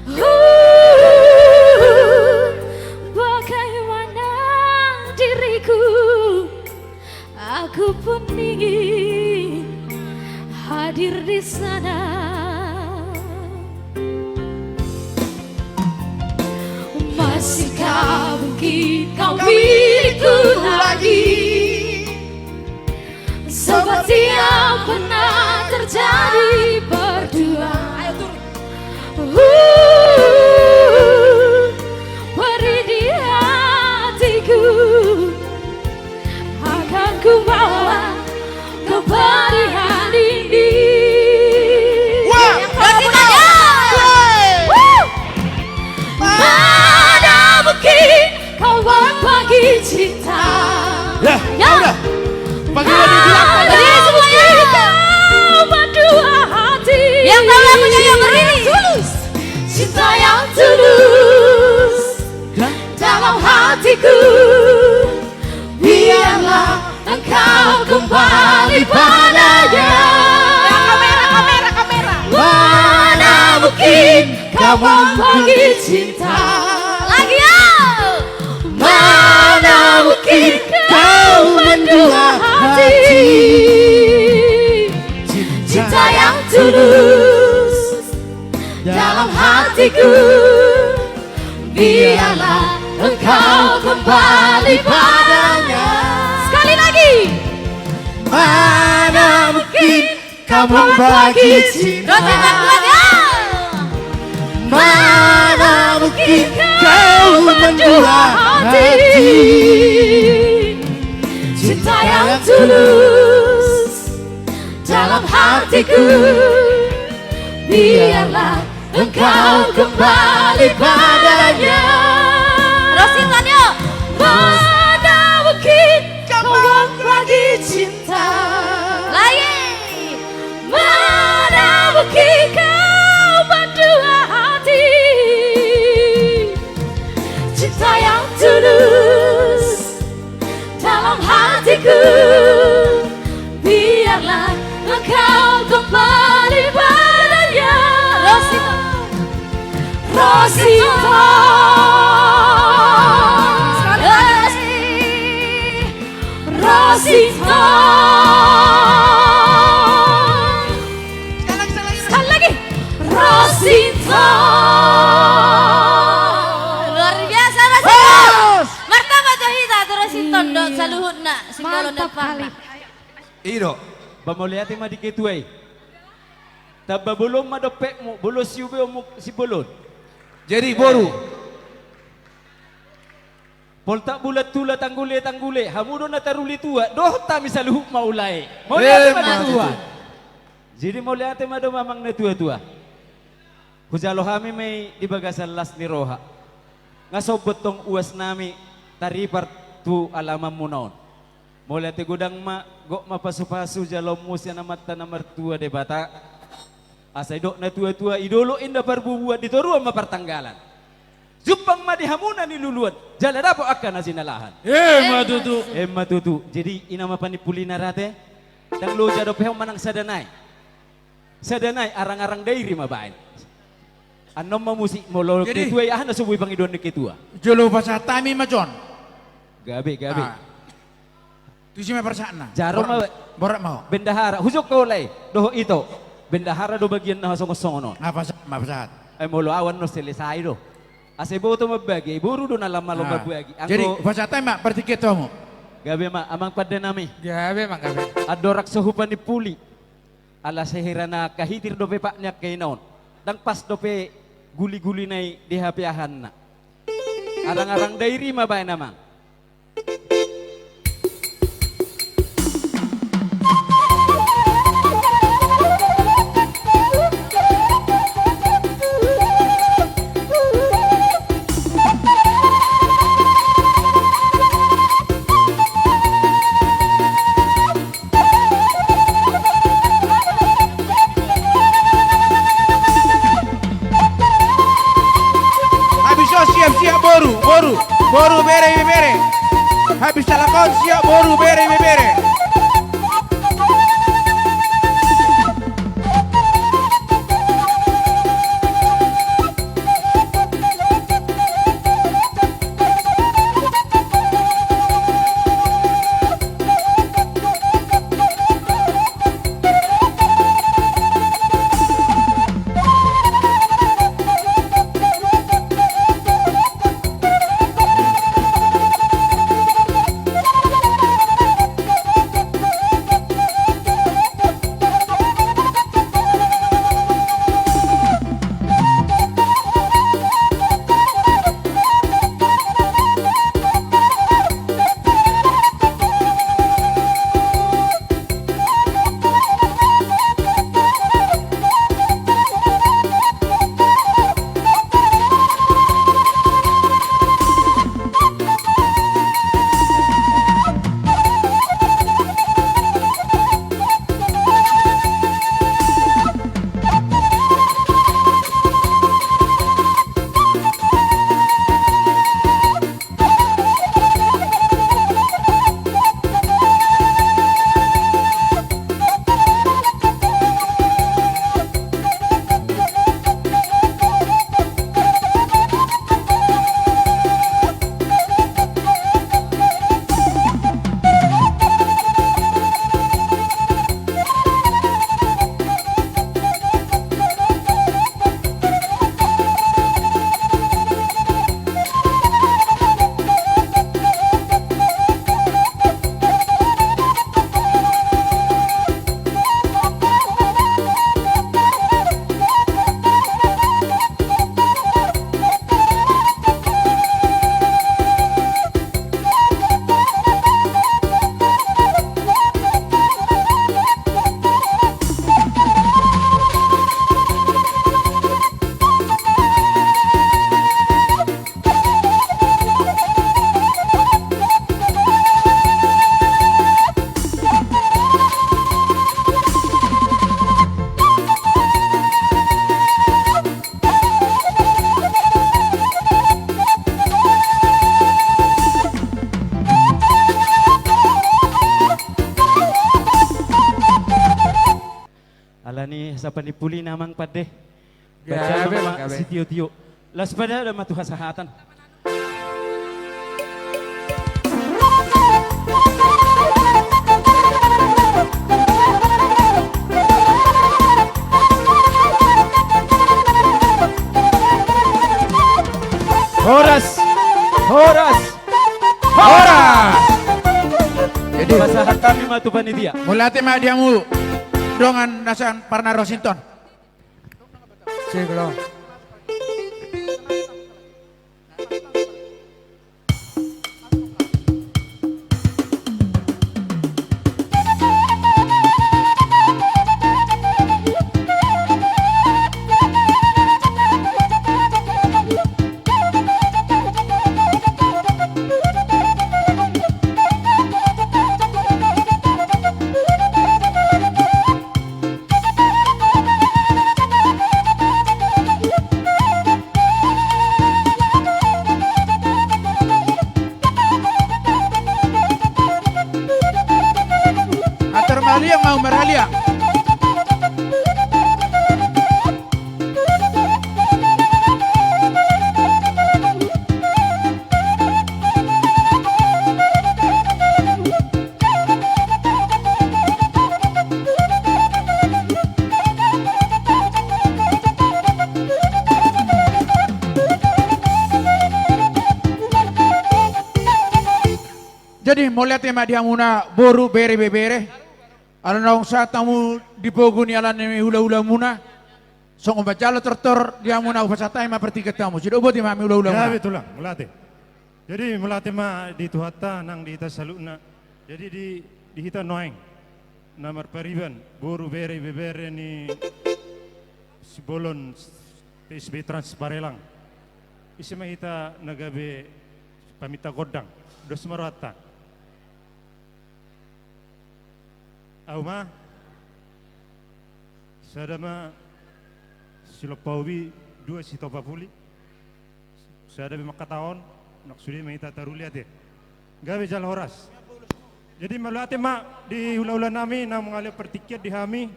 Uh, bagaimana diriku? Aku pun ingin hadir di sana. Masihkah mungkin kau milikku lagi? Seperti yang pernah terjadi berdua. Ayo turun. Uh, perih di hatiku. Akan ku bawa kepedihan ini. Wah, yang mana? Woi. Mana mungkin kau membagi cinta. Ya, ya udah. Bagi, bagi, bilang, mana mungkin kau mendua hati. Yang tahu lagunya yang berdiri. Tulus. Cinta yang tulus. Ya. Dalam hatiku, biarlah engkau kembali padanya. Ya, kamera, kamera, kamera. Mana mungkin kau membagi cinta. Lagi, yo. Mana mungkin kau mendua hati. Cinta yang tulus dalam hatiku. Biarlah engkau kembali padanya. Sekali lagi. Mana mungkin kau membagi cinta. Rosinton kuat, ya. Mana mungkin kau mendua hati. Tulus dalam hatiku, biarlah engkau kembali padanya. Rosita, yuk. Mana mungkin kau lagi cinta? Lagi. Mana mungkin kau berdua hati? Cinta yang tulus dalam hatiku, biarlah engkau kembali padanya. Rosita. Rosita. Sekali lagi. Rosita. Sekali lagi, sekali lagi. Sekali lagi. Rosita. Luar biasa, Rosita. Martaba jo hita tu Rosita dohot saluhutna. Mantap kali. I do. Ba mauliate ma di ketua i. Tamba bolon ma dompetmu, bolon siubeonmu sibolon. Jadi, boru. Poltak bulan tula tanggule tanggule, hamu do na taruli tua, dohot hami saluhut ma ulae. Mauliate ma di tua. Jadi mauliate ma do amang na tua-tua. Hujalo hami ma i di bagasan las ni roha. Nga sombot tong uas nami taripar tu alamanmuna on. Mauliate godang ma, gok ma pasu-pasu jaloonmu sian Amanta na martua Debata. Asa didok na tua-tua, di dolok inda parbubuan, di toruan ma partanggalan. Jumpang ma di hamuna niluluan, jala dapot angka na jinalahan. Emma tutu. Emma tutu. Jadi i nama panimpuli na ra te. Ndang loja dope ho manang sada nai. Sada nai, arang-arang dairi ma baen. Annon ma musik, molo ketua i aha na so boi pangidoan ni ketua. Jolo pasahat hami ma jo on. Gabe, gabe. Tusi ma pasahatna. Jaro ma. Borat ma ho. Bendahara, hujok ho lae. Dohot ito. Bendahara do bagian na songon-songon on. Nga pasahat ma pasahat. Ai molo au annon selesai do. Asa iboto mambagi, boru do na lam malo mambagi. Jadi pasahat hami ma partingkian tu hamu. Gabe ma amang pande nami. Gabe ma gabe. Andorang so hupanimpuli. Ala sehera na kahitir dope pat ni angka ina on. Ndang pas dope guli-guli na i di hape ahanna. Arang-arang dairi ma baen amang. Habis on siap-siap boru, boru, boru bere, bere. Habis salak on siap boru bere, bere. Ni sapan ni puli na amang pande. Gabe, baca ma gabe. Sitio-tio. Las pada ada matu hasahatan. Horas. Horas. Horas. Jadi pasahat hami ma tu panitia. Mauliate ma di hamu dongan na sian Parna Rosinton. Cek lo. Atur maliang mau maraliang. Jadi mauliate ma di hamuna boru, bere, ibebere. Ala naung sahat hamu di pogu ni ala ni hulahulamuna, songon manjalo tortor di hamuna, hupasahat hami ma partingkian hamu. Sidok boti ma hami hulahulamuna. Gabe tulang, mauliate. Jadi mauliate ma di Tuhanta nang di hita saluhutna. Jadi di, di hita nuaeng na marpariban boru, bere, ibebere ni Simbolon T S B Trans Barelang. Ise ma hita na gabe paminta gondang? Dos ma rohanta. Ahu ma. Sada ma silompa ubi, dua sitopa puli. Sada be mangkatahon, nang sude ma hita taruli ate. Gabe jala horas. Jadi mauliate ma di hulahula nami na mangalean partingkian di hami.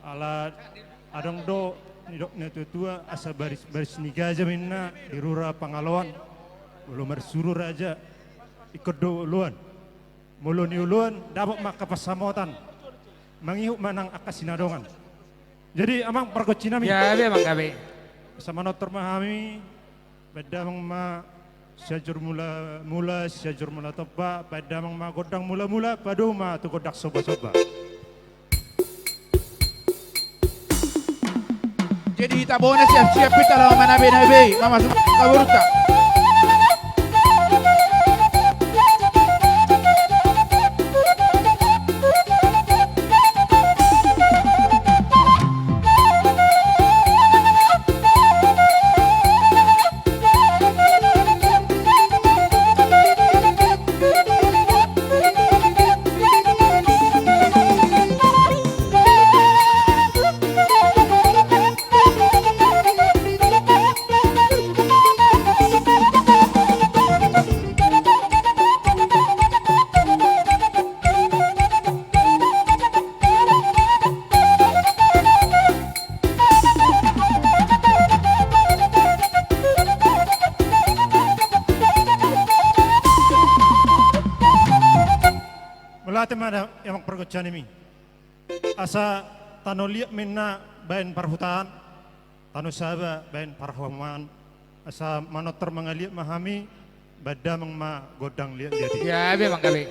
Ala adong do nidok ni natuatua, asa baris, baris ni gaja ma inna di rura Pangaloan. Molo marsuru raja, ingkon do oloan. Molo nioloan, dapot ma angka pansamotan. Mangihut ma nang angka sinadongan. Jadi amang pargonsi nami. Gabe amang, gabe. Asa manortor ma hami. Baen damang ma Sianjur Mula, Mula, Sianjur Mula Tompa, baen damang ma gondang mulamula, padomu ma tu gondang sombasomba. Jadi hita bona siap-siap hita laho manabe-nabe, mamasuki angka borunta. Mauliate ma da, amang pargonsi nami. Asa tano liat ma inna baen parhutaan, tano saba baen parhomaan, asa manortor mangaliat ma hami, baen damang ma gondang liat-liat i. Gabe amang, gabe.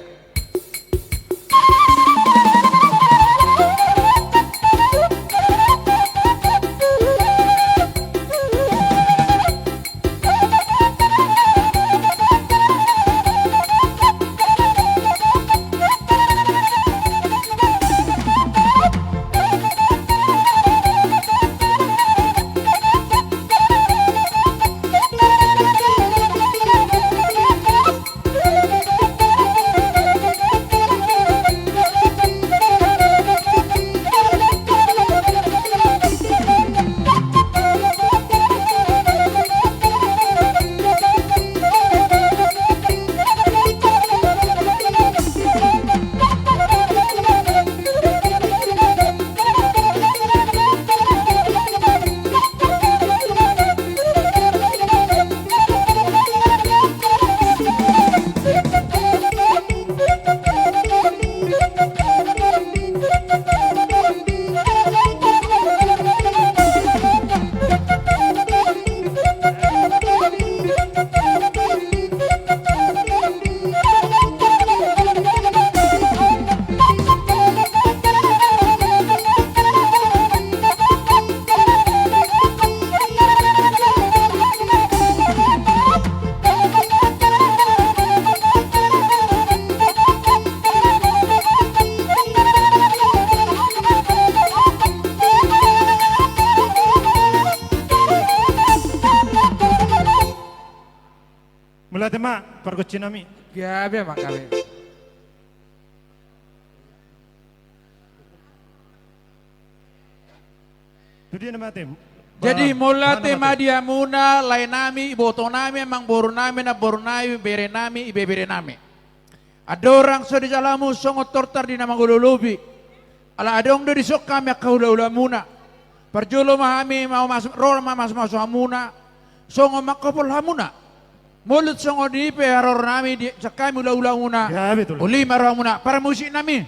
Pargonsi nami. Gabe ma, gabe. Tu dia nama tem? Jadi, ba-, mauliate ma di hamuna, lae nami, iboto nami, amangboru nami, namboru nami, bere nami, ibebere nami. Andorang so dijalo hamu songon tortar di na mangololobi. Ala adong do dison hami angka hulahulamuna. Parjolo ma hami ma-, mas-, ro ma mamasu-masu hamuna. Songon mangkopol hamuna. Molo tung songon i pe haroro nami di, sian hami hulahulamuna. Ya, betul. Uli ma rohamuna, parmusik nami.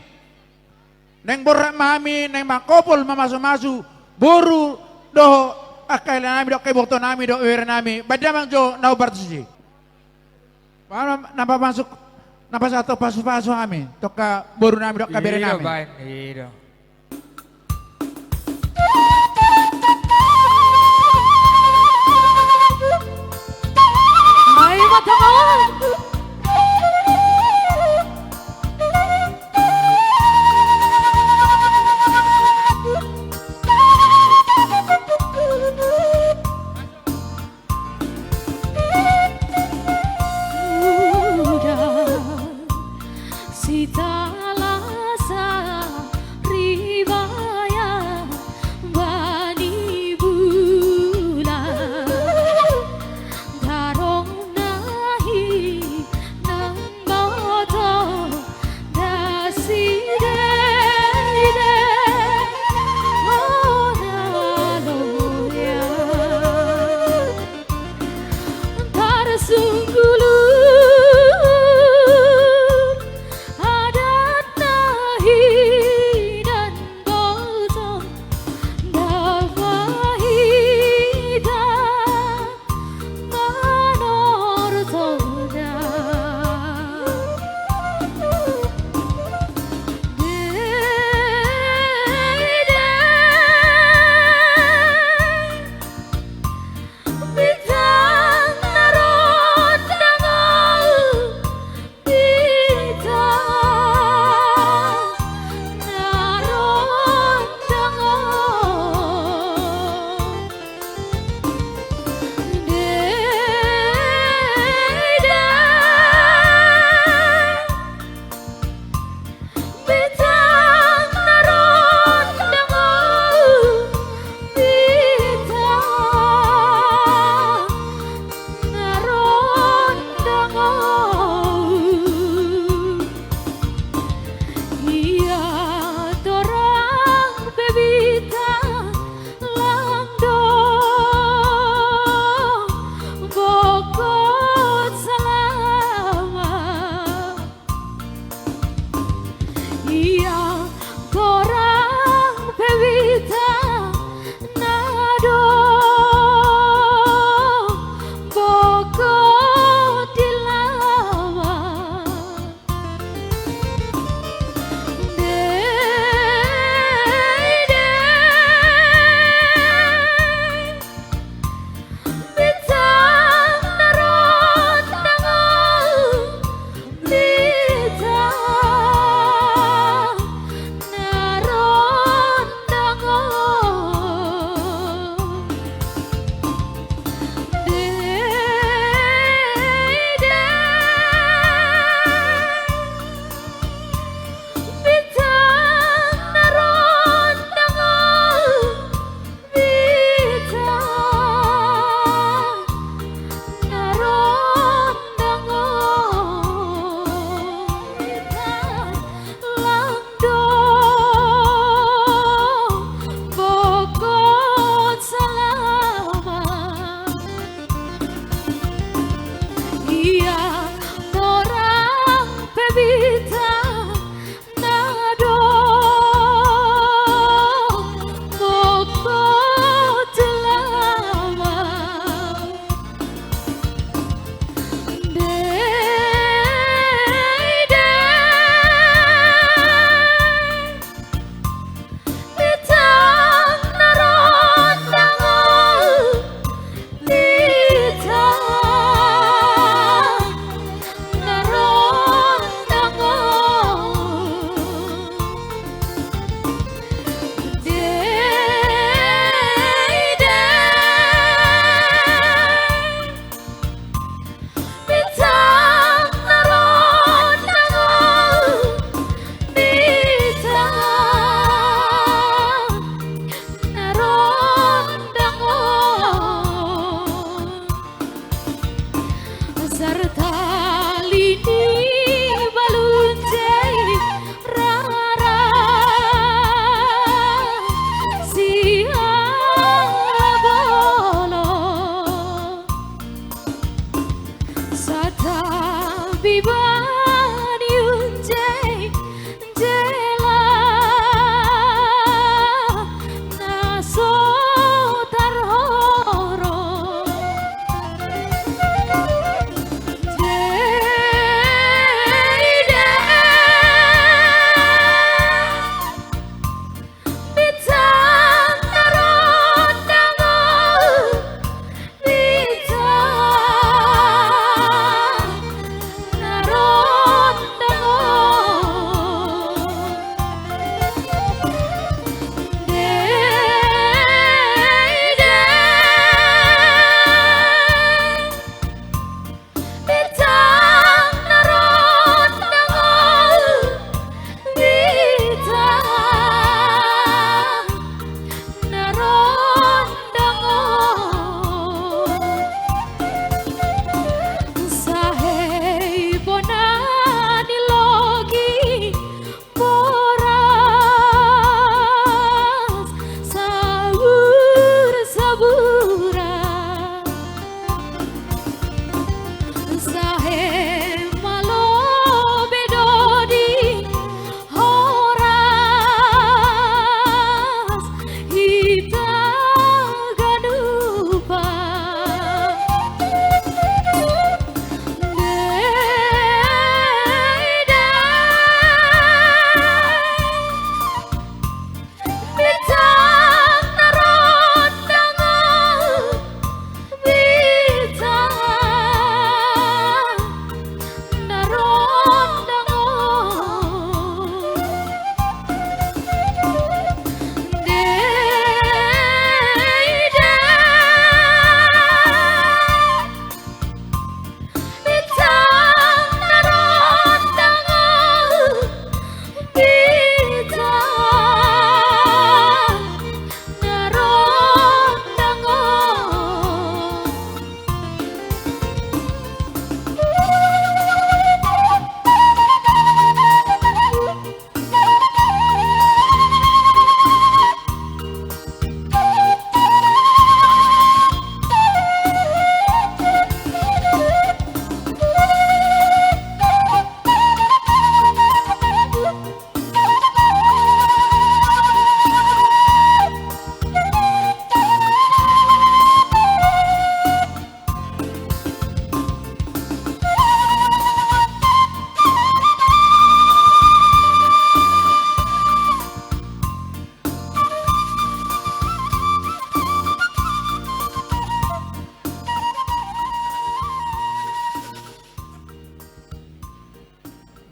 Naeng borhat ma hami, naeng mangkopol mamasu-masu boru dohot angka hela nami, dohot angka iboto nami, dohot bere nami. Baen damang jo na hombar tusi. Mana na pamasuk, na pasahat pasu-pasu hami tu angka boru nami dohot angka bere nami. Iya, baik. Iya. Ayo, teman-teman. Uda, sitala sari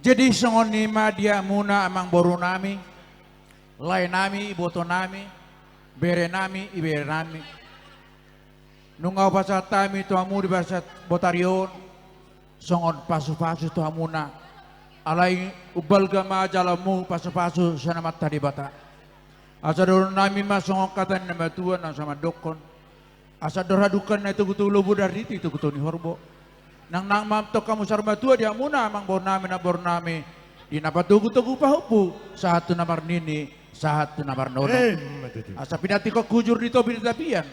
Jadi songon i ma di hamuna amangboru nami, lae nami, iboto nami, bere nami, ibebere nami. Nunga hupasahat hami tu hamu di bagasan botari on, songon pasupasu tu hamuna. Alai umbalga ma jaloonmu pasupasu sian Amanta Debata. Asa dohonon nami ma songon hata ni na matua na so mandokkon. Asa andor hadungka na i togu-togu lobu, andor riti togu-togu ni horbo. Nang, nang ma antong hamu saur matua di hamuna amangboru nami, namboru nami, di na patogu-togu pahompu, sahat tu na marnini, sahat tu na marnono. Emma tutu. Asa pinantikhon hujur di topi ni tapian.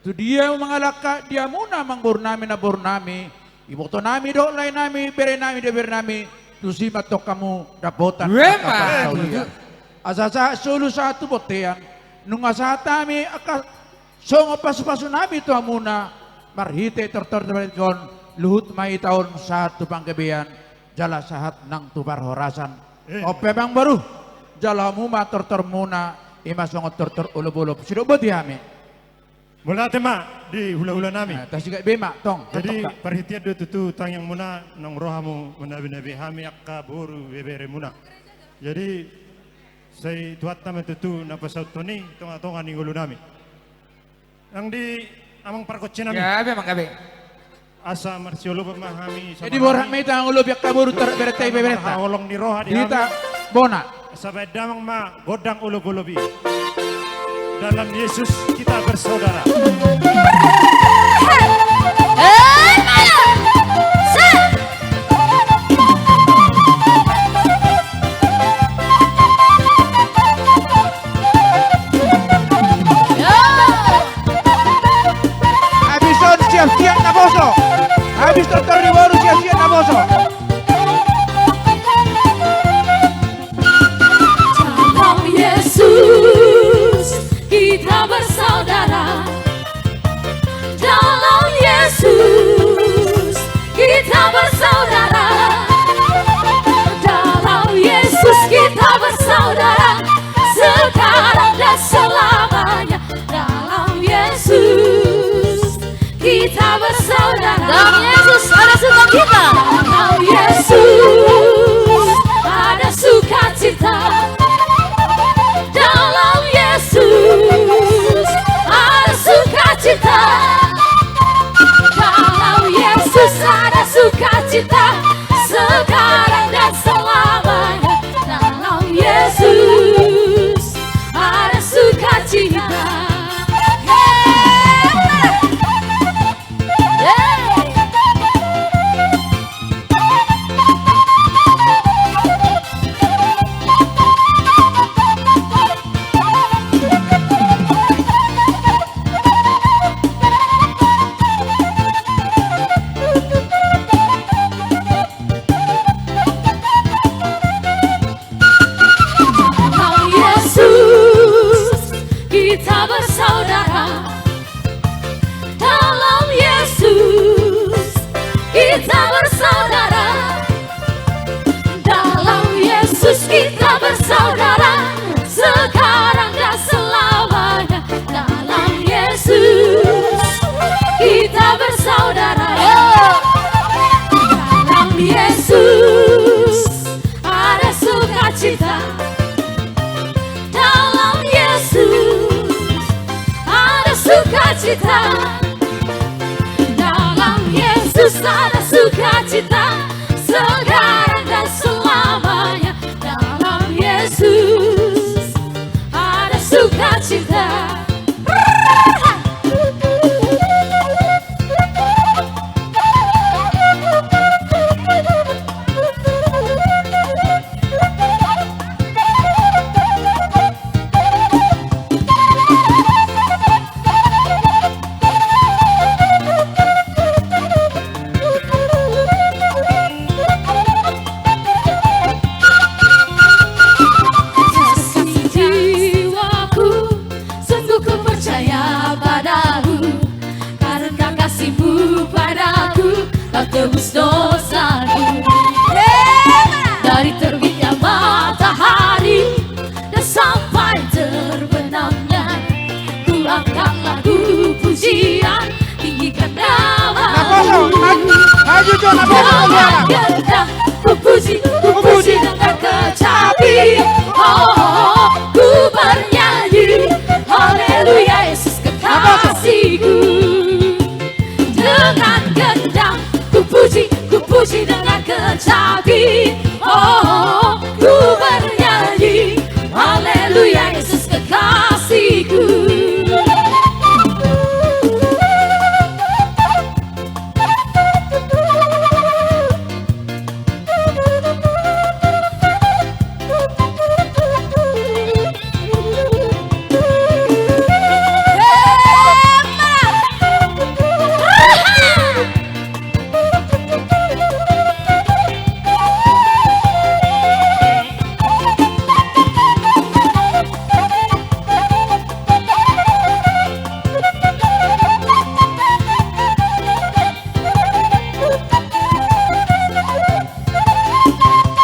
Tu dia mangalangka di hamuna amangboru nami, namboru nami, iboto nami dohot lae nami, bere nami dohot ibebere nami, tusi ma antong hamu dapotan. Emma tutu. Asa sahat solu sahat tu bontean, nunga sahat hami angka songon pasupasu nami tu hamuna, marhite tortor tabaritahon, luhut ma hita on sahat tu panggabean, jala sahat nang tu parhorasan. Eh. On pe amangboru, jalo hamu ma tortormuna, i ma songon tortor olopolop. Sidok boti hami. Mauliate ma di hulahula nami. Nah, tasigabe ma, tong. Jadi, tong, tong. Parhitean do tutu tangiangmuna, naung ro hamu manabenabe hami angka boru beberemuna. Jadi, sai Tuhanta ma tutu na pasauthon i tongatonga ni ngolu nami. Nang di amang pargonsi nami. Gabe, amang, gabe. Asa marsiolopan ma hami. Jadi sama borat hami. Ma hita ngolopi angka boru, tor-, berete, beberete. Marhaholong ni roha di hita hami. Bona. Asa baen damang ma gondang olopolop i. Dalam Yesus kita bersaudara. Eh, malam. Set. Habis on siap-siap naposo. Habis tortor ni boru siap-siap naposo. Dalam Yesus kita bersaudara. Dalam Yesus kita bersaudara. Dalam Yesus kita bersaudara. Sekarang dan selamanya. Dalam Yesus kita bersaudara. Dalam Yesus ada sukacita. Dalam Yesus ada sukacita. Dalam Yesus ada sukacita. Dalam Yesus ada sukacita. Sekarang dan selamanya. Dalam Yesus ada sukacita. Dalam Yesus kita bersaudara. Dalam Yesus kita bersaudara. Dalam Yesus kita bersaudara. Sekarang dan selamanya. Dalam Yesus kita bersaudara. Dalam Yesus ada sukacita. Dalam Yesus ada sukacita. Dalam Yesus ada sukacita. Sekarang dan selamanya. Dalam Yesus ada sukacita. Jiwaku, sungguh ku percaya padamu, karena kasihmu padaku, kau tebus dosaku. Dari terbitnya matahari dan sampai terbenamnya, ku angkat lagu pujian, tinggikan nama. Naposo, maju, maju, Jo, naposo, Tuhan. Ku puji, ku puji. Tapi, oh, ku bernyanyi, haleluya, Yesus kekasihku.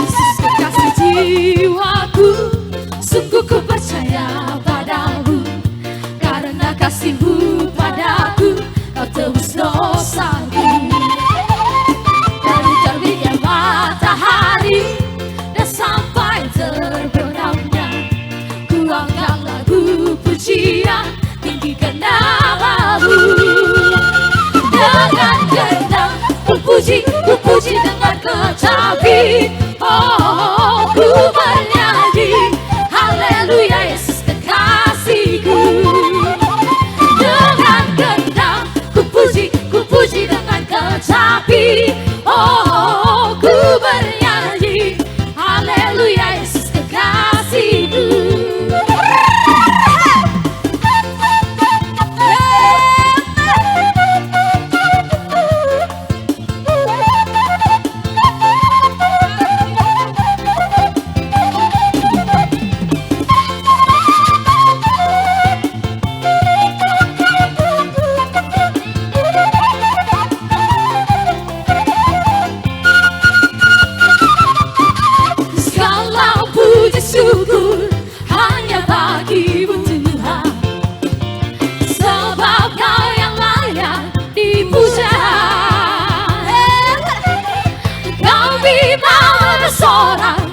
Yesus kekasih jiwaku, sungguh ku percaya padamu. Karena kasih-Mu padaku, Kau tebus dosaku. Dari terbitnya matahari dan sampai terbenamnya, ku angkat lagu pujian, tinggikan nama-Mu. Dengan gendang ku puji, ku puji dengan kecapi. Oh, ku bernyanyi, haleluya, Yesus kekasihku. Dengan gendang ku puji, ku puji dengan kecapi. Oh, ku bernyanyi, haleluya, Yesus kekasihku. Segala puji syukur hanya bagi-Mu Tuhan, sebab Kau yang layak dipuja. Kami mau bersorak,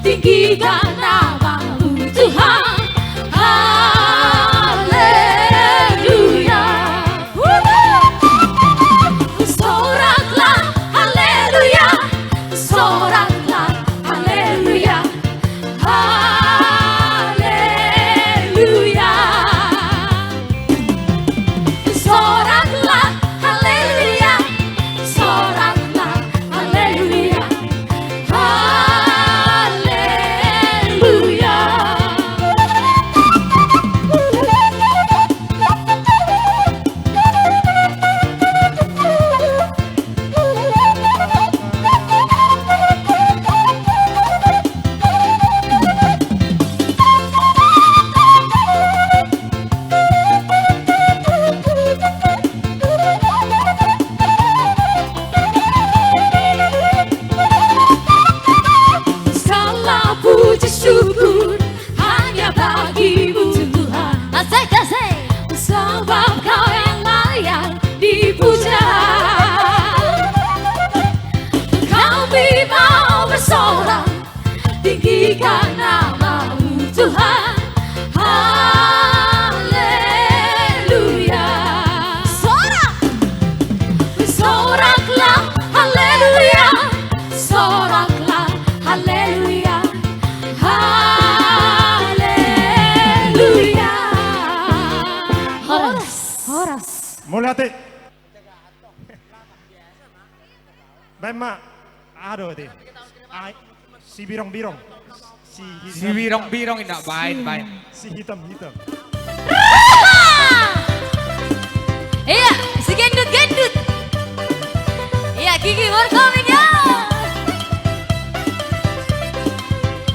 tinggikan nama-Mu Tuhan. Haleluya. Soraklah, haleluya. Soraklah, haleluya. Haleluya. Soraklah, haleluya. Soraklah, haleluya. Haleluya. Segala puji syukur hanya bagi-Mu Tuhan. Asik, asik. Sebab Kau yang layak dipuja. Kami mau bersorak, tinggikan nama-Mu Tuhan. Haleluya. Sorak. Soraklah, haleluya. Soraklah, haleluya. Haleluya. Horas. Horas. Mauliate. Baen ma. Aduh, di. Ai, si birong-birong. Si hitam. Si birong-birong inda, baen, baen. Si hitam-hitam. Iya, si gendut-gendut. Iya, Kiki Borgoming ya.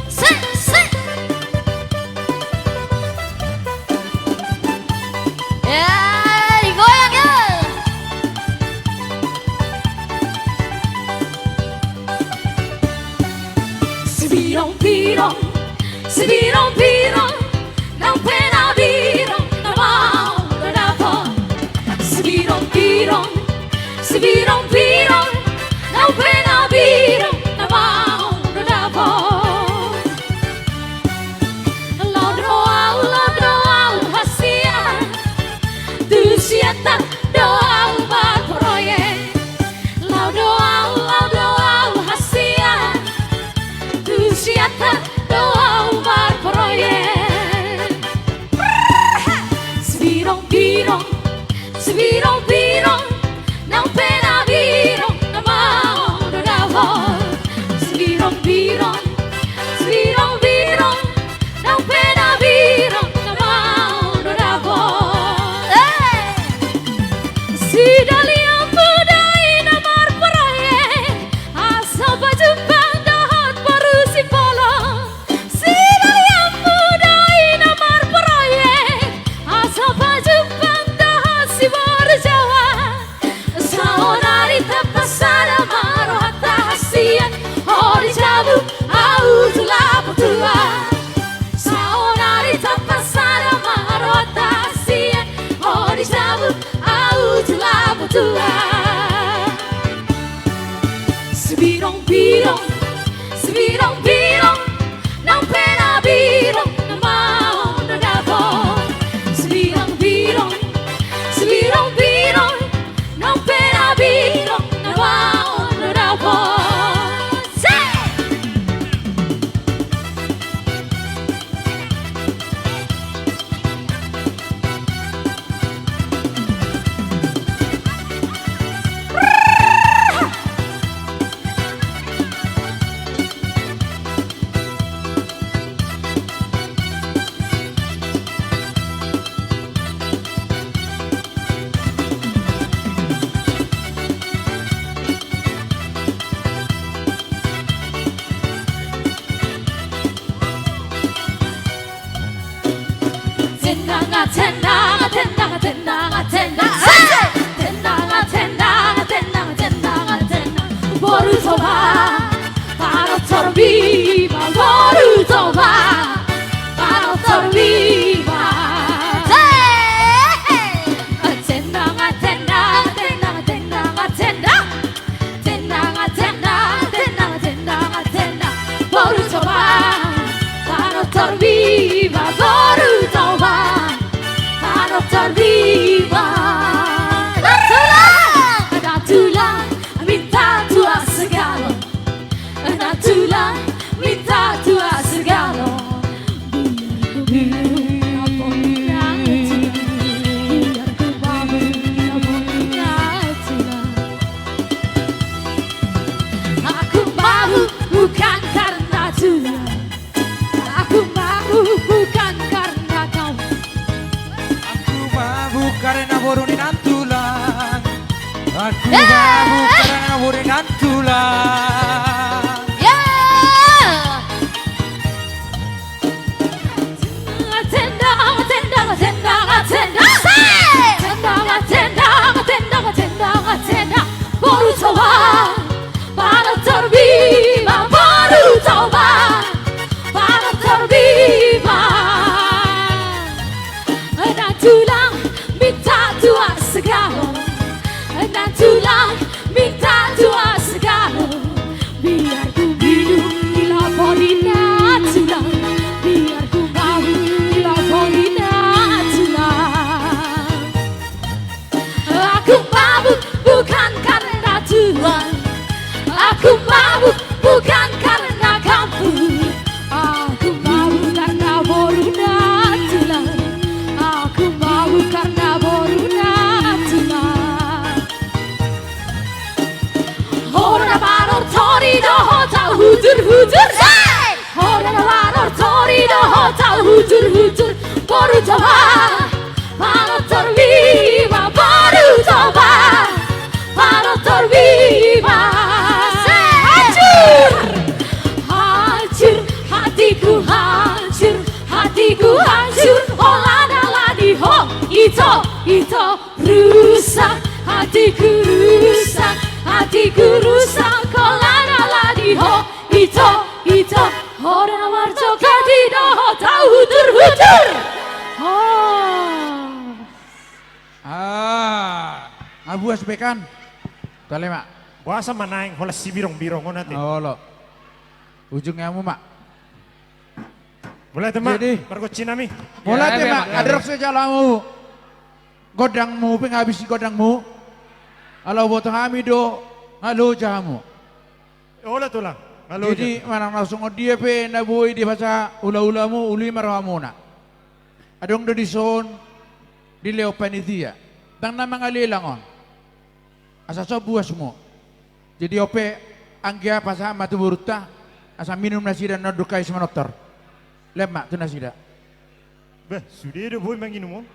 Sik, sik. Ya, digoyang ya. Sibirong-birong, sibirong-birong, nang pe na birong na mau na dapot. Sibirong-birong, sibirong-birong, nang pe na birong na mau na dapot. Laho do au, laho do au hasian, tu sian ta do au marproyek. Laho do au, laho do au hasian. Toba, Panortor Bima, boru Toba, Panortor Bima. Tendang, tendang, tendang, tendang, tendang. Tendang, tendang, tendang, tendang, tendang. Boru Toba, Panortor Bima, boru Toba, Panortor Bima. Nantulang, nantulang, minta tuat segalo. Nantulang, minta tuat segalo. Aku mabuk bukan karena tulang. Aku mabuk bukan karena kau. Aku mabuk karena boru ni nantulang. Aku mabuk karena boru ni nantulang. Ya. Tendang, tendang, tendang, tendang. Tendang, tendang, tendang, tendang, tendang. Boru Toba, Panortor Bima, boru Toba, Panortor Bima. Nantulang, minta tuat segalo. Nantulang, minta tuat segalo. Biar ku minum di lapo ni nantulang. Biar ku mabuk di lapo ni nantulang. Aku mabuk bukan karena tulang. Aku mabuk bukan karena kampung. Aku mabuk karena boru nantulang. Aku mabuk karena boru nantulang. Hona Panortor i dohot au hutur-hutur. Hona Panortor i dohot au hutur-hutur. Boru Toba, Panortor Bima, boru Toba, Panortor Bima. Hancur, hancur, hatiku hancur, hatiku hancur. Holan ala ni ho, ito, ito. Rusak, hatiku rusak, hatiku rusak. Holan ala ni ho, ito, ito. Hona Panortor i dohot au hutur-hutur. Oh. Ah, nga buas be kan? Tole ma. Boasa ma naeng holan sibirong-birong on ate? Olo. Ujung ni hamu ma. Mauliate ma. Jadi, pargonsi nami. Mauliate ma. Adong so jalo hamu gondangmu, pe nga habis gondangmu. Ala huboto hami do nga loja hamu. Olo tulang. Nga loja. Jadi manang na songon dia pe na boi dipasahat hula-hulamu, uli ma rohamuna. Adong do dison dilehon panitia. Ndang na mangalelang on. Asa so buasmu. Jadi on pe anggia pasahat ma tu borunta, asa minum nasida na dung hami so manortor. Lehon ma tu nasida. Bah, sude do boi manginum on.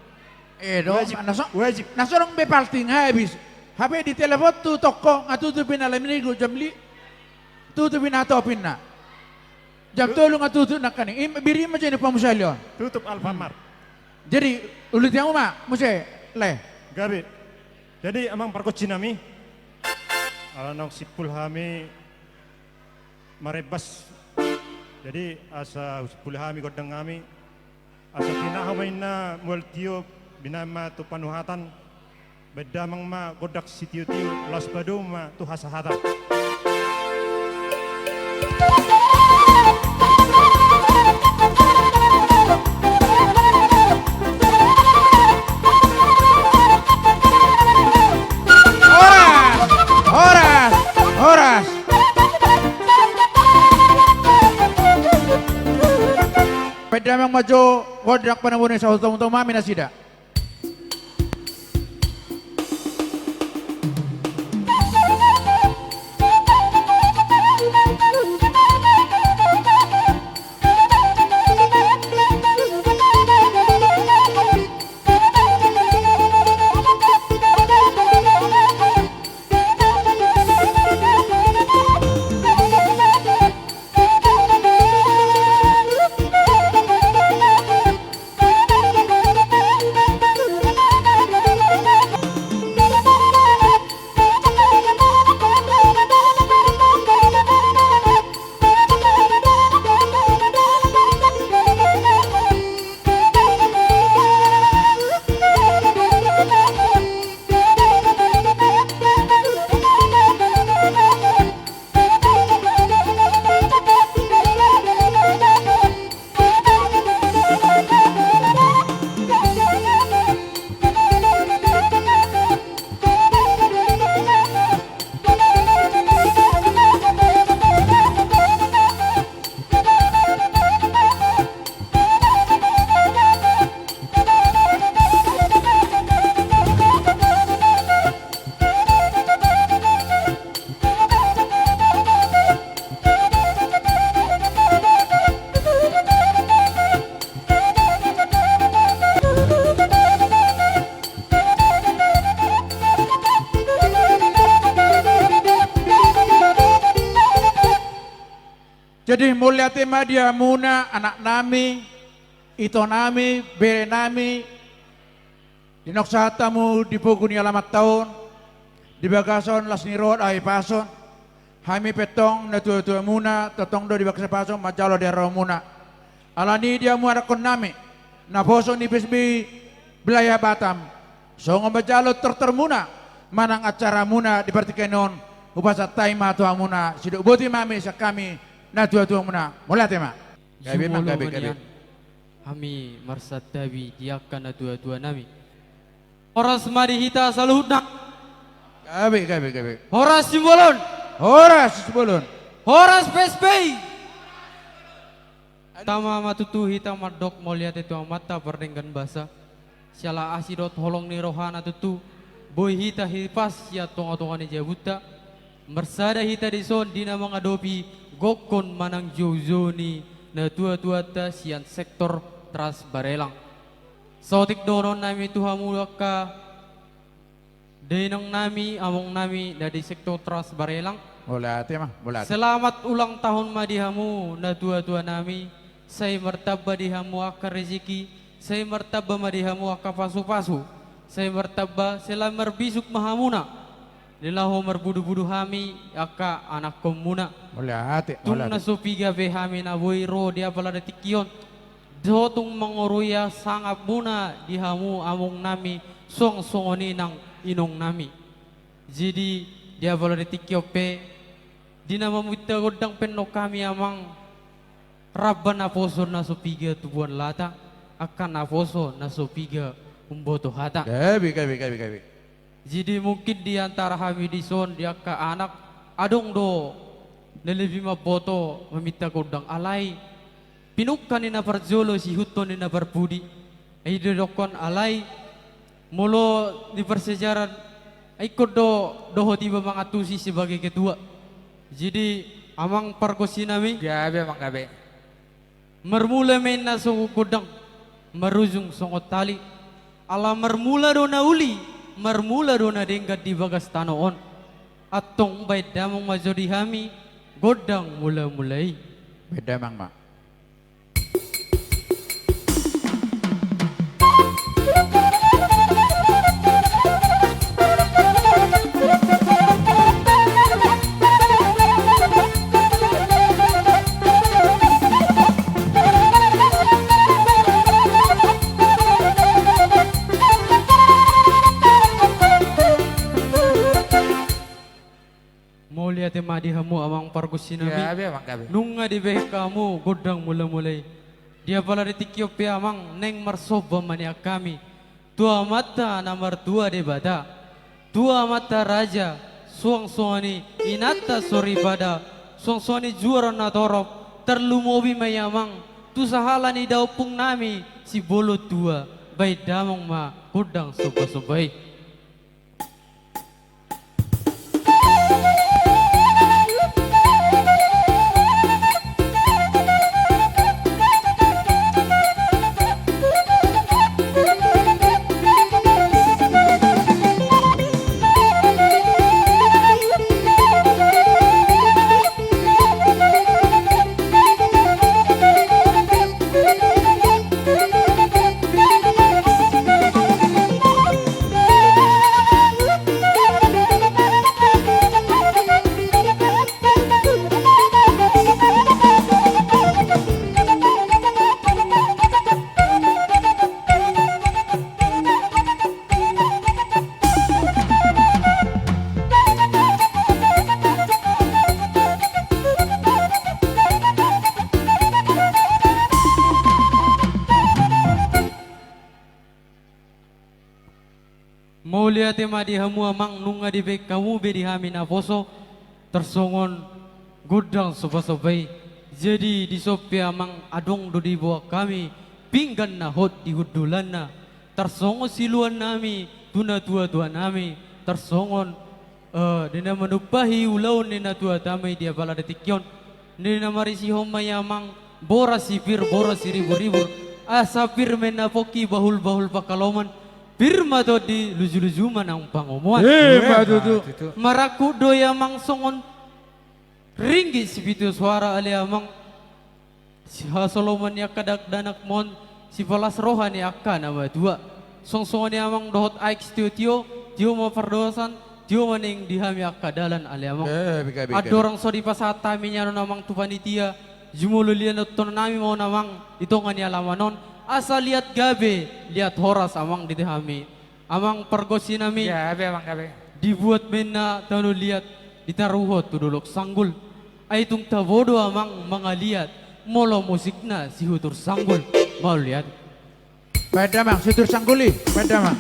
Eh do, wajib. Na so, wajib. Na so adong be palting habis. Hape ditelepon tu toko, nga tutup i na lam minggu jam li-, tutup i na hatop inna. Jam tolu nga tutup nangkaning. Im-, biri ma jadi pamusali on. Tutup Alfamart. Jadi, uliate hamu ma muse, le. Gabe. Jadi, amang pargonsi nami, ala naung simpul hami marembas. Jadi, asa husimpuli hami gondang nami, asa tinahu ma inna mual tio, binahen ma tu panuhatan, baen damang ma gondang sitio-tio, laos padomu ma tu hasahatan. Horas! Horas! Horas! Baen damang ma jo gondang panambuna i, saut-saut ma nasida. Jadi mauliate ma di hamuna, anaknami, itonami, berenami, di naung sahat hamu di pogu ni alamanta on, di bagasan las ni roha dohot hahipason. Hami pe antong natuatuamuna, tongtong do di bagasan hahipason manjalo di haroromuna. Alani i di hamu anakkonnami, naposo ni P S B I wilayah Batam, songon manjalo tortormuna manang acaramuna di partingkian on, hupasahat hami ma tu hamuna, sidok boti ma hami sian hami natuatuamuna. Mauliate ma. Gabe, Mang, gabe, gabe. Hami marsantabi di angka natuatuanami. Horas ma di hita saluhutna. Gabe, gabe, gabe. Horas Simbolon. Horas Simbolon. Horas P S B I. Tama ma tutu hita mandok mauliate tu Amanta pardenggan basa. Siala asi dohot holong ni rohana tutu, boi hita hipas sian tongatonga ni jabunta. Marsada hita dison di na mangadopi gokhon manang joujou ni natuatuanta sian sektor Trans Barelang. Saotik dohononnami tu hamu angka dainangnami, amongnami na di sektor Trans Barelang. Mauliate ma, mauliate. Selamat ulang tahun ma di hamu natuatuanami. Sai martamba di hamu angka rezeki, sai martamba ma di hamu angka pasupasu, sai martamba, sai lam marbisuk ma hamuna, di laho marbudubudu hami angka anakkonmuna. Mauliate, mauliate. Tung na so piga pe hami na boi ro di apala di tingki on, so tung mangorui sangapmuna di hamu amongnami, suang songon i nang inongnami. Jadi di apala di tingki on pe, di na maminta gondang pe annon hami, Amang, ramba naposo na so piga tubuan lata, angka naposo na so piga umboto hata. Gabe, gabe, gabe, gabe. Jadi mungkin di antara hami dison di angka anak, adong do na lebih mamboto maminta gondang, alai pinungka ni na parjolo, sihuthon ni na parpudi. Ai didokkon alai molo di parsiajaran, ai ingkon do dohot iba mangantusi sebagai ketua. Jadi, Amang pargonsinami. Gabe, Amang, gabe. Marmula ma inna songon gondang, marujung songon tali. Ala marmula do na uli, marmula do na denggan di bagas tano on. Antong baen damang ma jo di hami gondang mulamula i. Baen damang ma. Mauliate ma di hamu, Amang pargonsinami. Gabe, Amang, gabe. Nunga dibaen hamu gondang mulamula i. Di apala di tingki on pe, Amang, naeng marsomba ma nian hami tu Amanta na martua Debata, tu Amanta Raja, suang songon i Inanta Soripada, suang songon i Juara Natorop, tarlumobi ma i, Amang, tu sahala ni daompungnami Simbolon Tua. Baen damang ma gondang sombasomba i. Mauliate ma di hamu, Amang, nunga dibaen hamu be di hami naposo tarsongon gondang sombasomba i. Jadi dison pe, Amang, adong do diboan hami pinggan na hot di hundulanna, tarsongon siluannami tu natuatuanami, tarsongon, eh, di na manumpahi ulaon ni natuatuanami di apala di tingki on. Di na marisihon ma i, Amang, boras sipir, boras siriburribur, asa pir ma inna pongki, bahulbahul pangkaloman, pir ma tondi, lujuluju ma nang pangomoan. Ima tutu. Marangkup do i, Amang, songon ringgit sipitu soara, ale Amang, Sihasoloman ni angka dakdanak mon, sipalas roha ni angka na matua. Songon i amang dohot aek sitiotio, tio ma pardoasan, tio ma naeng di hami angka dalan ale amang. Gabe, gabe, gabe. Andorang so dipasahat hami nian on amang tu panitia, jumolo liathon nami ma on amang, di tonga ni alaman on, asa liat gabe, liat horas amang di hami. Amang pargonsi nami. Gabe amang, gabe. Dibuat ma inna tano liat, ditaruhon tu dolok sanggul. Ai tung tabo do amang mangaliat, molo musikna si Hutur Sanggul. Mauliate. Baen damang, si Hutur Sanggul i, baen damang.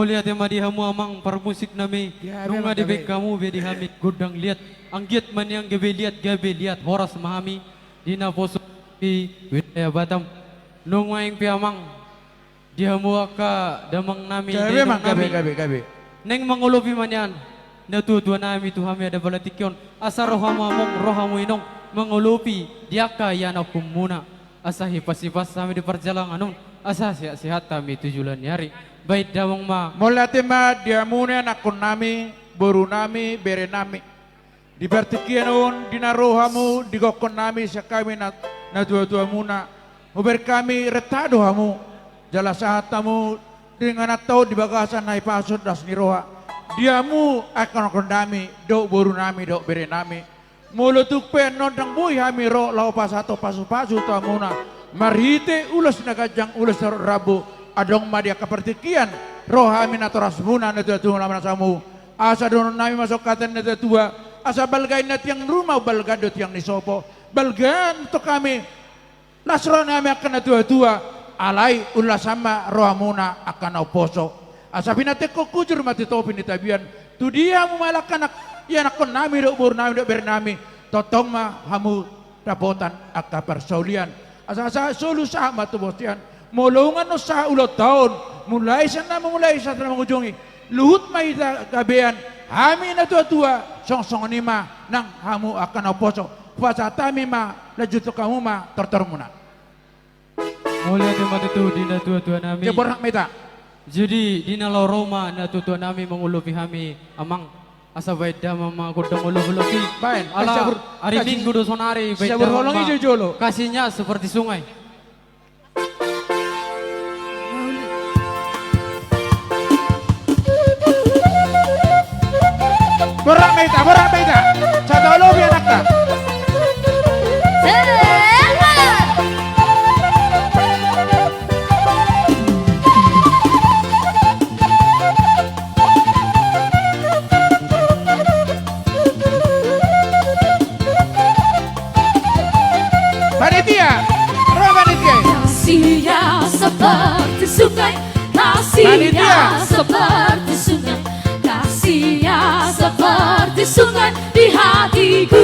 Mauliate ma di hamu amang parmusik nami. Gabe, nunga dibaen hamu be di hami gondang liat. Anggiat ma nian gabe liat, gabe liat horas ma hami di naposo di wilayah Batam. Nunga naeng pe amang di hamu angka damang nami, gabe, dainang nami, gabe, gabe. Naeng mangolopi ma nian natuatua nami tu hami, adong ma tingki on, asa ro hamu among, ro hamu inong, mangolopi di angka ianakhonmuna. Asa hipashipas hami di parjalangan on, asa sehat-sehat hami tu joloan ni ari. Baen damang ma. Mauliate ma di hamu ianakhon nami, boru nami, bere nami. Di partingkian on, di na ro hamu di gokhon nami sian hami na, natuatuamuna. Hubaen hami renta do hamu, jala sahat hamu di ingananta on di bagasan na hipas ni roha. Di hamu ianakhon nami, dohot boru nami, dohot bere nami. Molo tung pe annon ndang boi hami ro laho pasahat pasupasu tu hamuna marhite ulos na ganjang, ulos na rambu, adong ma di angka partingkian ro hami natorasmuna, natuatua, na masa hamu. Asa dohonon nami ma songon hata ni natuatua, asa balga inna tiang ni ruma, balga do tiang ni sopo, balga tong hami, las roha nami angka natuatua, alai unlasan ma rohamuna angka na umposo. Asa pinantikhon hujur ma tu topi ni tapian, tu dia hamu ma angka ianakhon nami dohot boru nami dohot bere nami, tongtong ma hamu dapotan angka parsaulian. Asa, asa solu sahat ma tu bontean, molo nunga annon sahat ulang taon, mulai sian na mamulai sahat na mangujungi, luhut ma hita gabean, hami natuatua, songon, songon i ma nang hamu angka na umposo. Hupasahat hami ma, lanjuthon hamu ma tortormuna. Mauliate ma tutu di natuatua nami. Jabor hak meta. Jadi di na laho ro ma natuatua nami mangolopi hami amang. Asa baen damang ma gondang mangolopi-lopi. Baen. Ala ari Minggu do sonari, baen damang ma. Kasihnya seperti sungai. Borak ma hita, borak ma hita. Sahat ma olopi anakta. Panitia, ro panitia. Kasihnya seperti sungai, kasihnya seperti sungai, kasihnya seperti sungai di hatiku.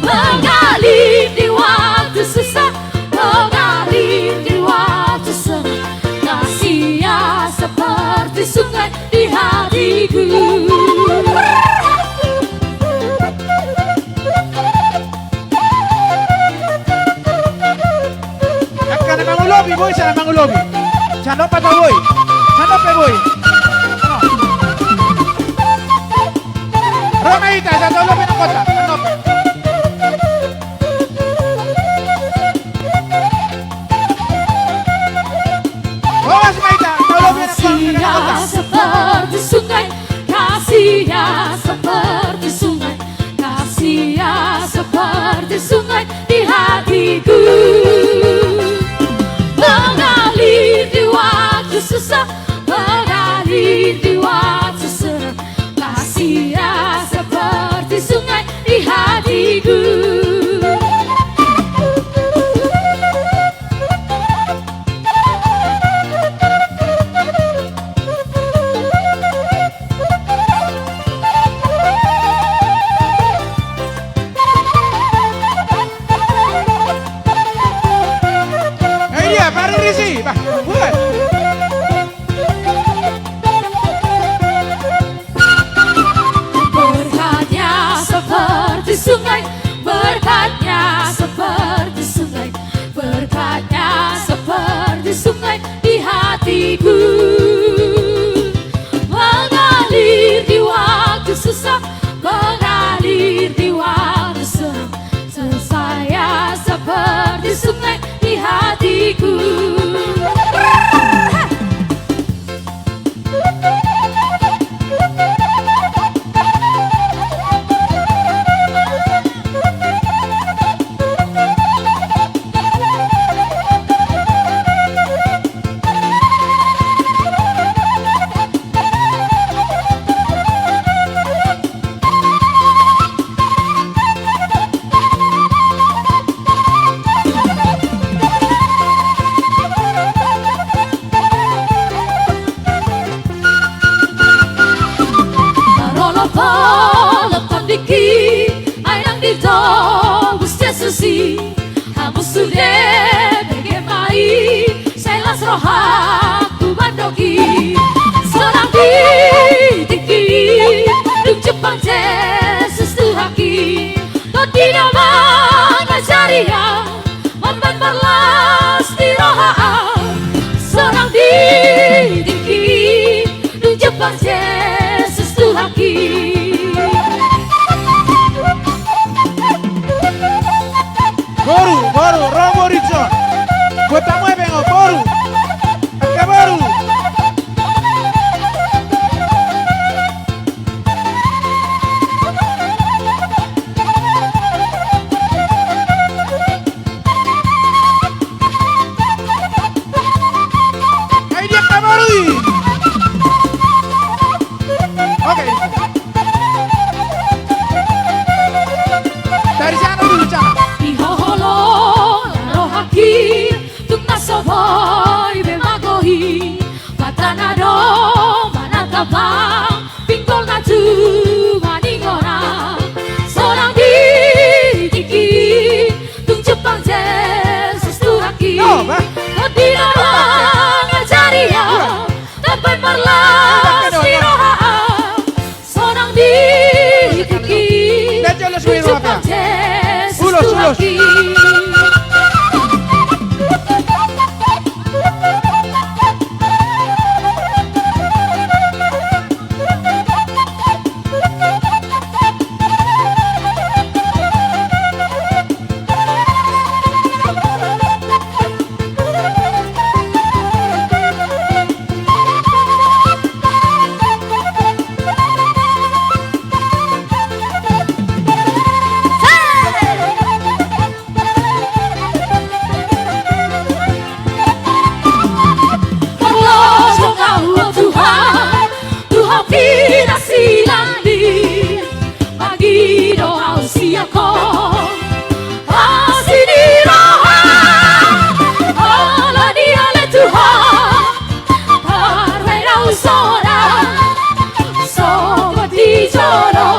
Mengalir di waktu susah, mengalir di waktu senang, kasihnya seperti sungai di hatiku. Angka na mangolopi, boi, sian na mangolopi. Sian dompak do, boi. Sian dompak, boi. Ro ma hita, sahat ma olopi anakkonta. Sian dompak. Horas ma hita, sahat ma olopi anakkonta. Kasihnya seperti sungai, kasihnya seperti sungai, kasihnya seperti sungai di hatiku. Mengalir di waktu susah, mengalir di waktu senang, kasihnya seperti sungai di hatiku. Eh, iya, Pak Riri sih, Pak. Bukan. Berkatnya seperti sungai, berkatnya seperti sungai, berkatnya seperti sungai di hatiku. Mengalir di waktu susah, mengalir di waktu senang, kasihnya seperti sungai di hatiku. Si, hamu sude bege ma i, sai las rohangku mandok i. Sonang di tingki i, dung jumpang Jesus Tuhanki. Tondi na mangajari au, mambahen marlas ni roha au. Sonang di tingki i, dung jumpang Jesus Tuhanki. Boru, boru, ro boru jo. Buat tamu epeng o, boru. Angka boru. Ai dia kabarui. Oke. Dari sana dulu, Cak. Di hoholo rohangki, tung na so boi be mago i, mata na do manatap, pinggol na tu maningona. Sonang di tingki i, dung jumpang Jesus Tuhanki. Tondi na mangajari au, mambahen marlas ni roha au. Sonang di tingki i, dung jumpang Jesus Tuhanki. Molo songon au, o Tuhan, Tuhan pinasilangi, mangido au sian Ho. Asi ni roha, ala ni ale Tuhan, tarbahen au sonang, sogot di jolo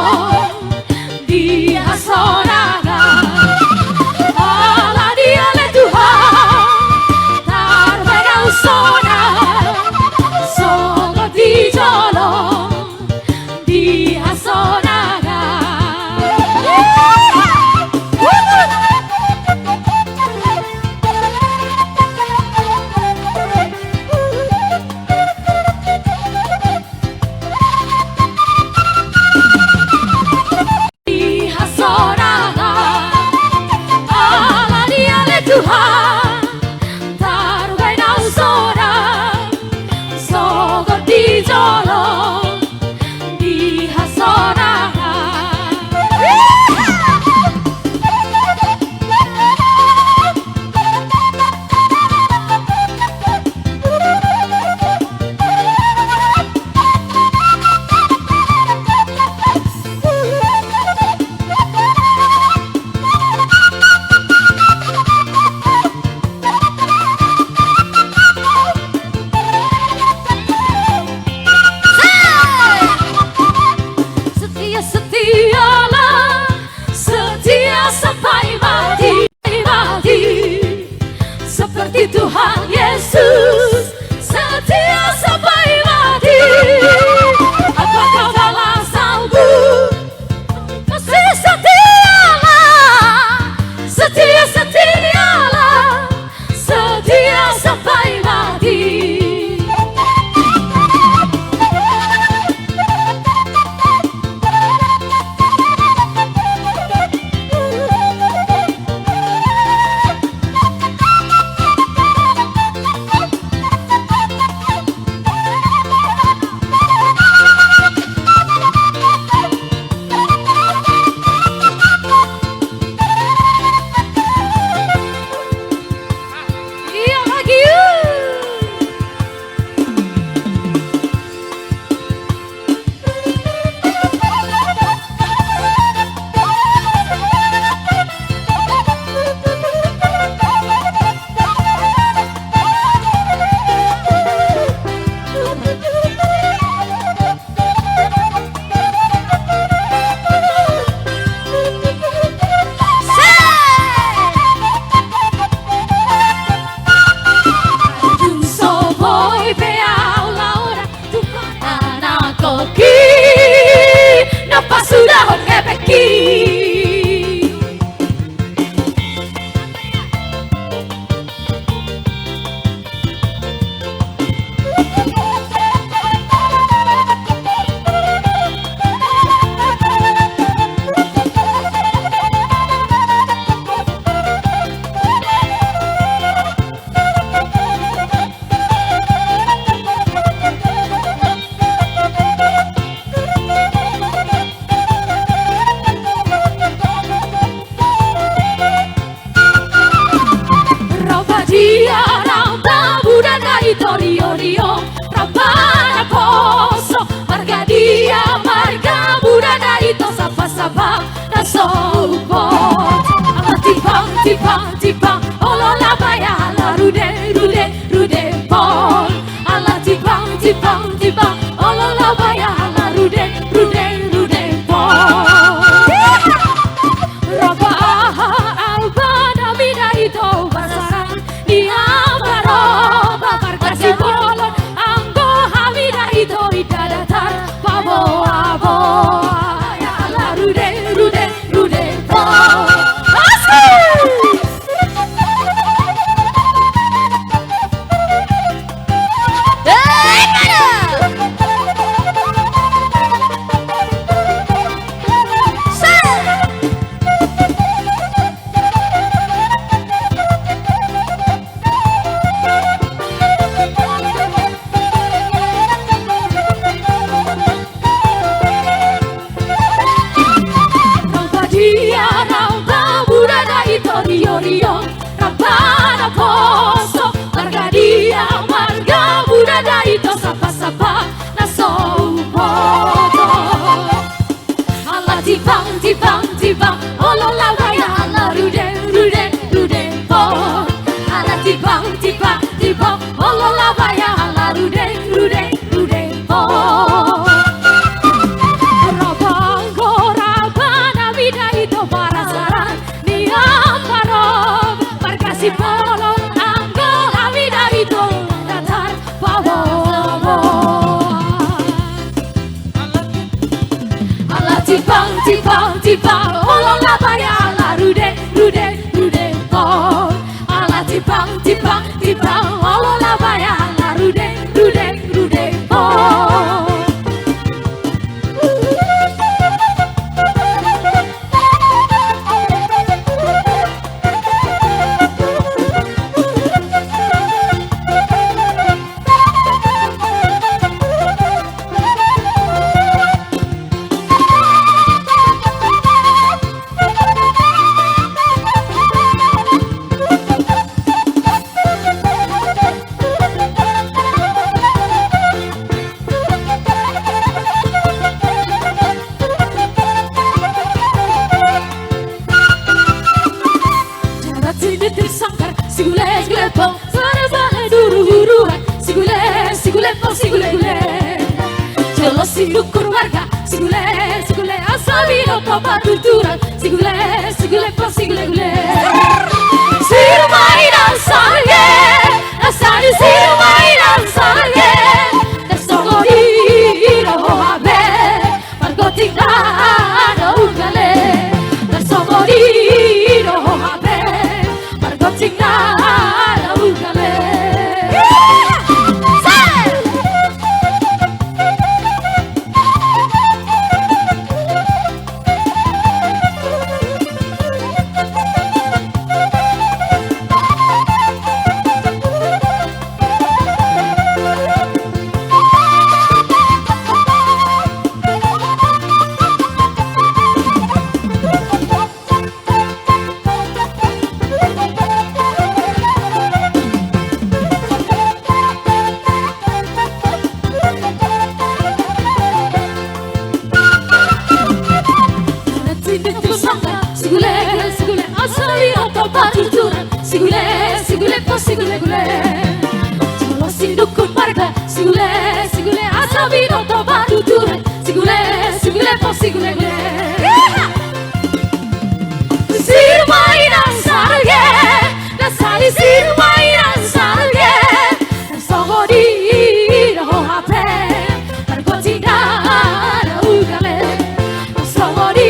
di hasonangan. Ala ni ale Tuhan, tarbahen au sonang, sogot di jolo di hasonangan. Di hasonangan, ala ni ale Tuhan, tarbahen au sonang, sogot di jolo di hasonangan. Setia, setialah, setia sampai mati, mati. Seperti Tuhan Yesus, setia sampai mati. Apakah balasanmu? Masih setialah, setia, setialah, setia sampai mati. Ramba dia, ramba muda da ito, rio, rio, ramba naposo. Marga dia, marga muda da ito, sapa, sapa na so umboto. Ala timbang, timbang, timbang, olo labaya, ala rude, rude, rude pol. Ala timbang, timbang, timbang, olo labaya, ala rude, rude, rude pol. Ramba, ramba na mida ito pasaran ni ambaroba, marga Simbolon, anggo hami da ito inda datar paboa-boa. Ala rude, rude, rude pol. Asik! Ramba dia, ramba muda da ito, rio, rio, ramba naposo. Marga dia, marga muda da ito, sapa, sapa na so umboto. Ala timbang, timbang, timbang, olo labaya, ala rude, rude, rude pol. Ala timbang, timbang, timbang, olo labaya, ala rude, rude, rude pol. Ramba, anggo ramba na mida ito pasaran ni ambaroba, marga Simbolon, anggo hami da ito datar paboa-boa. Ala timbang, timbang, timbang, olo labaya, ala rude, rude, rude pol. Ala timbang, timbang, timbang, olo labaya, ala rude, rude, rude pol. Jarat sindir tersangkar, sigule, sigule pol, sare, sare, duru, huruan, sigule, sigule pol, sigule, gule. Jolo sinukur marga, sigule, sigule, asa binoto patuturan, sigule, sigule pol, sigule, gule. Sirumai na sarge, na sari sirumai na sarge, na songon i do ho hape. Margoting na unggal e, na songon i do ho hape. Margoting na unggal e. Sigule, sigule, asa binoto patuturan. Sigule, sigule pol, sigule, gule. Jolo sinukur marga, sigule, sigule, asa binoto patuturan. Sigule, sigule pol, sigule, gule. Sirumai na sarge, na sari sirumai na sarge. Na songon i do ho hape. Margoting na unggal e. Na songon i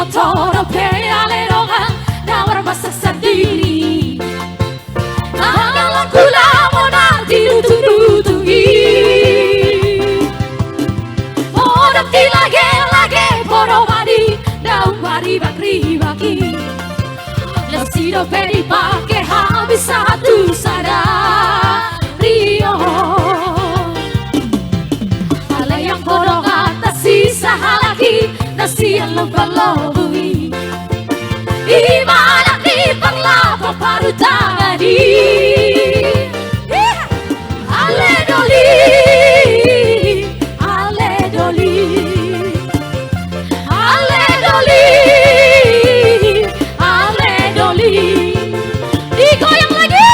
Toro pe ale dongan na marmasak sandiri. Tangan langkula mona tinutunutu i. Podom ti lage-lage podo mani daun maribak-ribak i. Lasi dope dipake habis sahat tu sadari on. Alai anggo dongan na sisahalak i na sian Lumban Lobu i. Ima anak ni parlapo parutangan i. Ale doli, ale doli, ale doli, ale doli. Digoyang lagi.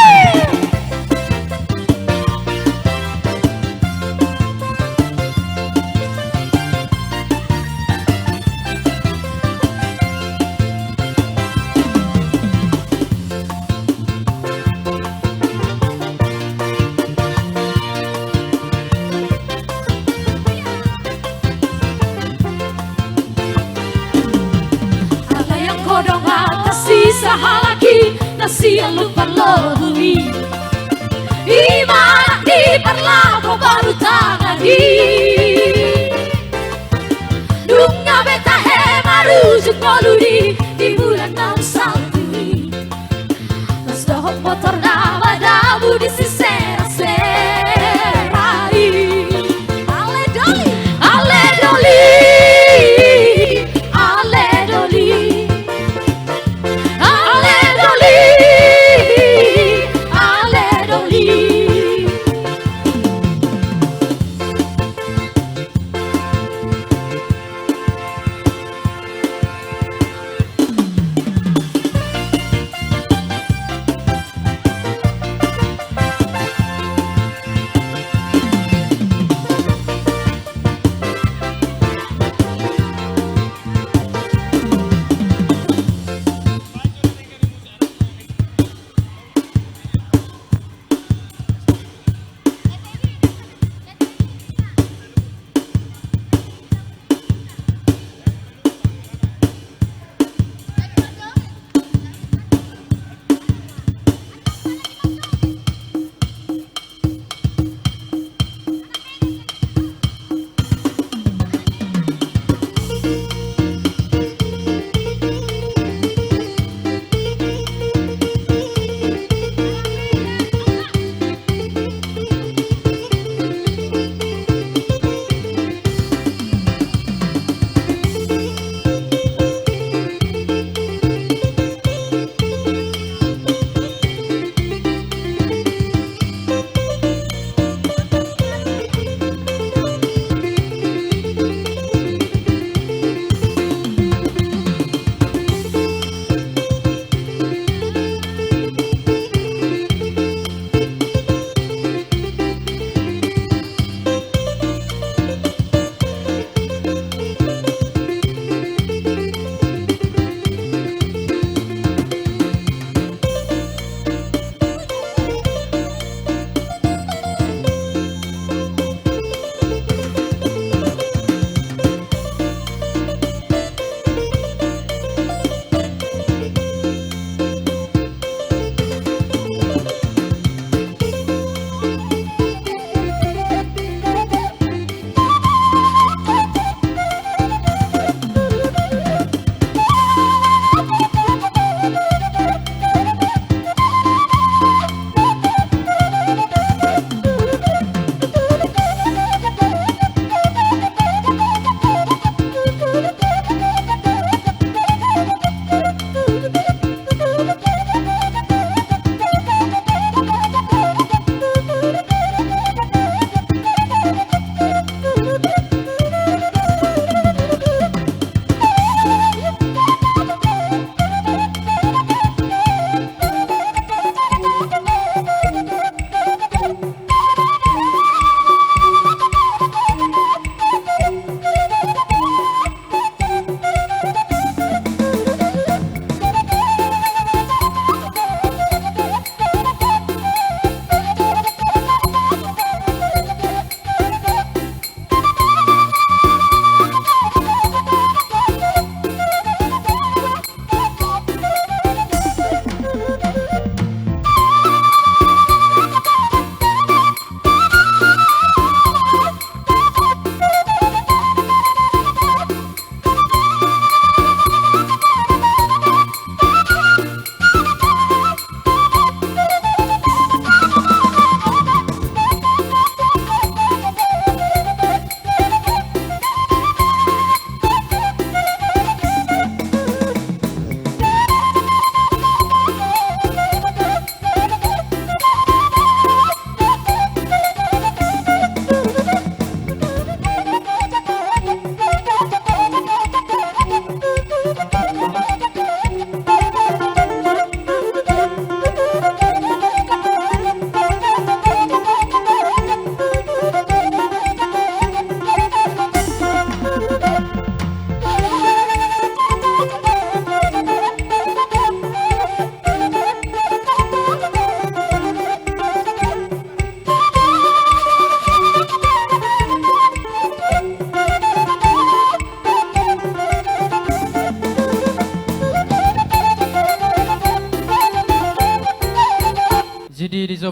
Alai anggo dongan na sisahalak i na sian Lumban Lobu i. Ima anak ni parlapo parutangan i. Nunga be tahe marujung ngolu ni di bulan na salpu i. Tos dohot motor na madabu di sisera-sera i. Ale doli, ale doli, ale doli, ale doli, ale doli.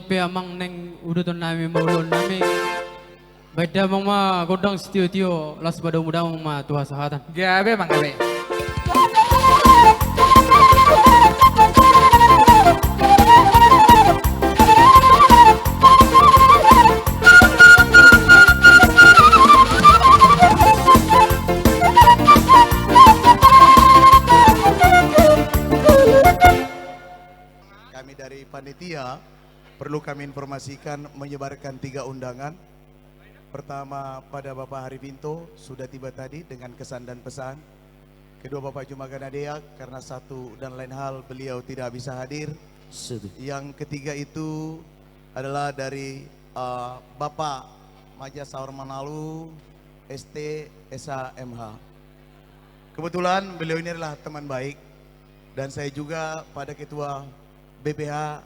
Pe amang naeng uduton nami ma ulaon nami. Baen damang ma gondang sitio-tio, laos padomu damang ma tu hasahatan. Gabe amang, gabe. Kami dari panitia perlu kami informasikan, menyebarkan tiga undangan. Pertama, pada Bapak Haripinto, sudah tiba tadi dengan kesan dan pesan. Kedua, Bapak Jumaga Nadeak, karena satu dan lain hal beliau tidak bisa hadir. Setuju. Yang ketiga itu adalah dari, eh, Bapak Maja Saur Manalu, S T, S H, M H. Kebetulan beliau ini adalah teman baik, dan saya juga pada Ketua B P H,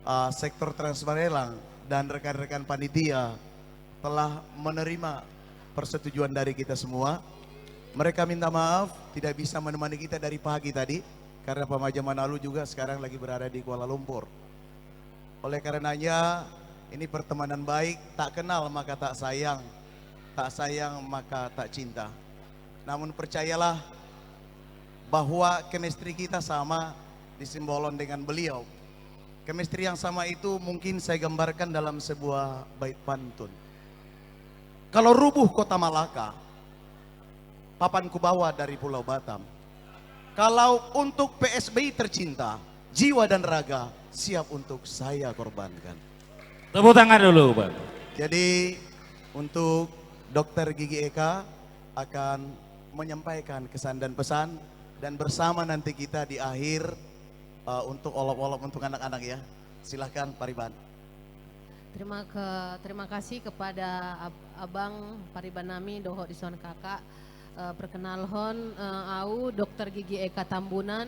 eh, Sektor Transbarelang dan rekan-rekan panitia telah menerima persetujuan dari kita semua. Mereka minta maaf tidak bisa menemani kita dari pagi tadi, karena Pak Maja Manalu juga sekarang lagi berada di Kuala Lumpur. Oleh karenanya, ini pertemanan baik, tak kenal maka tak sayang, tak sayang maka tak cinta. Namun percayalah bahwa chemistry kita sama di Simbolon dengan beliau. Chemistry yang sama itu mungkin saya gambarkan dalam sebuah bait pantun. Kalau rubuh kota Malaka, papan kubawa dari Pulau Batam. Kalau untuk P S B I tercinta, jiwa dan raga siap untuk saya korbankan. Tepuk tangan dulu, Bang. Jadi, untuk Dokter Gigi Eka akan menyampaikan kesan dan pesan, dan bersama nanti kita di akhir, eh, untuk olok-olok untuk anak-anak, ya. Silahkan, Pariban. Terima ke-, terima kasih kepada ab-, abang pariban nami dohot dison kakak. Eh, perkenalhon, eh, au Dokter Gigi Eka Tambunan,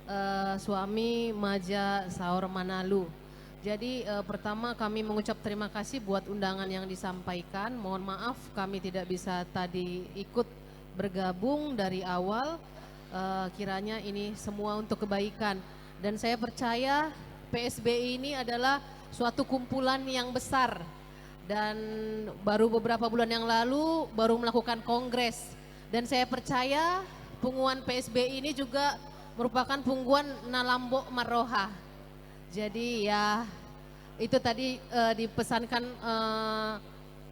eh, suami Maja Saur Manalu. Jadi, eh, pertama kami mengucap terima kasih buat undangan yang disampaikan. Mohon maaf kami tidak bisa tadi ikut bergabung dari awal. Eh, kiranya ini semua untuk kebaikan. Dan saya percaya P S B I ini adalah suatu kumpulan yang besar. Dan baru beberapa bulan yang lalu baru melakukan kongres. Dan saya percaya punguan P S B I ini juga merupakan punguan na lambok marroha. Jadi ya, itu tadi, eh, dipesankan, eh,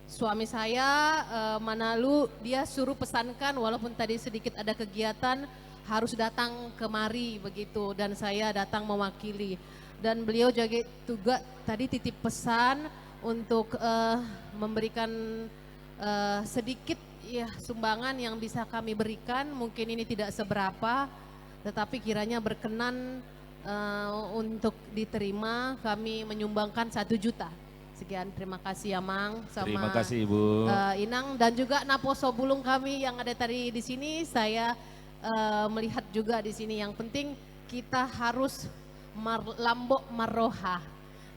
suami saya, eh, Manalu, dia suruh pesankan, walaupun tadi sedikit ada kegiatan, harus datang kemari begitu, dan saya datang mewakili. Dan beliau juga, juga tadi titip pesan untuk, eh, memberikan, eh, sedikit, ya, sumbangan yang bisa kami berikan. Mungkin ini tidak seberapa, tetapi kiranya berkenan, eh, untuk diterima, kami menyumbangkan satu juta. Sekian, terima kasih, Amang, sama, terima kasih, Ibu, eh, Inang, dan juga naposobulung kami yang ada tadi di sini. Saya, eh, melihat juga di sini, yang penting kita harus mar-, lambok marroha.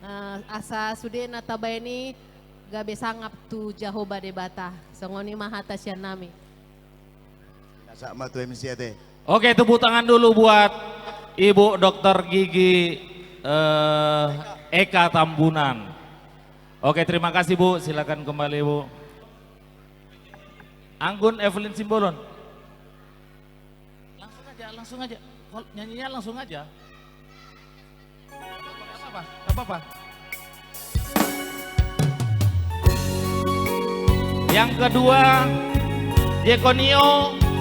Eh, asa sude na tabaen i gabe sangap tu Jahowa Debata. Songon i ma hata sian nami. Asa ma tu M C A T. Oke, tepuk tangan dulu buat Ibu Dokter Gigi, eh, Eka Tambunan. Oke, terima kasih, Bu. Silakan kembali, Bu. Anggun Evelyn Simbolon. Langsung aja, langsung aja. Kal-, nyanyinya langsung aja. Nggak apa-apa, nggak apa-apa. Yang kedua, Jekonio.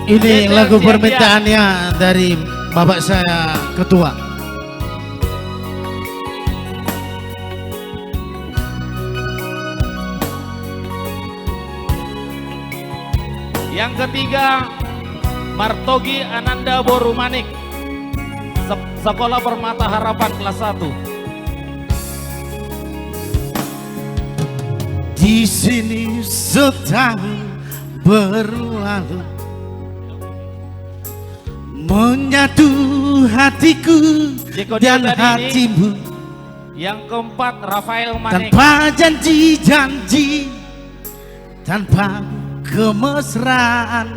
Ini lagu permintaannya dari bapak saya, ketua. Yang ketiga, Martogi Ananda Boru Manik, Sek-, Sekolah Permata Harapan kelas satu. Di sini setahun berlalu, menyatu hatiku dan hatimu. Yang keempat, Rafael Manik. Tanpa janji-janji, tanpa kemesraan,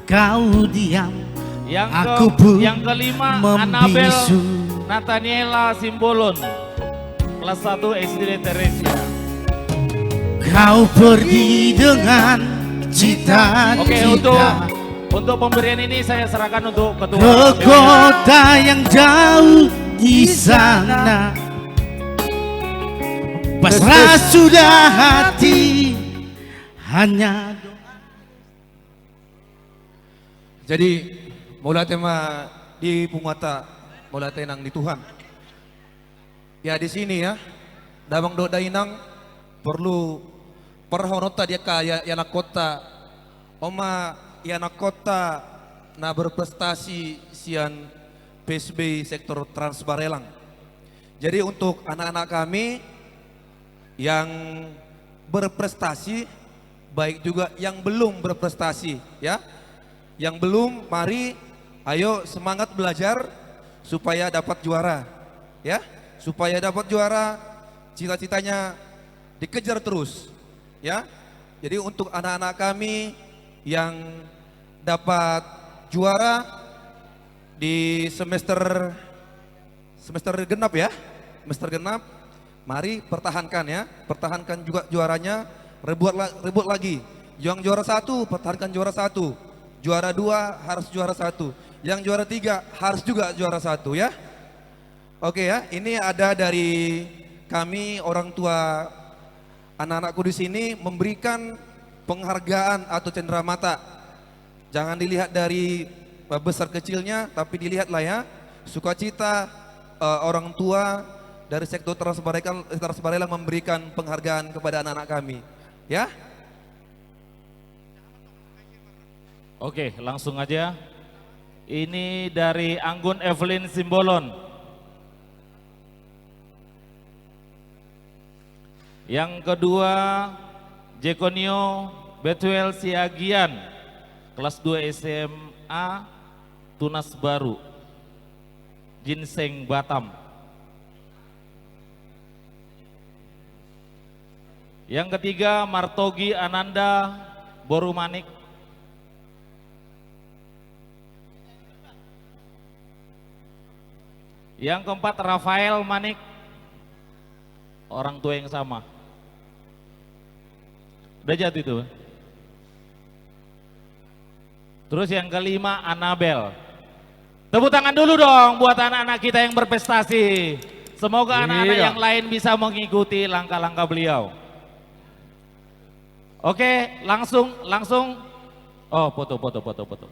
kau diam, aku pun membisu. Yang ke-, yang kelima, Anabel Nathaniela Simbolon. Kelas satu S D Teresia. Kau pergi dengan cita-cita. Oke, untuk, untuk pemberian ini saya serahkan untuk ketua. Ke kota yang jauh di sana. Pasrah sudah hati, hanya doa. Jadi, mauliate ma di punguanta, mauliate nang di Tuhan. Ya, di sini ya, damang dohot dainang, porlu parhononta di angka ia-, ianakkonta, on ma ianakkonta na berprestasi sian P S B I sektor Trans Barelang. Jadi untuk anak-anak kami yang berprestasi, baik juga yang belum berprestasi, ya. Yang belum, mari, ayo semangat belajar supaya dapat juara, ya. Supaya dapat juara, cita-citanya dikejar terus, ya. Jadi untuk anak-anak kami yang dapat juara di semester, semester genap ya, semester genap, mari pertahankan ya, pertahankan juga juaranya, rebut la-, rebut lagi. Yang juara satu, pertahankan juara satu. Juara dua harus juara satu. Yang juara tiga harus juga juara satu ya. Oke ya, ini ada dari kami orang tua anak-anakku di sini memberikan penghargaan atau cenderamata. Jangan dilihat dari, eh, besar kecilnya, tapi dilihatlah ya, sukacita, eh, orang tua dari sektor Trans Barelang, Trans Barelang memberikan penghargaan kepada anak-anak kami. Ya. Oke, langsung aja. Ini dari Anggun Evelyn Simbolon. Yang kedua, Jekonio Betuel Siagian, kelas dua S M A, Tunas Baru, Ginseng Batam. Yang ketiga, Martogi Ananda, Boru Manik. Yang keempat, Rafael Manik, orang tua yang sama. Udah jatuh itu. Terus yang kelima, Anabel. Tepuk tangan dulu dong buat anak-anak kita yang berprestasi. Semoga anak-anak yang lain bisa mengikuti langkah-langkah beliau. Oke, langsung, langsung. Oh, foto, foto, foto, foto.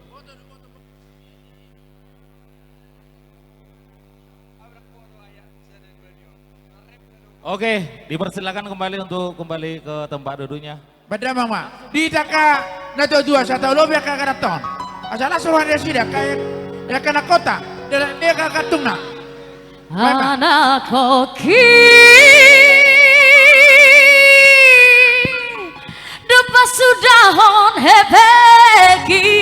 Oke, dipersilakan kembali untuk kembali ke tempat duduknya. Baen damang ma. Di angka na tuatua, asa tau lobi angka na tongon. Asa las roha ni nasida, angka, angka na kota, di angka kantungna. Anak koki, dompak sudahon hepeki.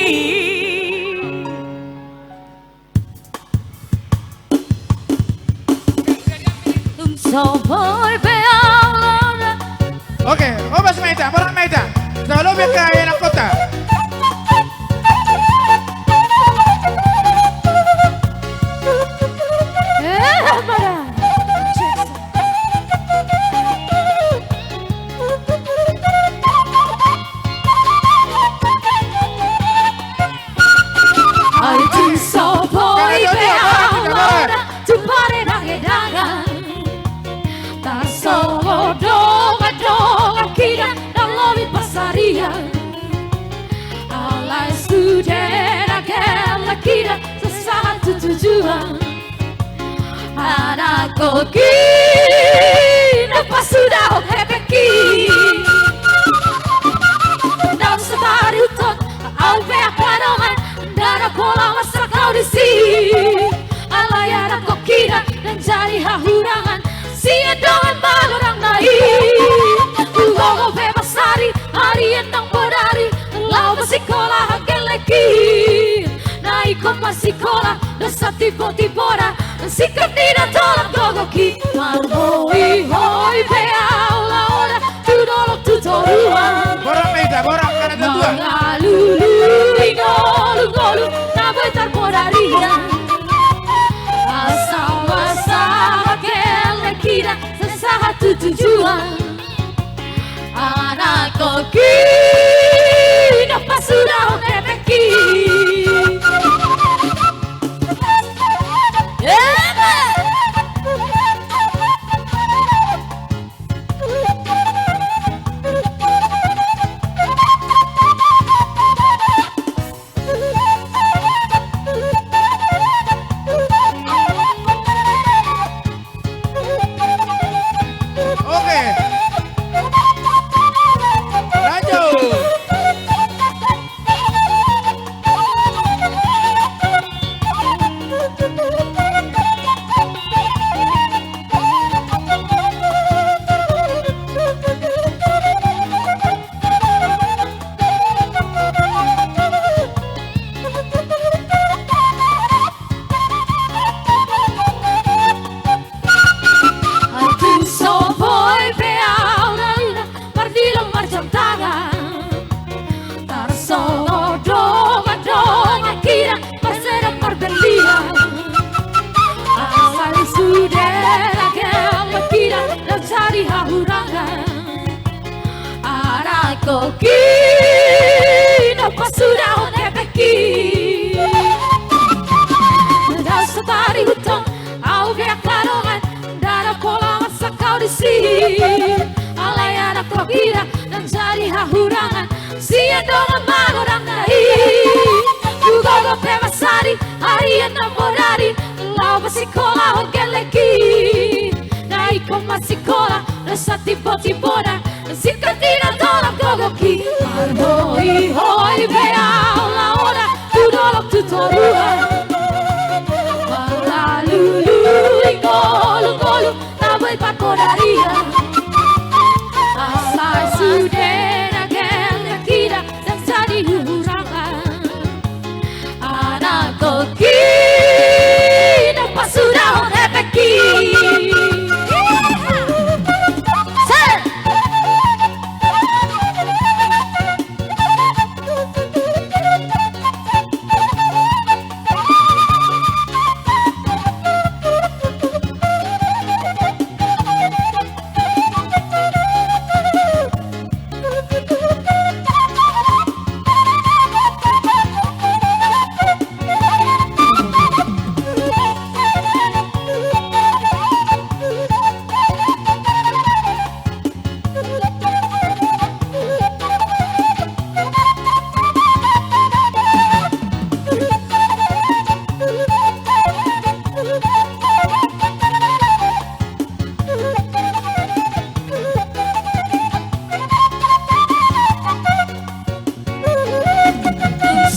Tung so boi be au laho. Oke, hopas ma hita, horas ma hita. Solo be ka anak kota. Eh, pada. Ai tung so boi be au laho, tung paredangedangan. Tarsongon dongandonganta na lobi parsarian. Alai sude na gelek hita sahat tu tujuan. Anak koki, na pasudahon hepeki. Ndang so tarihuthon au pe angka dongan, ndada pola mansai au disi. Alai anak koki na ndang jadi hahurangan sian dongan magodangna i. Hugogo pe marsari, ari endang bodari, laho masikola hanggelek i. Na ingkon marsikola do santipotipona, singkat ni na tolang gogoki. Marga Sudah, oke, thank you. Ema. Oke. Lanjut. Ai tung so boi pe au na ula mardilo marjamtangan. Tarsongon dongan-dongan hita marseda marbellian. Asal sude na gelleng hita ndang jadi hahurangan. Anakkoki, na pasudahon hepengki. Ndang so tarihuthon au be angka dongan, ndada pola mansai au disi. Alai anakkoki, ndang jadi hahurangan sian dongan magodangna i. Hugogo pe mansai ari enom bodari laho pasingkolahon gellengki. Na ingkon marsikola do satimbotimbona, singkat ninna tolap gogoki. Marhoihoi pe au laho tu dolok tu toruan, mangalului ngolungolu na boi parbodarian. Asal sude na gelleng hita ndang jadi hahurangan. Anakkoki, na pasudahon hepengki. Se.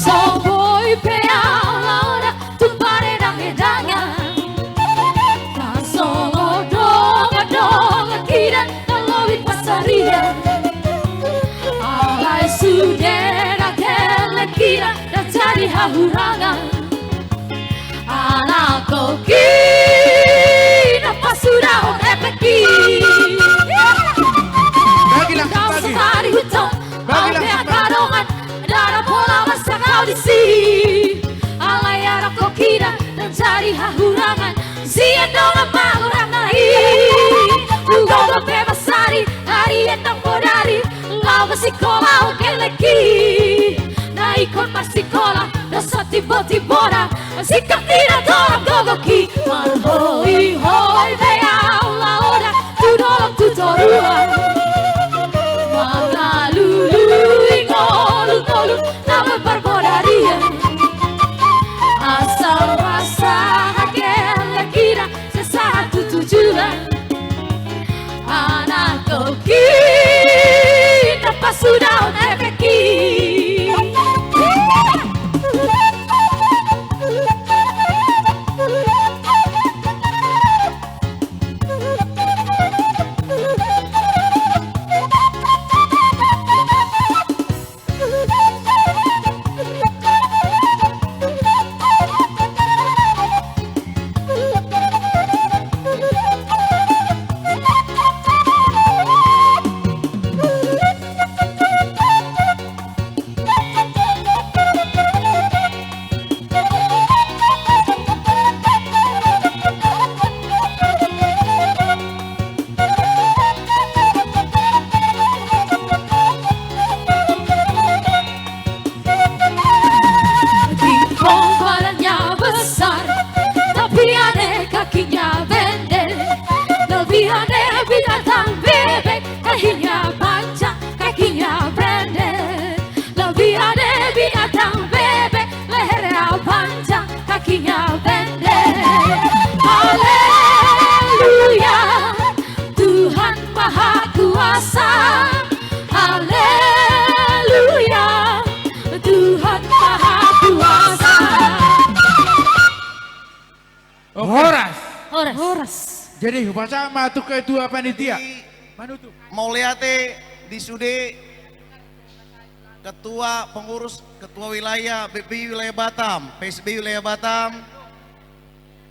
So boi pe au laho tu paredangedangan, tarsongon dongan-dongan hita na lobi pansarian. Alai sude na gelleng hita ndang jadi hahurangan. Anakkoki, na pasudahon hepengki. Bagi langsung, bagi. Ndang so tarihuthon au be angka dongan, ndada pola mansai au disi. Alai anakkoki, ndang jadi hahurangan sian dongan magodangna i. Hugogo pe mansai ari enom bodari laho pasingkolahon gellengki. Na ingkon marsikola do satimbotimbona, singkat ninna tolap gogoki. Marhoihoi pe au laho tu dolok tu toruan, mangalului ngolungolu na boi parbodarian. Asal ma sahat gelleng hita sahat tu tujuan. Anakkoki, na pasudahon hepengki. Haleluya, Tuhan Maha Kuasa. Oke. Horas. Horas. Horas. Jadi, hupasahat ma tu ketua panitia. Jadi, manutup. Mauliate di sude ketua pengurus, ketua wilayah B P I wilayah Batam, P S B I wilayah Batam,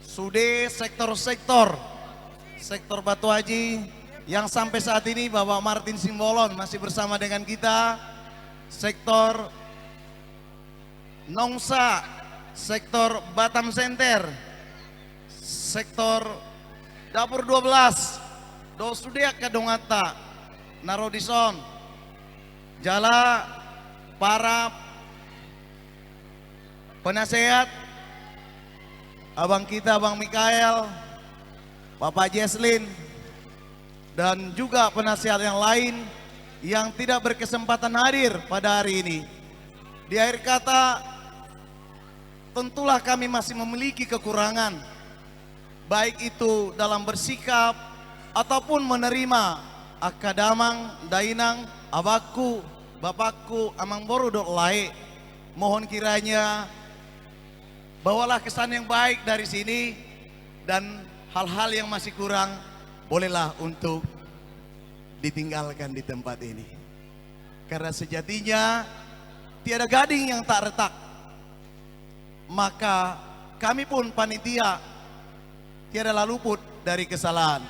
sude sektor-sektor, sektor Batu Aji, yang sampai saat ini Bapak Martin Simbolon masih bersama dengan kita, sektor Nongsa, sektor Batam Center, sektor Dapur dua belas, dohot sude angka donganta na ro dison, jala para penasehat, abang kita, Bang Mikael, Bapak Jesslyn, dan juga penasehat yang lain yang tidak berkesempatan hadir pada hari ini. Di akhir kata, tentulah kami masih memiliki kekurangan, baik itu dalam bersikap ataupun menerima angka damang, dainang, abangku, bapakku, amangboru dohot lae. Mohon kiranya bawalah kesan yang baik dari sini, dan hal-hal yang masih kurang bolehlah untuk ditinggalkan di tempat ini. Karena sejatinya tiada gading yang tak retak. Maka kami pun panitia tiada laluput dari kesalahan.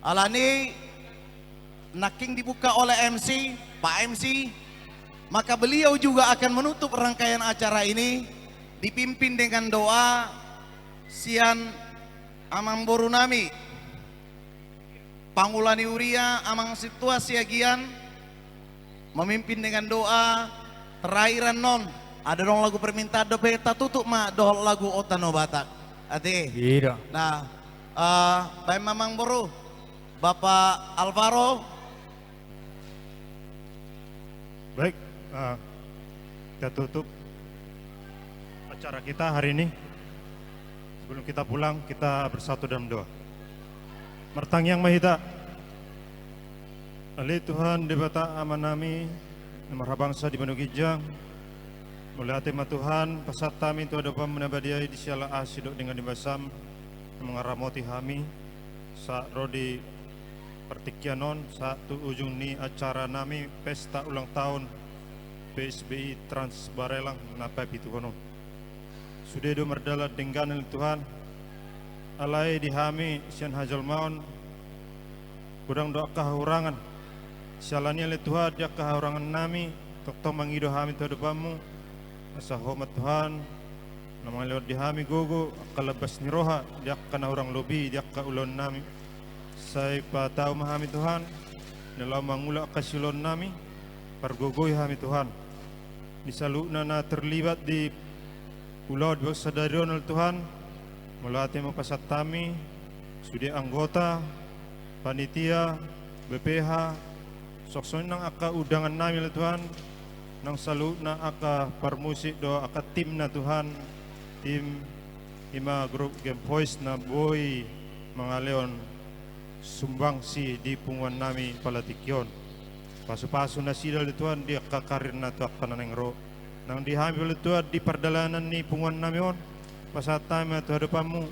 Alani nangkin dibuka oleh M C, Pak M C, maka beliau juga akan menutup rangkaian acara ini, dipimpin dengan doa sian amangboru nami, Pangula ni Huria, Amang Sintua Siagian, memimpin dengan doa. Terakhir annon, adong lagu permintaan dope, tatutup ma dohot lagu Ota na Batak. Ate. Ida. Nah, eh, baen ma amangboru, Bapak Alvaro. Baik, eh, kita tutup acara kita hari ini. Sebelum kita pulang, kita bersatu dalam doa. Martangiang ma hita. Ale Tuhan Debata Amanami na marhabangsa di banua ginjang, mauliate ma Tuhan, pasahat hami tu adopanMu na badia i di siala asi dohot denggan ni basaM na mangaramoti hami sahat ro di partingkian on, sahat tu ujung ni acara nami pesta ulang tahun P S B I Trans Barelang na papituhon on. Sude do mardalan denggan, ale Tuhan. Alai di hami sian hajolmaon godang do angka hahurangan. Siala ni i, ale Tuhan, di angka hahurangan nami, tongtong mangido hami tu adopanMu, asa Ho ma Tuhan na mangalehon di hami gogo, angka lambas ni roha di angka na hurang lobi di angka ulaon nami. Sai patau ma hami, Tuhan, na laho mangula angka siulaon nami. Pargogoi hami, Tuhan, di saluhutna na terlibat di ulaon di bagasan sadari on, ale Tuhan. Mauliate ma pasahat hami sude anggota, panitia, B P H, songon i nang angka undangan nami, ale Tuhan, nang saluhutna angka parmusik dohot angka timna, Tuhan, tim i ma grup Game Voice na boi mangalehon sumbangsi di punguan nami pala tingki on. Pasupasu nasida, ale Tuhan, di angka karirna tu angka na naeng ro. Nang di hami pe, ale Tuhan, di pardalanan ni punguan nami on, pasahat hami ma tu adopanMu,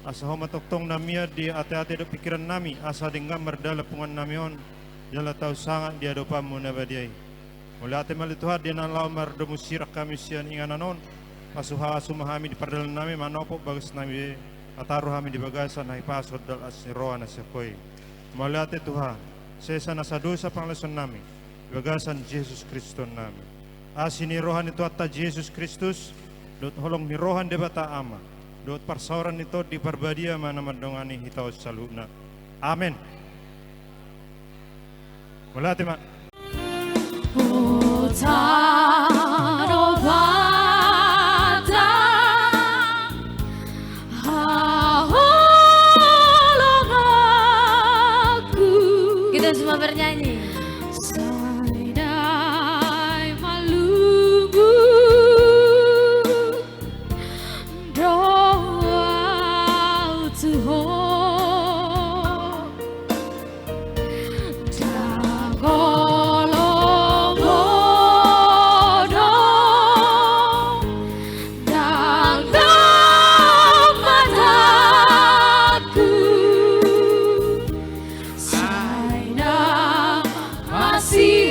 asa Ho ma tongtong na mian di ateate dohot pingkiran nami, asa denggan mardalan punguan nami on, jala tau sangap di adopanMu na badia i. Mauliate ma, ale Tuhan, di na laho mardomu sirang hami sian inganan on. Pasupasu ma hami di pardalanan nami, manopot bagas nami be, pataru hami di bagasan hahipason dohot las ni roha na sian Ho i. Mauliate, Tuhan, sesa nasa dosa pangalaosion nami di bagasan Jesus Kristus nami. Asi ni roha ni Tuhanta Jesus Kristus, dohot holong ni roha ni Debata Ama, dohot parsaoran ni Tondi Parbadia ma na mandongani hita on saluhutna. Amen. Mauliate ma. Ota na Batak, haholonganku. Kita semua bernyanyi. Sai dai malungun do au tu Ho. Si